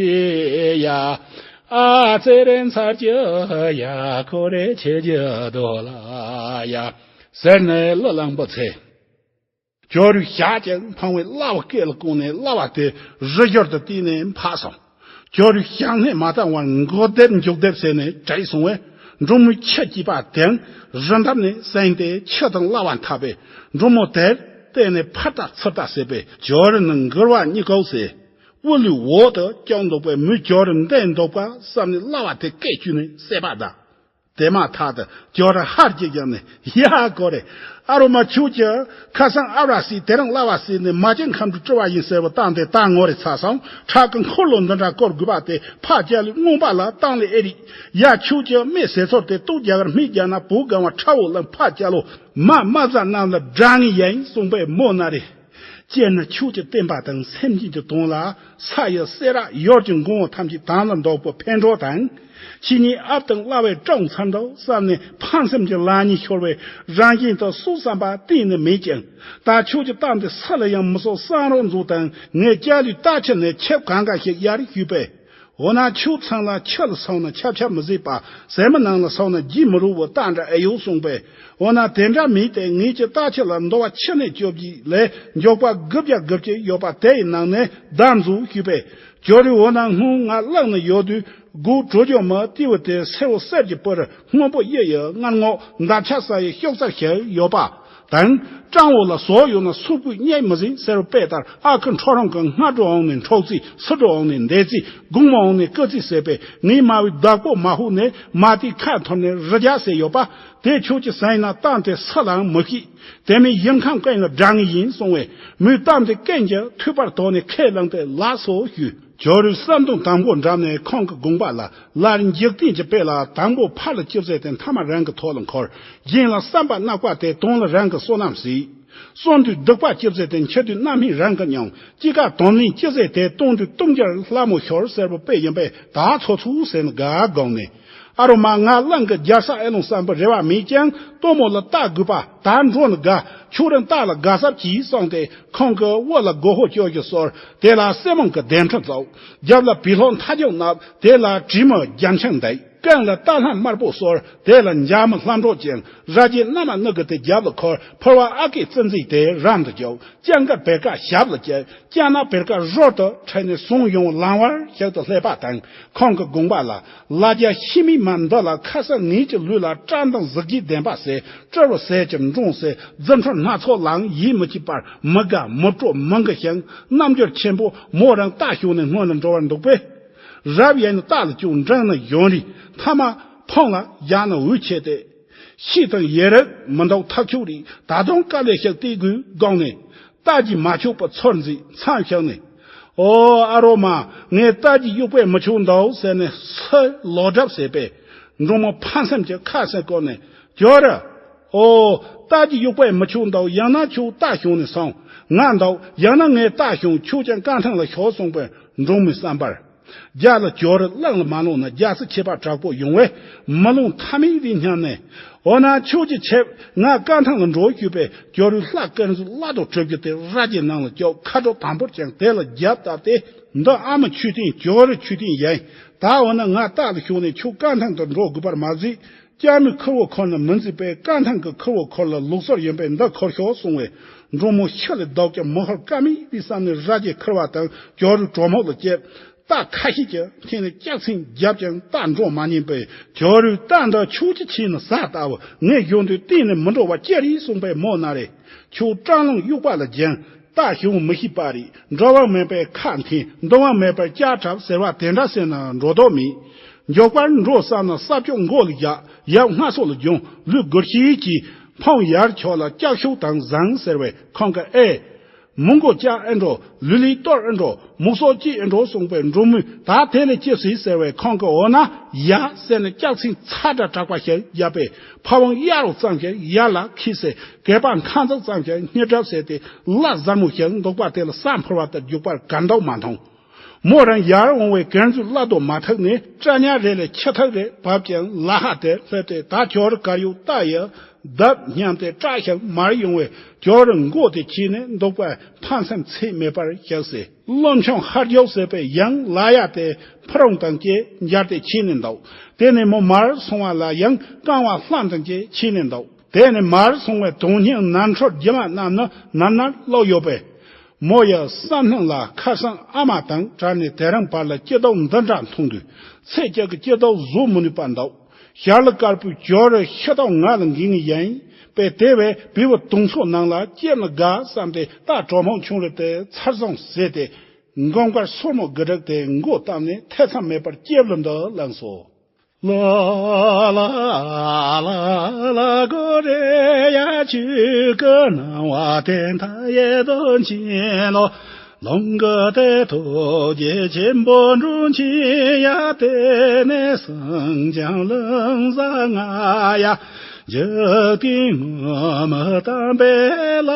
ཡ། ཨ་ཙེ་རེ་མཚར་གྱི་ཡ་ཁོ་རེ་ཆེ་རྒྱུ་དོ་ལ་ཡ། ཟེར་ནས་གླུ་བླངས་པོ་ཚེ། ཇོ་རུའི་ཞག་ཅིག་འཕང་བའི་གླ་བ་སྐེ་ལ་བསྐུངས་ནས་གླ་བ་དེ་རི་ཞོར་དུ་བཏིང་ནས་འཕགས་སོང་། ཇོ་རུའི་ཞག་སྣེ་མ་བཏང་བར་མགོ་རྡེབ་མཇུག་རྡེབ་བྱས་ནས་བྲོས་སོང་བས། འབྲུག་མོའི་ཁྱི་སྐྱིད་པ་དེའང་རི་འདབས་ནས་གསན་ཏེ་ཁྱི་དང་གླ་བ་འཐབ་པས། འབྲུག་མོ་དེར་བལྟས་ནས་ཕར་ལྟ་ཚུར་ལྟ་བྱས་པས། ཇོ་རུ་ནི་འགུལ་བ་གཉིས་ཀའོ་ཟེར། དབུ་ལུས་འོག་ཏུ་བརྐྱངས་འདུག་པས། མོས་ཇོ་རུ་འདེད་འདུག་པ་བསམ་ནས་གླ་བ་དེ་སྐེ་གཅུས་ནས་བསད་པ་དང་། དེ་མ་ཐག་ཏུ་ཇོ་རུ་ཧར་གྱིས་བརྒྱབ་ནས། ཡ་ཀོ་རེ། ཨ་རོ་མ། ཁྱོད་ཀྱིས་ཁ་སང་ཨ་བྲ་བསད། དེ་རིང་གླ་བ་བསད་ནས་མ་བྱན་ཁམས་དྲུག་བཀྲི་བ་ཡིན་ཟེར་བ་བཏང་སྟེ་ད་ངོ་རེ་ཚ་སོང་། ཁྲག་གི་འཁོར་ལོ་འདི་འདྲ་བསྐོར་དགོས་པ་དེ་ཕ་སྐྱ་ལོའི་རྔོན་པ་ལ་བཏང་ལེ་ཨེ་རེད། ཡ། ཁྱོད་ཀྱིས་མི་ཟེར་ཚོར་དེ་ཏོག་རྒྱ་གར་སྨད་རྒྱ་ན་བོད་སྒང་བ་ཁྲ་བོ་ལ་ཕ་སྐྱ་ལོ་མ་མ་བཟའ་རྣམས་ལ་དགྲ་ངན་ཡིན་གསུངས་པས་མོ་ན་རེ། སྤྱིར་ན་ཁྱོད་ཀྱི་བསྟན་པ་དང་སེམས་ཅན་གྱི་དོན་ལ་ས་ཡི་སེ་ར་ཡོར་གྱི་མགོན་བོ་ཐམས་ཅད་དང་ལ་འདོགས་པའི་ཕན་གྲོགས་དང་། ཁྱེད་གཉིས་ཨབ་དང་གླ་བས་བཀྲོངས་ཚར་འདུག་བསམ་ནས་ཕངས་སེམས་ཀྱི་ལ་ཉིན་ཤོར་བའི་རང་བཞིན་དུ་སུ་བསམ་པ་གཏན་ནས་མེད་ཀྱང་། ད་ཁྱོད་ཀྱི་གཏམ་དེ་སུ་ལ་ཡང་མི་གསོ་བསམ་རོགས་མཛོད་དང་། ངས་སྐྱ་ལུས་རྟ་ཁྱི་ནས་ཁྱབ་གང་ག་ཞིག་གཡར་ཞུས་པས། འོ་ན་ཁྱོད་ཚང་ལ་ཁྱི་ལ་སོང་ན་ཆབ་ཆབ་མི་བཟེད་པ། ཟས་མི་ནང་ལ་སོང་ན་རྒྱུས་མི་རུང་བའི་རྟ་འདྲ་ཨེ་ཡོད་གསུངས་པས། འོ་ན་དེ་འདྲ་མིན་ཏེ། ངེད་ཀྱི་རྟ་ཁྱི་ལ་འདོ་བ་ཁྱི་ནས་བཅོ་བརྒྱད་ལས་མགྱོགས་པ་དགུ་བརྒྱ་དགུ་བཅུ་ཡོད་པ། དེ་ཡི་ནང་ནས་བདམས་མཛོད་ཞུས་པས། ཇོ་རུས། འོ་ན་སྔོན་ང་གླང་ནས་ཡོང་དུས་སྒོ་གྲོ་རྒྱོ་མ་ཏི་བུ་དེ་སེར་བོ་གསེར་གྱི་སྤུར། སྔོན་པོ་གཡུ་ཡི་མངར་ངོགས། འདབ་ཆགས་ས་ཡི་གཤོག་རྩལ་ཞིག་ཡོད་པ། དང་། སྤྲང་བོ་ལ་ཟོག་ཡོད་ན་སུ་གུས་རྙེད་མི་ཟིན་ཟེར་བའི་དཔེ་ལྟར། ཨ་ཁུ་འཕྲོག་རང་གི་སྔ་དྲོ་འོང་ནས་འཕྲོག་རྩིས། ཚུར་དྲོ་འོང་ནས་འདེད་རྩིས། དགོང་མོ་འོང་ནས་རྐུ་རྩིས་ཟེར་བས། ངའི་མ་བའི་བདག་པོ་མ་ཧུ་ནས་མ་ཏིའི་ཁ་འཐོར་ནས་རི་རྒྱ་ཟེར་ཡོད་པ། དེ་ཁྱོད་ཀྱིས་ཟིན་ན་གཏམ་དེ་སུ་ལའང་མི་བཤད། དེ་མིན་ཡུལ་ཁམས་ཀུན་ལ་དགྲ་ངན་ཡིན་གསུང་བས། མོས་གཏམ་དེ་ཀུན་གྱི་ཐོད་པར་དོགས་ནས་ཁས་བླངས་ཏེ་ལགས་སོ་ཞུས། ཇོ་རུས་བསམ་དོན་དང་པོ་འགྲུབ་ནས་ཁོང་གི་དགོངས་པ་ལ། སླར་འཇིག་རྟེན་གྱི་དཔེ་ལ་དང་པོ་ཕ་ལ་ཅི་བཟེད་དེ་མཐའ་མ་རང་གི་ཐོག་ལ་འཁོར། རྒྱན་ལ་བསམ་པ་གནག་པ་དེ་དོན་ལ་རང་གི་བསོད་ནམས་གཟིགས། གསོན་དུས་སྡིག་པ་ཅི་བཟེད་དེ། འཆི་དུས་རྣམ་སྨིན་རང་གིས་མྱོང་། སྐྱེ་རྒ་དོན་ལེན་ཅི་བཟེད་དེ། སྟོང་དུས་སྟོང་རྒྱལ་ལྷ་མོ་ཤོར་ཟེར་བའི་དཔེ་ཡིན་པས། ད་ཚོ་ཚུགས་ཟེར་ནས་དགའ་དགོངས་ནས། ཨ་རོ་མ། ང་གླང་གི་རྒྱལ་ས་ཨེ་ལོང་བསམ་པའི་རེ་བ་མེད་ཀྱང་། སྟོན་མོ་ལ་རྟ་དགོས་པ། ད་འགྲོ་ནི་དགའ། ཁྱོད་རང་རྟ་ལ་དགའ་ཟབ་གྱིས་གསུངས་ཏེ། ཁོང་གི་དབུ་ལ་སྒོ་ཕོག་བཅོ་བཞི་གསོལ། དེ་ལ་སྲེ་མོང་གི་གདན་ཁྲི་བཙུགས། རྒྱབ་ལ་བི་ལྷོ་མཐའ་རྒྱང་བསྣམས། དེ་ལ་དྲི་མ་རྒྱ་ཆང་འདེགས། རྐན་ལ་རྟ་ལྷམ་དམར་པོ་གསོལ། དེ་ལ་འཇའ་མི་ལྷམ་སྒྲོག་ཅན། ར་རྒྱའི་མནའ་མ་སྣུག་གི་དེ་རྒྱབ་ལ་འཁོར། ཕུར་བ་ཨ་ཀའི་བཙན་འཛུལ་དེ་རམ་དུ་བཅུག། སྤྱང་ཀ་བེར་ཀ་ཞབས་ལ་བཅད། སྤྱང་ནག་བེར་ཀ་རོལ་དུ་ཁྲིད་ནས་ཟུང་ཡོང་ལམ་བར་ཞིག་ཏུ་སླེབས་པ་དང་། ཁོང་གི་དགོངས་པ་ལ། ལ་རྒྱ་ཤི་མི་མ་འདི་ལ་ཁ་སང་ངེད་ཀྱི་ལུས་ལ་སྐྲ་མདངས་གཟི་བརྗིད་ལྡན་པ་ཟེར། སྤྲུལ་བ་ཟས་ཀྱི་འབྲོང་ཟེར། རྫུ་འཕྲུལ་སྣ་ཚོགས་ལའང་ཡིད་མི་ཆེས་པར། མི་དགའ་མི་སྤྲོ་མི་འགའ་ཞིང་། རྣམ་འགྱུར་ཆེན་པོ། མོ་རང་རྟ་ཞོན་ནས་སྔོན་ལ་འགྲོ་བར་འདུག་པས། རབ་ཡིན་ན་རྟ་ལ་བཅུག། འབྲིང་ན་གཞོན་རིས། ཐ་མ་ཕང་ལ་བཞག་ན་འོས་ཆེ་སྟེ། ཤི་དང་ཡི་རབས་མི་འདུག་ཐག་ཆོད་རེད། ད་དུང་དཀའ་ལས་ཤིག་སྟེར་དགོས་དགོངས་ནས། རྟ་རྒྱུག་མ་ཆོག་པ་ཚོར་འཛིན་མཚམས་བཞག་ནས། ཨོ་ཨ་རོ་མ། ངས་རྟ་རྒྱུག་གཡུག་པས་མི་ཆོག་འདུག་ཟེར་ནས་སུ་ལོག་གྲབས་བྱས་པས། འབྲོང་མོ་ཕངས་སེམས་ཀྱིས་ཁ་སེར་བསྐོར་ནས། ཇོ་རུ། ཨོ། རྟ་རྒྱུག་གཡུག་པས་མི་ཆོག་འདུག་ཡང་ན་ཁྱོད་རྟ་ཞོན་ནས་སོང་། ང་འདུག་ཡང་ན་ངས་རྟ་ཞོན། ཁྱོད་ཀྱང་རྐང་ཐང་ལ་ཞོག་གསུངས་པས། འབྲོང་མོའི་བསམ་པར། རྒྱ་ལ་ཇོ་རུ་གླང་ལ་མ་ལོངས་ན་རྒྱལ་སྲིད་ཁྱད་པར་དྲག་པོ་ཡོང་བས། མི་ལོངས་ཐབས་མེད་རེད་སྙམ་ནས། འོ་ན་ཁྱོད་ཀྱི་ཆེད་ང་རྐང་ཐང་ལ་འགྲོ་ཞུས་པས། ཇོ་རུས་ལྷ་དཀར་མཛུབ་བླ་རྡོ་གྲུ་བཞི་དེ་ར་རྒྱའི་ནང་ལ་བཅུག། ཁ་དྲོ་དམ་པོར་ཀྱང་དེ་ལ་རྒྱབ་བཏབ་སྟེ། འདི་ཨ་མའི་མཆོད་རྟེན་ཇོ་རུའི་མཆོད་རྟེན་ཡིན། ད་འོ་ན་ང་རྟ་ལ་ཞོན་ནས་ཁྱོད་རྐང་ཐང་དུ་འགྲོ་དགོས་པར་མ་ཟད། སྐྱ་མོའི་ཁུར་བོ་འཁུར་ནི་མི་འཛིན་པས། རྐང་ཐང་གི་ཁུར་བོ་འཁུར་ལ་ལུགས་སྲོལ་ཡིན་པས། འདི་འཁུར་ཤོག་གསུངས་བས། འབྲོང་མོ་ཤི་ལས་ལྡོག་ཀྱང་མི་ཤོར་ཀ་མེད་རེད་བསམ་ནས་ར་རྒྱའི་ཁུར་བ་དང་ཇོ་རུའི་གྲོགས་མོ་ལ་བཅད། རྟ་ཁ་ཤས་ཀྱིས་འཐེན་ནས་ལྕགས་ཚན་བརྒྱབ་ཀྱང་རྟ་འགྲོ་མ་ཉན་པས། ཇོ་རུས་རྟ་འདི་ཁྱོད་ཀྱི་ཆེད་ནི་ཟ་ལྟ་བུ། ངས་ཞོན་དུས་གཏན་ནས་མི་འགྲོ་བ་ཅི་རེད་གསུངས་པས། མོ་ན་རེ། ཁྱོད་སྤྲང་ལུང་གཡུག་པ་ལ་སྦྱིན། རྟ་ཞོན་མི་ཤེས་པ་རེད། འགྲོ་བ་མེད་པས་ཁ་འཐེན། འདུ་བ་མེད་པར་ལྕགས་འཁྲབ་ཟེར་བ་དེ་འདྲ་ཟེར་ན་འགྲོ་དོགས་མེད། མགྱོགས་པར་འགྲོ་བསམ་ན་ས་ཕྱོགས་མགོ་ལ་བཞག་ཡབ་སྔ་སོ་ལ་སྦྱོང་ལུས་དགུ་ཤེས་ཀྱིས་ཕམ་ཡར་ཕྱོགས་ལ་ལྕགས་ཤུག་དང་བཟང་ཟེར་བས་ཁོང་གིས་ཨེ། མི་མགོ་ལྕགས་ཨེ་འགྲོ་ལུས་ལི་གཏོར་ཨེ་འགྲོ་མུ་སོ་ཅི་ཨེ་འགྲོ་གསུངས་པས་འགྲོ་མུས་ད་དེ་ལས་ཅི་སྲིད་ཟེར་བས་ཁོང་གིས་འོ་ན་ཡ་ཟེར་ནས་ལྕགས་ཚིག་ཚ་དྲག་དྲག་པ་ཞིག་བརྒྱབ་པས་ཕ་བོང་གཡར་རོ་ཙམ་ཞིག་ཡར་ལ་ཁྱེར་སའི་གད་པ་ཁ་འཛག་ཙམ་ཞིག་སྙི་གྲབས་ཟེར་ཏེ་ལ་གཟར་མོ་ཞིག་འདུག་པ་དེ་ལ་ས་འཕུར་བ་ལྟར་རྒྱུག་པར་གར་མདོག་མ་མཐོང་། མོ་རང་ཡར་འོང་བའི་གན་རྒྱུ་བླ་རྡོ་མ་ཐུག་ནས་སྐྲ་ཉག་རེ་ལས་ཁྱི་ཐག་རེ་བབས་ཀྱང་ལ་ཧ་དེར་སླེབས་ཏེ་ད་ཇོ་རུ་དཀར་ཡོལ་རྟ་ཡི་རྡབ་སྙམ་སྟེ་སྐྲག་ཞིང་མར་ཡོང་བས་ཇོ་རུ་མགོ་དེ་ཁྱེར་ནས་འདུག་པས་ཕན་སེམས་ཚད་མེད་པར་བཞག་སྟེ་བློན་ཆུང་ཧར་རྒྱོག་ཟེར་བས་ཡང་ལ་ཡ་དེ་ཕུ་རུང་དང་བཅས་འབྱར་ཏེ་ཁྱེར་ནས་འདུག་དེ་ནས་མོ་མར་སོང་བ་ལ་ཡང་རྐང་བ་ལྷམ་དང་བཅས་ཁྱེར་ནས་འདུག་དེ་ནས་མར་སོང་བའི་དོན་སྙིང་ནམ་འཕྲོ་རྒྱུ་མ་རྣམས་ནི་ནར་ནར་ཀློག་ཡོད་པས། མོ་ཡི་བསམ་སྣང་ལ་ཁ་སང་ཨ་མ་དང་བྲལ་ནས་དེ་རིང་བར་ལ་སྐྱིད་སྡུག་འདི་འདྲ་མཐོང་དུས་ཚེ་གཅིག་གི་སྐྱིད་སྡུག་བཟོད་མི་ནུས་པར་འདུག་ཞྭ་ལུ་དཀར་པོའི་ཇོ་རུ་ཤི་ཐོག་ང་ལ་འགིང་ངེས་ཡིན་པས་དེ་བས་བེའུ་དུང་སོ་ནང་ལ་སྐྱེས་ནི་དགའ་བསམ་སྟེ་ད་གྲོགས་མོ་ཆུང་རེ་དེ་ཚར་སོང་ཟེར་ཏེ་མགོན་དཀར་སོར་མོ་དགུ་སྒྲིག་དེ་མགོ་བཏབ་ནས་ཐེ་ཚོམ་མེད་པར་སྐྱེས་ལུ་འདི་བླངས་སོ། ལ་ལ་ལ་གོ་རེ་ཡ་ཆུ་ཀ་ནང་བ་དེ་མཐའ་ཡས་དོན་ཆེན་ལོ། ལོང་གི་དེ་ཐོག་རྒྱལ་ཆེན་པོ་འགྲོ་ཆེན་ཡ་དེ་ནས་སངས་ཀྱང་ལང་ཟ་ང་ཡ། འཇིག་རྟེན་ངོ་མི་དམ་པའི་ལ་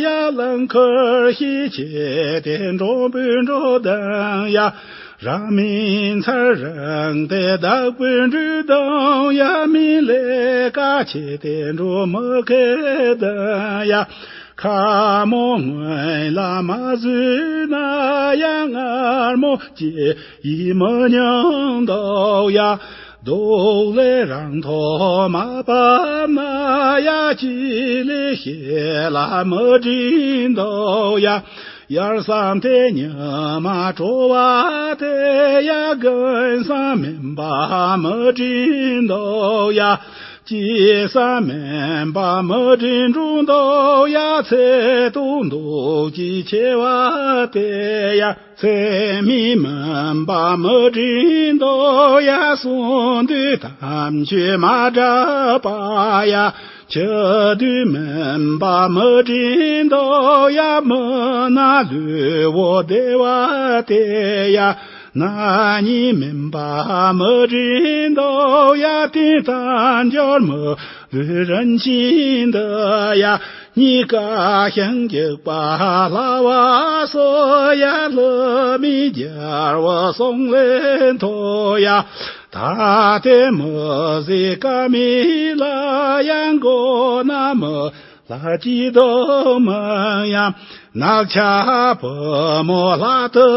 ཡ་ལང་ཁར་ཤི་ཆེ་དེ་འགྲོ་བུ་འགྲོ་དང་ཡ། རང་མིན་ཚར་རང་དེ་བདག་པོའི་འགྲུལ་དང་ཡ། མི་ལས་ཀ་ཆེ་དེ་འགྲོ་མི་ཁེ་དང་ཡ། ཁ་མོ་སྔོན་ལ་མ་བཟོས་ན་ཡ། མངར་མོ་ཅི་ཡིས་མི་མྱང་འདུག་ཡ། རྡོག་ལས་རང་ཐོག་མ་བབས་ན་ཡ། ཅི་ལས་ཤེད་ལ་མི་དྲན་འདུག་ཡ། ཡར་བསམ་སྟེ་ཉི་མ་དྲོ་བ་དེ་ཡ། རྒན་བསམ་མིན་པ་མི་དྲན་འདུག་ཡ། སྐྱེས་བསམ་མིན་པ་མི་དྲན་འགྲོ་འདུག་ཡ། ཚེ་སྟོང་འདུག་ཅི་ཆེ་བ་དེ་ཡ། ཚེ་མི་མིན་པ་མི་དྲན་འདུག་ཡ། གསོན་དུས་དམ་ཆོས་མ་འདྲ་བ་ཡ། འཆི་དུས་མིན་པ་མི་དྲན་འདུག་ཡ། མི་ན་ལུས་པོ་བདེ་བ་དེ་ཡ། ན་ནི་མིན་པ་མི་དྲན་འདུག་ཡ། དེ་ལྟར་འབྱོར་མི་ལུས་རིན་ཆེན་འདི་ཡ། གཉིས་ཀ་ཞིང་འཇིག་པ་སླ་བ་སོ་ཡ། ལྷ་མི་རྒྱལ་བ་སོང་ལེན་ཐོ་ཡ། ད་ལྟའི་མི་ཟེར་ཀ་མི་ལ་ཡང་མགོ་ན་མི་ལ་ཅི་དོ་མི་ཡ། ནག་ཆ་བུ་མོ་ལྷ་དུ་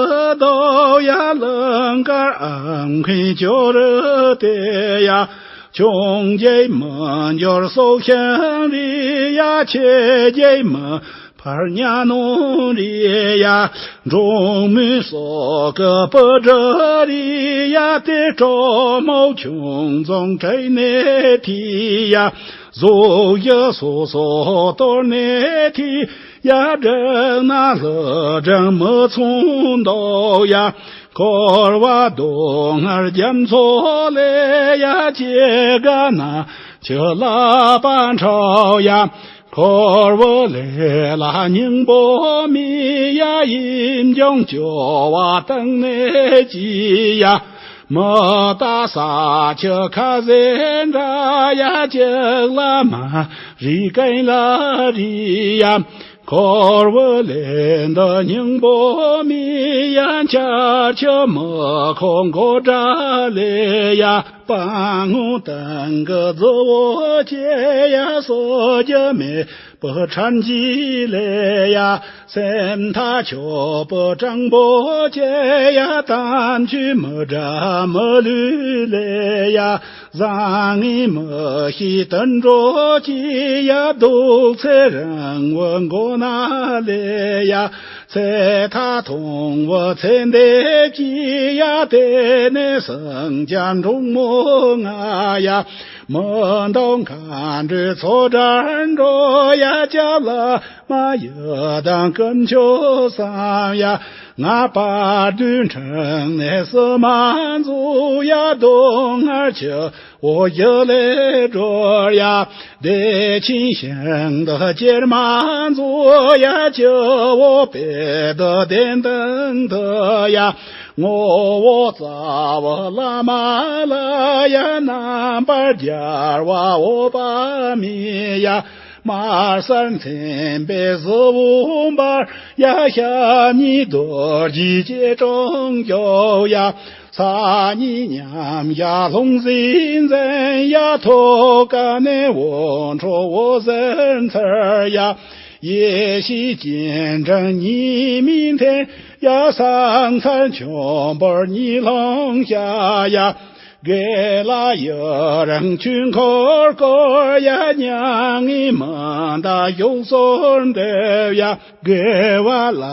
དོ་ཡ། ལང་ཀར་ཨང་ཁན་ཅོ་རུ་དེ་ཡ། ཆུང་རྒྱལ་མི་འབྱོར་སོགས་ཤིང་རི་ཡ། ཆེ་རྒྱལ་མི་ཕར་ཉ་ནོ་རི་ཡ། འབྲོང་མི་སོགས་ཀྱི་པུ་དྲི་རི་ཡ། དེ་གྲོགས་མོ་ཆུང་ཙོང་བྲེག་ནས་ཐི་ཡ། བཟོ་ཡ་སོ་སོ་གཏོར་ནས་ཐི་ཡ། བྲེག་ན་ལྷུ་བྲང་མི་ཚོང་འདུག་ཡ། འཁོར་བ་སྡུག་བསྔལ་རྒྱ་མཚོ་ལས་ཡ། སྐྱེ་རྒ་ན་འཆི་ལ་པ་འཁྲབ་ཡ། འཁོར་བའི་ལས་ལ་སྙིང་པོ་མེད་ཡ། ཡིད་འབྱུང་སྐྱོ་བ་བཏང་ནས་ཅི་ཡ། མི་ལྟ་ས་ཆུ་ཁ་ཟས་འདྲ་ཡ། གཅིག་ལ་མ་རིག་གང་ལ་རིག་ཡ། འཁོར་བའི་ལས་འདི་སྙིང་པོ་མེད་ཡ། འཆར་ཆུ་མི་ཁོ་མགོ་སྐྲ་ལས་ཡ། སྤང་ངོ་སྟེང་གི་རྫི་བོ་ཆེ་ཡ། གསོད་རྒྱུ་མེད་པའི་ཕྲན་གྱི་ལས་ཡ། སེམས་ཐག་ཆོད་པའི་སྤྲང་པོ་ཆེ་ཡ། དམ་ཆོས་མི་འདྲ་མི་ལུས་ལས་ཡ། བཟང་ངན་མི་ཤེས་དུད་འགྲོ་གྱི་ཡ། སྡུག་ཚེ་རིང་བོའི་མགོ་ན་ལས་ཡ། ཚེ་ཐག་ཐུང་བོའི་ཚེ་འདས་ཀྱི་ཡ། དེ་ནས་སངས་རྒྱས་འབྲོང་མོ་ང་ཡ། མི་འདུག་མཁའ་འགྲོའི་ཚོགས་འདྲ་འགྲོ་ཡ། ཅ་ལ་མ་ཡི་དམ་དཀོན་མཆོག་གསུམ་ཡ། ང་བར་དོའི་འཕྲིན་ནས་བསུ་མ་འཛུགས་ཡ། སྡུག་བསྔལ་ཆུ་བོ་བཞི་ལས་སྒྲོལ་ཡ། བདེ་ཆེན་ཞིང་དུ་ཅིར་མ་འཛུལ་ཡ། སྤྱི་བོ་དཔལ་དུ་གདན་སྟེང་དུ་ཡ། ངོ་བོ་རྩ་བ་བླ་མ་ལ་ཡ། རྣམ་པར་རྒྱལ་བ་འོད་དཔག་མེད་ཡ། དམར་སེར་མཚན་དཔེ་གཟི་འོད་འབར་ཡ། ཞབས་གཉིས་རྡོ་རྗེའི་སྐྱིལ་ཀྲུང་བཞུགས་ཡ། ས་གཉིས་མཉམ་བཞག་ལྷུང་བཟེད་འཛིན་ཡ། ཐོད་རྒལ་ནས་འོད་འཕྲོ་འོད་ཟེར་འཚེར་ཡ། ཡེ་ཤེས་སྤྱན་དྲངས་ཉི་མའི་མཐིལ་ཡ། ཟངས་མཚལ་ཆུ་བུར་གཉིས་ལྷུང་བཞག་ཡ། དགེ་ལ་ཡི་རང་ཆོས་འཁོར་བསྐོར་ཡ། མྱ་ངན་མི་འདའ་བཞུགས་སུ་འདེབས་ཡ། དགེ་བ་བླ་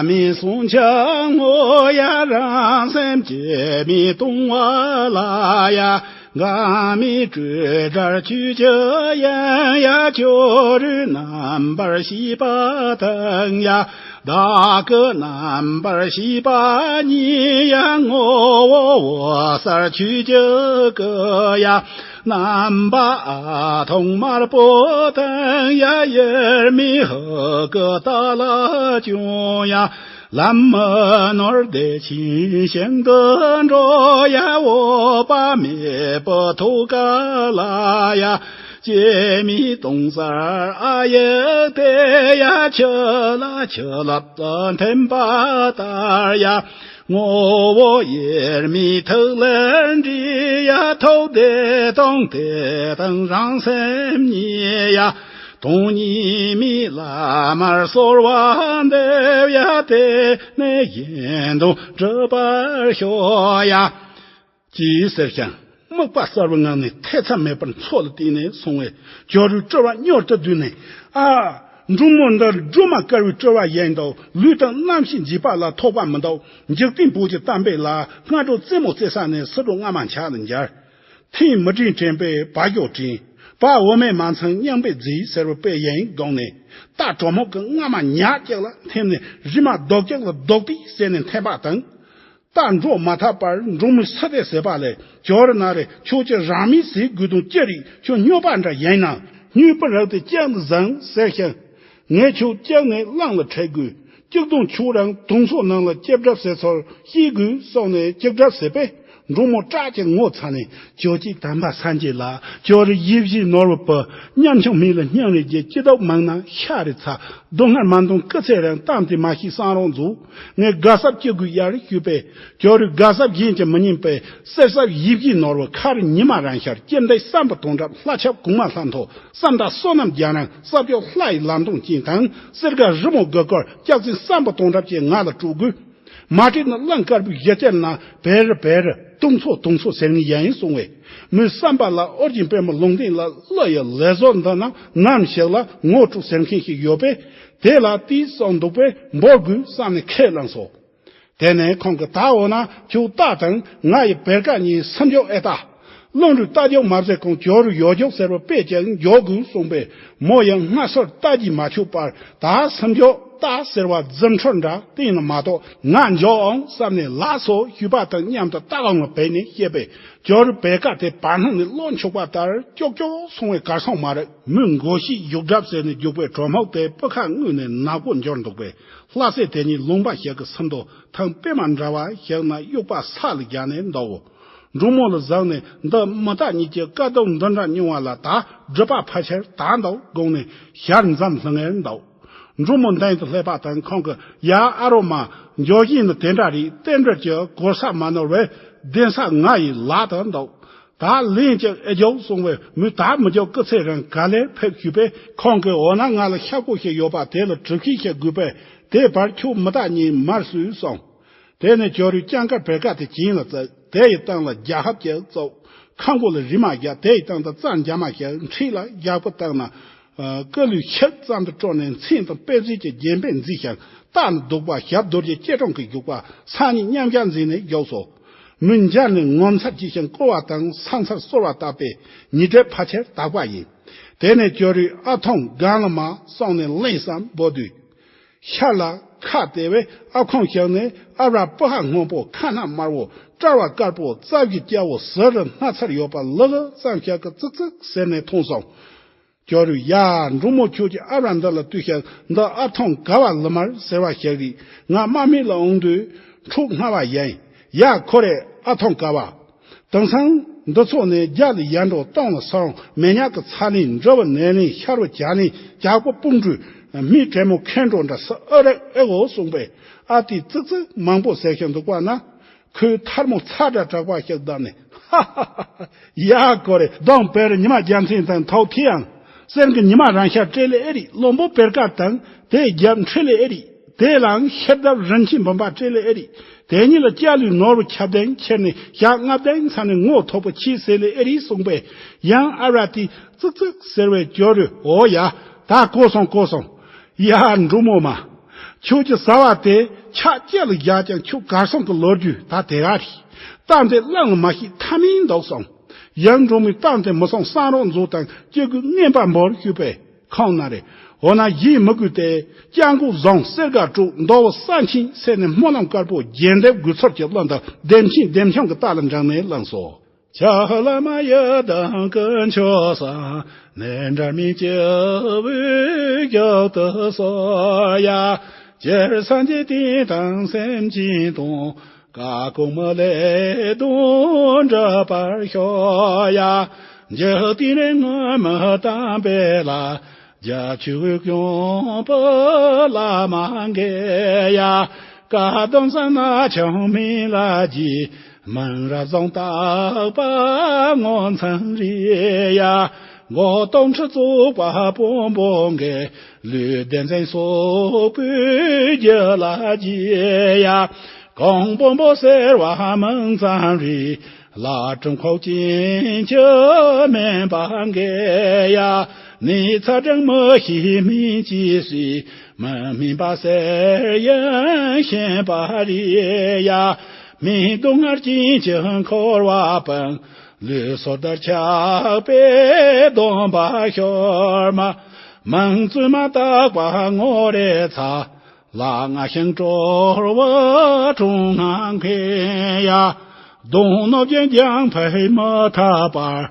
མའི་གསུང་ཆོས་བསྔོ་ཡ། རང་སེམས་སྐྱེ་མེད་གཏོང་བ་ལ་ཡ། འགག་མེད་སྤྲོས་བྲལ་ཆོས་ཀྱི་དབྱིངས་ཡ། ཅོ་རི་རྣམ་པར་ཤེས་པ་དང་ཡ། བདག་གི་རྣམ་པར་ཤེས་པ་ཉིད་ཡ། ངོ་བོ་འོད་གསལ་ཆོས་ཀྱི་སྐུ་ཡ། རྣམ་པ་ཨ་ཐུང་དམར་པོ་དང་ཡ། དབྱེར་མེད་ཧཱུྃ་གི་ཏཱ་ལ་སྐྱོང་ཡ། ལམ་མི་ནོར་བདེ་ཆེན་ཞིང་དུ་འགྲོ་ཡ། འོད་དཔག་མེད་པའི་ཐོད་རྒལ་ལ་ཡ། སྐྱེ་མེད་སྟོང་གསལ་ཨ་ཡིག་དེ་ཡ། ཆུ་ལ་ཆུ་རླབས་འཐིམ་པ་ལྟར་ཡ། ངོ་བོ་དབྱེར་མེད་ཐིག་ལེར་འདྲེས་ཡ། ཐུབ་བདེ་སྟོང་དེ་དང་རང་སེམས་གཉིས་ཡ། སྟོང་ཉིད་མའི་བླ་མར་གསོལ་བ་འདེབས་ཡ། དེ་ནས་གཞན་དོན་སྒྲུབ་པར་ཤོག་ཡ། ཅེས་ཟེར་ཞིང་དམིགས་པ་གསལ་བའི་ངང་ནས་ཐེ་ཚོམ་མེད་པར་མཚོ་ལ་བལྟས་ནས་སོང་བས། ཇོ་རུས་སྤྲུལ་པ་མྱུར་དུ་བསྡུས་ནས། ཨ། འབྲུག་མོ་འདི་སྒྲོལ་མ་དཀར་བའི་སྤྲུལ་པ་ཡིན་འདུག་ལུས་དང་རྣམ་ཤེས་འཇིག་པ་ལ་ཐོགས་པ་མི་འདུག་འཇིག་རྟེན་བོད་ཀྱི་གཏམ་དཔེ་ལ། སྔ་དྲོ་རྩེད་མོ་རྩེ་ས་ནས་ཕྱི་དྲོ་རྔ་མ་འཁྱག་ལ་འབྱར། ཐེངས་མི་དྲན་དྲན་པས་བ་ཞོ་དྲན། བ་འོ་མས་མ་ཚང་སྙིང་པོས་བརྫིས་ཟེར་བའི་དཔེ་ཡིན་དགོངས་ནས། རྟ་གྲོག་མོ་གི་རྔ་མ་ཉག་ཅིག་ལ་འཐིམ་ནས། རི་མ་རྡོག་ཅིག་ལ་རྡོག་ཏིག་ཟེར་ནས་འཐེན་པ་དང་། རྟ་འགྲོ་མ་ཐག་པར་འབྲུག་མོས་སུ་དེ་ཟེར་པ་ལས། ཇོ་རུ་ན་རེ། ཁྱོད་ཀྱི་རང་མིང་ཟེར་དགོས་དོན་ཅི་རེད། ཁྱོད་སྨྱོ་པ་འདྲ་ཡིན་ན། སྨྱོས་པོ་རག་དེ་ཅང་དུ་བཟང་ཟེར་ཞིང་། ངས་ཁྱོད་གཅིག་ནས་གླང་ལ་ཁྲིད་དགོས། གཅིག་དང་ཁྱོད་རང་དུང་སོ་ནང་ལ་སྐྱིབ་སྒྲབ་ཟེར་ཚོར་ཤེས་དགོས་གསུངས་ནས་སྐྱིབ་སྒྲབ་ཟེར་པས། འབྲུག་མོ་སྐྲག་ཅིང་ངོ་ཚ་ནས། ཇོ་ཅིག་དམ་པ་སངས་རྒྱས་ལ། ཇོ་རུ་ཡིད་བཞིན་ནོར་བུ་པོ། ཉམ་ཆུང་མི་ལ་སྙིང་རེ་རྗེ། སྐྱིད་སྡུག་མང་ན་ཤ་རེ་ཚ། སྡུག་བསྔལ་མ་འདོང་སྐུ་ཚེ་རིང་། གཏམ་དེ་མ་ཤེས་བསམ་རུང་འཛུགས། ངས་དགའ་སབ་ཅི་དགོས་ཡར་ཞུས་པས། ཇོ་རུས་དགའ་སབ་གཞན་གྱིས་མི་ཉན་པས། གསེར་སབ་ཡིད་བཞིན་ནོར་བུ། མཁར་ཉི་མ་རང་ཤར། སྐྱིད་འདི་སམ་བུ་དོང་གྲབས། ལྷ་ཆབ་གོང་མ་ལྷ་མཐོ། སམ་ད་བསོད་ནམས་རྒྱ་རང་། ས་ཕྱོགས་ལྷ་ཡི་ལམ་སྟོན་ཅན་དང་། གསེར་དགའ་རི་མོ་དགུ་སྐོར། སྐྱག་རྫུན་སམ་བུ་དོང་གྲབས་ཀྱིས་ང་ལ་སྤྲོད་དགོས། མ་བྲིས་ན་གླང་དཀར་པོའི་གཞི་རྩེར་ན། བེ་རི་བེ་རི། དུང་མཚོ་དུང་མཚོ་ཟེར་ངེས་ཡིན་གསུང་བས། མོས་བསམ་པ་ལ་ཨོ་རྒྱན་པད་མ་ལུང་བསྟན་ལ། གླུ་ཡི་ལས་བཟོ་འདི་ན་ངམ་ཞིག་ལ་ངོ་སྤྲོད་ཟེར་མཁན་ཞིག་ཡོད་པས། དེ་ལ་དེའི་སང་འདུག་པས་འབོར་དགོས་བསམ་ནས་ཁས་བླངས་སོ། དེ་ནས་ཁོང་གིས་ད་འོ་ན་ཁྱོད་རྟ་དང་ང་ཡི་བེར་ཀ་གཉིས་སུམ་འཇོག་ཨེ་ལྟ། གླང་རུས་རྟ་རྒྱུག་མ་བཟོས་གོང་ཇོ་རུས་ཡོ་རྒྱུག་ཟེར་བ་དཔེ་ཅིག་འཇོག་དགོས་གསུངས་པས། མོ་ཡང་སྔ་སོར་རྟ་རྒྱུག་མ་ཆོད་པར། ད་སུམ་འཇོག་རྟ་ཟེར་བ་རྫུ་འཕྲུལ་འདྲ་བསྟན་ནི་མ་གཏོགས་ང་འཇོག་ཨང་བསམ་ནས་ལགས་སོ་ཞུས་པ་དང་མཉམ་དུ་རྟ་གླང་ལ་བབས་ནས་བཤད་པས། ཇོ་རུས་བེར་ཀ་དེ་བར་སྣང་ནས་བློ་འཆུགས་པ་ལྟར་ཀྱོག་ཀྱོག་སོང་བས་གར་སོང་མ་རེད། མོས་མགོ་ཤེས་གཞུག་གྲབས་ཟེར་ནས་རྒྱུག་པའི་གྲོ་མོག་དེ་སྤུ་ཁ་དངོས་ནས་ནག་པོ་འགྱུར་འདུག་པས། ལྷ་སྲས་དེ་ཉིད་ལུང་པ་ཞིག་གི་ཟུར་དུ་ཐང་པད་མ་འདྲ་བ་ཞིག་ན་དབྱུག་པ་ས་ལ་བརྒྱབ་ནས་འདུག་འབྲུག་མོ་ལ་གཟིགས་ནས། འདི་མི་རྟ་གཉིས་ཀྱི་དཀའ་སྡུག་འདི་འདྲ་མྱོང་བ་ལ་ད་སྒྲུབ་པ་ཕལ་ཆེར་དག་འདུག་དགོངས་ནས་ཞལ་འཛུམ་ལྷང་ངེར་འདུག་འབྲུག་མོ་མདུན་དུ་སླེབས་པ་དང་ཁོང་གིས། ཡ་ཨ་རོ་མ། འཇོག་བཞིན་ནི་དེ་འདྲ་རེད། རྟེན་འབྲེལ་གྱི་གོ་ས་མ་ནོར་བས་གདན་ས་ང་ཡི་ལག་ཏུ་འདུག་ད་ལན་ཅིག་ཨེ་རྒྱོབ་གསུང་བས། མོས་ད་མི་རྒྱོབ། སྐུ་ཚེ་རིང་། ག་ལེར་ཕེབས་ཞུས་པས། ཁོང་གིས་འོ་ན་ང་ལ་ཤ་ཁུ་ཞིག་ཡོད་པ་དེ་ལ་གྲུ་ཤིག་ཞིག་དགོས་པས། དེའི་བར་ཁྱོད་མི་རྟ་གཉིས་མར་བསུས་གསུངས། དེ་ནས་ཇོ་རུས་སྤྱང་ཀར་བེར་ཀ་དེ་གྱེན་ལ་བཙུགས། དེ་ཡི་སྟེང་ལ་རྒྱ་ཧབ་ཅིག་བཙུགས། ཁ་མགོ་ལ་རི་མ་བཞག་དེ་ཡི་སྟེང་དུ་རྩྭ་འཇམ་མ་ཞིག་འཁྲིས་ལ་ཞག་པོ་བཏབ་ན། སྐུ་ལུས་ཤུགས་ཙམ་དུ་སྤྲོ་ནས་མཚན་དང་དཔེ་མཛོད་ཀྱི་རྒྱན་པས་མཛེས་ཤིང་། རྟ་ནི་གདུག་པ་ཞབས་རྡོ་རྗེ་སྐྱིལ་ཀྲུང་གིས་བཞུགས་པ་སང་ཉིན་མཉམ་ཞག་འཛིན་ནས་བཞུགས་སོ། མོས་འཇར་ནས་ངོ་མཚར་སྐྱེས་ཤིང་བསྐུལ་བ་དང་ས་མཚར་གསོལ་བ་བཏབ་པས་ཉེ་འབྲེལ་ཕལ་ཆེར་དག་པ་ཡིན། དེ་ནས་ཇོ་རུས་ཨ་ཐུང་རྒན་ལ་མ་གསུངས་ནས་གླེང་བསམ་འབོད་དུས། ཤར་ལ་ ཁ་བལྟས་པས་ཨབ་ཁུང་བཞག་ནས་ཨབ་ར་སྤུ་ཧ་སྔོན་པོ་ཁ་སྣ་དམར་བོ་དཔྲལ་བ་དཀར་པོ་རྩ་བཞི་སྐྱ་བོ་ཟུར་རུ་སྣ་ཚར་ཡོད་པ་ལག་ཙམ་ཞིག་གིས་ཙིག་ཙིག་ཟེར་ནས་འཐུང་སོང་། ཅོ་རུ་ཡ། འབྲུག་མོ་ཁྱོད་ཀྱི་ཨབ་ར་འདི་ལ་ལྟོས་ཤིག་འདི་ཨབ་ཐང་ག་བ་ལི་མར་ཟེར་བ་ཞིག་རེད། ང་དམག་མི་ལ་འོང་དུས་འཁྲུག་སྔ་བ་ཡིན། ཡ་ཁོ་རེ་ཨབ་ཐང་ག་བ། དེང་སང་འདི་ཚོ་ནས་རྒྱ་ལ་ཡར་འགྲོ་སྟོང་ལ་སོང་མེ་ཉག་གི་ཚ་ལེན་འབྲི་བ་ནས་ལེན་ཤར་བ་བྱ་ལེན་ཇག་པ་དཔུང་འགྲོས་མི་དྲེད་མོ་ཁེན་འགྲོ་འདྲ་ས་ཨེ་རེད་ཨེ་གོ་གསུངས་པས་ཨ་ཏི་ཙིག་ཙིག་མང་པོ་ཟེར་ཞིག་འདུག་པ་ན། ཁོས་ཐལ་མོ་ཚ་དྲག་དྲག་པ་ཞིག་བརྡབས་ནས། ཧ་ཧ་ཧ། ཡ་ཀོ་རེ་གདོང་དཔེར་ཉི་མ་རྒྱལ་མཚན་དང་ཐོག་ཐི་ཡང་། གསེར་གྱི་ཉི་མ་རང་ཤར་སྤྲེལ་ལེ་ཨེ་རིག་བློན་པོ་བེར་ཀ་དང་དེ་རྒྱབ་འཕྲེ་ལེ་ཨེ་རིག་དེ་ལའང་ཤེར་འདབ་རིན་ཆེན་འབུམ་པ་སྤྲེལ་ལེ་ཨེ་རིག་དེ་ཉིད་ལ་སྐྱ་ལུས་ནོར་བུ་ཁྱབ་ལྡན་ཁྱེར་ནས་ཞག་ལྔ་བདུན་ཚར་ནས་ངོ་ཐོག་པོ་ཆི་ཟེར་ལེ་ཨེ་རིག་གསུངས་པས་ཡང་ཨ་ར་ཏི་ཙིག་ཙིག་ཟེར་བའི་ཅོ་རུ་འོ་ཡ་ད་གོ་སོང་གོ་སོང་། ཡ་འབྲུག་མོ་མ། ཁྱོད་ཀྱི་ཟ་བ་དེ་ཆག་སྐྱེ་ལ་བཞག་ཀྱང་ཁྱོད་གར་སོང་གི་ལོ་རྒྱུས་ད་དེ་ག་རེད། གཏམ་དེ་བླངས་མ་ཤེས་ཐ་མིན་འདུག་སོང་། ཡང་འབྲུག་མོས་གཏམ་དེ་མི་སོང་བསམ་རོགས་མཛོད་དང་སྐྱེ་དགུའི་རྔན་པ་འབོར་ཞུས་པས་ཁོང་ན་རེ། འོ་ན་ཡིད་མི་དགོས་ཏེ་སྐྱ་འགུག་བཟང་གསེར་ག་དྲུག་མདོ་བོ་ས་ཆེན་ཟེར་ནས་སྨོན་ལམ་དཀར་པོ་རྒྱས་འདེབས་དགོས་ཚོར་གྱི་བློ་འདི་ལྡེམ་ཆེན་ལྡེམ་ཆུང་གི་རྟ་ལ་འབྲངས་ནས་བླངས་སོ། ཆ་ལ་མ་ཡི་དང་ཀུན་མཆོག་ས། ནས་འདྲ་མིན་སྐྱེ་བོའི་རྒྱབ་ཏུ་སོ་ཡ། སྤྱིར་སངས་རྒྱས་དེ་དང་སེམས་ཅན་དང་། བཀའ་དགོངས་མི་ལས་དོན་འགྲུབ་པར་ཤོག་ཡ། འཇིག་རྟེན་རེ་ངོ་མི་བཏང་པས་ལ། རྒྱ་ཆེ་བའི་སྐྱོང་བུ་བླ་མ་འགལ་ཡ། བཀའ་གདམས་ས་ན་ཆུང་མིན་ལ་རྗེ། མིང་རབ་བཟང་བཏགས་པ་ངོ་མཚར་རེད་ཡ། མགོ་སྟོང་ཁྲི་བཙུགས་པ་དཔོན་པོ་འགས། ལུས་ལྡན་འཛིན་སོགས་པོའི་རྒྱུད་ལ་རྗེ་ཡ། གང་དཔོན་པོ་ཟེར་བ་མིང་ཙམ་རེད། ལྷ་སྲིན་འཁོར་ཅན་ཆུ་མིན་པ་འགལ་ཡ། ནི་ཚ་གྲང་མི་ཤེས་མིན་ཅི་སྲིད། མི་སྨིན་པ་ཟེར་ཡང་ཤེས་པ་རེད་ཡ། མི་སྡུག་བསྔལ་ཅན་གྱི་འཁོར་བ་སྤངས། ལུས་སྲོག་འདིར་ཆགས་པའི་སྡོམ་པ་ཤོར་མ། མིང་བཙུན་མ་བཏགས་པ་ངོ་རེ་ཚ། ལ་ང་ཤིང་གྲོལ་བ་གྲོང་ང་འཁེལ་ཡ། གདོང་ནོ་རྒྱན་རྒྱང་འཕེལ་མ་ཐག་པར།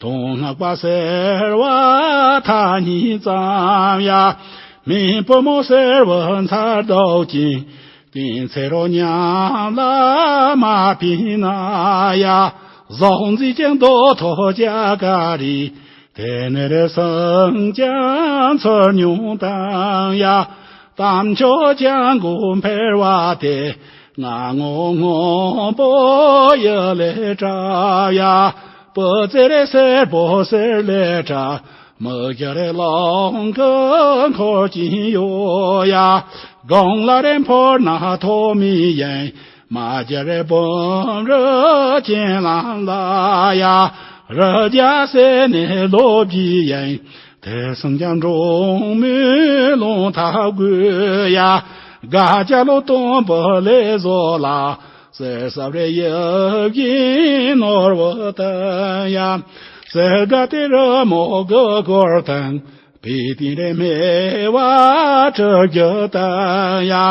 དོན་སྔགས་པ་ཟེར་བ་ཐ་སྙད་ཙམ་ཡ། མི་བུ་མོ་ཟེར་བ་མཚར་ཟློག་ཅིང་། གཏིང་ཚེ་རོ་མཉམ་ལ་མ་ཕན་ན་ཡ། བཟང་མཛེས་ཀྱང་རྡོ་ཐོ་ཅག་ག་རི། དེ་ནས་རེ་སང་ཀྱང་ཚོར་མྱོང་དང་ཡ། གཏམ་མཆོག་ཀྱང་མགོ་འཕེར་བ་དེ། ང་ངོ་སྔོན་པོ་ཡི་ལས་གྲགས་ཡ། སྤུ་རྩེ་རེ་སེར་པོ་གསེར་ལས་གྲགས། མི་བཞི་རེ་ལོང་གི་འཁོར་གྱིན་ཡོད་ཡ། སྒང་ལ་རེ་འཕོར་ན་ཐོག་མི་ཡིན། མ་བརྒྱ་རེ་བུམ་རི་ཅན་ལང་ལ་ཡ། རི་རྒྱ་སེ་ནས་ལོ་བརྒྱའི་ཡིན། དེ་སང་ཀྱང་འབྲོང་མི་ལོང་ཐག་དགོས་ཡ། དགའ་སྐྱ་ལོ་སྟོན་པ་ལས་བཟོ་ལ། གསེར་སྲབ་རེ་ཡབ་ཡིན་ནོར་བུ་བཏང་ཡ། གསེར་དགའ་དེ་རི་མོ་གི་སྐོར་དང་། པི་ཏི་རེ་སྨེ་བ་གྲུ་བཞི་དང་ཡ།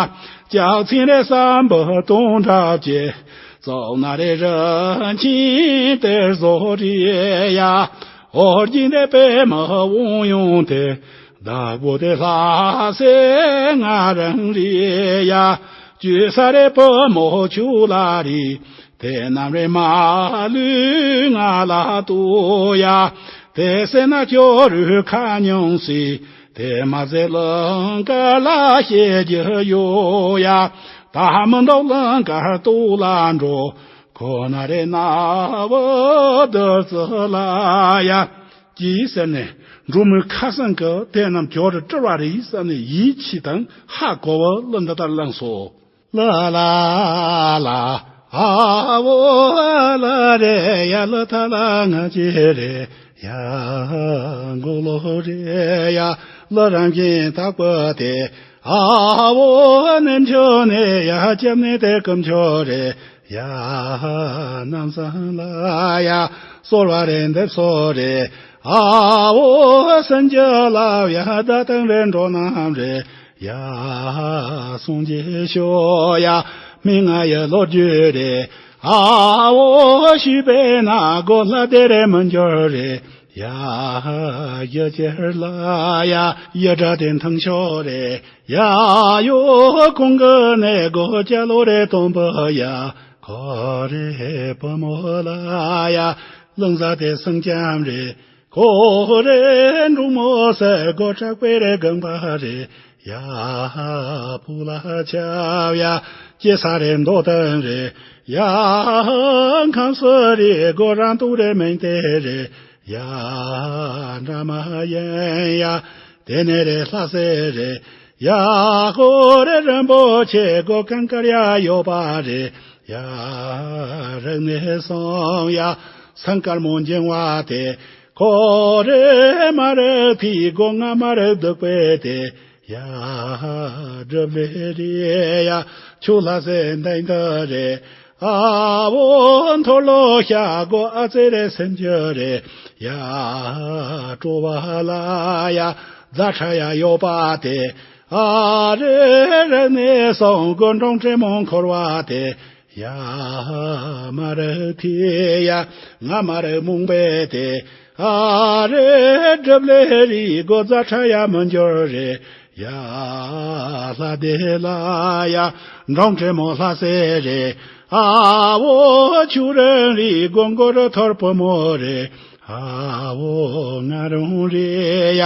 ལྕགས་ཚན་རེ་སམ་བུ་སྟོང་ཕྲག་བཅས། ཙོག་ན་རེ་རི་ཆེན་གཏེར་བཟོ་རེ་ཡ། ཨོ་རྒྱན་རེ་པད་མ་དབང་ཡོན་ཏེ། བདག་པོ་དེ་ལྷ་སྲས་ང་རང་རེ་ཡ། བཅོས་ས་རེ་བུ་མོ་ཆུ་ལ་རེ། དེ་རྣམས་རེ་མ་ལུས་ང་ལ་ལྟོས་ཡ། དེ་སེ་ན་ཅོ་རུ་ཁ་ཉུང་སི། དེ་མ་ཟད་ལང་ཀ་ལ་བཤད་རྒྱུ་ཡོད་ཡ། ད་མི་འདུག་ལང་ཀར་ལྟོ་ལ་འགྲོ། ཁོ་ན་རེ་ན་བུ་བདུད་རྩི་ལ་ཡ། ཅི་ཟེར་ནས་འབྲུག་མོའི་ཁ་སང་གི་དེ་རྣམས་ཅོ་རུ་སྤྲུལ་བ་རེད་བསམ་ནས་ཡིད་ཆེས་དང་ཧ་གོ་བ་ལ་འདི་ལྟར་བླངས་སོ། ལ་ལ་ལ། ཨ་བོ་ལ་རེ་ཡ་ལ་ཐ་ལ་ང་ཅི་རེ་ཡ་མགོ་ལོ་རེ་ཡ་ལ་རང་བཞིན་དག་པ་དེ། ཨ་བོ་ནེམ་ཆོ་ནེ་ཡ་ཅམ་ནེ་དེ་ཀམ་ཆོ་རེ་ཡ་ནམ་སང་ལ་ཡ་སོལ་བ་རེ་འདེབས་སོ་རེ། ཨ་བོ་སན་ཅ་ལ་ཡ་ད་དང་རེ་འགྲོ་ནམ་རེ། ཡ། སངས་རྒྱས་ཤོག་ཡ། མི་ང་ཡི་ལོ་རྒྱུས་རེད། ཨ་བོ་ཞུས་པས་ན་གོ་ལྷ་དེ་རེད་མི་འགྱུར་རེད། ཡ། ཡི་གེར་ལ་ཡ། ཡི་སྒྲ་དེ་མཐུན་ཕྱོགས་རེད། ཡ། ཡོ་ཁོང་གི་ནས་གོ་སྐྱ་ལོ་རེད་སྟོན་པ་ཡ། ཁོ་རེ་བུ་མོ་ལ་ཡ། ལུང་བཟའ་དེ་སེང་ལྕམ་རེད། ཁོ་རེ་འབྲུག་མོ་ཟེར་གོ་གྲགས་པའི་རེ་གང་པ་རེད། ཡ། ཕུག་ལ་ཆབ་ཡ། སྐྱེ་ས་རེ་མདོ་དོན་རེད། ཡ། ཁམས་སུ་རེ་གོ་རང་ཏུ་རེ་མིང་དེ་རེད། ཡ། འདྲ་མ་ཡིན་ཡ། དེ་ནས་རེ་ལྷ་སྲས་རེད། ཡ། ཧོ་རེ་རིན་པོ་ཆེ་གོ་གང་དཀར་ཡ་ཡོད་པ་རེད། ཡ། རིག་གནས་སོང་ཡ། སེང་དཀར་མོ་འགྱིང་བ་དེ། ཁོ་རེ་མ་རིག་ཐིག་གོ་ང་མ་རིག་སྡུག་པའི་དེ། ཡ། སྒྲུབ་ལེ་རེད་ཡ། ཆུ་ལྷ་སྲས་འདན་དཀར་རེད། ཨ་བོ་མཐོ་ལོ་ཤ་གོ་ཨ་ཙེ་རེ་སེམས་རྒྱུད་རེད། ཡ། སྤྲོ་བ་ལ་ཡ། རྫ་ཁྲ་ཡ་ཡོད་པ་དེ། ཨ་རེ་རེ་ནས་སོང་གོ་འབྲོང་བྲེ་མོ་འཁོར་བ་དེ། ཡ། མ་རིག་ཐིག་ཡ། ང་མ་རིག་རྨོངས་པའི་དེ། ཨ་རེ་སྒྲུབ་ལེ་རེད་གོ་རྫ་ཁྲ་ཡ་མི་འགྱུར་རེད། ཡ། ལྷ་དེ་ལ་ཡ། འབྲོང་བྲེ་མོ་ལྷ་སྲས་རེད། ཨ་བོ་ཆུ་རིན་རེད་གོ་མགོ་རུ་ཐོར་བུ་མོ་རེད། ཨ་བོ་ང་རང་རེད་ཡ།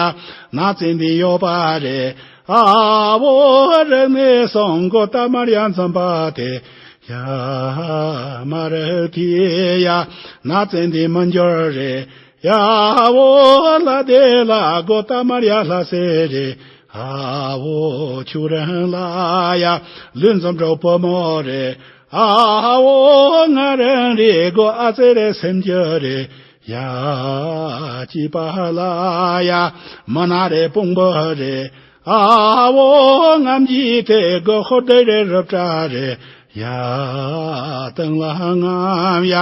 ན་ཙན་དན་ཡོད་པ་རེད། ཨ་བོ་རིག་གནས་སོང་གོ་རྟ་དམར་ཡ་འཛོམས་པ་དེ། ཡ། མ་རིག་ཐིག་ཡ། ན་ཙན་དན་མི་འགྱུར་རེད། ཡ། བོ་ལྷ་དེ་ལ་གོ་རྟ་དམར་ཡ་ལྷ་སྲས་རེད། ཨ་བོ་ཆུ་རིན་ལ་ཡ། ལུས་འཛོམས་འགྲོ་བུ་མོ་རེད། ཨ་བོ་ང་རང་རེད་གོ་ཨ་ཙེ་རེ་སེམས་རྒྱུད་རེད། ཡ། སྐྱིད་པ་ལ་ཡ། མི་ན་རེ་དཔུང་པ་རེད། ཨ་བོ་ངམ་གྱི་དེ་གོ་ཧོར་དེ་རེ་རབ་ཏྲ་རེད། ཡ། སྟེང་ལ་ངམ་ཡ།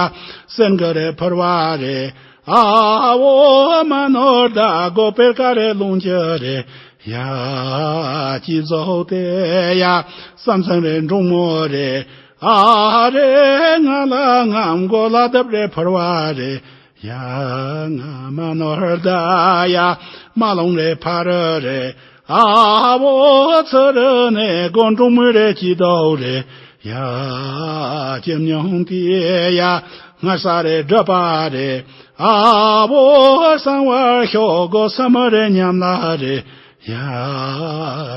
སེང་གེ་རེ་ཕུར་བ་རེད། ཨ་བོ་མ་ནོར་ད་གོ་པེར་ཀ་རེ་ལུང་གྱི་རེད། ཡ། སྐྱིད་ཟོག་དེ་ཡ། བསམ་སེང་རེ་འབྲོང་མོ་རེད། ཨ་རེ་ང་ལ་ངམ་གོ་ལ་དབ་རེ་ཕུར་བ་རེད། ཡ། ང་མ་ནོར་ད་ཡ། མ་ལོང་རེ་ཕ་རུ་རེད། ཨ་བོ་ཚུ་རུ་ནས་གོ་འབྲོང་མོ་རེ་སྐྱིད་དོག་རེད། ཡ། སྐྱིད་མྱོང་དེ་ཡ། སྔར་ས་རེ་སྒྲུབ་པ་རེད། ཨ་བོ་གསང་བར་ཤོག་གོ་ས་མ་རེ་ཉམས་ལ་རེད། ཡ།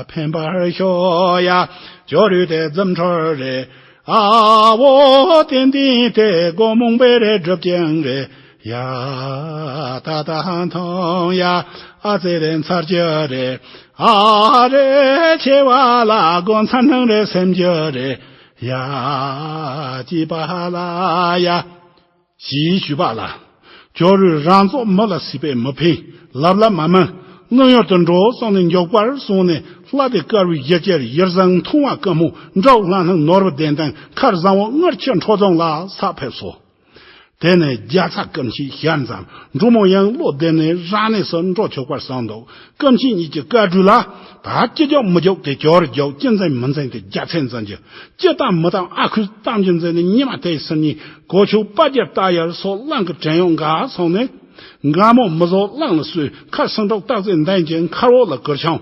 ཕན་པར་ཤོག་ཡ། ཇོ་རུ་དེ་རྫུ་འཕྲུལ་རེད། ཨ་བོ་ཏན་ཏན་དེ་གོ་རྨོངས་པའི་རེ་སྒྲུབ་ཅིང་རེད། ཡ། ད་ད་ཐང་ཡ། ཨ་ཙེ་རེ་མཚར་རྒྱུ་རེད། ཨ་རེ་ཆེ་བ་ལ་གོ་མཚར་སྣང་རེ་སེམས་རྒྱུ་རེད། ཡ། སྐྱིད་པ་ལ་ཡ། ཞེས་ཞུས་པ་ལ། ཇོ་རུས་རང་ཚོགས་མི་ལ་སྲིད་པས་མི་ཕན། ལབ་ལ་མ་མིན། གླིང་ཡུལ་དུ་འགྲོ་སོང་ནས་མགྱོགས་པར་སོང་ནས་ལྷ་དེ་དཀར་བའི་ཡི་གེར་ཡིར་བཟང་མཐོང་བ་དཀའ་མོ་འདྲ་བོ་ལྷ་སྣང་ནོར་བུ་ལྡན་ལྡན་མཁར་བཟང་བོ་ལྔར་ཆེ་འཕྲོ་རྫོང་ལ་ས་ཕེབས་སོ། དེ་ནས་རྒྱ་ཚ་ཀུན་མཁྱེན་ཞལ་མཛམ་འབྲུག་མོ་ཡང་བློ་བདེ་ནས་རང་གནས་སུ་འགྲོ་ཆོག་པར་གསུངས་འདུག་ཀུན་མཁྱེན་གཉིས་ཀྱི་བཀའ་འགྲོས་ལ། ད་ཅི་རྒྱག་མི་རྒྱག་དེ་ཇོ་རུ་རྒྱག་ཅི་འཛིན་མི་འཛིན་དེ་རྒྱ་ཚད་འཛིན་རྒྱུ། ཅི་བཏང་མི་བཏང་ཨ་ཁུས་བཏང་རྒྱུ་འཛིན་ནས་ཉི་མ་དེའི་སང་ཉིན་གོ་ཆུ་པ་རྒྱབ་རྟ་ཡར་སོགས་གླང་གི་བྲན་གཡོག་འགའ་སོང་ནས། འགའ་མོ་མི་བཟོ་གླང་ལ་གསོས་མཁར་སེང་འབྲོག་སྟག་རྩེ་འདན་གྱི་མཁར་འོག་ལ་གུར་ཆང་།